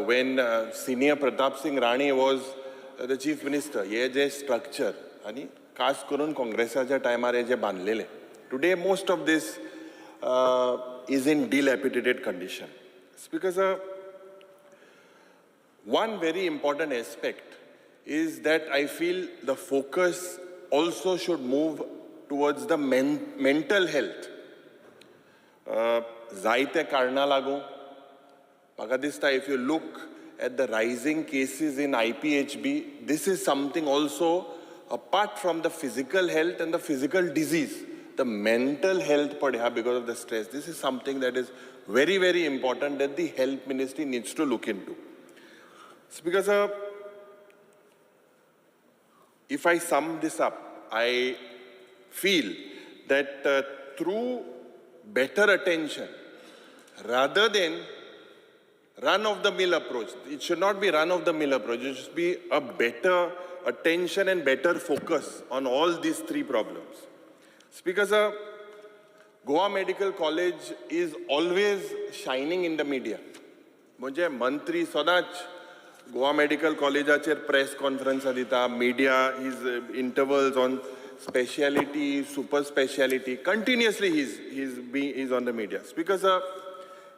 when senior Pratap Singh Rane was the chief minister, हे जे structure आनी खास करून काँग्रेसाच्या टायमार हे जे बांदलेले, today most of this is in dilapidated condition. Speaker sir, one very important aspect is that I feel the focus also should move towards the mental health. जायते कारणां लागून म्हाका दिसता, if you look at the rising cases in IPHB, this is something also apart from the physical health and the physical disease, the mental health पडया because of the stress. This is something that is very, very important that the health ministry needs to look into. Speaker sir, if I sum this up, I feel that through better attention, rather than run-of-the-mill approach, it should not be run-of-the-mill approach, it should be a better attention and better focus on all these three problems. Speaker sir, Goa Medical College is always shining in the media. म्हणजे मंत्री सदांच गोवा मेडिकल कॉलेजाचेर प्रेस कॉन्फरन्सां दिता, media is intervals on speciality, super speciality, continuously he's on the media. Speaker sir,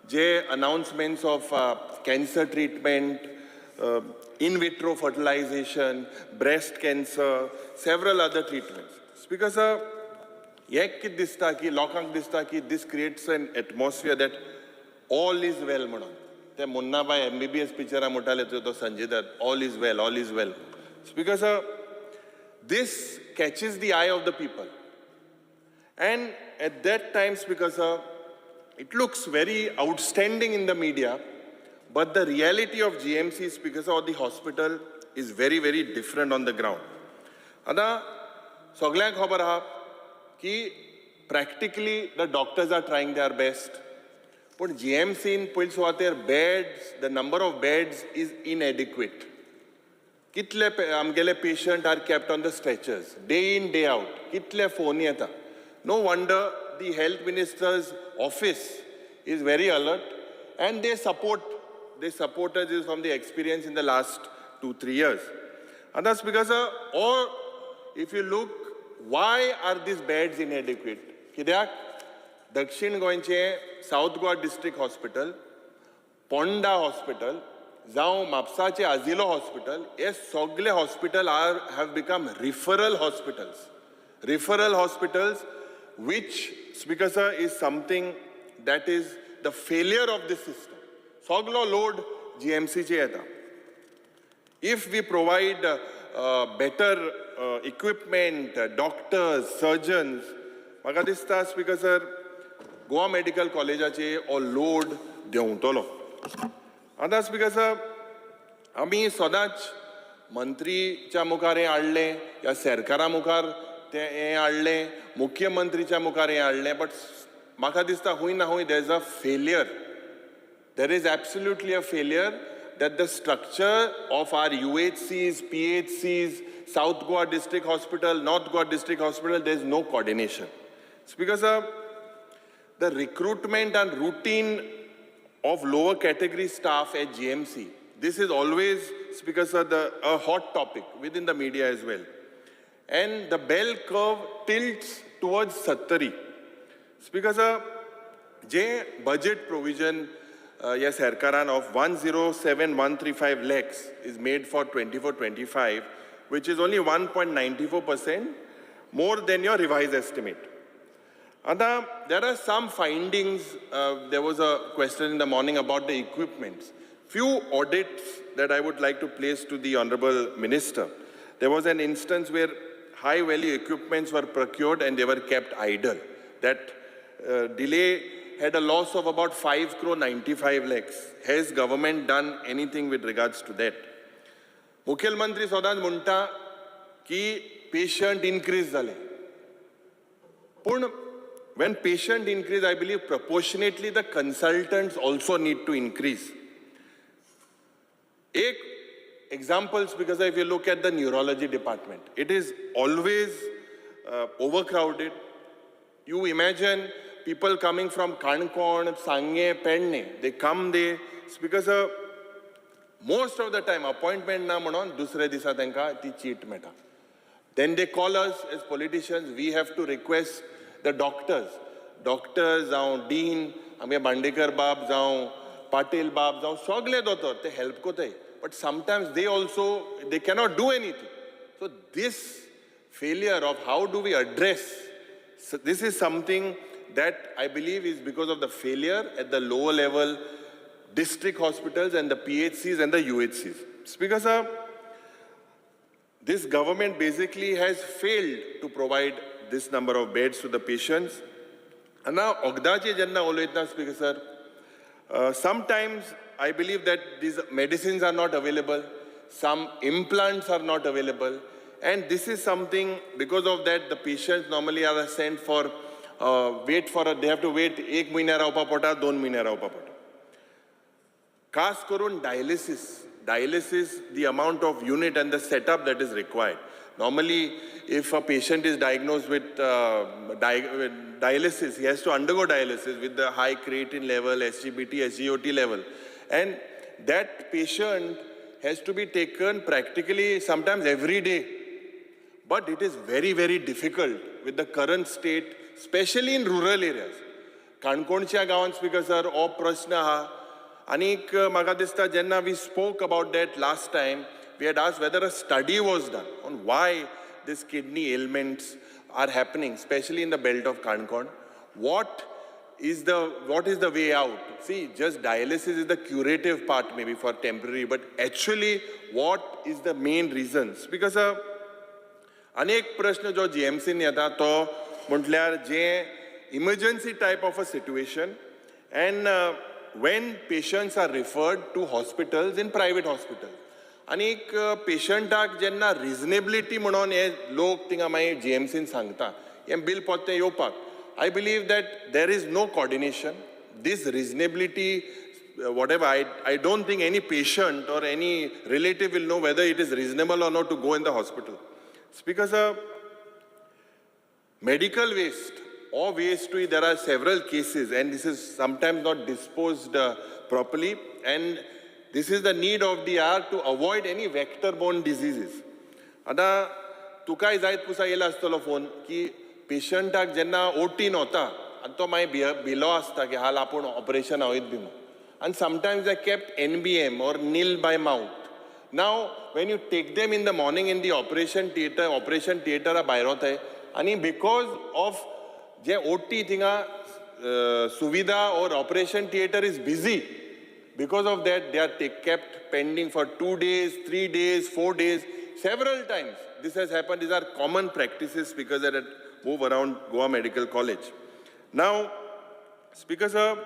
J announcements of cancer treatment, in vitro fertilization, breast cancer, several other treatments. Speaker sir, हें कितें दिसता की लोकांक दिसता की this creates an atmosphere that all is well म्हणून. ते मुन्नाभाई एमबीबीएस पिक्चरां म्हणटाले तो Sanjay Dutt, all is well, all is well. Speaker sir, this catches the eye of the people. And at that time, Speaker sir, it looks very outstanding in the media, but the reality of GMC, Speaker sir, or the hospital is very, very different on the ground. आतां सगळ्यांक खबर आहा की practically the doctors are trying their best, पूण जीएमसीन पयले सुवातेर beds, the number of beds is inadequate. कितले आमगेले patient are kept on the stretchers day in day out, कितले फोन येता. No wonder the health minister's office is very alert and they support, they support us from the experience in the last 2-3 years. And that's because, or if you look, why are these beds inadequate? कित्याक दक्षिण गोंयचे South Goa district hospital, Ponda hospital, जावं म्हापसाचे आजिलो हॉस्पिटल, हे सगळे hospital are have become referral hospitals. Referral hospitals, which, Speaker sir, is something that is the failure of this system. सगलो लोड जीएमसीचे येता. If we provide better equipment, doctors, surgeons, म्हाका दिसता स्पीकर सर, गोवा मेडिकल कॉलेजाचे हो लोड देंवतलो. आतां स्पीकर सर, आमी सदांच मंत्रीच्या मुखार हें हाडलें, ह्या सरकारा मुखार तें हें हाडलें, मुख्यमंत्रीच्या मुखार हें हाडलें, बट म्हाका दिसता हूंय ना हूंय there is a failure. There is absolutely a failure that the structure of our UHCs, PHCs, South Goa District Hospital, North Goa District Hospital, there is no coordination. Speaker sir, the recruitment and routine of lower category staff at GMC, this is always, Speaker sir, a hot topic within the media as well. And the bell curve tilts towards Sattari. Speaker sir, J budget provision ह्या सरकारान of 107,135 lakhs is made for 24-25, which is only 1.94% more than your revised estimate. आतां there are some findings. There was a question in the morning about the equipments. Few audits that I would like to place to the Honorable Minister. There was an instance where high value equipments were procured and they were kept idle. That delay had a loss of about 5 crore 95 lakhs. Has government done anything with regards to that? मुखेलमंत्री सदांच म्हणटा की पेशंट इनक्रीज जाले, पूण when patient increase, I believe proportionately the consultants also need to increase. एक examples, because if you look at the neurology department, it is always overcrowded. You imagine people coming from Canacona, Sanguem, Pedne, they come there because most of the time appointment ना म्हणून दुसऱ्या दिसा तांकां ती चीट मेळटा. Then they call us as politicians, we have to request the doctors. Doctors जावं डीन, आमगे बांडेकर बाब जावं पाटील बाब जावं सगळे दोतोर ते हेल्प कोताय, but sometimes they also they cannot do anything. So this failure of how do we address, so this is something that I believe is because of the failure at the lower level district hospitals and the PHCs and the UHCs. Speaker sir, this government basically has failed to provide this number of beds to the patients. And now, वखदाचे जेन्ना उलयतना Speaker sir, sometimes I believe that these medicines are not available, some implants are not available, and this is something, because of that, the patients normally are sent for, wait for, they have to wait एक म्हयन्या रावपा पडटा, 2 म्हयने रावपा पडटा. खास करून dialysis, the amount of unit and the setup that is required. Normally, if a patient is diagnosed with dialysis, he has to undergo dialysis with the high creatine level, SGPT, SGOT level. And that patient has to be taken practically sometimes every day. But it is very, very difficult with the current state, especially in rural areas. काणकोणच्या गांवांत स्पीकर सर हो प्रश्न आहा. आनीक म्हाका दिसता जेन्ना we spoke about that last time, we had asked whether a study was done on why these kidney ailments are happening, especially in the belt of Canacona. What is the way out? See, just dialysis is the curative part maybe for temporary, but actually what is the main reasons? Because अनेक प्रश्न जो GMC येता तो म्हटल्यार जे emergency type of a situation, and when patients are referred to hospitals in private hospitals. आनीक पेशंटाक जेन्ना रिजनेबिलिटी म्हणून हे लोक थिंगा मागीर GMCन सांगता हें बील पोत्तें येवपाक, I believe that there is no coordination. This reasonability, whatever, I don't think any patient or any relative will know whether it is reasonable or not to go in the hospital. Speaker sir, medical waste or waste, there are several cases, and this is sometimes not disposed properly, and this is the need of the hour to avoid any vector-borne diseases. आतां तुकाय जायत पुसा येयला आसतलो फोन की पेशंटाक जेन्ना ओटीन वता आनी तो मागीर भिलो आसता की हाल आपूण ऑपरेशन वयत बी म्हूण, आनी sometimes they kept NBM or nil by mouth. Now when you take them in the morning in the operation theatre, operation थिएटरा भायर वताय आनी because of J OT थिंगा सुविधा or operation theatre is busy, because of that they are kept pending for 2 days, 3 days, 4 days, several times. This has happened. These are common practices because that move around Goa Medical College. Now, Speaker sir,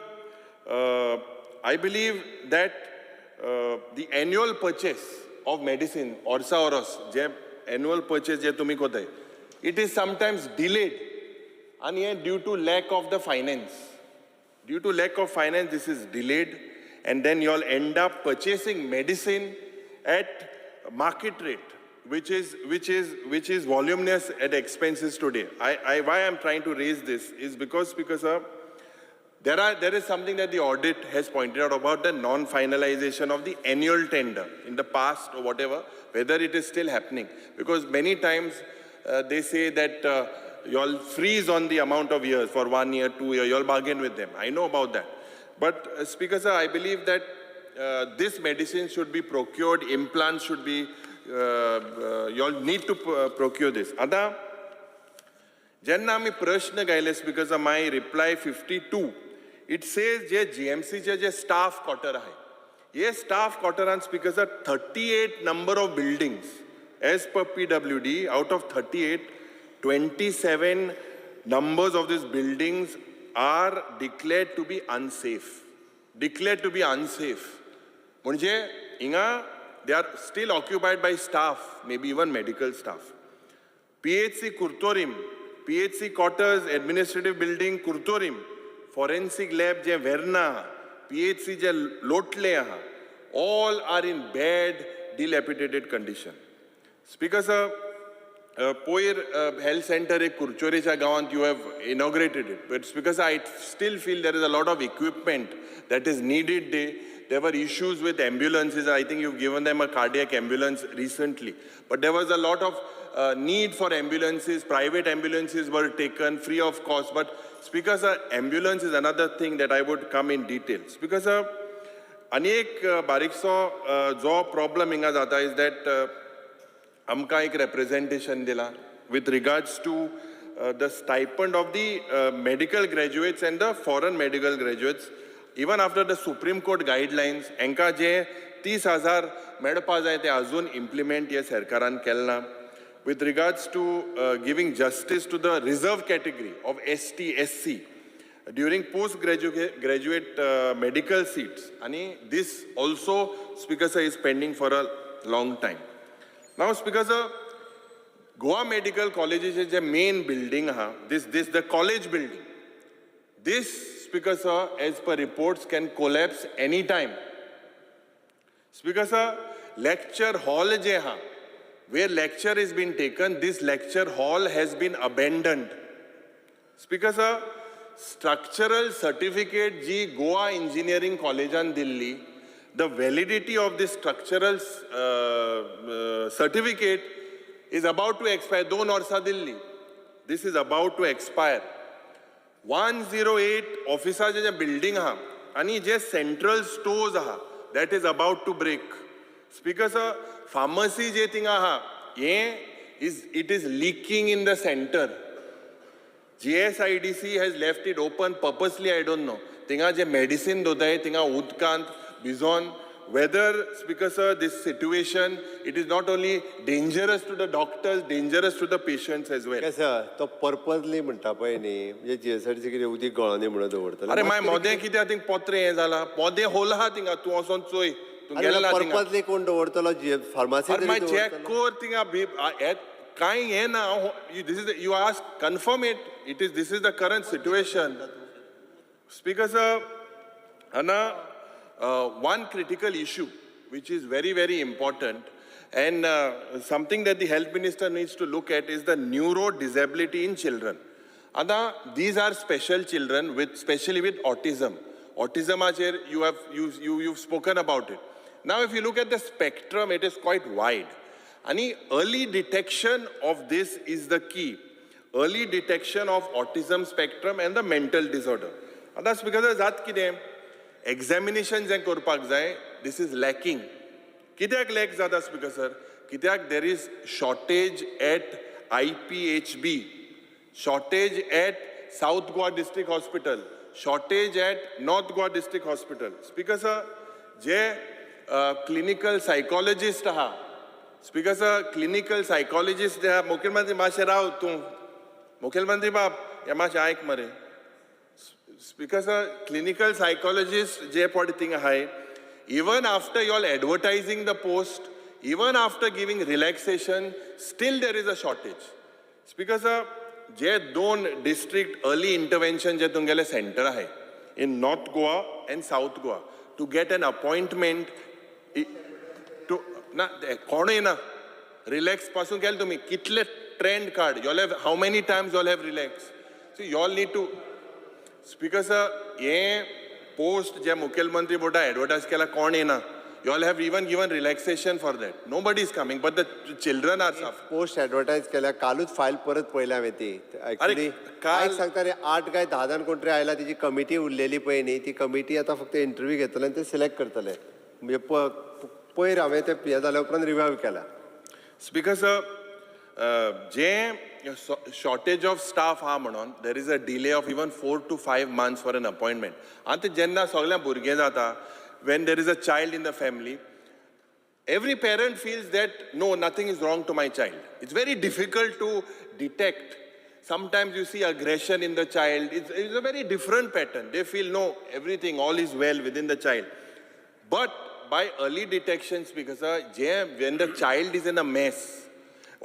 I believe that the annual purchase of medicine, orsa oros, je annual purchase je tumi kotay, it is sometimes delayed, and due to lack of the finance. Due to lack of finance, this is delayed, and then you all end up purchasing medicine at market rate, which is voluminous at expenses today. Why I'm trying to raise this is because there is something that the audit has pointed out about the non-finalization of the annual tender in the past or whatever, whether it is still happening. Because many times they say that you all freeze on the amount of years for 1 year, 2 year, you all bargain with them. I know about that. But Speaker sir, I believe that this medicine should be procured, implants should be, you all need to procure this. Ada, jenna ami prashna gaile, Speaker sir, my reply 52, it says je GMC je staff quarter hai. Ye staff quarter and Speaker sir, 38 number of buildings as per PWD, out of 38, 27 numbers of these buildings are declared to be unsafe. Declared to be unsafe. Mhanje inga they are still occupied by staff, maybe even medical staff. PHC Curtorim, PHC quarters, administrative building Curtorim, forensic lab जे वेर्ना आहा, PHC जे लोटले आहा, all are in bad dilapidated condition. Speaker sir, पयर हेल्थ सेंटर एक कुरचोरेच्या गांवांत you have inaugurated it, but speaker sir, I still feel there is a lot of equipment that is needed. There were issues with ambulances. I think you've given them a cardiac ambulance recently. But there was a lot of need for ambulances. Private ambulances were taken free of cost. But Speaker sir, ambulance is another thing that I would come in detail. Speaker sir, आनी एक बारीकसो जो प्रॉब्लम हिंगा जाता is that आमकां एक रेप्रेजेंटेशन दिलां with regards to the stipend of the medical graduates and the foreign medical graduates. Even after the Supreme Court guidelines, हांकां जे 30,000 मेळपा जाय ते अजून इम्प्लिमेंट हे सरकारान केलें ना. With regards to giving justice to the reserve category of ST, SC during post-graduate medical seats, and this also, Speaker sir, is pending for a long time. Now, Speaker sir, Goa Medical College is the main building, this the college building. This, Speaker sir, as per reports, can collapse any time. Speaker sir, lecture hall je ha, where lecture is being taken, this lecture hall has been abandoned. Speaker sir, structural certificate ji Goa Engineering College in Delhi, the validity of this structural certificate is about to expire. 2 वर्सां Delhi. This is about to expire. 108 ऑफिसाचे J building आहा आनी जे सेंट्रल स्टोर्स आहा, that is about to break. Speaker sir, pharmacy जे थिंगा आहा, हें is it is leaking in the centre. GSIDC has left it open purposely, I don't know. थिंगा जे मेडिसिन दवरताय थिंगा उदकांत vision, whether, Speaker sir, this situation, it is not only dangerous to the doctors, dangerous to the patients as well. Sir, तो पर्पजली म्हणटा पळय न्ही, म्हणजे जीएसआयडीसी कितें उदीक गळोनी म्हणून दवरतले. अरे मागीर मोदें कितें थिंग पोत्रें हें जालां, मोदें होल आहा थिंगा, तूं वचोन चोय, तूं गेलो ना थिंगा. पर्पजली कोण दवरतलो फार्मासी? अरे मागीर चॅक कर थिंगा, कांय हें ना. This is you ask, confirm it, it is this is the current situation. Speaker sir, Anna, one critical issue which is very, very important and something that the health minister needs to look at is the neurodisability in children. Anna, these are special children with, especially with autism. Autism, you've spoken about it. Now, if you look at the spectrum, it is quite wide. And early detection of this is the key. Early detection of autism spectrum and the mental disorder. And that's because जात कितें examination जें करपाक जाय, this is lacking. कित्याक लॅक जाता स्पीकर सर? कित्याक there is shortage at IPHB, shortage at South Goa District Hospital, shortage at North Goa District Hospital. Speaker sir, J clinical psychologist आहा, स्पीकर सर, क्लिनिकल सायकोलॉजिस्ट आहा. मुखेलमंत्री मातशें राव तूं, मुखेलमंत्री बाब हें मातशें आयक मरे. स्पीकर सर, क्लिनिकल सायकोलॉजिस्ट जे पळय थिंग आहाय, even after you all advertising the post, even after giving relaxation, still there is a shortage. Speaker sir, J 2 district early intervention J तुमगेले centre आहाय in North Goa and South Goa, to get an appointment to ना कोणूय ना रिलॅक्स पासून केले तुमी कितले ट्रेंड काड, you all have how many times you all have relax. So you all need to. Speaker sir, हें पोस्ट जे मुखेलमंत्री बोर्डा एडवर्टायज केला कोण येना. You all have even given relaxation for that. Nobody is coming, but the children are suffering. Post advertise केल्या, कालूच फायल परत पळयल्या हांवें ती. एक्चुअली काल सांगता रे, 8 काय 10 जाण कोण तरी आयला, तिची कमिटी उरलेली पळय न्ही, ती कमिटी आतां फक्त इंटरव्यू घेतले आनी ते सिलेक्ट करतले. म्हणजे पयर हांवें ते हें जाल्या उपरांत रिवायव केला. Speaker sir, J shortage of staff आहा म्हणून there is a delay of even 4 to 5 months for an appointment. आतां जेन्ना सगळ्या भुरगें जाता, when there is a child in the family, every parent feels that no, nothing is wrong to my child. It's very difficult to detect. Sometimes you see aggression in the child. It's a very different pattern. They feel no, everything, all is well within the child. But by early detection, because when the child is in a mess,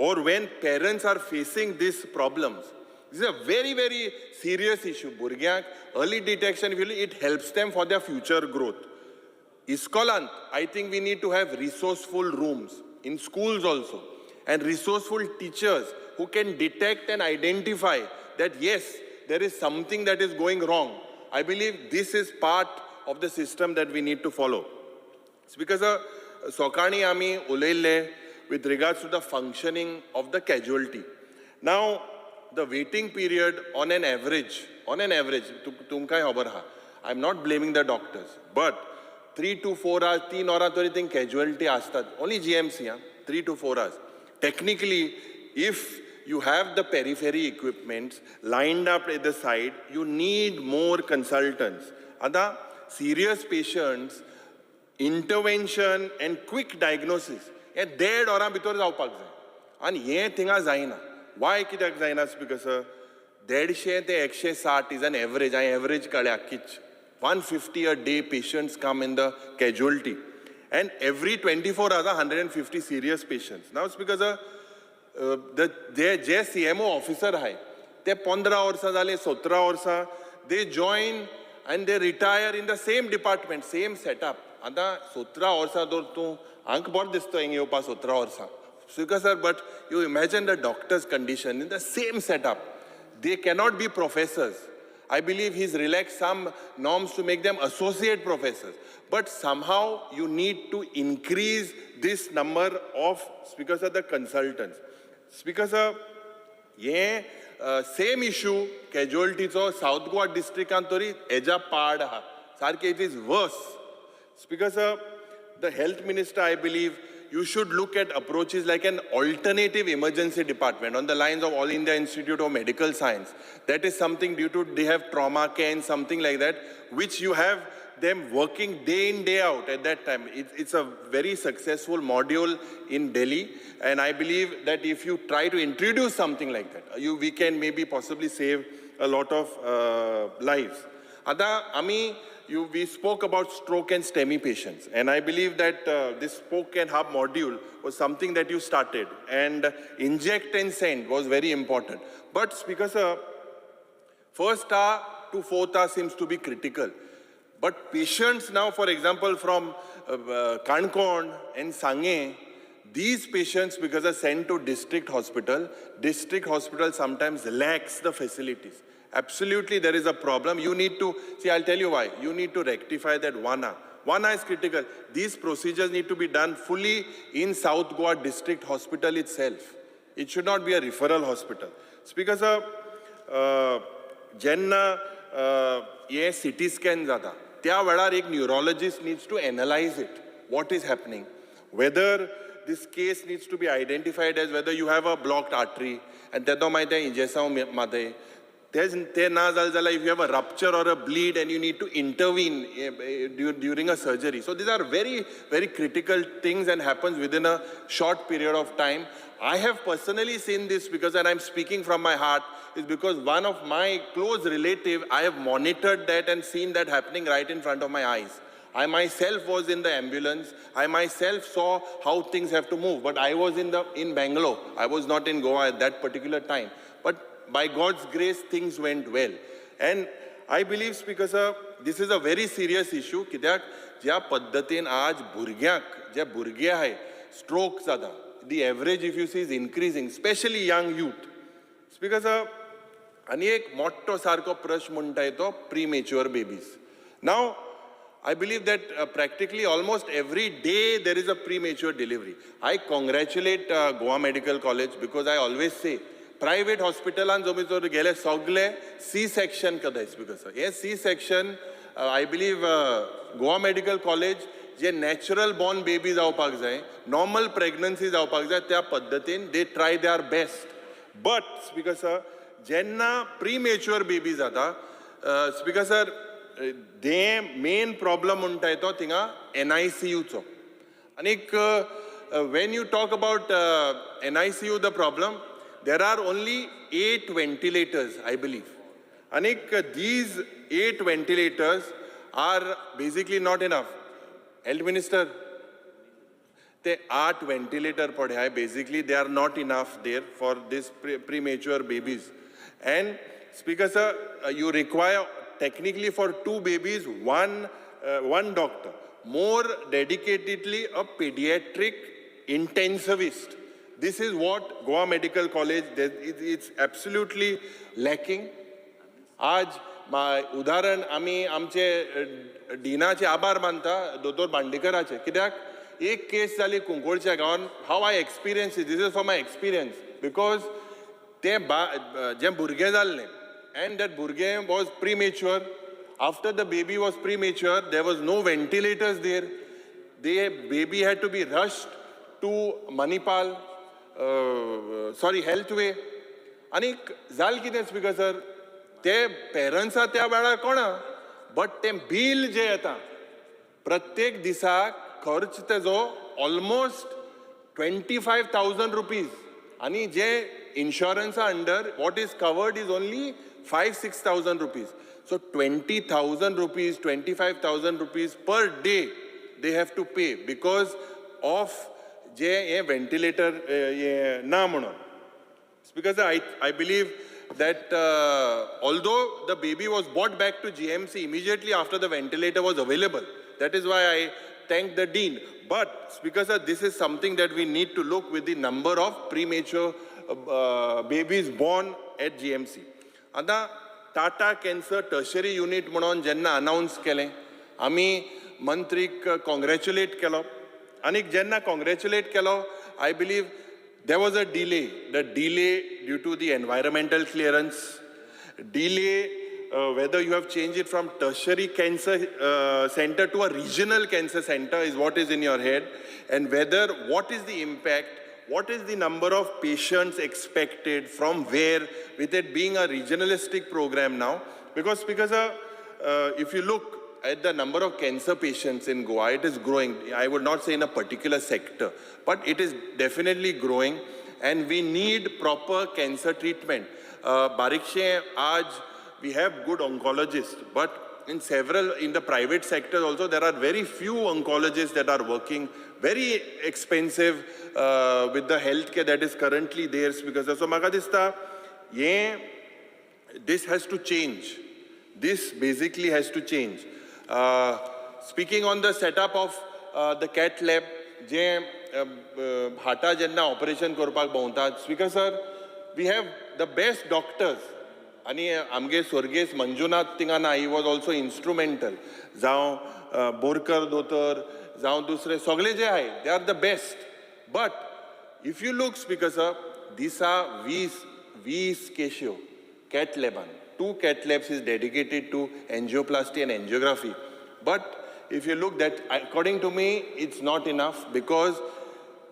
or when parents are facing these problems. This is a very, very serious issue. भुरग्यांक early detection, it helps them for their future growth. इस्कॉलांत I think we need to have resourceful rooms in schools also and resourceful teachers who can detect and identify that yes, there is something that is going wrong. I believe this is part of the system that we need to follow. Because सकाळीं आमी उलयल्ले with regards to the functioning of the casualty. Now, the waiting period on an average, तुमकांय खबर आहा, I am not blaming the doctors, but 3 to 4 hours, 3 वरां तरी थिंग कॅज्युअलिटी आसतात. ओनली जीएमसी आं, 3 to 4 hours. Technically, if you have the periphery equipments lined up at the side, you need more consultants. आतां serious patients, intervention and quick diagnosis हें देड वरां भितर जावपाक जाय आनी हें थिंगा जायना. वाय कित्याक जायना, स्पीकर सर? 150 ते 160 is an average. हांवें एवरेज काडल्या आख्खीच. 150 a day patients come in the casualty and every 24 hours 150 serious patients. Now, Speaker, the J J CMO officer आहाय ते 15 वर्सां जाले, 17 वर्सां, they join and they retire in the same department, same setup. आतां 17 वर्सां दवर तूं हांकां बरें दिसता हिंगा येवपा 17 वर्सां, Speaker sir, but you imagine the doctors' condition in the same setup. They cannot be professors. I believe he's relaxed some norms to make them associate professors. But somehow you need to increase this number of, Speaker sir, the consultants. Speaker sir, हे सेम इशू कॅज्युअलिटीचो सावथ गोवा डिस्ट्रिक्टान तरी हेज्या पाड आहा सारकें. It is worse. Speaker sir, the health minister, I believe you should look at approaches like an alternative emergency department on the lines of All India Institute of Medical Science. That is something due to they have trauma care and something like that, which you have them working day in, day out at that time. It's a very successful module in Delhi, and I believe that if you try to introduce something like that, we can maybe possibly save a lot of lives. आतां आमी you, we spoke about stroke and STEMI patients, and I believe that this spoke and hub module was something that you started, and inject and send was very important. But Speaker sir, first hour to fourth hour seems to be critical. But patients now, for example, from Kankon and Sange, these patients, because are sent to district hospital sometimes lacks the facilities. Absolutely, there is a problem. You need to, see, I'll tell you why. You need to rectify that 1 hour. 1 hour is critical. These procedures need to be done fully in South Goa District Hospital itself. It should not be a referral hospital. Speaker sir, जेन्ना हे सिटी स्कॅन जाता त्या वेळार एक neurologist needs to analyze it, what is happening, whether this case needs to be identified as whether you have a blocked artery आनी तेदो मागीर तें इंजेसांव मारताय तेच तें ना जालें जाल्यार if you have a rupture or a bleed and you need to intervene during a surgery. So these are very, very critical things and happens within a short period of time. I have personally seen this because, and I'm speaking from my heart, is because one of my close relative, I have monitored that and seen that happening right in front of my eyes. I myself was in the ambulance. I myself saw how things have to move. But I was in Bangalore. I was not in Goa at that particular time. But by God's grace, things went well. And I believe, Speaker sir, this is a very serious issue. कित्याक ज्या पद्दतीन आज भुरग्यांक जे भुरगे आहाय स्ट्रोक जाता, the average, if you see, is increasing, specially young youth. Speaker sir, आनी एक मोठो सारको प्रश्न म्हणटाय तो premature babies. Now, I believe that practically almost every day there is a premature delivery. I congratulate Goa Medical College because I always say, private हॉस्पिटलान जमी जर गेले सगळे सी सेक्शन करता. Speaker sir, hey C section, I believe Goa Medical College J natural born baby जावपाक जाय, नॉर्मल प्रेग्नन्सी जावपाक जाय, त्या पद्दतीन they try their best. But Speaker sir, जेन्ना प्रीमेच्युअर बेबी जाता, स्पीकर सर, ते मेन प्रॉब्लम म्हणटाय तो थिंगा एनआयसीयूचो. आनीक when you talk about NICU, the problem, there are only eight ventilators, I believe. आनीक these eight ventilators are basically not enough. Health Minister, ते 8 व्हेंटिलेटर पडे basically they are not enough there for this premature babies. And Speaker sir, you require technically for 2 babies one doctor, more dedicatedly a pediatric intensivist. This is what Goa Medical College, it's absolutely lacking. आज उदाहरण आमी आमचे डिनाचे आभार मानता दोतोर बांडेकराचे, कित्याक एक केस जाली कुंकळच्या गांवान. How I experience, this is for my experience, because तें जें भुरगें जाल्लें एंड that भुरगें was premature. After the baby was premature there was no ventilators there. The baby had to be rushed to Manipal, sorry Healthway. आनीक जाल कितें स्पीकर सर, ते पेरंट्सा त्या वेळार कोणा, बट तें बील जें येता प्रत्येक दिसाक खर्च तेजो ऑलमोस्ट 25,000 रुपीज. आनी जे इन्शुरन्सा under what is covered is only 5-6,000 rupees. So 20,000 rupees, 25,000 rupees per day they have to pay because of जे हें व्हेंटिलेटर हें ना म्हणून. Because I believe that although the baby was brought back to GMC immediately after the ventilator was available, that is why I thank the dean. But Speaker sir, this is something that we need to look with the number of premature babies born at GMC. आतां टाटा कॅन्सर टर्शरी युनीट म्हणून जेन्ना अनावन्स केलें, आमी मंत्रीक कॉंग्रेच्युलेट केलो. आनी जेन्ना कॉंग्रेच्युलेट केलो, I believe there was a delay. The delay due to the environmental clearance, delay whether you have changed it from tertiary cancer center to a regional cancer center is what is in your head, and whether what is the impact, what is the number of patients expected, from where, with it being a regionalistic program now. Because if you look at the number of cancer patients in Goa, it is growing. I would not say in a particular sector, but it is definitely growing, and we need proper cancer treatment. Barikshe, aaj we have good oncologists, but in the private sector also, there are very few oncologists that are working, very expensive with the healthcare that is currently there. Because so maka dista, this has to change. This basically has to change. Speaking on the setup of the cath lab, जे हार्टा जेन्ना ऑपरेशन करपाक भोंवतात, Speaker sir, we have the best doctors. आनी आमगे स्वर्गेस मंजुनाथ थिंगा ना, he was also instrumental. जावं बोरकर दोतोर, जावं दुसरे सगळे जे आहाय, they are the best. But if you look, Speaker sir, दिसा 20 केश्यो cath लॅबान. 2 cath labs is dedicated to angioplasty and angiography. But if you look that, according to me, it's not enough, because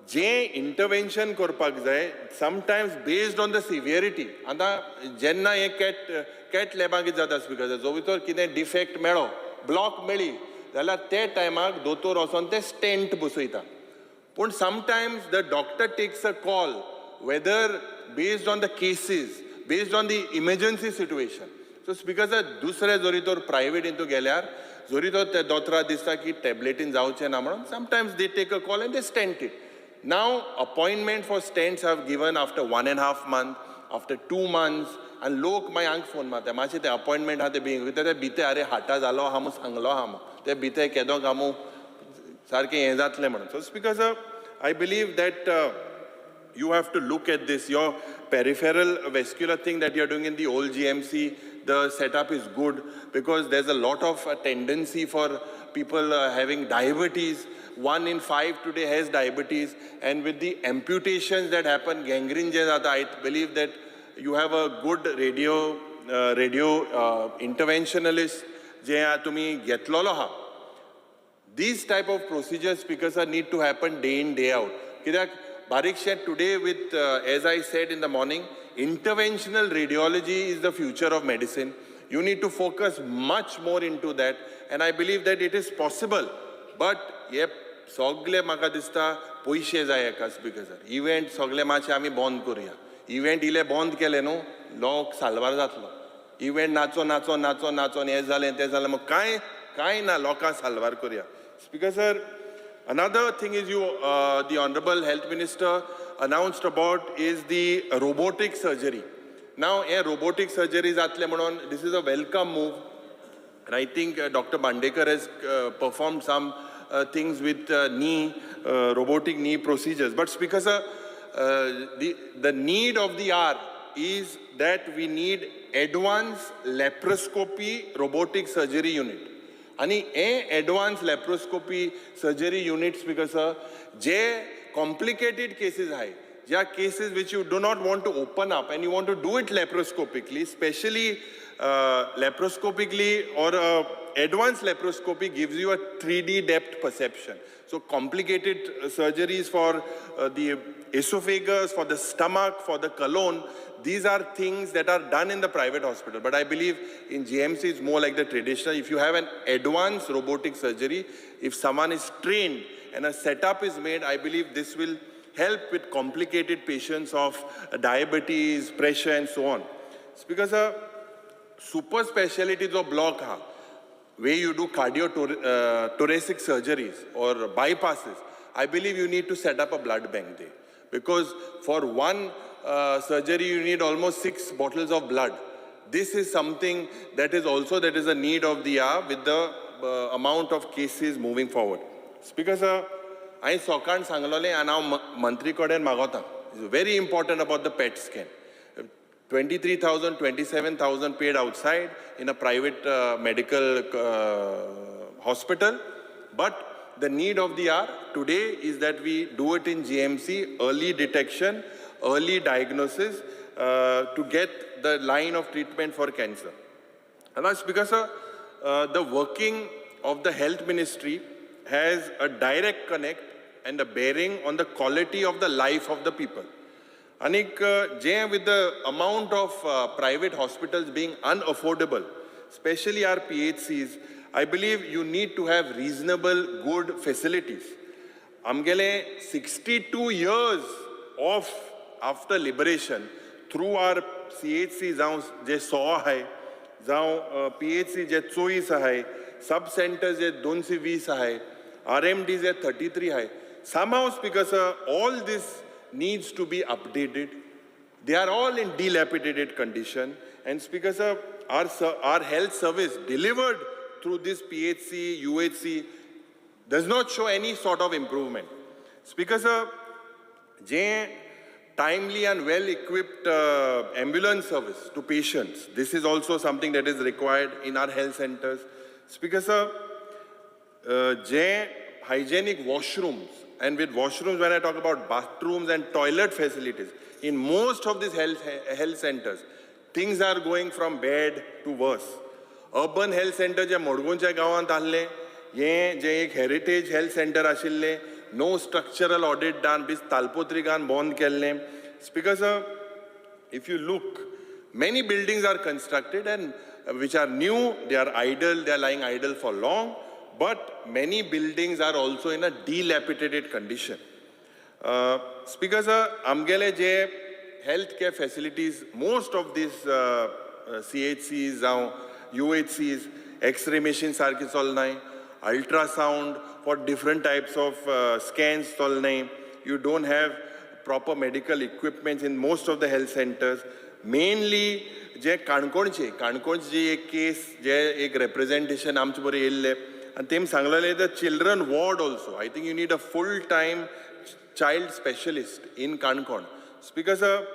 J intervention करपाक जाय, sometimes based on the severity. आतां जेन्ना हें कॅट लॅबाक कितें जाता स्पीकर, जो भितर कितें डिफेक्ट मेळ्ळो, ब्लॉक मेळ्ळी जाल्यार ते टायमाक दोतोर वचोन ते स्टेंट बसयता. पूण sometimes the doctor takes a call whether based on the cases, based on the emergency situation. So Speaker sir, दुसरे जरी तर प्रायवेट हितून गेल्यार जरी तर ते दोतोरा दिसता की टॅबलेटीन जावचें ना म्हणून, sometimes they take a call and they stent it. Now appointment for stents have given after 1.5 months, after 2 months, आनी लोक मागीर हांगा फोन मारता, मातशें ते अपॉयंटमेंट आहा ते बेगीन, ते भितर अरे हार्टा जालो आहा म्हूण सांगलो आहा म्हूण, ते भितर केदोंक आहा म्हूण सारकें हें जातलें म्हणून. So Speaker sir, I believe that you have to look at this. Your peripheral vascular thing that you're doing in the old GMC, the setup is good because there's a lot of tendency for people having diabetes. 1 in 5 today has diabetes. And with the amputations that happen, gangrene, I believe that you have a good radio interventionalist. These type of procedures, speakers, need to happen day in, day out. Barikshet, today with, as I said in the morning, interventional radiology is the future of medicine. You need to focus much more into that, and I believe that it is possible. But, yep, sogle maka dista paise jay eka speaker sir. Event sogle mache ami bond koriya. Event ile bond kele no, lok salvar jatlo. Event nacho nacho nacho nacho हे जालें तें जालें, मग काय काय ना लोकां साल्वार करुया. Speaker sir, Another thing is the Honorable Health Minister announced about is the robotic surgery. Now, a robotic surgery जातले म्हणून this is a welcome move. And I think Dr. Bandekar has performed some things with knee, robotic knee procedures. But Speaker sir, the need of the hour is that we need advanced laparoscopy robotic surgery unit. And advanced laparoscopy surgery units, because sir, J complicated cases high, there are cases which you do not want to open up and you want to do it laparoscopically, especially laparoscopically or advanced laparoscopy gives you a 3D depth perception. So complicated surgeries for the esophagus, for the stomach, for the colon, these are things that are done in the private hospital. But I believe in GMC it's more like the traditional. If you have an advanced robotic surgery, if someone is trained and a setup is made, I believe this will help with complicated patients of diabetes, pressure, and so on. It's because a super specialty jo block ha, where you do cardiothoracic surgeries or bypasses, I believe you need to set up a blood bank there. Because for one surgery, you need almost 6 bottles of blood. This is something that is also, that is a need of the hour with the amount of cases moving forward. Speaker sir, I sokan sanglole and हांव मंत्री कडेन मागोता. It's very important about the PET scan. 23,000, 27,000 paid outside in a private medical hospital. But the need of the hour today is that we do it in GMC, early detection, early diagnosis to get the line of treatment for cancer. And that's because the working of the health ministry has a direct connect and a bearing on the quality of the life of the people. Anik, with the amount of private hospitals being unaffordable, especially our PHCs, I believe you need to have reasonable, good facilities. Amgele 62 years of after liberation, through our CHC जावं जे 100 आहे, जावं PHC जे 24 आहे, sub centers जे 220 आहे, RMD जे 33 आहे. Somehow, Speaker sir, all this needs to be updated. They are all in dilapidated condition. And Speaker sir, our health service delivered through this PHC, UHC does not show any sort of improvement. Speaker sir, J timely and well-equipped ambulance service to patients. This is also something that is required in our health centers. Speaker sir, J hygienic washrooms, and with washrooms when I talk about bathrooms and toilet facilities, in most of these health centers, things are going from bad to worse. Urban health center जे मडगांवच्या गांवांत आहले, हे जे एक हेरिटेज हेल्थ सेंटर आशिल्ले, no structural audit done, बीज तालपोत्रिकान बंद केल्ले. Speaker sir, if you look, many buildings are constructed and which are new, they are idle, they are lying idle for long, but many buildings are also in a dilapidated condition. Speaker sir, आमगेले जे health care facilities, most of these CHCs जावं UHCs, X-ray machine सारकी चलनाय, ultrasound for different types of scans चलनाय, you don't have proper medical equipment in most of the health centers. Mainly जे काणकोणचे जी एक केस जे एक representation आमचे बरोबर येयल्ले आनी तेमी सांगलेले the children ward also, I think you need a full time child specialist in Canacona. Speaker sir,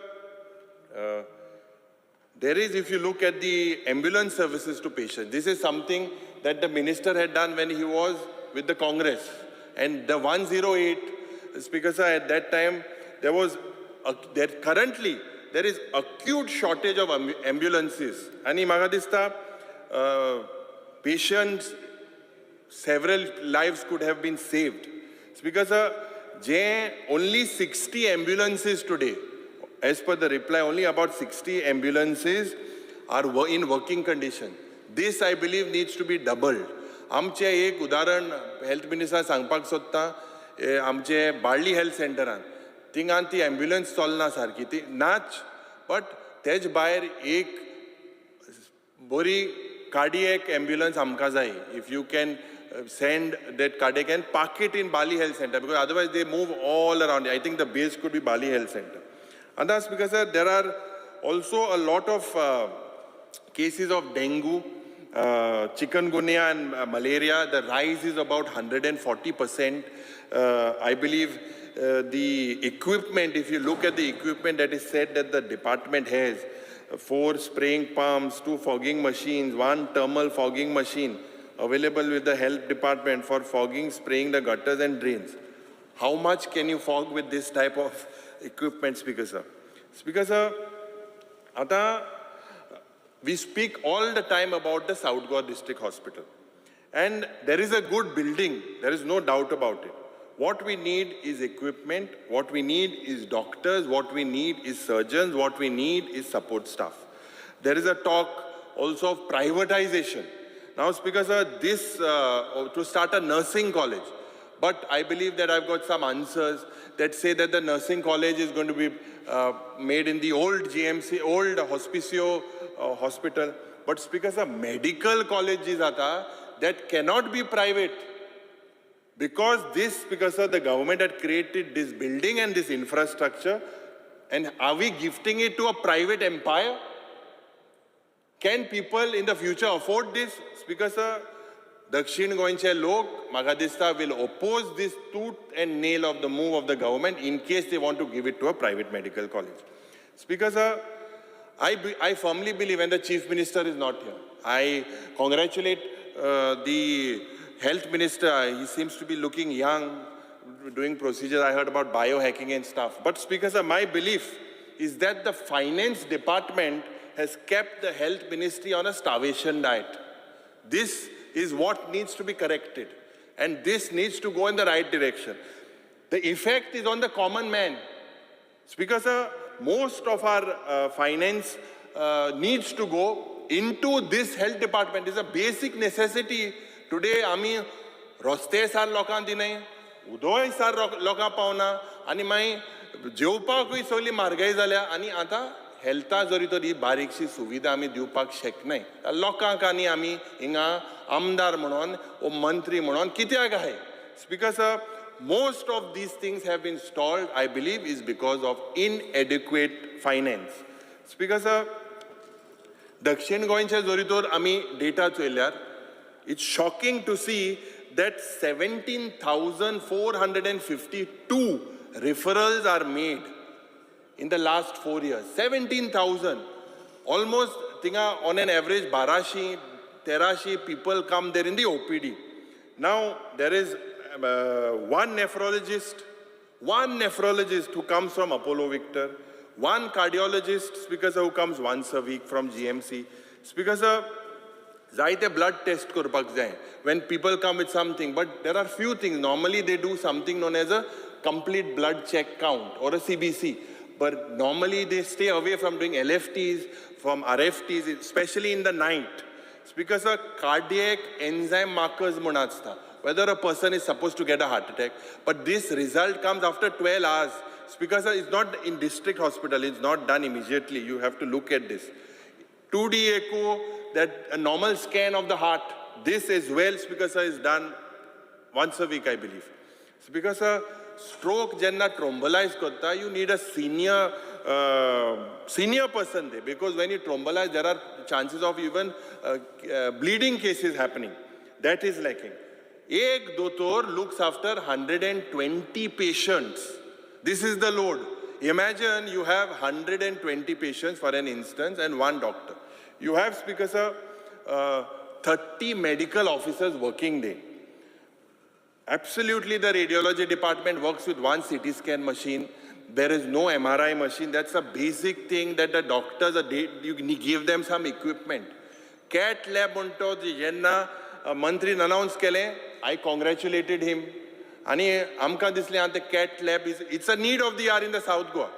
there is, if you look at the ambulance services to patients, this is something that the minister had done when he was with the Congress. And the 108, Speaker sir, at that time, there was, currently, there is acute shortage of ambulances. Ani म्हाका दिसता, patients, several lives could have been saved. Speaker sir, only 60 ambulances today, as per the reply, only about 60 ambulances are in working condition. This, I believe, needs to be doubled. आमचे एक उदाहरण हेल्थ मिनिस्टर सांगपाक सोदता, आमचे बाळ्ळी हेल्थ सेंटरान थिंगान ती एम्ब्युलन्स चलना सारकी, ती नाच, बट तेज भायर एक बरी कार्डियक एम्ब्युलन्स आमकां जाय. If you can send that cardiac and park it in Bali Health Center, because otherwise they move all around. I think the base could be Bali Health Center. And that's because there are also a lot of cases of dengue, chikungunya and malaria. The rise is about 140%. I believe the equipment, if you look at the equipment that is said that the department has, 4 spraying pumps, 2 fogging machines, 1 thermal fogging machine available with the health department for fogging, spraying the gutters and drains. How much can you fog with this type of equipment, Speaker sir? Speaker sir, ata, we speak all the time about the South Goa District Hospital. And there is a good building, there is no doubt about it. What we need is equipment, what we need is doctors, what we need is surgeons, what we need is support staff. There is a talk also of privatization. Now, Speaker sir, this, to start a nursing college. But I believe that I've got some answers that say that the nursing college is going to be made in the old GMC, old Hospicio hospital. But Speaker sir, medical colleges ata, that cannot be private. Because this, Speaker sir, the government had created this building and this infrastructure, and are we gifting it to a private empire? Can people in the future afford this? Speaker sir, Dakshin Goenche Lok, म्हाका दिसता, will oppose this tooth and nail of the move of the government in case they want to give it to a private medical college. Speaker sir, I firmly believe, and the Chief Minister is not here, I congratulate the Health Minister. He seems to be looking young, doing procedures. I heard about biohacking and stuff. But Speaker sir, my belief is that the finance department has kept the health ministry on a starvation diet. This is what needs to be corrected. And this needs to go in the right direction. The effect is on the common man. Speaker sir, most of our finance needs to go into this health department. It's a basic necessity. Today, आमी रस्ते सार लोकांक दिनाय, उदोय सार लोकांक पावना, आनी मागीर जेवपाकूय सगळी म्हारगाय जाल्या, आनी आतां हेल्था जरी तर ही बारीकशी सुविधा आमी दिवपाक शकनाय. लोकांक आनी आमी हिंगा आमदार म्हणून ओ मंत्री म्हणून कित्याक आहाय? Speaker sir, most of these things have been stalled, I believe, is because of inadequate finance. Speaker sir, दक्षिण गोंयचे जरी तर आमी data चोयल्यार, it's shocking to see that 17,452 referrals are made in the last 4 years. 17,000. Almost, thinga, on an average, 12, 13 people come there in the OPD. Now, there is one nephrologist who comes from Apollo Victor, one cardiologist, Speaker sir, who comes once a week from GMC. Speaker sir, जायते blood test करपाक जाय when people come with something, but there are few things. Normally they do something known as a complete blood check count or a CBC, but normally they stay away from doing LFTs, from RFTs, especially in the night. It's because a cardiac enzyme markers म्हूण आसता, whether a person is supposed to get a heart attack, but this result comes after 12 hours. It's because it's not in district hospital, it's not done immediately. You have to look at this. 2D echo, that a normal scan of the heart, this as well, Speaker sir, is done once a week, I believe. Speaker sir, stroke jenna thrombolyze karta, you need a senior person there, because when you thrombolyze, there are chances of even bleeding cases happening. That is lacking. Ek doctor looks after 120 patients. This is the load. Imagine you have 120 patients for an instance and one doctor. You have, Speaker sir, 30 medical officers working there. Absolutely, the radiology department works with one CT scan machine. There is no MRI machine. That's a basic thing that the doctors, you give them some equipment. Cat lab म्हणतो जेन्ना मंत्रीन announce केलें, I congratulated him. आनी आमकां दिसलें आतां cat lab is, it's a need of the hour in the South Goa.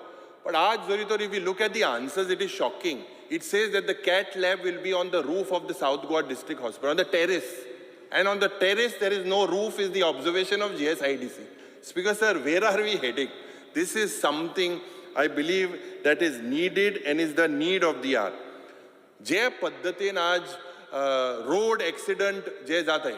But aaj जरी तर if you look at the answers, it is shocking. It says that the cat lab will be on the roof of the South Goa District Hospital, on the terrace. And on the terrace, there is no roof, is the observation of GSIDC. Speaker sir, where are we heading? This is something I believe that is needed and is the need of the hour. जे पद्दतीन आज रोड एक्सिडंट जे जाताय,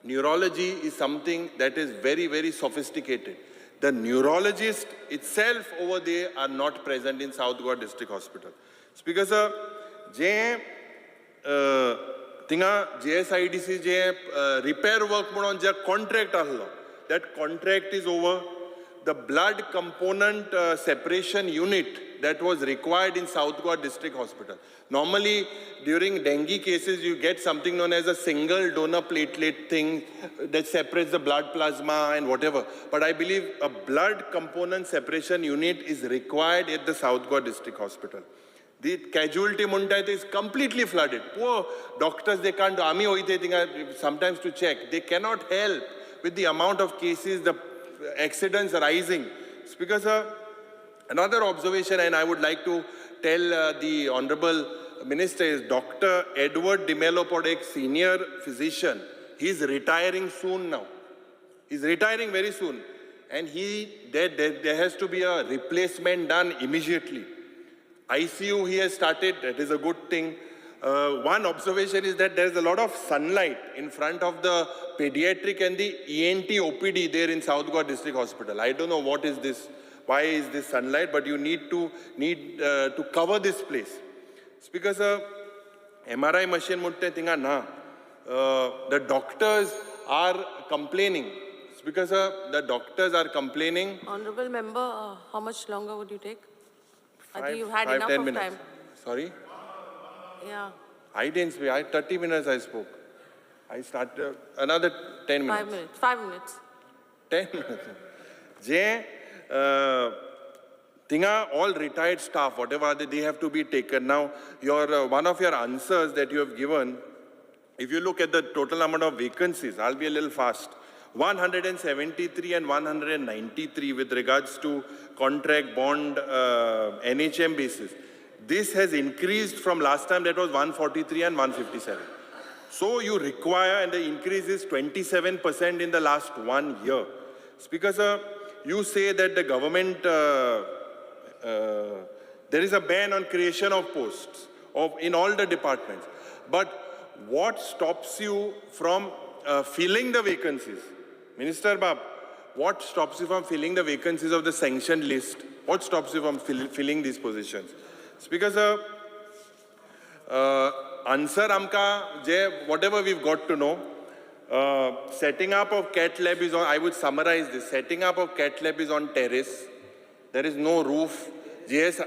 Neurology is something that is very, very sophisticated. The neurologist itself over there are not present in South Goa District Hospital. Speaker sir, जे थिंगा GSIDC जे रिपेर वर्क म्हणून जे कॉन्ट्रॅक्ट आसलो, that contract is over. The blood component separation unit that was required in South Goa District Hospital. Normally, during dengue cases, you get something known as a single donor platelet thing that separates the blood plasma and whatever. But I believe a blood component separation unit is required at the South Goa District Hospital. The casualty म्हणटाय is completely flooded. Poor doctors, they can't do, आमी वयता थिंगा sometimes to check. They cannot help with the amount of cases, the accidents rising. Speaker sir, another observation, and I would like to tell the Honorable Minister, is Dr. Edward D'Mello Podek, senior physician. He's retiring soon now. He's retiring very soon. And there has to be a replacement done immediately. ICU he has started, that is a good thing. One observation is that there is a lot of sunlight in front of the pediatric and the ENT OPD there in South Goa District Hospital. I don't know what is this, why is this sunlight, but you need to cover this place. Speaker sir, MRI machine mutte thinga na. The doctors are complaining. Speaker sir, the doctors are complaining. Honorable member, how much longer would you take? I think you've had enough of time. Sorry? Yeah. I didn't speak. 30 minutes I spoke. I started another 10 minutes. 5 minutes. 5 minutes. 10 minutes. Jay, Thinga, all retired staff, whatever, they have to be taken. Now, your one of your answers that you have given, if you look at the total amount of vacancies, I'll be a little fast. 173 and 193 with regards to contract, bond, NHM basis. This has increased from last time, that was 143 and 157. So you require, and the increase is 27% in the last 1 year. Speaker sir, you say that the government, there is a ban on creation of posts in all the departments. But what stops you from filling the vacancies? Minister Bab, what stops you from filling the vacancies of the sanctioned list? What stops you from filling these positions? Speaker sir, answer amka, je, whatever we've got to know, setting up of cat lab is on, I would summarize this, setting up of cat lab is on terrace. There is no roof. GS,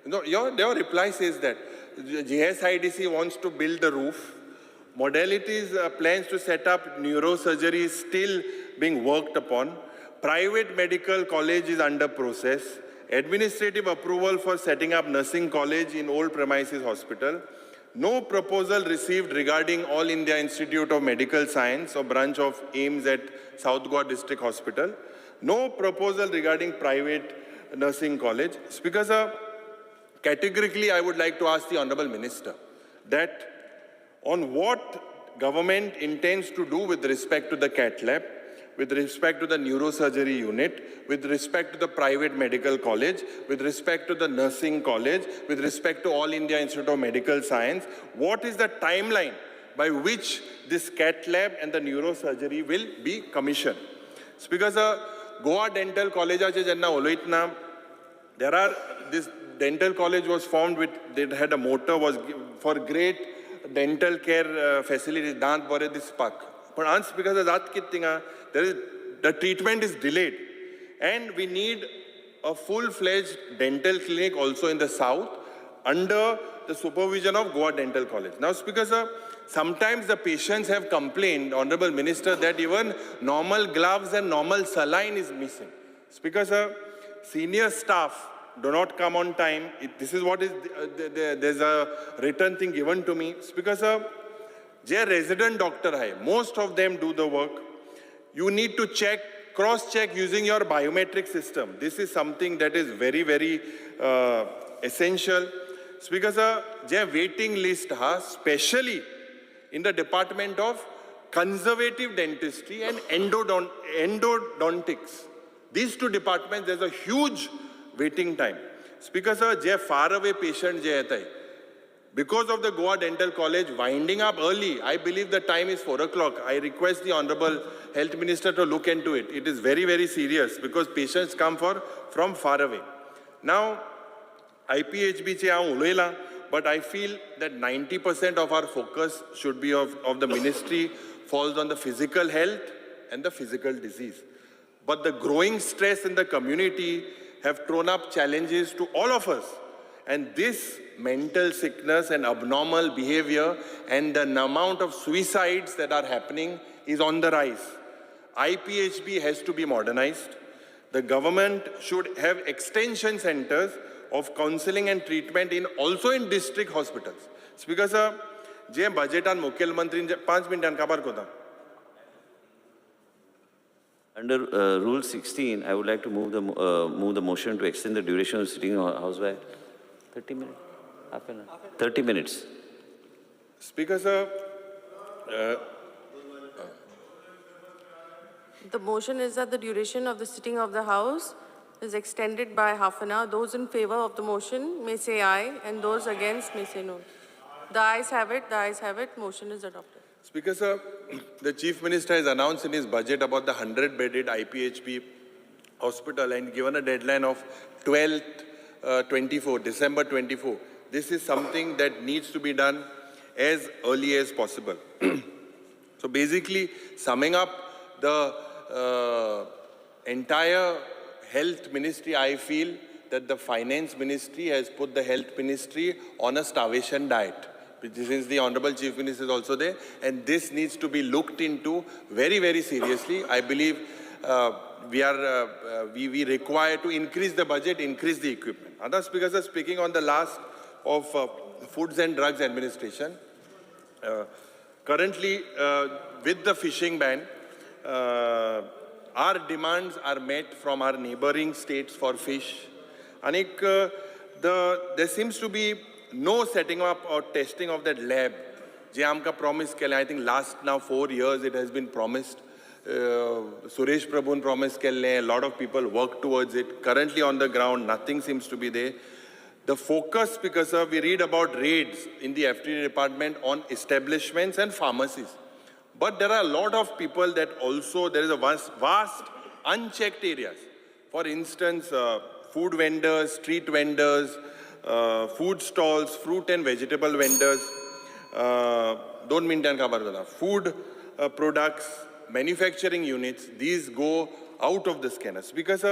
no, your reply says that. GSIDC wants to build the roof. Modalities, plans to set up neurosurgery is still being worked upon. Private medical college is under process. Administrative approval for setting up nursing college in old premises hospital. No proposal received regarding All India Institute of Medical Science or branch of AIIMS at South Goa District Hospital. No proposal regarding private nursing college. Speaker sir, categorically I would like to ask the Honorable Minister that on what government intends to do with respect to the cat lab, with respect to the neurosurgery unit, with respect to the private medical college, with respect to the nursing college, with respect to All India Institute of Medical Science, what is the timeline by which this cat lab and the neurosurgery will be commissioned? Speaker sir, Goa Dental College, there are, this dental college was formed with, they had a motto was for great dental care facilities, daant bore dispak. But ans because of that there is, the treatment is delayed. And we need a full-fledged dental clinic also in the south under the supervision of Goa Dental College. Now, Speaker sir, sometimes the patients have complained, Honorable Minister, that even normal gloves and normal saline is missing. Speaker sir, senior staff do not come on time. This is what is, there's a written thing given to me. Speaker sir, J resident doctor hai, most of them do the work. You need to check, cross-check using your biometric system. This is something that is very, very essential. Speaker sir, je waiting list ha, especially in the department of conservative dentistry and endodontics. These two departments, there's a huge waiting time. Speaker sir, je far away patient je yetai, Because of the Goa Dental College winding up early, I believe the time is 4 o'clock. I request the Honorable Health Minister to look into it. It is very, very serious because patients come from far away. Now, IPHB che हांव उलयलां, but I feel that 90% of our focus should be of the ministry falls on the physical health and the physical disease. But the growing stress in the community have thrown up challenges to all of us. And this mental sickness and abnormal behavior and the amount of suicides that are happening is on the rise. IPHB has to be modernized. The government should have extension centers of counseling and treatment in also in district hospitals. Speaker sir, जे बजेटान मुख्यमंत्री 5 मिनटां काबार कोता. Under Rule 16, I would like to move the motion to extend the duration of sitting house by 30 minutes, half an hour, 30 minutes. Speaker sir, the motion is that the duration of the sitting of the house is extended by half an hour. Those in favor of the motion may say aye, and those against may say no. The ayes have it. The ayes have it. Motion is adopted. Speaker sir, the Chief Minister has announced in his budget about the 100-bedded IPHB hospital and given a deadline of December 24. This is something that needs to be done as early as possible. So basically, summing up the entire health ministry, I feel that the finance ministry has put the health ministry on a starvation diet. Since the Honorable Chief Minister is also there, and this needs to be looked into very, very seriously. I believe we require to increase the budget, increase the equipment. Other speakers are speaking on the last of Foods and Drugs Administration. Currently, with the fishing ban, our demands are met from our neighboring states for fish. Anik, there seems to be no setting up or testing of that lab. Je amka promise kele, I think last now 4 years it has been promised. Suresh Prabhun promised kele, a lot of people work towards it. Currently on the ground, nothing seems to be there. The focus, because sir, we read about raids in the FDA department on establishments and pharmacies. But there are a lot of people that also, there is a vast unchecked areas. For instance, food vendors, street vendors, food stalls, fruit and vegetable vendors, don't mean food products, manufacturing units, these go out of the scanners. Because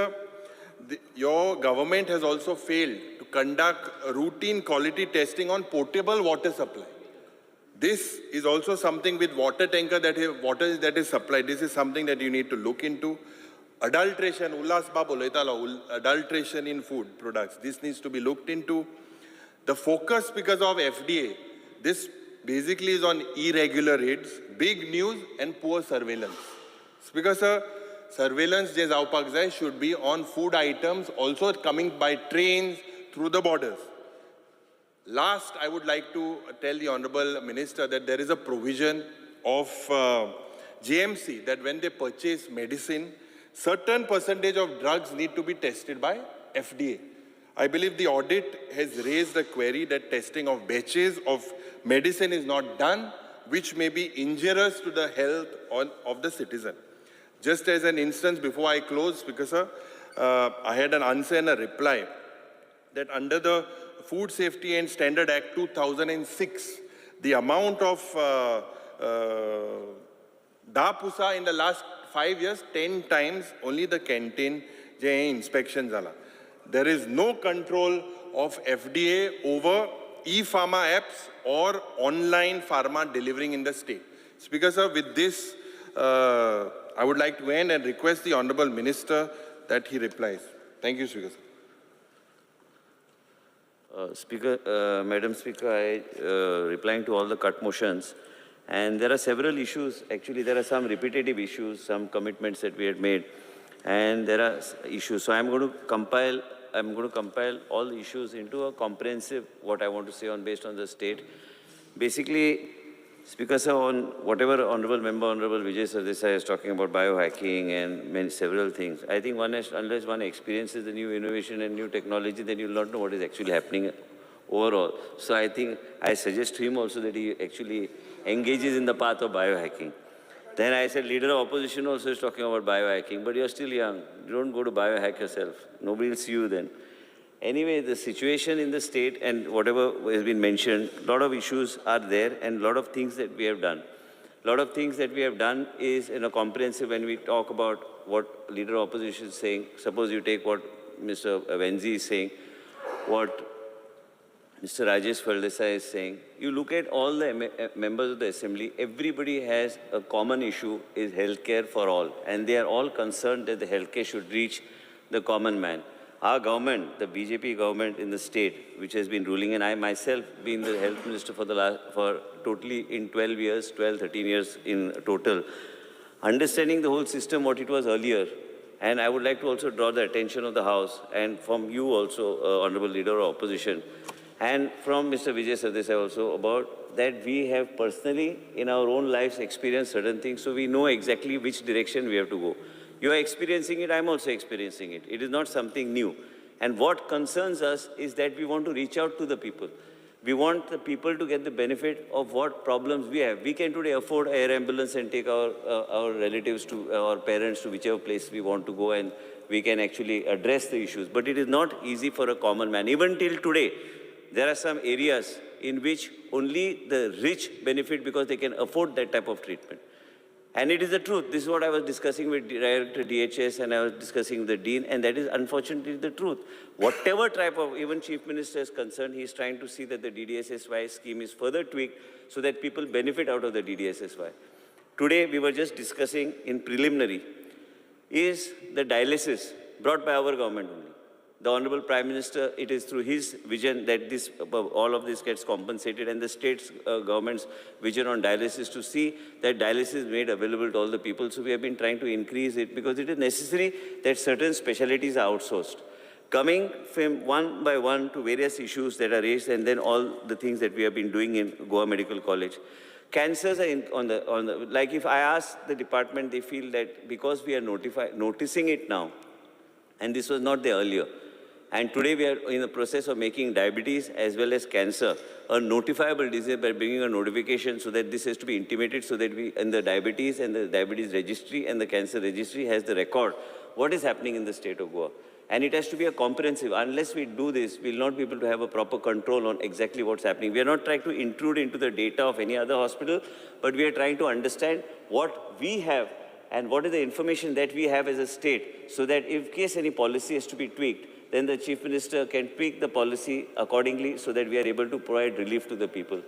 your government has also failed to conduct routine quality testing on potable water supply. This is also something with water tanker that is, water that is supplied. This is something that you need to look into. Adulteration, Ullas Bab ulaytalo, adulteration in food products. This needs to be looked into. The focus because of FDA, this basically is on irregular raids, big news and poor surveillance. Because sir, surveillance je javpak jai should be on food items also coming by trains through the borders. Last, I would like to tell the Honorable Minister that there is a provision of JMC that when they purchase medicine, certain percentage of drugs need to be tested by FDA. I believe the audit has raised a query that testing of batches of medicine is not done, which may be injurious to the health of the citizen. Just as an instance, before I close, because sir, I had an answer and a reply that under the Food Safety and Standard Act 2006, the amount of da pusa in the last 5 years, 10 times only the canteen je inspection zala. There is no control of FDA over e-pharma apps or online pharma delivering in the state. Speaker sir, with this, I would like to end and request the Honorable Minister that he replies. Thank you, Speaker sir. Speaker, Madam Speaker, I replying to all the cut motions, and there are several issues. Actually, there are some repetitive issues, some commitments that we had made, and there are issues. So I'm going to compile. I'm going to compile all the issues into a comprehensive what I want to say on based on the state. Basically, Speaker sir, on whatever Honorable Member, Honorable Vijay Sardesai is talking about biohacking and many, several things. I think one has, unless one experiences the new innovation and new technology, then you'll not know what is actually happening overall. So I think I suggest to him also that he actually engages in the path of biohacking. Then I said, leader of opposition also is talking about biohacking, but you're still young. You don't go to biohack yourself. Nobody will see you then. Anyway, the situation in the state and whatever has been mentioned, a lot of issues are there and a lot of things that we have done. A lot of things that we have done is in a comprehensive, when we talk about what leader of opposition is saying, suppose you take what Mr. Venzi is saying, what Mr. Rajesh Faldesai is saying, you look at all the members of the assembly, everybody has a common issue, is healthcare for all. And they are all concerned that the healthcare should reach the common man. Our government, the BJP government in the state, which has been ruling, and I myself being the health minister for the last, for totally in 12 years, 12, 13 years in total, understanding the whole system, what it was earlier, and I would like to also draw the attention of the House and from you also, Honorable Leader of Opposition, and from Mr. Vijay Sardesai also, about that we have personally in our own lives experienced certain things, so we know exactly which direction we have to go. You are experiencing it, I'm also experiencing it. It is not something new. And what concerns us is that we want to reach out to the people. We want the people to get the benefit of what problems we have. We can today afford air ambulance and take our relatives to, our parents to whichever place we want to go, and we can actually address the issues. But it is not easy for a common man. Even till today, there are some areas in which only the rich benefit because they can afford that type of treatment. And it is the truth. This is what I was discussing with Director DHS and I was discussing with the Dean, and that is unfortunately the truth. Whatever type of, even Chief Minister is concerned, he is trying to see that the DDSSY scheme is further tweaked so that people benefit out of the DDSSY. Today, we were just discussing in preliminary, is the dialysis brought by our government only. The Honorable Prime Minister, it is through his vision that this, all of this gets compensated, and the state's government's vision on dialysis to see that dialysis is made available to all the people. So we have been trying to increase it because it is necessary that certain specialties are outsourced. Coming from one by one to various issues that are raised, and then all the things that we have been doing in Goa Medical College. Cancers are in, on the, like if I ask the department, they feel that because we are noticing it now, and this was not there earlier. And today we are in the process of making diabetes as well as cancer a notifiable disease by bringing a notification so that this has to be intimated, so that we, in the diabetes and the diabetes registry and the cancer registry has the record what is happening in the state of Goa. And it has to be a comprehensive. Unless we do this, we'll not be able to have a proper control on exactly what's happening. We are not trying to intrude into the data of any other hospital, but we are trying to understand what we have and what is the information that we have as a state, so that if case any policy has to be tweaked, then the Chief Minister can tweak the policy accordingly so that we are able to provide relief to the people.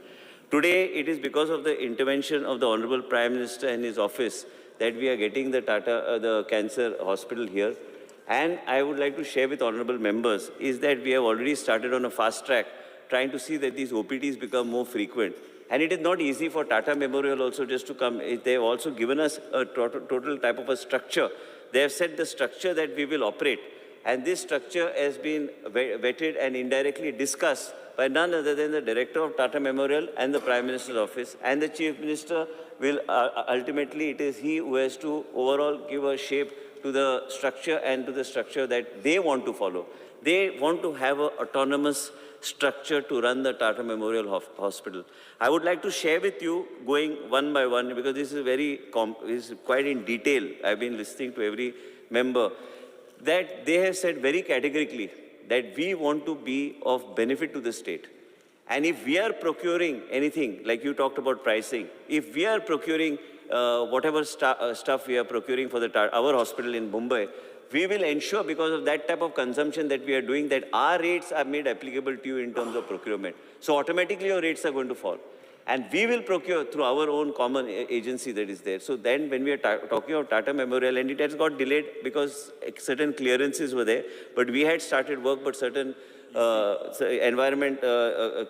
Today, it is because of the intervention of the Honorable Prime Minister and his office that we are getting the Tata, the cancer hospital here. And I would like to share with honorable members is that we have already started on a fast track trying to see that these OPDs become more frequent. And it is not easy for Tata Memorial also just to come. They have also given us a total type of a structure. They have set the structure that we will operate. And this structure has been vetted and indirectly discussed by none other than the Director of Tata Memorial and the Prime Minister's office. And the Chief Minister will ultimately, it is he who has to overall give a shape to the structure and to the structure that they want to follow. They want to have an autonomous structure to run the Tata Memorial Hospital. I would like to share with you, going one by one, because this is very, is quite in detail. I've been listening to every member, that they have said very categorically that we want to be of benefit to the state. And if we are procuring anything, like you talked about pricing, if we are procuring whatever stuff we are procuring for the our hospital in Mumbai, we will ensure, because of that type of consumption that we are doing, that our rates are made applicable to you in terms of procurement. So automatically your rates are going to fall. And we will procure through our own common agency that is there. So then when we are talking of Tata Memorial, and it has got delayed because certain clearances were there, but we had started work, but certain environment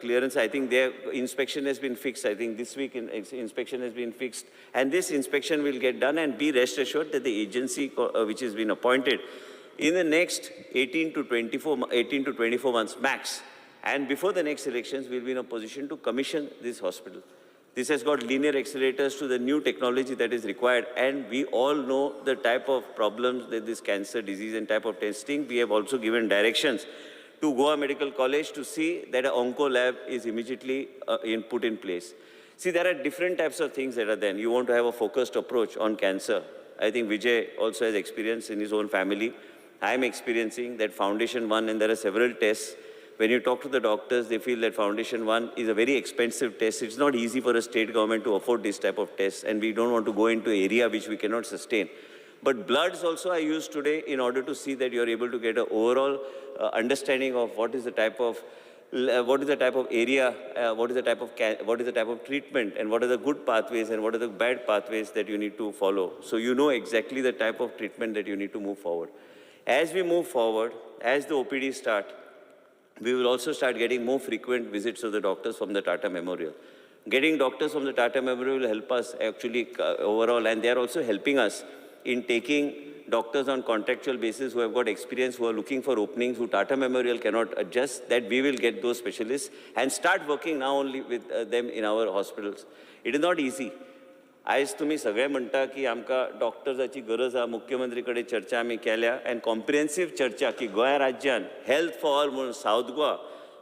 clearance, I think their inspection has been fixed. I think this week inspection has been fixed. And this inspection will get done, and be rest assured that the agency which has been appointed in the next 18 to 24 months max, and before the next elections, we'll be in a position to commission this hospital. This has got linear accelerators to the new technology that is required, and we all know the type of problems that this cancer disease and type of testing. We have also given directions to Goa Medical College to see that an onco lab is immediately put in place. See, there are different types of things that are there. You want to have a focused approach on cancer. I think Vijay also has experience in his own family. I am experiencing that Foundation One, and there are several tests. When you talk to the doctors, they feel that Foundation One is a very expensive test. It's not easy for a state government to afford this type of tests, and we don't want to go into an area which we cannot sustain. But bloods also are used today in order to see that you're able to get an overall understanding of what is the type of what is the type of area, what is the type of what is the type of treatment, and what are the good pathways and what are the bad pathways that you need to follow. So you know exactly the type of treatment that you need to move forward. As we move forward, as the OPD start, we will also start getting more frequent visits of the doctors from the Tata Memorial. Getting doctors from the Tata Memorial will help us actually overall, and they are also helping us in taking doctors on contractual basis who have got experience, who are looking for openings, who Tata Memorial cannot adjust, that we will get those specialists and start working now only with them in our hospitals. It is not easy. आयज तुमी सगळे म्हणटा की आमकां डॉक्टर्साची गरज आहा, मुख्यमंत्री कडेन चर्चा आमी केल्या आनी कॉम्प्रिहेन्सीव चर्चा की गोंया राज्यान हेल्थ फॉर ऑल म्हणून सावथ गोवा,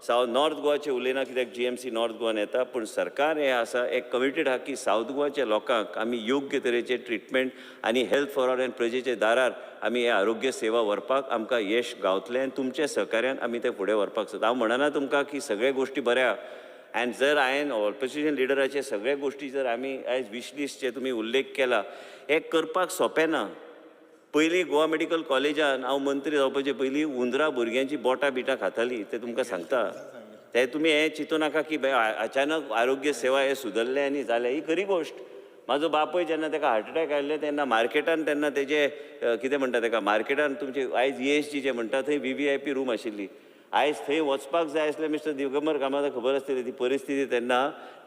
सावथ नॉर्थ गोवाचें उलयना कित्याक जीएमसी नॉर्थ गोवान येता, पूण सरकार हें आसा एक कमिटेड आहा की सावथ गोवाच्या लोकांक आमी योग्य तरेचें ट्रिटमेंट आनी हेल्थ फॉर ऑल आनी प्रजेच्या दारार आमी हे आरोग्य सेवा व्हरपाक आमकां यश गावतलें आनी तुमच्या सहकार्यान आमी तें फुडें व्हरपाक सोदता. हांव म्हणना तुमकां की सगळे गोश्टी बऱ्या, आनी जर हांवें ऑपोजिशन लिडराचे सगळे गोश्टी जर आमी आयज विश लिस्टचे तुमी उल्लेख केला, हें करपाक सोंपें ना. पयलीं गोवा मेडिकल कॉलेजान हांव मंत्री जावपाचे पयलीं हुंदरां भुरग्यांची बोटां बिटां खातालीं, तें तुमकां सांगता. तें तुमी हें चिंतू नाका की अचानक आरोग्य सेवा हें सुदरलें आनी जालें, ही खरी गोश्ट. म्हाजो बापूय जेन्ना ताका हार्ट अटॅक आयिल्ले तेन्ना मार्केटान तेन्ना तेजे कितें म्हणटा ताका, मार्केटान तुमचे आयज ESG जे म्हणटा थंय VVIP room आशिल्ली. आयज थंय वचपाक जाय आसलें मिस्टर दिगंबर कामताक खबर आसतली ती परिस्थिती तेन्ना,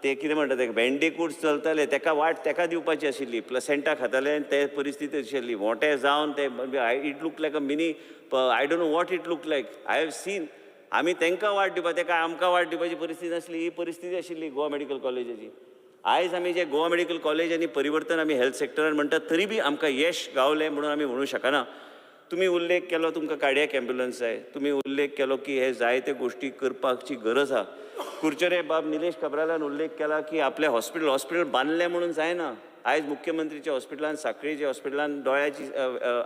ते कितें म्हणटा तेका बँडेकूट चलताले, तेका वाट तेका दिवपाची आशिल्ली, प्लसेंटा खाताले आनी ते परिस्थिती आशिल्ली. मोटे जावन ते it look like a mini, I don't know what it look like, I have seen. आमी तांकां वाट दिवपा, तेका आमकां वाट दिवपाची परिस्थिती नासली, ही परिस्थिती आशिल्ली गोवा मेडिकल कॉलेजाची. आयज आमी जे गोवा मेडिकल कॉलेज आनी परिवर्तन आमी हेल्थ सेक्टरान म्हणटात तरी बी आमकां यश गावलें म्हणून आमी म्हणूं शकना. तुमी उल्लेख केलो तुमकां कार्डियक एम्ब्युलन्स जाय, तुमी उल्लेख केलो की हे जायते गोश्टी करपाची गरज आहा. कुरचेरे बाब निलेश काब्रालान उल्लेख केला की आपलें हॉस्पिटल हॉस्पिटल बांदलें म्हणून जायना. आयज मुख्यमंत्रीच्या हॉस्पिटलान, साखळीच्या हॉस्पिटलान दोळ्याची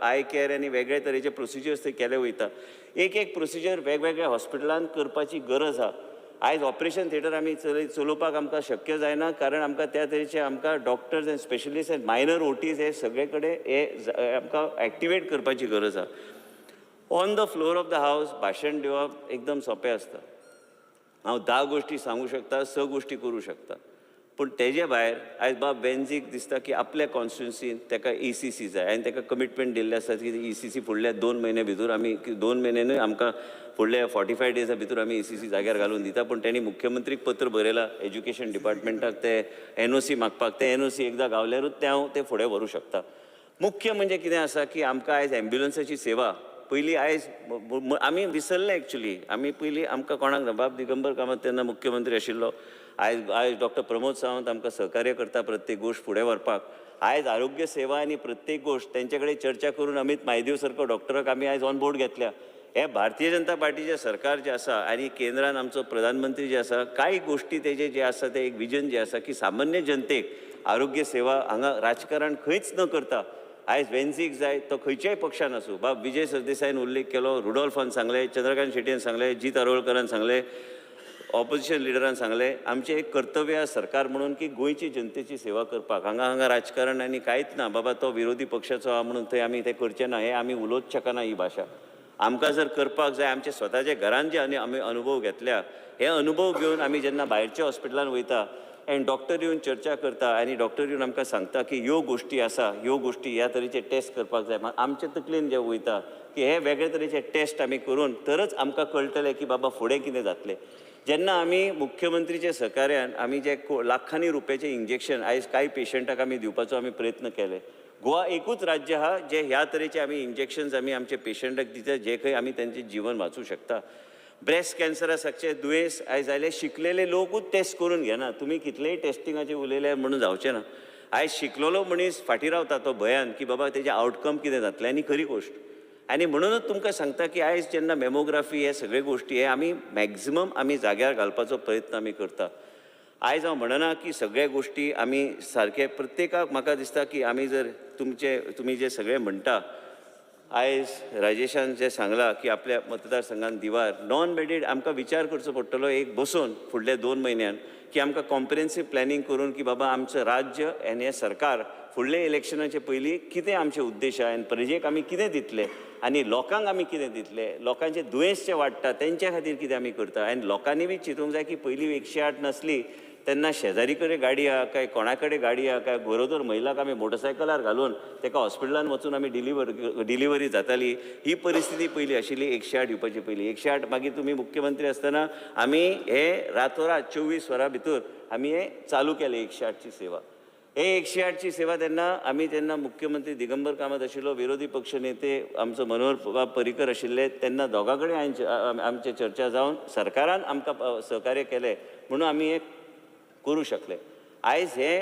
I care आनी वेगळे तरेचे प्रोसिजर्स थंय केले वयता. एक एक प्रोसिजर वेगवेगळ्या हॉस्पिटलान करपाची गरज आहा. आयज ऑपरेशन थिएटर आमी चलोवपाक आमकां शक्य जायना, कारण आमकां त्या तरेचे आमकां doctors and specialist and minor OTs हे सगळे कडेन हे आमकां एक्टिवेट करपाची गरज आहा. On the floor of the house भाशण दिवप एकदम सोंपें आसता. हांव 10 गोश्टी सांगू शकता, 6 गोश्टी करूं शकता, पूण तेजे भायर आयज बाब बेनजीक दिसता की आपल्या कॉन्स्टिट्युन्सीन ताका ECC जाय आनी ताका कमिटमेंट दिल्लें आसा की ECC फुडल्या 2 म्हयन्या भितर आमी, 2 म्हयने न्हय, आमकां फुडल्या 45 डेजा भितर आमी ECC जाग्यार घालून दिता. पूण तेणी मुख्यमंत्रीक पत्र बरयलां एज्युकेशन डिपार्टमेंटाक ते NOC मागपाक, ते NOC एकदां गावल्यारूच तें हांव तें फुडें व्हरूं शकता. मुख्य म्हणजे कितें आसा की आमकां आयज एम्ब्युलन्साची सेवा पयलीं आयज आमी विसरले एक्चुली. आमी पयलीं आमकां कोणाक ना, बाब दिगंबर कामत तेन्ना मुख्यमंत्री आशिल्लो, आयज आयज डॉक्टर प्रमोद सावंत आमकां सहकार्य करता प्रत्येक गोश्ट फुडें व्हरपाक. आयज आरोग्य सेवा आनी प्रत्येक गोश्ट तेंचे कडेन चर्चा करून अमीत मायदेव सारको डॉक्टराक आमी आयज ऑन बोर्ड घेतल्या. हे भारतीय जनता पार्टीचें सरकार जें आसा आनी केंद्रान आमचो प्रधानमंत्री जे आसा, कांय गोश्टी तेजे जे आसा ते एक विजन जे आसा की सामान्य जनतेक आरोग्य सेवा हांगा राजकारण खंयच न करता आयज वेन्झीक जाय तो खंयच्याय पक्षान आसूं. बाब विजय सरदेसायान उल्लेख केलो, रुडोल्फान सांगलें, चंद्रकांत शेटयेन सांगलें, जीत आरोलकरान सांगलें, ऑपोजिशन लिडरान सांगलें, आमचें एक कर्तव्य आसा सरकार म्हणून की गोंयची जनतेची सेवा करपाक. हांगा हांगा राजकारण आनी कांयच ना, बाबा तो विरोधी पक्षाचो आहा म्हणून थंय आमी तें करचें ना, हें आमी उलोवच शकना. ही भाशा आमकां जर करपाक जाय, आमचे स्वताच्या घरान जे आमी अनुभव घेतल्या, हे अनुभव घेवन आमी जेन्ना भायरच्या हॉस्पिटलान वयता आनी डॉक्टर येवन चर्चा करता आनी डॉक्टर येवन आमकां सांगता की ह्यो गोश्टी आसा, ह्यो गोश्टी ह्या तरेचे टेस्ट करपाक जाय, आमचे तकलेन जे वयता की हे वेगळे तरेचे टेस्ट आमी करून तरच आमकां कळटलें की बाबा फुडें कितें जातलें. जेन्ना आमी मुख्यमंत्रीच्या सहकार्यान आमी जे लाखांनी रुपयाचे इंजेक्शन आयज कांय पेशंटाक आमी दिवपाचो आमी प्रयत्न केले. गोवा एकूच राज्य आहा जे ह्या तरेचे आमी इंजेक्शन्स आमी आमचे पेशंटाक दिता, जे खंय आमी तेंचें जीवन वाचूं शकता. ब्रेस्ट कॅन्सरा सारकें दुयेंस आयज जाल्यार शिकलेले लोकूच टेस्ट करून घेना. तुमी कितलेय टेस्टिंगाचेर उलयले म्हणून जावचें ना. आयज शिकलेलो मनीस फाटीं रावता तो भंयान की बाबा तेजें आवटकम कितें जातलें. आनी खरी गोश्ट आनी म्हणूनच तुमकां सांगता की आयज जेन्ना मेमोग्राफी हे सगळे गोश्टी हे आमी मॅक्झिमम आमी जाग्यार घालपाचो प्रयत्न आमी करता. आयज हांव म्हणना की सगळे गोश्टी आमी सारके प्रत्येकाक म्हाका दिसता की आमी जर तुमचे तुमी जे सगळे म्हणटा आयज राजेशान जें सांगलां की आपल्या मतदारसंघान दिवार नॉन बेडीड आमकां विचार करचो पडटलो एक बसून फुडल्या 2 म्हयन्यान की आमकां कॉम्प्रिहेन्सीव प्लॅनिंग करून की बाबा आमचें राज्य आनी हें सरकार फुडले इलेक्शनाचे पयलीं कितें आमचे उद्देश आहा आनी प्रजेक आमी कितें दितले आनी लोकांक आमी कितें दितले, लोकांचे दुयेंस जे वाडटा तेंच्या खातीर कितें आमी करता. आनी लोकांनी बी चिंतूंक जाय की पयलीं 108 नासली तेन्ना शेजारी कडेन गाडी आहा काय कोणा कडेन गाडी आहा काय गरोदर महिलाक आमी मोटरसायकलार घालून तेका हॉस्पिटलान वचून आमी डिलिव्हरी जाताली. ही परिस्थिती पयलीं आशिल्ली 108 येवपाची पयलीं. 108 मागीर तुमी मुख्यमंत्री आसतना आमी हे रातोरात 24 वरां भितर आमी हे चालू केलें 108ची सेवा. हे 108ची सेवा तेन्ना आमी जेन्ना मुख्यमंत्री दिगंबर कामत आशिल्लो, विरोधी पक्ष नेते आमचो मनोहर बाब पर्रीकर आशिल्ले, तेन्ना दोगां कडेन आमचे चर्चा जावन सरकारान आमकां सहकार्य केलें म्हणून आमी हे करूं शकले. आयज हे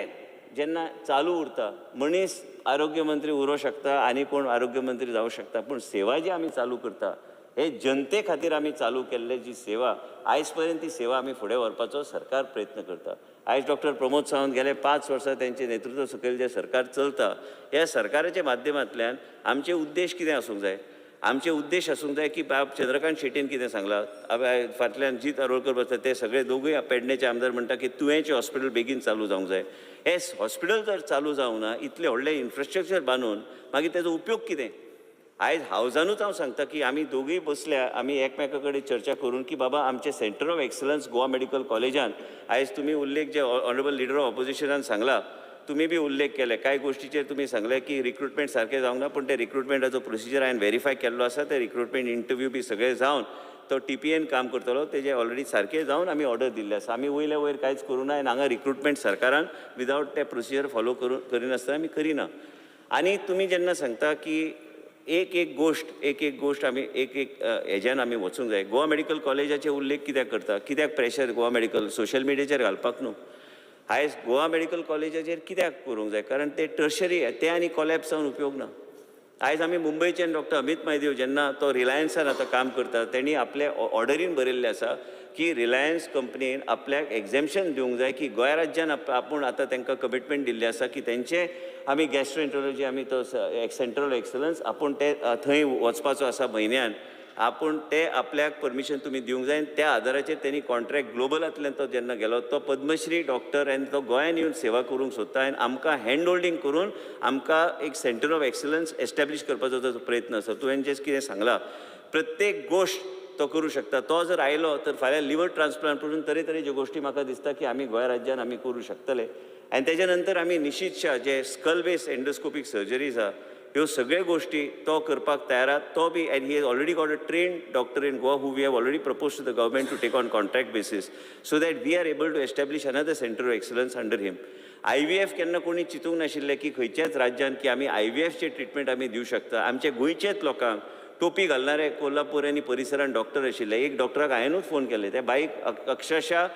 जेन्ना चालू उरता, मनीस आरोग्य मंत्री उरूं शकता आनी कोण आरोग्य मंत्री जावं शकता, पूण सेवा जी आमी चालू करता हे जनते खातीर आमी चालू केल्ले जी सेवा आयज पर्यंत ती सेवा आमी फुडें व्हरपाचो सरकार प्रयत्न करता. आयज डॉक्टर प्रमोद सावंत गेले 5 वर्सां तेंचे नेतृत्व सकयल जें सरकार चलता ह्या सरकाराच्या माध्यमांतल्यान आमचे उद्देश कितें आसूंक जाय, आमचे उद्देश आसूंक जाय की बाब चंद्रकांत शेटीन कितें सांगलां, फाटल्यान जीत आरोलकर बसता ते सगळे दोगूय पेडणेचे आमदार म्हणटा की तुयेंचें हॉस्पिटल बेगीन चालू जावंक जाय. हें हॉस्पिटल जर चालू जावंक ना, इतलें व्हडलें इन्फ्रास्ट्रक्चर बांदून मागीर तेजो उपयोग कितें? आयज हावजानूच हांव सांगता की आमी दोगूय बसल्या, आमी एकमेका कडेन चर्चा करून की बाबा आमचें centre of excellence Goa medical कॉलेजान आयज तुमी उल्लेख जे ऑनरेबल लिडर ऑफ ऑपोजिशनान सांगला, तुमी बी उल्लेख केले कांय गोश्टीचेर तुमी सांगले की रिक्रुटमेंट सारकें जावंक ना, पूण ते रिक्रुटमेंटाचो प्रोसिजर हांवें वेरीफाय केल्लो आसा. ते रिक्रुटमेंट इंटरव्यू बी सगळें जावन तो TPN काम करतलो, तेजें ऑलरेडी सारकें जावन आमी ऑर्डर दिल्लें आसा. आमी वयल्या वयर कांयच करूं ना आनी हांगा रिक्रुटमेंट सरकारान विदावट ते प्रोसिजर फॉलो करिनासतना आमी करिना. आनी तुमी जेन्ना सांगता की एक एक गोश्ट आमी एक एक हेज्यान आमी वचूंक जाय. गोवा मेडिकल कॉलेजाचे उल्लेख कित्याक करता, कित्याक प्रेशर गोवा मेडिकल सोशल मिडियाचेर घालपाक न्हू. आयज गोवा मेडिकल कॉलेजाचेर कित्याक करूंक जाय, कारण ते टर्शरी ते आनी कॉलॅप्स जावन उपयोग ना. आयज आमी मुंबयच्यान डॉक्टर अमित मायदेव जेन्ना तो रिलायन्सान आतां काम करता, तेणी आपले ऑर्डरीन बरयल्लें आसा की रिलायन्स कंपनीन आपल्याक एग्झेम्पशन दिवंक जाय की गोंय राज्यान आपूण आतां तांकां कमिटमेंट दिल्लें आसा की तेंचे आमी गॅस्ट्रोएंट्रोलॉजी आमी तो सेंटर ऑफ एक्सलन्स आपूण ते थंय वचपाचो आसा म्हयन्यान, आपूण ते आपल्याक परमिशन तुमी दिवंक जाय. त्या आदाराचेर तेणी कॉन्ट्रॅक्ट ग्लोबलांतल्यान तो जेन्ना गेलो तो पद्मश्री डॉक्टर आनी तो गोंयान येवन सेवा करूंक सोदता आनी आमकां हँड होल्डींग करून आमकां एक सेंटर ऑफ एक्सलन्स एस्टॅब्लीश करपाचो ताचो प्रयत्न आसा. तुवें जें कितें सांगलां प्रत्येक गोश्ट तो करूं शकता. तो जर आयलो तर फाल्यां लिवर ट्रान्सप्लांट पसून तरेतरेच्यो गोश्टी म्हाका दिसता की आमी गोंय राज्यान आमी करूं शकतले. आनी तेज्या नंतर आमी निशीत शाह जे स्कल बेस एंडोस्कोपीक सर्जरीज आहा ह्यो सगळ्यो गोश्टी तो करपाक तयार आहा. तो बी and he has already got a trained doctor in Goa who we have already propose to the government to take on contract basis so that we are able to establish another centre of excellence under him. IVF केन्ना कोणी चिंतूंक नाशिल्लें की खंयच्याच राज्यान की आमी IVFचें ट्रिटमेंट आमी दिवं शकता. आमच्या गोंयचेच लोकांक टोपी घालणारे कोल्हापूर आनी परिसरान डॉक्टर आशिल्ले, एक डॉक्टराक हांवेनूच फोन केले, त्या बाईक अक्षरशा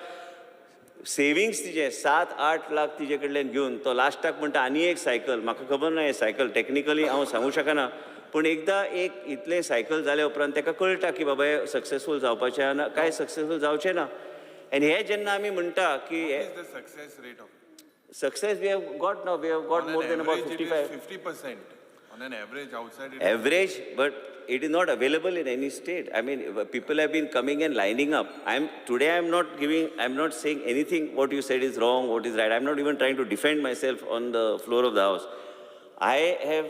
सेविंग्स तिजे 7-8 लाख तिजे कडल्यान घेवन तो लास्टाक म्हणटा आनी एक सायकल, म्हाका खबर ना हे सायकल टॅक्निकली हांव सांगूं शकना, पूण एकदां एक इतलें सायकल जाल्या उपरांत ताका कळटा की बाबा हें सक्सेसफूल जावपाचें ना काय सक्सेसफूल जावचें ना. आनी हें जेन्ना आमी म्हणटा की success we have got now, we have got more than about 55 50% on an average outside average, but it is not available in any state. I mean, people have been coming and lining up. Today I'm not saying anything what you said is wrong, what is right. I'm not even trying to defend myself on the floor of the house. I have,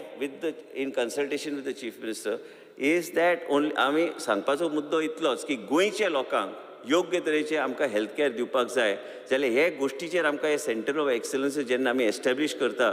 in consultation with the Chief Minister, is that only, आमी सांगपाचो मुद्दो इतलोच की गोंयच्या लोकांक योग्य तरेचे आमकां हेल्थ केअर दिवपाक जाय जाल्यार हे गोश्टीचेर आमकां हे सेंटर ऑफ एक्सलन्स जेन्ना आमी एस्टॅब्लीश करता,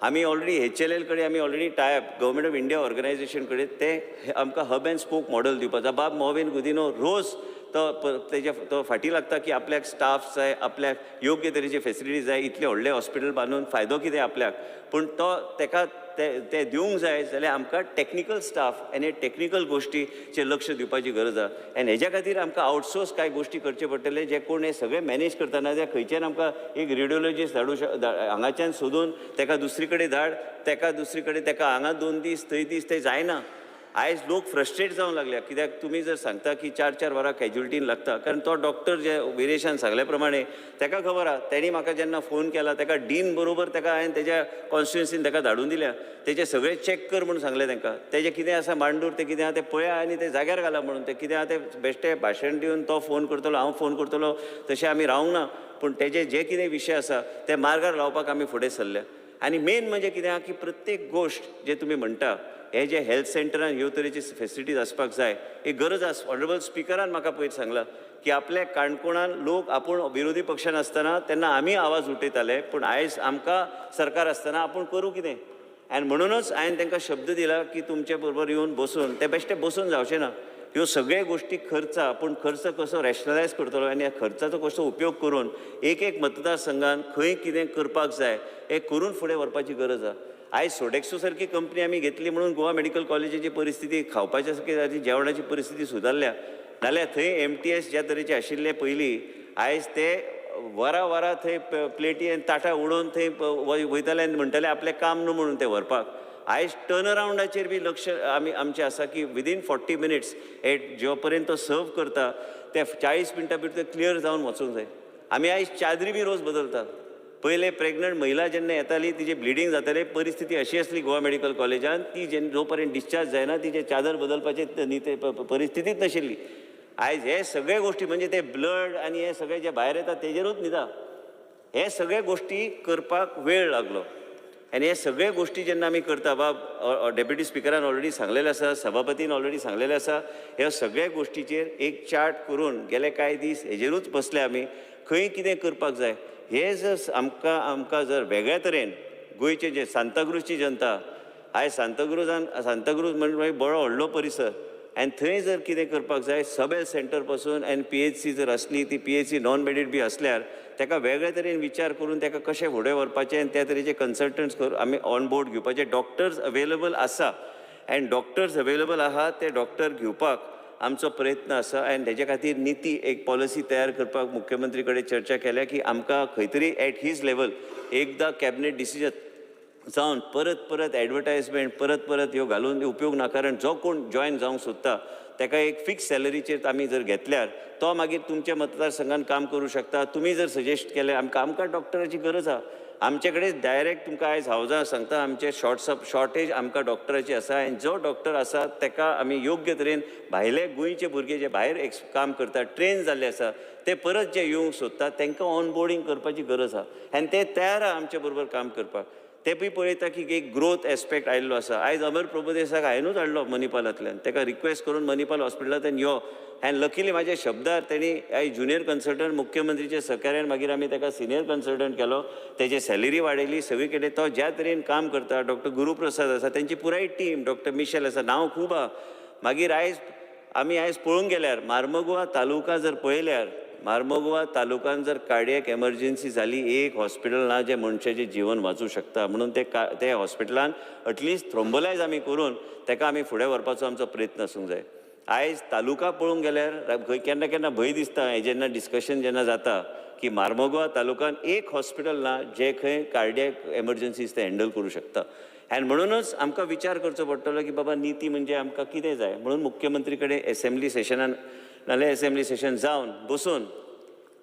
आमी ऑलरेडी HLL कडेन आमी already tie up government of India organisation कडेन ते आमकां हब अँड स्पोक मॉडल दिवपाचो. बाब मोविन गुदिनो रोज तो तेज्या तो फाटीं लागता की आपल्याक स्टाफ जाय, आपल्याक योग्य तरेची फेसिलिटी जाय, इतलें व्हडलें हॉस्पिटल बांदून फायदो कितें आपल्याक, पूण तो तेका ते दिवंक जाय जाल्यार आमकां टॅक्निकल स्टाफ आनी टॅक्निकल गोश्टीचेर लक्ष दिवपाची गरज आसा. आनी हेज्या खातीर आमकां आउटसोर्स कांय गोश्टी करचे पडटले जे कोण हे सगळे मॅनेज करतना जे खंयच्यान आमकां एक रेडियोलॉजिस्ट धाडूं हांगाच्यान सोदून तेका दुसरी कडेन धाड, तेका दुसरी कडेन, तेका हांगा 2 दीस थंय दीस, ते जायना. आयज लोक फ्रस्ट्रेट जावंक लागल्या, कित्याक तुमी जर सांगता की 4-4 वरां कॅज्युलिटीन लागता, कारण तो डॉक्टर जे विरेशान सांगल्या प्रमाणे ताका खबर आहा, तेणी म्हाका जेन्ना फोन केला ताका डीन बरोबर ताका हांवें तेज्या कॉन्स्टिट्युएन्सीन ताका धाडून दिल्या, तेजे सगळे चॅक कर म्हणून सांगलें तांकां, तेजें कितें आसा मांडूर तें कितें आहा तें पळया आनी तें जाग्यार घाला म्हणून, तें कितें आहा तें बेश्टें भाशण दिवन तो फोन करतलो हांव फोन करतलो तशें आमी रावंक ना, पूण तेजे जे कितें विशय आसा ते मार्गार लावपाक आमी फुडें सरल्या. आनी मेन म्हणजे कितें आहा की प्रत्येक गोश्ट जे तुमी म्हणटा हे जे हेल्थ सेंटरान ह्यो तरेची फेसिलिटीज आसपाक जाय, ही गरज आसा. ऑनरेबल स्पिकरान म्हाका पयर सांगलां की आपल्या काणकोणान लोक आपूण विरोधी पक्षान आसतना तेन्ना आमी आवाज उठयताले, पूण आयज आमकां सरकार आसतना आपूण करूं कितें, आनी म्हणूनच हांवें तांकां शब्द दिला की तुमचे बरोबर येवन बसून ते बेश्टे बसून जावचें ना, ह्यो सगळे गोश्टी खर्च, पूण खर्च कसो रॅशनलायज करतलो आनी ह्या खर्चाचो कसो उपयोग करून एक एक मतदारसंघान खंय कितें करपाक जाय हें करून फुडें व्हरपाची गरज आसा. आयज सोडेक्सो सारकी कंपनी आमी घेतली म्हणून गोवा मेडिकल कॉलेजीची परिस्थिती खावपाच्या सारकी जेवणाची परिस्थिती सुदारल्या, नाल्यार थंय MTS ज्या तरेचे आशिल्ले पयलीं आयज ते वरां वरां थंय प्लेटी आनी ताटां उडोवन थंय वयताले आनी म्हणटाले आपलें काम न्हू म्हणून तें व्हरपाक. आयज टर्न अरावंडाचेर बी लक्ष आमी आमचें आसा की विदीन 40 मिनिट्स एट जो पर्यंत तो सर्व करता ते 40 मिनटां भितर क्लियर जावन वचूंक जाय. आमी आयज चादरी बी रोज बदलता. पयले प्रेग्नंट महिला जेन्ना येताली तिजे ब्लिडींग जातालें, परिस्थिती अशी आसली गोवा मेडिकल कॉलेजान ती जेन्ना जो पर्यंत डिस्चार्ज जायना तिचे चादर बदलपाची परिस्थितीच नाशिल्ली. आयज हे सगळे गोश्टी म्हणजे ते ब्लड आनी हे सगळे जे भायर येता तेजेरूच न्हिदा, हे सगळे गोश्टी करपाक वेळ लागलो. आनी हे सगळे गोश्टी जेन्ना आमी करता, बाब डेप्युटी स्पिकरान ऑलरेडी सांगलेलें आसा, सभापतीन ऑलरेडी सांगलेलें आसा, ह्या सगळ्या गोश्टीचेर एक चार्ट करून गेले कांय दीस हेजेरूच बसले आमी, खंय कितें करपाक जाय हे जर आमकां आमकां जर वेगळ्या तरेन गोंयचे जे सांताक्रूजची जनता आयज सांताक्रूजान सांताक्रूज म्हणजे बरो व्हडलो परिसर आनी थंय जर कितें करपाक जाय सब हेल्थ सेंटर पासून आनी PHC जर आसली ती PHC non बेडीड बी आसल्यार ताका वेगळे तरेन विचार करून ताका कशें फुडें व्हरपाचें आनी त्या तरेचे कन्सल्टंट्स आमी ऑन बोर्ड घेवपाचे. डॉक्टर्स अवेलेबल आसा आनी डॉक्टर्स अवेलेबल आहा ते डॉक्टर घेवपाक आमचो प्रयत्न आसा आनी तेजे खातीर निती एक पॉलिसी तयार करपाक मुख्यमंत्री कडेन चर्चा केल्या की आमकां खंय तरी एट his level एकदां कॅबिनेट डिसिजन जावन परत परत एडवर्टायजमेंट परत परत ह्यो घालून उपयोग ना, कारण जो कोण जॉयन जावंक सोदता ताका एक फिक्स सॅलरीचेर आमी जर घेतल्यार तो मागीर तुमच्या मतदारसंघान काम करूं शकता. तुमी जर सजेस्ट केलें आमकां आमकां डॉक्टराची गरज आसा, आमचे कडेन डायरेक्ट तुमकां आयज हांव सांगता आमचे शॉर्टेज आमकां डॉक्टराची आसा आनी जो डॉक्टर आसा ताका आमी योग्य तरेन भायले गोंयचे भुरगे जे भायर काम करता ट्रेन जाल्ले आसा ते परत जे येवंक सोदता तांकां ऑन बोर्डींग करपाची गरज आसा आनी ते तयार आसा आमचे बरोबर काम करपाक. ते बी पळयता की एक ग्रोथ एस्पेक्ट आयिल्लो आसा. आयज अमर प्रभुदेसाक हांवेनूच हाडलो मणिपालांतल्यान, ताका रिक्वेस्ट करून मणिपाल हॉस्पिटलांतल्यान यो आनी लकीली म्हाज्या शब्दार तेणी आयज ज्युनियर कन्सल्टंट मुख्यमंत्रीच्या सहकार्यान मागीर आमी ताका सिनियर कन्सल्टंट केलो, तेजी सॅलरी वाडयली सगळी कडेन तो ज्या तरेन काम करता. डॉक्टर गुरुप्रसाद आसा, तेंची पुराय टीम, डॉक्टर मिशेल आसा, नांव खूब आहा. मागीर आयज आमी आयज पळोवंक गेल्यार मार्मगोवा तालुका जर पळयल्यार मार्मगोवा तालुक्यान जर कार्डियक एमर्जन्सी जाली एक हॉस्पिटल ना जें मनशाचें जीवन वाचूं शकता, म्हणून ते हॉस्पिटलान एटलिस्ट थ्रोम्बोलायज आमी करून ताका आमी फुडें व्हरपाचो आमचो प्रयत्न आसूंक जाय. आयज तालुका पळोवंक गेल्यार खंय केन्ना केन्ना भंय दिसता हें जेन्ना डिस्कशन जेन्ना जाता की मार्मगोवा तालुक्यान एक हॉस्पिटल ना जें खंय कार्डियक एमर्जन्सीज ते हँडल करूं शकता. आनी म्हणूनच आमकां विचार करचो पडटलो की बाबा निती म्हणजे आमकां कितें जाय, म्हणून मुख्यमंत्री कडेन एसेंब्ली सेशनान नाल्यार एसेंब्ली सेशन जावन बसून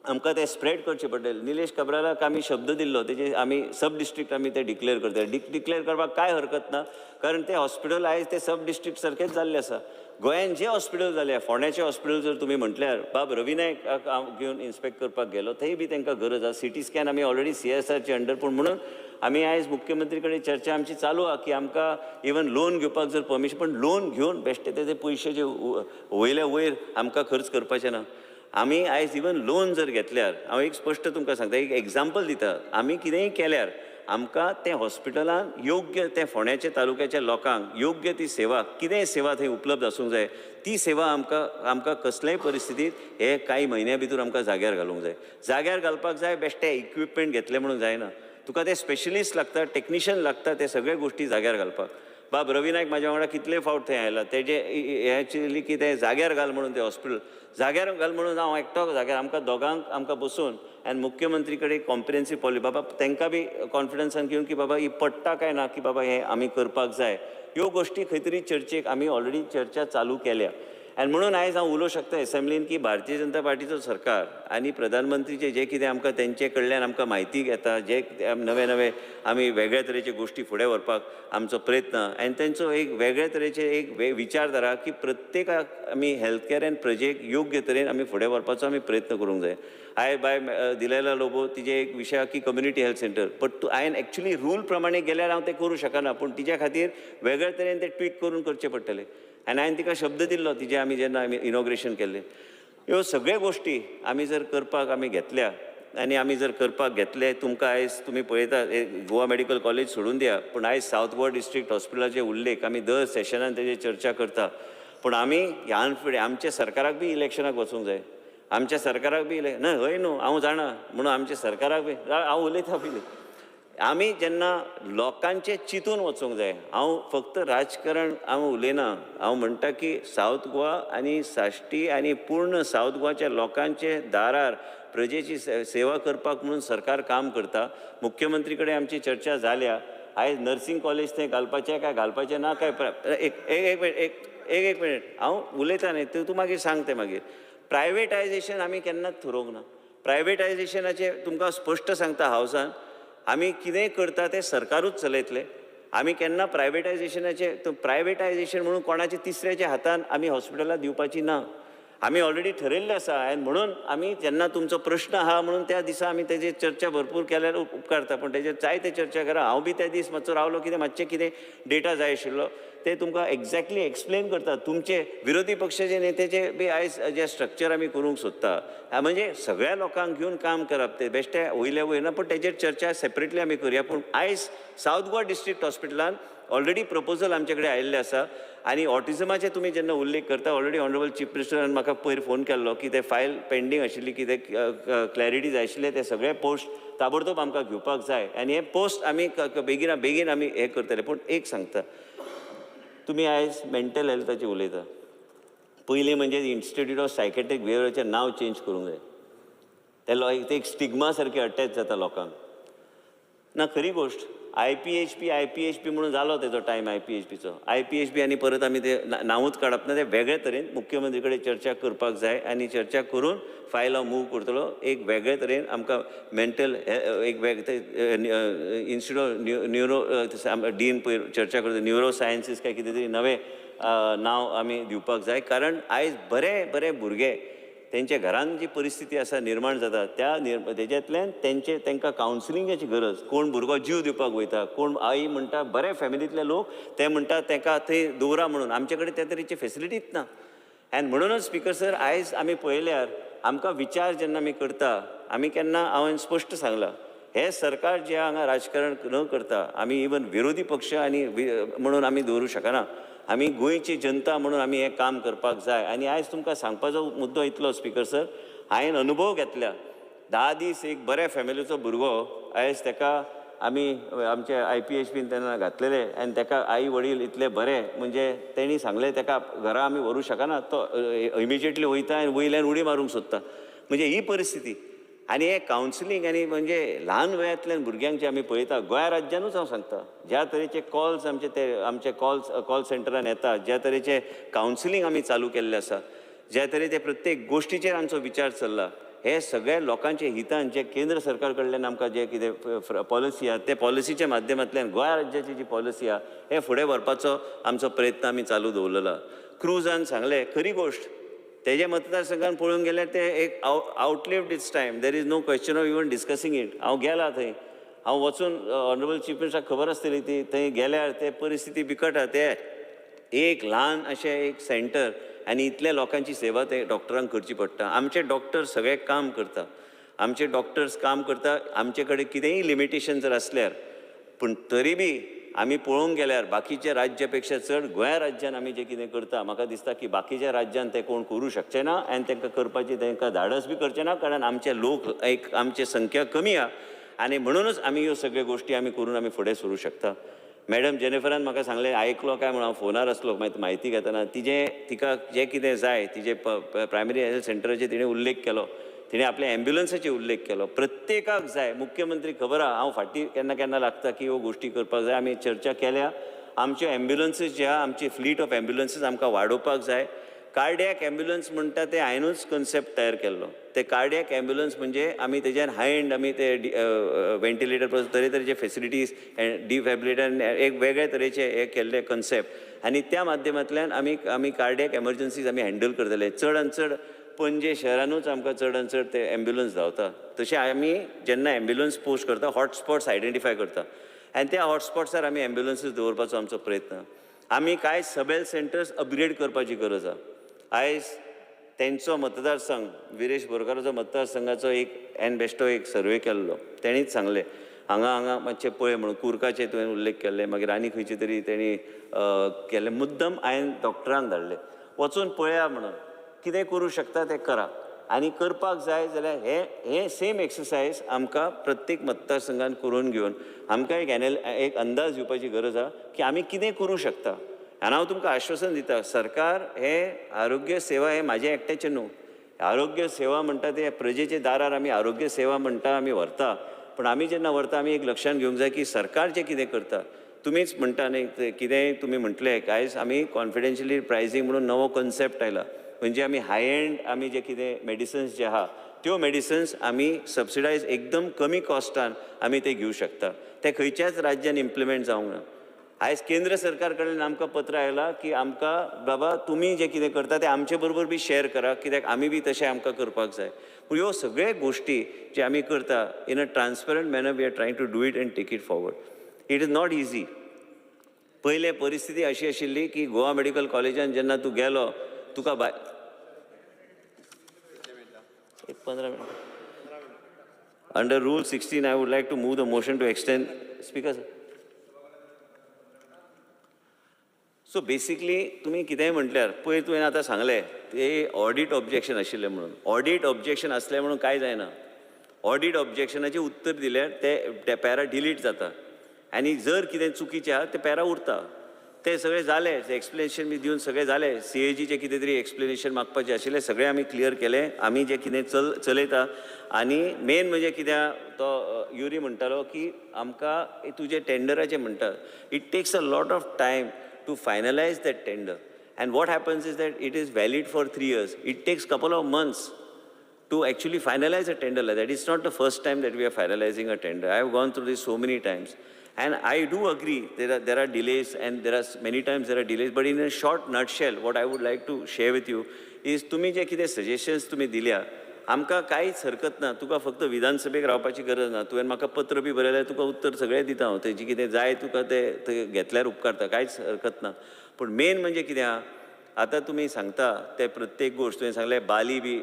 आमकां तें स्प्रेड करचें पडटलें. निलेश काब्रालाक आमी शब्द दिल्लो तेजे आमी सब डिस्ट्रिक्ट आमी ते डिक्लेअर करतले. डिक्लेअर करपाक कांय हरकत ना, कारण तें हॉस्पिटल आयज तें सब डिस्ट्रिक्ट सारकेंच जाल्लें आसा. गोंयान जे हॉस्पिटल जालें, फोंड्याचें हॉस्पिटल जर तुमी म्हटल्यार बाब रवी नायक हांव घेवन इन्स्पेक्ट करपाक गेलो थंय बी तांकां गरज आसा. सिटी स्कॅन आमी ऑलरेडी CSRचे अंडर, पूण म्हणून आमी आयज मुख्यमंत्री कडेन चर्चा आमची चालू आहा की आमकां इवन लोन घेवपाक जर परमिशन, पण लोन घेवन बेश्टे तेजे पयशे जे वयल्या वयर आमकां खर्च करपाचे ना. आमी आयज इवन लोन जर घेतल्यार हांव एक स्पश्ट तुमकां सांगता, एक एग्जाम्पल दिता, आमी कितेंय केल्यार आमकां तें हॉस्पिटलान योग्य तें फोंड्याच्या तालुक्याच्या लोकांक योग्य ती सेवा कितेंय सेवा थंय उपलब्ध आसूंक जाय, ती सेवा आमकां आमकां कसलेय परिस्थितींत हे कांय म्हयन्या भितर आमकां जाग्यार घालूंक जाय. जाग्यार घालपाक जाय बेश्टें इक्विपमेंट घेतलें म्हणून जायना, तुका ते स्पेशलिस्ट लागता, टेक्निशियन लागता, ते सगळे गोश्टी जाग्यार घालपाक. बाब रवी नायक म्हाज्या वांगडा कितले फावट थंय आयला, तेजे हें आशिल्ली की तें जाग्यार घाल म्हणून, तें हॉस्पिटल जाग्यार घाल म्हणून हांव एकटो जाग्यार आमकां दोगांक आमकां बसून आनी मुख्यमंत्री कडेन कॉम्प्रिहेन्सीव पॉलिसी बाबा तांकां बी कॉन्फिडन्सान घेवन की बाबा ही पडटा काय ना की बाबा हें आमी करपाक जाय. ह्यो गोश्टी खंय तरी चर्चेक आमी ऑलरेडी चर्चा चालू केल्या आनी म्हणून आयज हांव उलोवंक शकता एसेंब्लीन की भारतीय जनता पार्टीचो सरकार आनी प्रधानमंत्रीचे जे कितें आमकां तेंचे कडल्यान आमकां म्हायती घेता, जे नवे नवे आमी वेगळे तरेचे गोश्टी फुडें व्हरपाक आमचो प्रयत्न आनी तेंचो एक वेगळे तरेचे एक विचारधारा की प्रत्येकाक आमी हेल्थ कॅर आनी प्रजेक योग्य तरेन आमी फुडें व्हरपाचो आमी प्रयत्न करूंक जाय. हांवें बाय दिलेला लोबो तिजे एक विशय की कम्युनिटी हेल्थ सेंटर, बट तूं हांवें एक्चुली रूल प्रमाणे गेल्यार हांव तें करूं शकना, पूण तिच्या खातीर वेगळे तरेन तें ट्वीक करून करचें पडटलें. आनी हांवें तिका शब्द दिल्लो तिजे आमी जेन्ना आमी इनॉग्रेशन केल्लें. ह्यो सगळ्यो गोश्टी आमी जर करपाक आमी घेतल्या आनी आमी जर करपाक घेतले, तुमकां आयज तुमी पळयता गोवा मेडिकल कॉलेज सोडून दिया, पूण आयज सावथ गोवा डिस्ट्रिक्ट हॉस्पिटलाचे उल्लेख आमी दर सेशनान तेजेर चर्चा करता. पूण आमी ह्यान फुडें आमच्या सरकाराक बी इलेक्शनाक वचूंक जाय, आमच्या सरकाराक बी ना हय न्हू हांव जाणा म्हणून आमच्या सरकाराक बी हांव उलयता पयलीं. आमी जेन्ना लोकांचें चिंतून वचूंक जाय. हांव फक्त राजकारण हांव उलयना, हांव म्हणटा की सावथ गोवा आनी साश्टी आनी पूर्ण सावथ गोवाच्या लोकांचे दारार प्रजेची सेवा करपाक म्हणून सरकार काम करता. मुख्यमंत्री कडेन आमची चर्चा जाल्या. आयज नर्सिंग कॉलेज थंय घालपाचें काय घालपाचें ना काय एक एक एक मिनट हांव उलयता न्ही, तूं मागीर सांग तें मागीर. प्रायवेटायजेशन आमी केन्नाच थरोवंक ना. प्रायवेटायजेशनाचें तुमकां स्पश्ट सांगता हावसान, आमी कितेंय करता तें सरकारूच चलयतलें. आमी केन्ना प्रायवेटायजेशनाचें प्रायवेटायजेशन म्हणून कोणाच्या तिसऱ्याच्या हातान आमी हॉस्पिटलां दिवपाची ना. आमी ऑलरेडी ठरयल्लें आसा आनी म्हणून आमी जेन्ना तुमचो प्रश्न आहा म्हणून त्या दिसा आमी तेजेर चर्चा भरपूर केल्यार उपकारता, पूण तेजेर जायते चर्चा करा. हांव बी त्या दीस मातसो रावलो कितें मातशें कितें डेटा जाय आशिल्लो ते तुमकां एग्जॅक्टली एक्सप्लेन करता. तुमचे विरोधी पक्षाचे नेत्याचे बी आयज जे स्ट्रक्चर आमी करूंक सोदता म्हणजे सगळ्या लोकांक घेवन काम करप ते बेश्टे वयले वयना, पूण तेजेर चर्चा सेपरेटली आमी करुया. पूण आयज सावथ गोवा डिस्ट्रिक्ट हॉस्पिटलान ऑलरेडी प्रपोजल आमचे कडेन आयिल्लें आसा आनी ऑटिजमाचे तुमी जेन्ना उल्लेख करता, ऑलरेडी ऑनरेबल चीफ मिनिस्टरान म्हाका पयर फोन केल्लो की ते फायल पेंडींग आशिल्ली, की ते क्लॅरिटी जाय आशिल्ले, ते सगळे पोस्ट ताबडतोब आमकां घेवपाक जाय आनी हे पोस्ट आमी बेगिना बेगीन आमी हें करतले. पूण एक सांगता, तुमी आयज मेंटल हेल्थाचेर उलयता, पयलीं म्हणजे इन्स्टिट्यूट ऑफ सायकेट्रीक बिहेवियराचें नांव चेंज करूंक जाय. ते एक स्टिग्मा सारकें अटॅच जाता लोकांक. ना खरी गोश्ट, IPHP म्हणून जालो तेजो टायम IPHPचो. IPHP आनी परत आमी ते नांवूच काडप ना, ते वेगळे तरेन मुख्यमंत्री कडेन चर्चा करपाक जाय आनी चर्चा करून फायल हांव मूव करतलो. एक वेगळे तरेन आमकां मेंटल एक वेगळे इन्स्टिट्यूट न्युरो डीन पयर चर्चा करता, न्युरो सायन्सीस काय कितें तरी नवें नांव आमी दिवपाक जाय. कारण आयज बरे बरे भुरगे तेंच्या घरान जी परिस्थिती आसा निर्माण जाता त्या तेज्यांतल्यान तेंचे तांकां कावन्सिलिंगाची गरज. कोण भुरगो जीव दिवपाक वयता, कोण आई म्हणटा बरे फॅमिलींतले लोक ते म्हणटा तांकां थंय दवरा म्हणून, आमचे कडेन त्या तरेची फेसिलिटीच ना. आनी म्हणूनच स्पीकर सर आयज आमी पळयल्यार आमकां विचार जेन्ना आमी करता, आमी केन्ना हांवें स्पश्ट सांगलां हें सरकार जें हांगा राजकारण न करता आमी इवन विरोधी पक्ष आनी म्हणून आमी दवरूं शकना. आमी गोंयची जनता म्हणून आमी हें काम करपाक जाय. आनी आयज तुमकां सांगपाचो मुद्दो इतलो स्पीकर सर, हांवें अनुभव घेतल्या 10 दीस एक बऱ्या फॅमिलीचो भुरगो आयज ताका आमी आमचे IPHPन तेन्ना घातलेले आनी ताका आई वडील इतले बरे म्हणजे तेणी सांगलें ताका घरा आमी व्हरूं शकना, तो इमिजिएटली वयता आनी वयल्यान उडी मारूंक सोदता. म्हणजे ही परिस्थिती आनी हें कावन्सिलींग आनी म्हणजे ल्हान वयांतल्यान भुरग्यांक जे आमी पळयता गोंया राज्यानूच हांव सांगता, ज्या तरेचे कॉल्स आमचे ते आमचे कॉल सेंटरान येता, ज्या तरेचे कावन्सिलींग आमी चालू केल्लें आसा, ज्या तरेचे प्रत्येक गोश्टीचेर आमचो विचार चल्ला, हे सगळ्या लोकांचे हितान जे केंद्र सरकार कडल्यान आमकां जे कितें पॉलिसी आहा ते पॉलिसीच्या माध्यमांतल्यान गोंया राज्याची जी पॉलिसी आहा हे फुडें व्हरपाचो आमचो प्रयत्न आमी चालू दवरलेलो. क्रुजान सांगलें खरी गोश्ट, तेजे मतदारसंघान पळोवंक गेल्यार ते एक outlived its time, there is no question of even discussing it. हांव गेला थंय, हांव वचून ऑनरेबल चीफ मिनिस्टराक खबर आसतली ती थंय गेल्यार ते परिस्थिती बिकट आहा. ते एक ल्हान अशें एक सेंटर आनी इतल्या लोकांची सेवा ते डॉक्टरांक करची पडटा. आमचे डॉक्टर सगळे काम करता, आमचे डॉक्टर्स काम करता, आमचे कडेन कितेंय लिमिटेशन जर आसल्यार पूण तरी बी आमी पळोवंक गेल्यार बाकीच्या राज्या पेक्षा चड गोंया राज्यान आमी जें कितें करता, म्हाका दिसता की बाकीच्या राज्यान तें कोण करूं शकचें ना आनी तांकां करपाची तांकां धाडस बी करचें ना, कारण आमचे लोक एक आमची संख्या कमी आहा आनी म्हणूनच आमी ह्यो सगळ्यो गोश्टी आमी करून आमी फुडें सरूं शकता. मॅडम जेनिफरान म्हाका सांगलें, आयकलो काय म्हणून हांव फोनार आसलो मागीर म्हायती घेतना, तिजें तिका जें कितें जाय तिजें प्रायमरी हेल्थ सेंटराचेर तिणें उल्लेख केलो, तिणें आपल्या एम्ब्युलन्साचेर उल्लेख केलो. प्रत्येकाक जाय, मुख्यमंत्री खबर आहा हांव फाटीं केन्ना केन्ना लागता की ह्यो गोश्टी करपाक जाय. आमी चर्चा केल्या, आमच्यो एम्ब्युलन्सीस जे आहा, आमची फ्लीट ऑफ एम्ब्युलन्सीस आमकां वाडोवपाक जाय. कार्डियक एम्ब्युलन्स म्हणटा ते हांवेनूच कन्सेप्ट तयार केल्लो. ते कार्डियक एम्ब्युलन्स म्हणजे आमी तेज्यान हाय एंड आमी ते वेंटिलेटर पासून तरेतरेचे फेसिलिटीज डिफॅबिलेटर एक वेगळे तरेचे हे केल्ले कन्सेप्ट, आनी त्या माध्यमांतल्यान आमी आमी कार्डियक एमर्जन्सीज आमी हँडल करतले. चड आनी चड पणजे शहरानूच आमकां चड आनी चड ते एम्ब्युलन्स धांवता. तशें आमी जेन्ना एम्ब्युलन्स पोस्ट करता, हॉटस्पॉट्स आयडेंटिफाय करता आनी त्या हॉटस्पॉट्सार आमी एम्ब्युलन्सीस दवरपाचो आमचो प्रयत्न. आमी कांय सब हेल्थ सेंटर्स अपग्रेड करपाची गरज आसा. आयज तेंचो मतदारसंघ, विरेश बोरकाराचो मतदारसंघाचो एक एन बेश्टो एक सर्वे केल्लो, तेणीच सांगलें हांगा हांगा मातशें पळय म्हणून. कुर्काचे तुवें उल्लेख केल्ले, मागीर आनी खंयचे तरी तेणी केल्ले. मुद्दम हांवें डॉक्टरांक धाडले, वचून पळया म्हणून, कितें करूं शकता तें करा. आनी करपाक जाय जाल्यार हे हे सेम एक्सरसायज आमकां प्रत्येक मतदारसंघान करून घेवन आमकां एक एक अंदाज दिवपाची गरज आसा की आमी कितें करूं शकता. आनी हांव तुमकां आश्वासन दिता, सरकार हे आरोग्य सेवा हे म्हाजें एकट्याचें न्हू. आरोग्य सेवा म्हणटा ते प्रजेचे दारार आमी आरोग्य सेवा म्हणटा आमी व्हरता, पूण आमी जेन्ना व्हरता आमी एक लक्षांत घेवंक जाय की सरकार जें कितें करता. तुमीच म्हणटा न्ही कितेंय तुमी म्हटलें, आयज आमी कॉन्फिडेन्शियली प्रायसींग म्हणून नवो कन्सेप्ट आयला, म्हणजे आमी हाय एंड आमी जे कितें मेडिसन्स जे आहा त्यो मेडिसन्स आमी सबसिडायज एकदम कमी कॉस्टान आमी ते घेवं शकता. ते खंयच्याच राज्यान इम्प्लिमेंट जावंक ना. आयज केंद्र सरकार कडल्यान आमकां पत्र आयलां की आमकां बाबा तुमी जें कितें करता तें आमचे बरोबर बी शेअर करा, कित्याक आमी बी तशें आमकां करपाक जाय. पूण ह्यो सगळे गोश्टी जे आमी करता in a transparent manner, we are trying to do it and take it forward. It is not easy. पयले परिस्थिती अशी आशिल्ली की गोवा मेडिकल कॉलेजान जेन्ना तूं गेलो तुका बाय एक 15 मिनटां. Under rule 16 I would like to move the motion to extend. Speaker sir, so basically तुमी कितेंय म्हटल्यार पयर तुवें आतां सांगलें ते ऑडीट ऑब्जेक्शन आशिल्लें म्हणून. ऑडीट ऑब्जेक्शन आसलें म्हणून कांय जायना. ऑडीट ऑब्जेक्शनाचें उत्तर दिल्यार ते पॅरा डिलीट जाता आनी जर कितें चुकीचें आहा ते पॅरा उरता. ते सगळें जालें, एक्सप्लेनेशन बी दिवन सगळें जालें. सीएजीचें कितें तरी एक्सप्लेनेशन मागपाचें आशिल्लें, सगळें आमी क्लियर केलें. आमी जें कितें चलयता आनी मेन म्हणजे कित्याक तो युरी म्हणटालो की आमकां तुजें टेंडराचें म्हणटा, it takes a lot of time to finalize that tender. And what happens is that it is valid for 3 years. It takes couple of months to actually finalize a tender like that. It's not the first time that we are finalizing a tender. I have gone through this so many times. And I do agree there are delays, and there are many times there are delays, but in a short nutshell, what I would like to share with you is तुमी जे कितें सजेशन्स तुमी दिल्या आमकां कांयच हरकत ना. तुका फक्त विधानसभेक रावपाची गरज ना. तुवें म्हाका पत्र बी बरयल्यार तुका उत्तर सगळें दिता हांव. तेजी कितें जाय तुका तें घेतल्यार उपकारता, कांयच हरकत ना. पूण मेन म्हणजे कितें आहा, आतां तुमी सांगता ते प्रत्येक गोश्ट तुवें सांगलें बाली बी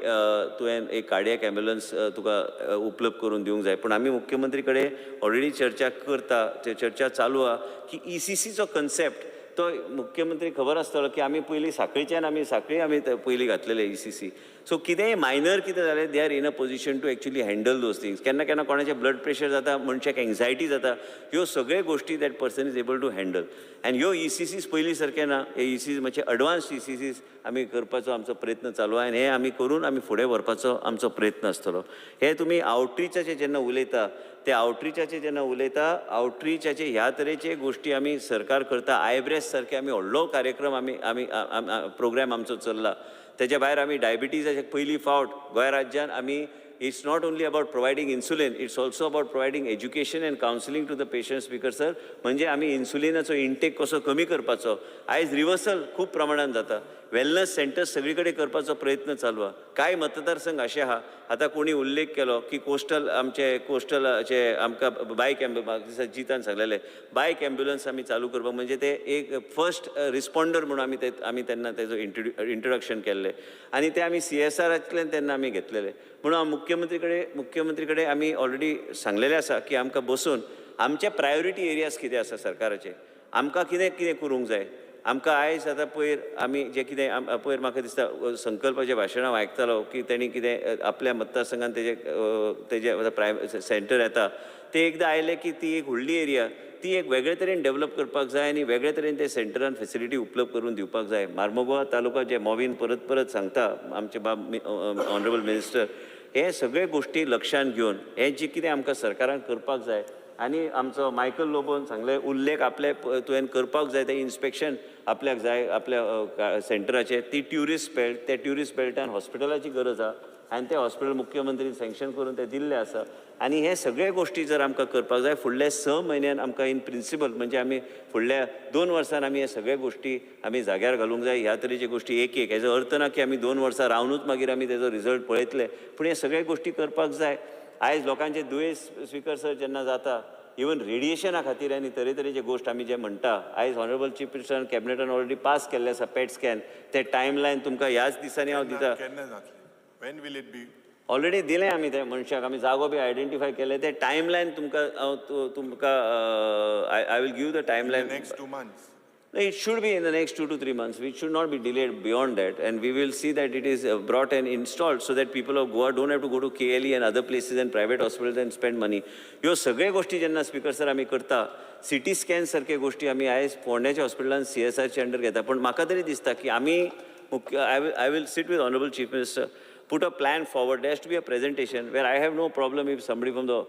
तुवें एक कार्डियक एम्ब्युलन्स तुका उपलब्ध करून दिवंक जाय. पूण आमी मुख्यमंत्री कडेन ऑलरेडी चर्चा करता, चर्चा चालू आहा की ईसीसीचो कन्सेप्ट तो मुख्यमंत्री खबर आसतलो की आमी पयलीं साखळीच्यान आमी साखळी आमी पयलीं घातलेले ईसीसी. सो कितेंय मायनर कितें जालें they are in a position to actually handle those things. केन्ना केन्ना कोणाचें ब्लड प्रेशर जाता, मनशाक एंग्जायटी जाता, ह्यो सगळे गोश्टी that person is able to handle. आनी ह्यो ईसीसीस पयलीं सारकें ना, हे ईसीसी मातशे एडवान्स ईसीसीस आमी करपाचो आमचो प्रयत्न चालू आहा आनी हे आमी करून आमी फुडें व्हरपाचो आमचो प्रयत्न आसतलो. हे तुमी आवटरिचाचेर जेन्ना उलयता, ते आवटरिचाचे जेन्ना उलयता, आवटरिचाचे ह्या तरेचे गोश्टी आमी सरकार करता. आयब्रेस सारके आमी व्हडलो कार्यक्रम आमी आमी प्रोग्राम आमचो चल्ला. तेच्या भायर आमी डायबिटीजाचे पयली फावट गोंय राज्यान आमी it's not only about providing insulin, it's also about providing education and counselling to the patient. Speaker sir, म्हणजे आमी इन्सुलिनाचो इंटेक कसो कमी करपाचो, आयज रिवर्सल खूब प्रमाणान जाता. वेलनस सेंटर्स सगळी कडेन करपाचो प्रयत्न चालू आहा. कांय मतदारसंघ अशे आहा, आतां कोणी उल्लेख केलो की कोस्टल आमचे कोस्टलाचे आमकां बायक एम्ब्युलन्स, जितान सांगलेलें बायक एम्ब्युलन्स आमी चालू करपाक, म्हणजे ते एक फर्स्ट रिस्पॉन्डर म्हणून आमी ते आमी तेन्ना तेजो इंट्रोडक्शन केल्लें आनी ते आमी सीएसआरांतल्यान तेन्ना आमी घेतलेले. म्हणून हांव मुख्यमंत्री कडेन आमी ऑलरेडी सांगलेलें आसा की आमकां बसून आमचे प्रायोरिटी एरियाज कितें आसा सरकाराचे, आमकां कितें कितें करूंक जाय. आमकां आयज आतां पयर आमी जें कितें पयर म्हाका दिसता संकल्पाचें भाशण हांव आयकतालो की तेणी कितें आपल्या मतदारसंघान तेजे तेजे प्रायम सेंटर येता ते एकदां आयले की ती एक व्हडली एरिया ती एक वेगळे तरेन डेवलप करपाक जाय आनी वेगळे तरेन ते सेंटरान फेसिलिटी उपलब्ध करून दिवपाक जाय. मार्मगोवा तालुका जे मोवीन परत परत सांगता आमचे बाब ऑनरेबल मिनिस्टर, हे सगळे गोश्टी लक्षांत घेवन हे जे कितें आमकां सरकारान करपाक जाय आनी आमचो मायकल लोबोन सांगले उल्लेख आपले तुवें करपाक जाय तें इन्स्पेक्शन आपल्याक जाय आपल्या सेंटराचें ती ट्युरिस्ट बेल्ट त्या ट्युरिस्ट बेल्टान हॉस्पिटलाची गरज आसा आनी तें हॉस्पिटल मुख्यमंत्रीन सँक्शन करून तें दिल्लें आसा. आनी हे सगळे गोश्टी जर आमकां करपाक जाय फुडल्या 6 म्हयन्यान आमकां इन प्रिंसिपल म्हणजे आमी फुडल्या 2 वर्सान आमी हे सगळे गोश्टी आमी जाग्यार घालूंक जाय. ह्या तरेचे गोश्टी एक एक हेजो अर्थ ना की आमी 2 वर्सां रावनूच मागीर आमी तेजो रिजल्ट पळयतले, पूण हे सगळे गोश्टी करपाक जाय. आयज लोकांचे दुयेंस स्पीकर सर जेन्ना जाता इवन रेडिएशना खातीर आनी तरेतरेचे गोश्ट आमी जे म्हणटा आयज ऑनरेबल चीफ मिनिस्टरान कॅबिनेटान ऑलरेडी पास केल्ले आसा पेट स्कॅन ते टायम लायन तुमकां ह्याच दिसांनी हांव दिता. When will it be? Already दिलें आमी त्या मनशाक आमी जागो बी आयडेंटिफाय केले ते टायम लायन तुमकां हांव तुमकां I will give the time line. Next 2 months. It should be in the next 2 to 3 months. It should not be delayed beyond that. And we will see that it is brought and installed so that people of Goa don't have to go to KLE and other places and private hospitals and spend money. ह्यो सगळे गोष्टी जेन्ना स्पीकर सर आमी करता, CT scan सारखे गोष्टी आमी आयज फोंड्याच्या हॉस्पिटलान CSRच्या अंडर घेता. पूण म्हाका तरी दिसता की आमी I will sit with Honorable Chief Minister, put a plan forward. There has to be a presentation where I have no problem if somebody from the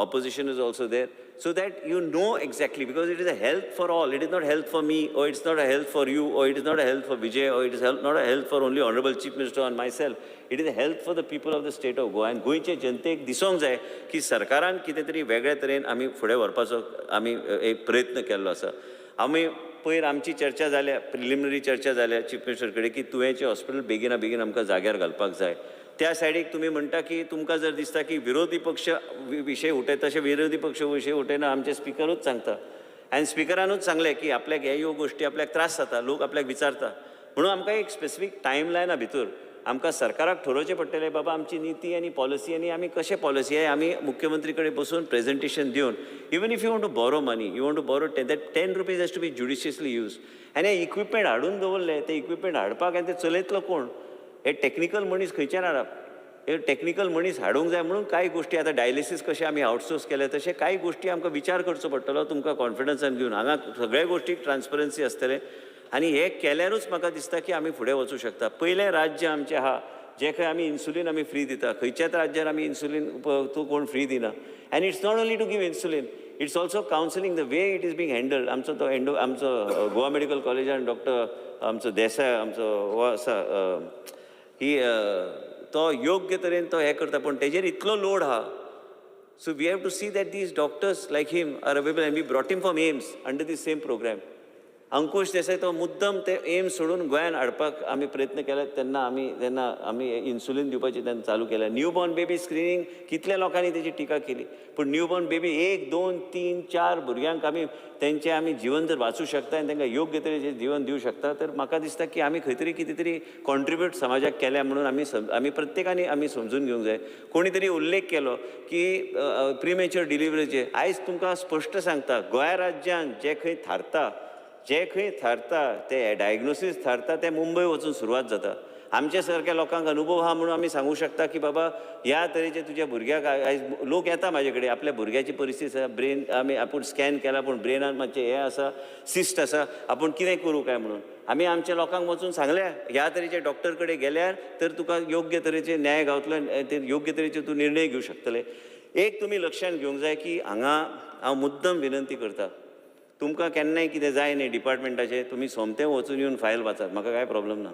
opposition is also there, so that you know exactly, because it is a health for all. It is not health for me, or it's not a health for you, or it is not a health for Vijay, or it is not a health for only Honorable Chief Minister and myself. It is a health for the people of the state of Goa. And गोंयचे जनतेक दिसोंक जाय की सरकारान कितें तरी वेगळे तरेन आमी फुडें व्हरपाचो आमी एक प्रयत्न केल्लो आसा. आमी पयर आमची चर्चा जाल्या, प्रिलिमिनरी चर्चा जाल्या चीफ मिनिस्टर कडेन की तुवेंचें हॉस्पिटल बेगिना बेगीन आमकां जाग्यार घालपाक जाय. त्या सायडीक तुमी म्हणटा की तुमकां जर दिसता की विरोधी पक्ष विशय उठयता, तशें विरोधी पक्ष विशय उठयना, आमचे स्पिकरूच सांगता आनी स्पिकरानूच सांगलें की आपल्याक हे ह्यो गोश्टी आपल्याक त्रास जाता, लोक आपल्याक विचारता, म्हणून आमकां एक स्पेसिफीक टायम लायना भितर आमकां सरकाराक ठरोवचें पडटलें बाबा आमची निती आनी पॉलिसी आनी आमी कशें पॉलिसी आहे आमी मुख्यमंत्री कडेन बसून प्रेजेंटेशन दिवन, even if you want to borrow money, you want to borrow that 10 rupees has to be judiciously use. आनी हे इक्विपमेंट हाडून दवरले, ते इक्विपमेंट हाडपाक आनी ते चलयतलो कोण, हे टॅक्निकल मनीस खंयच्यान हाडप, हे टॅक्निकल मनीस हाडूंक जाय. म्हणून कांय गोश्टी आतां डायलिसीस कशें आमी आउटसोर्स केले तशें कांय गोश्टी आमकां विचार करचो पडटलो तुमकां कॉन्फिडन्सान घेवन. हांगा सगळ्या गोश्टीक ट्रान्सपरन्सी आसतलें आनी हे केल्यारूच म्हाका दिसता की आमी फुडें वचूं शकता. पयलें राज्य आमचें आहा जें खंय आमी इन्सुलीन आमी फ्री दिता, खंयच्याच राज्यान आमी इन्सुलीन तूं कोण फ्री दिना. And it's not only to give insulin, it's also counselling, the way it is being handled. आमचो तो एंडो आमचो गोवा मेडिकल कॉलेजान डॉक्टर आमचो देसाय आमचो हो आसा ही तो योग्य तरेन तो हें करता, पूण तेजेर इतलो लोड आहा. So we have to see that these doctors like him are available and we brought him from AIIMS under the same programme. Ankush Desai तो मुद्दम ते एम्स सोडून गोंयान हाडपाक आमी प्रयत्न केले, तेन्ना आमी इन्सुलीन दिवपाची तेन्ना चालू केलें. न्यूबॉर्न बेबी स्क्रिनींग कितल्या लोकांनी तेजी टिका केली, पूण न्यूबॉर्न बेबी 1, 2, 3, 4 भुरग्यांक आमी तेंचें आमी जिवन जर वाचूं शकता आनी तांकां योग्य तरेचें जिवन दिवं शकता, तर म्हाका दिसता की आमी खंय तरी कितें तरी कॉन्ट्रिब्यूट समाजाक केल्या म्हणून आमी आमी प्रत्येकानी आमी समजून घेवंक जाय. कोणी तरी उल्लेख केलो की प्रिमेच्युअर डिलिव्हरीचे, आयज तुमकां स्पश्ट सांगता गोंया राज्यान जें खंय थारता, जे खंय थारता ते डायग्नोसीस थारता ते मुंबय वचून सुरवात जाता. आमच्या सारक्या लोकांक अनुभव आहा म्हणून आमी सांगूं शकता की बाबा ह्या तरेचे तुज्या भुरग्याक आयज लोक येता म्हाजे कडेन, आपल्या भुरग्याची परिस्थिती आसा, ब्रेन आमी आपूण स्कॅन केला पूण ब्रेनान मातशें हें आसा, सिस्ट आसा, आपूण कितें करूं काय म्हणून आमी आमच्या लोकांक वचून सांगल्या ह्या तरेचे डॉक्टर कडेन गेल्यार तर तुका योग्य तरेचे न्याय गावतलो, ते योग्य तरेचे तूं निर्णय घेवं शकतले. एक तुमी लक्षांत घेवंक जाय की हांगा हांव मुद्दम विनंती करता, तुमकां केन्नाय कितें जाय न्ही डिपार्टमेंटाचें, तुमी सोमतें वचून येवन फायल वाचात, म्हाका कांय प्रॉब्लम ना,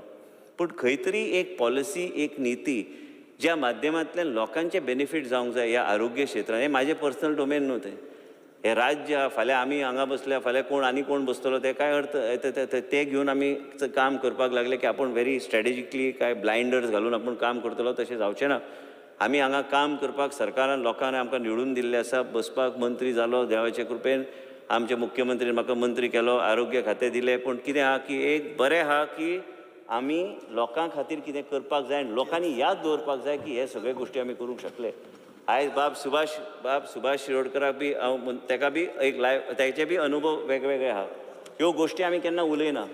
पूण खंय तरी एक पॉलिसी, एक निती ज्या माध्यमांतल्यान लोकांचे बेनिफीट जावंक जाय ह्या आरोग्य क्षेत्रान. हें म्हाजें पर्सनल डोमेन न्हू, तें हें राज्य. फाल्यां आमी हांगा बसल्या, फाल्यां कोण आनी कोण बसतलो तें कांय अर्थ ते घेवन आमी काम करपाक लागले की आपूण व्हेरी स्ट्रेटेजिकली कांय ब्लायंडर्स घालून आपूण काम करतलो, तशें जावचें ना. आमी हांगा काम करपाक सरकारान लोकांनी आमकां निवडून दिल्लें आसा, बसपाक मंत्री जालो देवाचे कृपेन, आमचे मुख्यमंत्रीन म्हाका मंत्री केलो, आरोग्य खातें दिलें, पूण कितें आहा की एक बरें आहा की आमी लोकां खातीर कितें करपाक जाय आनी लोकांनी याद दवरपाक जाय की हे सगळे गोश्टी आमी करूंक शकले. आयज बाब सुभाष शिरोडकराक बी हांव तेका बी एक लायफ, तेचे बी अनुभव वेगवेगळे आहा. ह्यो गोश्टी आमी केन्ना उलयना.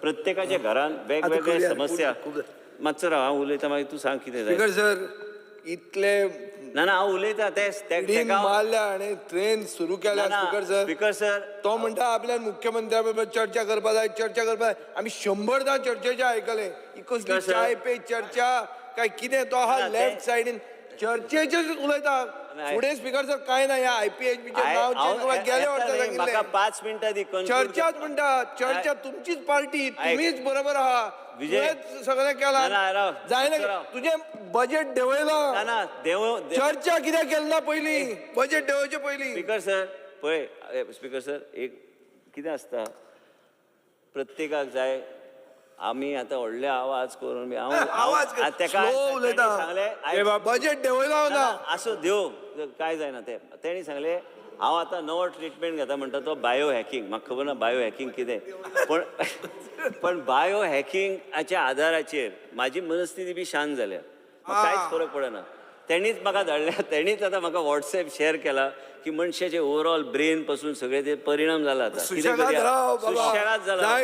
प्रत्येकाच्या घरान वेगवेगळे समस्या. मातसो राव, हांव उलयता, मागीर तूं सांग कितें जाय. स्पीकर सर, इतले ना ना, हांव उलयता तें मारल्या आनी ट्रेन सुरू केल्या. स्पीकर सर, स्पीकर सर, तो म्हणटा आपल्या मुख्यमंत्र्या बरोबर चर्चा करपा जाय, चर्चा करपा जाय. आमी 100दा चर्चेचे आयकले. ही कसली चाय पे चर्चा काय कितें? तो आहा लेफ्ट सायडीन चर्चेचेच उलयता. फुडें स्पीकर सर काय ना, ह्या IPHB नांव चेंज करपाक गेले वर्सा सांगिल्लें. 5 मिनटां दी. चर्चाच म्हणटा, चर्चा तुमचीच पार्टी, तुमीच बरोबर आहा, तुवेंच सगळें केलां. जायना तुजें बजेट देंवयलां. चर्चा कित्याक केली ना पयलीं? बजेट देंवोवचे पयलीं. स्पीकर सर पळय, स्पीकर सर, एक कितें आसता, प्रत्येकाक जाय. आमी आतां व्हडले आवाज करून आवाज सांगलें बजेट देंवयला ना, आसूं देव काय जायना तें. तेणी सांगलें हांव आतां नवो ट्रिटमेंट घेता म्हणटा तो बायो हॅकिंग. म्हाका खबर ना बायो हॅकिंग कितें, पण पण बायो हॅकिंगाच्या आदाराचेर म्हाजी मनस्थिती बी शांत जाल्या, कांयच फरक पडना. तेणीच म्हाका धाडल्या, तेणीच आतां म्हाका वॉट्सएप शेअर केला की मनशाचे ओवरऑल ब्रेन पासून सगळे ते परिणाम जाला आतां. सुशेगाद जाला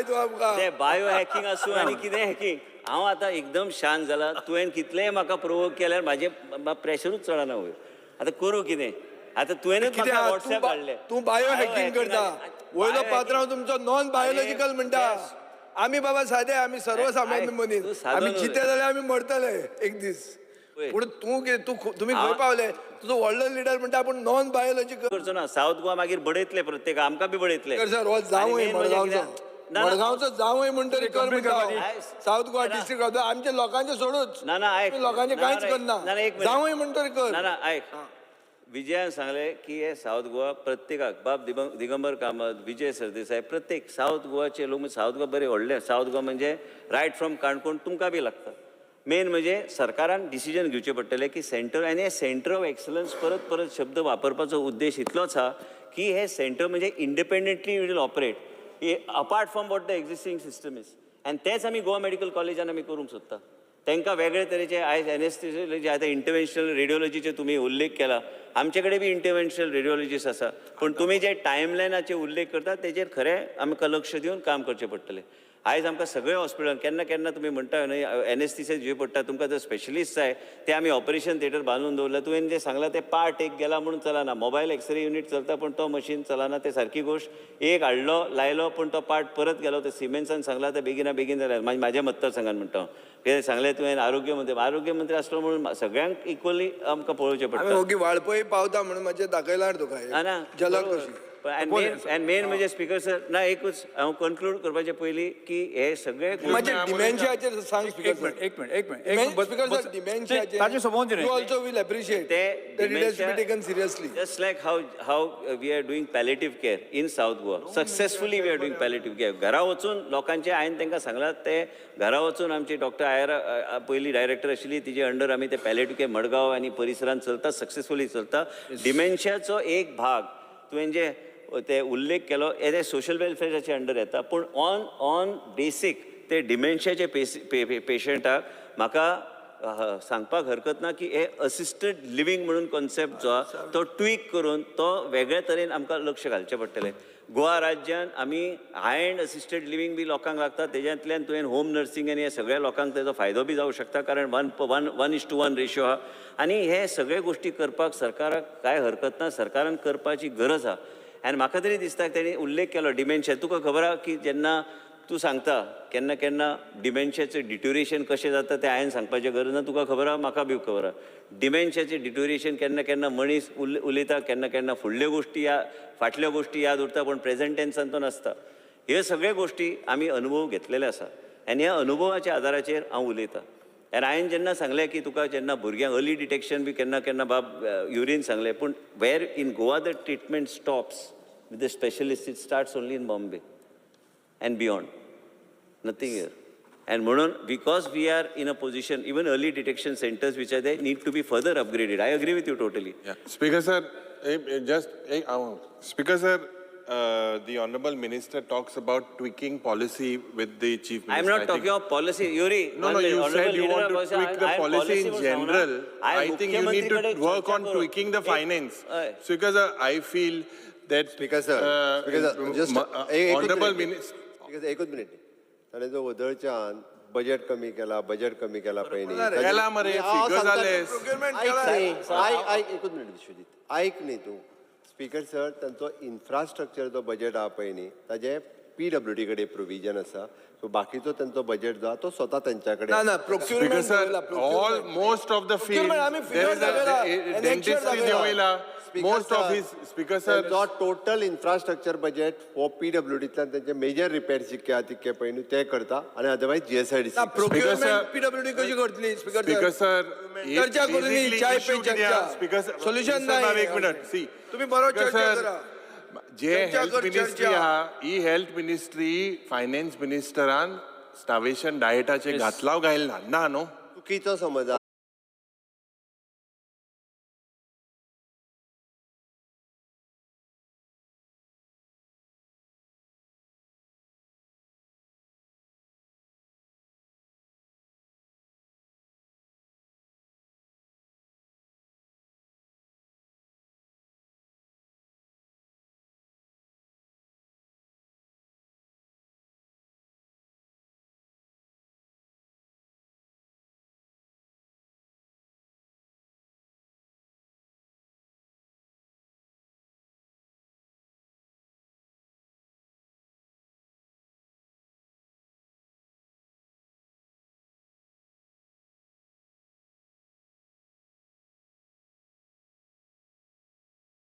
ते बायो हॅकिंग आसूं आनी कितें हॅकिंग. हांव आतां एकदम शांत जाला. तुवें कितलेंय म्हाका प्रोवोक केल्यार म्हाजें प्रेशरूच चडना वयर. आतां करूं कितें? आतां तुवेंच म्हाका वॉट्सएप धाडलें. तूं बायो हॅकिंग करता, वयलो पात्रांव तुमचो नॉन बायोलॉजिकल म्हणटा. आमी बाबा सादे, आमी सर्वसामान्य मनीस, आमी जिते जाल्यार आमी मरतले एक दीस. पूण तूं तूं तुमी खंय पावले? तुजो व्हडलो लिडर म्हणटा आपूण नॉन बायोलॉजिकल करचो ना. सावथ गोवा मागीर बडयतले प्रत्येक, आमकां बी बडयतले. सर हो जावंय मडगांवचो, मडगांवचो जावंय म्हणटरी कर म्हणटा. सावथ गोवा डिस्ट्रिक्ट आमच्या लोकांचे सोडूच ना ना, आयक, लोकांचे कांयच करना. जावंय म्हणटरी कर ना ना. आयक, विजयान सांगलें की हे सावथ गोवा प्रत्येकाक, बाब दिगंबर कामत, विजय सरदेसाय, प्रत्येक सावथ गोवाचे लोक. सावथ गोवा बरें व्हडलें. सावथ गोवा म्हणजे रायट फ्रॉम काणकोण तुमकां बी लागता. मेन म्हणजे सरकारान डिसिजन घेवचें पडटलें की सेंटर, आनी हे सेंटर ऑफ एक्सलन्स परत परत शब्द वापरपाचो उद्देश इतलोच आहा की हे सेंटर म्हणजे independently will operate apart from what the existing system is. आनी तेंच आमी गोवा मेडिकल कॉलेजान आमी करूंक सोदता. तांकां वेगळे तरेचे आयज एनेस्थेसियोलॉजी, आतां इंटरवेन्शनल रेडियोलॉजीचे तुमी उल्लेख केला, आमचे कडेन बी इंटरवेन्शनल रेडियोलॉजिस्ट आसा. पूण तुमी जे टायमलायनाचे उल्लेख करता तेजेर खरें आमकां लक्ष दिवन काम करचें पडटलें. आयज आमकां सगळे हॉस्पिटलान केन्ना केन्ना तुमी म्हणटा न्हय एनेस्थेसिया घेवची पडटा, तुमकां जर स्पेशलिस्ट जाय ते आमी ऑपरेशन थिएटर बांदून दवरलां. तुवें जें सांगलां तें पार्ट एक गेला म्हणून चलना. मोबायल एक्सरे युनीट चलता पूण तो मशीन चलना, तें सारकी गोश्ट. एक हाडलो लायलो पूण तो पार्ट परत गेलो. ते सिमेन्सान सांगलां तें बेगिना बेगीन जालें. म्हाज्या मतदारसंघान म्हणटा हांव कितें सांगलें तुवें. आरोग्य मंत्री, आरोग्य मंत्री आसलो म्हणून सगळ्यांक इक्वली आमकां पळोवचें पडटा. ओगी वाळपय पावता म्हणून मातशें दाखयलां तुका ना जलक कशी. आनी मेन म्हणजे स्पीकर सर ना, एकूच हांव कन्क्लूड करपाचे पयलीं की हे सगळे डिमेन्शियाचेर सांग. स्पीकर सर एक मिनट, एक मिनट, स्पीकर सर डिमेन्शियाचेर ताजें सोंपोवन you also will appreciate that it has to be taken seriously. Just like how we are doing palliative care in South Goa, successfully we are doing palliative care. घरा वचून लोकांचे हांवें तांकां सांगलां, ते घरा वचून आमची डॉक्टर आयर पयली डायरेक्टर आशिल्ली, तिजे अंडर आमी ते पॅलेटीव केअर मडगांव आनी परिसरांत चलता, सक्सेसफुली चलता. डिमेन्शियाचो एक भाग तुवें जे ते उल्लेख केलो हे सोशल वेलफेअराचे अंडर येता, पूण ऑन ऑन बेसीक ते डिमेन्शियाचे पेशंटाक म्हाका सांगपाक हरकत ना की हे असिस्टेड लिव्हींग म्हणून कॉन्सेप्ट जो आहा तो ट्वीक करून तो वेगळे तरेन आमकां लक्ष घालचें पडटलें. गोवा राज्यान आमी हाय एंड असिस्टेड लिव्हींग बी लोकांक लागता, तेज्यांतल्यान तुवें होम नर्सिंग आनी हे सगळ्या लोकांक तेजो फायदो बी जावंक शकता, कारण 1:1 रेशियो आहा. आनी हे सगळे गोश्टी करपाक सरकाराक कांय हरकत ना, सरकारान करपाची गरज आहा. आनी म्हाका तरी दिसता तेणी उल्लेख केलो डिमेन्शिया. तुका खबर आहा की जेन्ना तूं सांगता केन्ना केन्ना डिमेन्शियाचें डिट्युरेशन कशें जाता तें हांवें सांगपाचें गरज ना, तुका खबर आहा, म्हाका बी खबर आहा. डिमेन्शियाचें डिट्युरेशन केन्ना केन्ना मनीस उलयता, केन्ना केन्ना फुडल्यो गोश्टी या फाटल्यो गोश्टी याद उरता, पूण प्रेझेंट टेन्सान तो नासता. ह्यो सगळ्यो गोश्टी आमी अनुभव घेतलेले आसा आनी ह्या अनुभवाच्या आदाराचेर हांव उलयतां. आनी हांवें जेन्ना सांगलें की तुका जेन्ना भुरग्यांक अर्ली डिटेक्शन बी केन्ना केन्ना बाब युरीन सांगलें, पूण where in Goa the treatment stops with the specialist, it starts only in Bombay and beyond, nothing here. And म्हणून because we are in a position, even early detection centers which are there need to be further upgraded. I agree with you totally. Speaker sir, just Speaker sir, the Honorable Minister talks about tweaking policy with the Chief Minister. I am not talking of policy. Yuri, No, you said you want to tweak the policy in general. I think you need to work on tweaking the finance. Speaker sir, I feel that... Speaker sir, just Honorable Minister... Speaker sir, एकूच मिनिट. ताणें जो वदळच्यान बजेट कमी केला, बजेट कमी केला पळय न्ही. केला मरे, फिगर जाले. आयक, एकूच मिनिट विश्वजीत, आयक न्ही तूं. स्पीकर सर, तांचो इन्फ्रास्ट्रक्चर जो बजेट आहा पळय न्ही, ताजें पीडब्ल्यूडी कडेन प्रोविजन आसा. सो बाकीचो तांचो बजेट जो आहा तो स्वता तेंच्या कडेन. ना, procurement Speaker sir, all most of the field, there is a dentistry देवयला, most of his, Speaker sir, जो टोटल इन्फ्रास्ट्रक्चर बजेट हो पीडब्ल्यूडींतल्यान तेंचे मेजर रिपेर्स जितके आहा तितके पळय न्हू ते करता आनी अदरवायज जीएसआयडीसी. प्रोक्युरमेंट पीडब्ल्यूडी कशी करतली स्पीकर स्पीकर सर, चर्चा करूनी, चाय पे चर्चा, सोल्युशन ना. एक मिनट, सी तुम्ही बरो चर्चा करा. जे हेल्थ मिनिस्ट्री आहा, ही हेल्थ मिनिस्ट्री फायनान्स मिनिस्टरान स्टावेशन डायटाचे घातलाव घायल ना, ना न्हू? चुकीचो समज.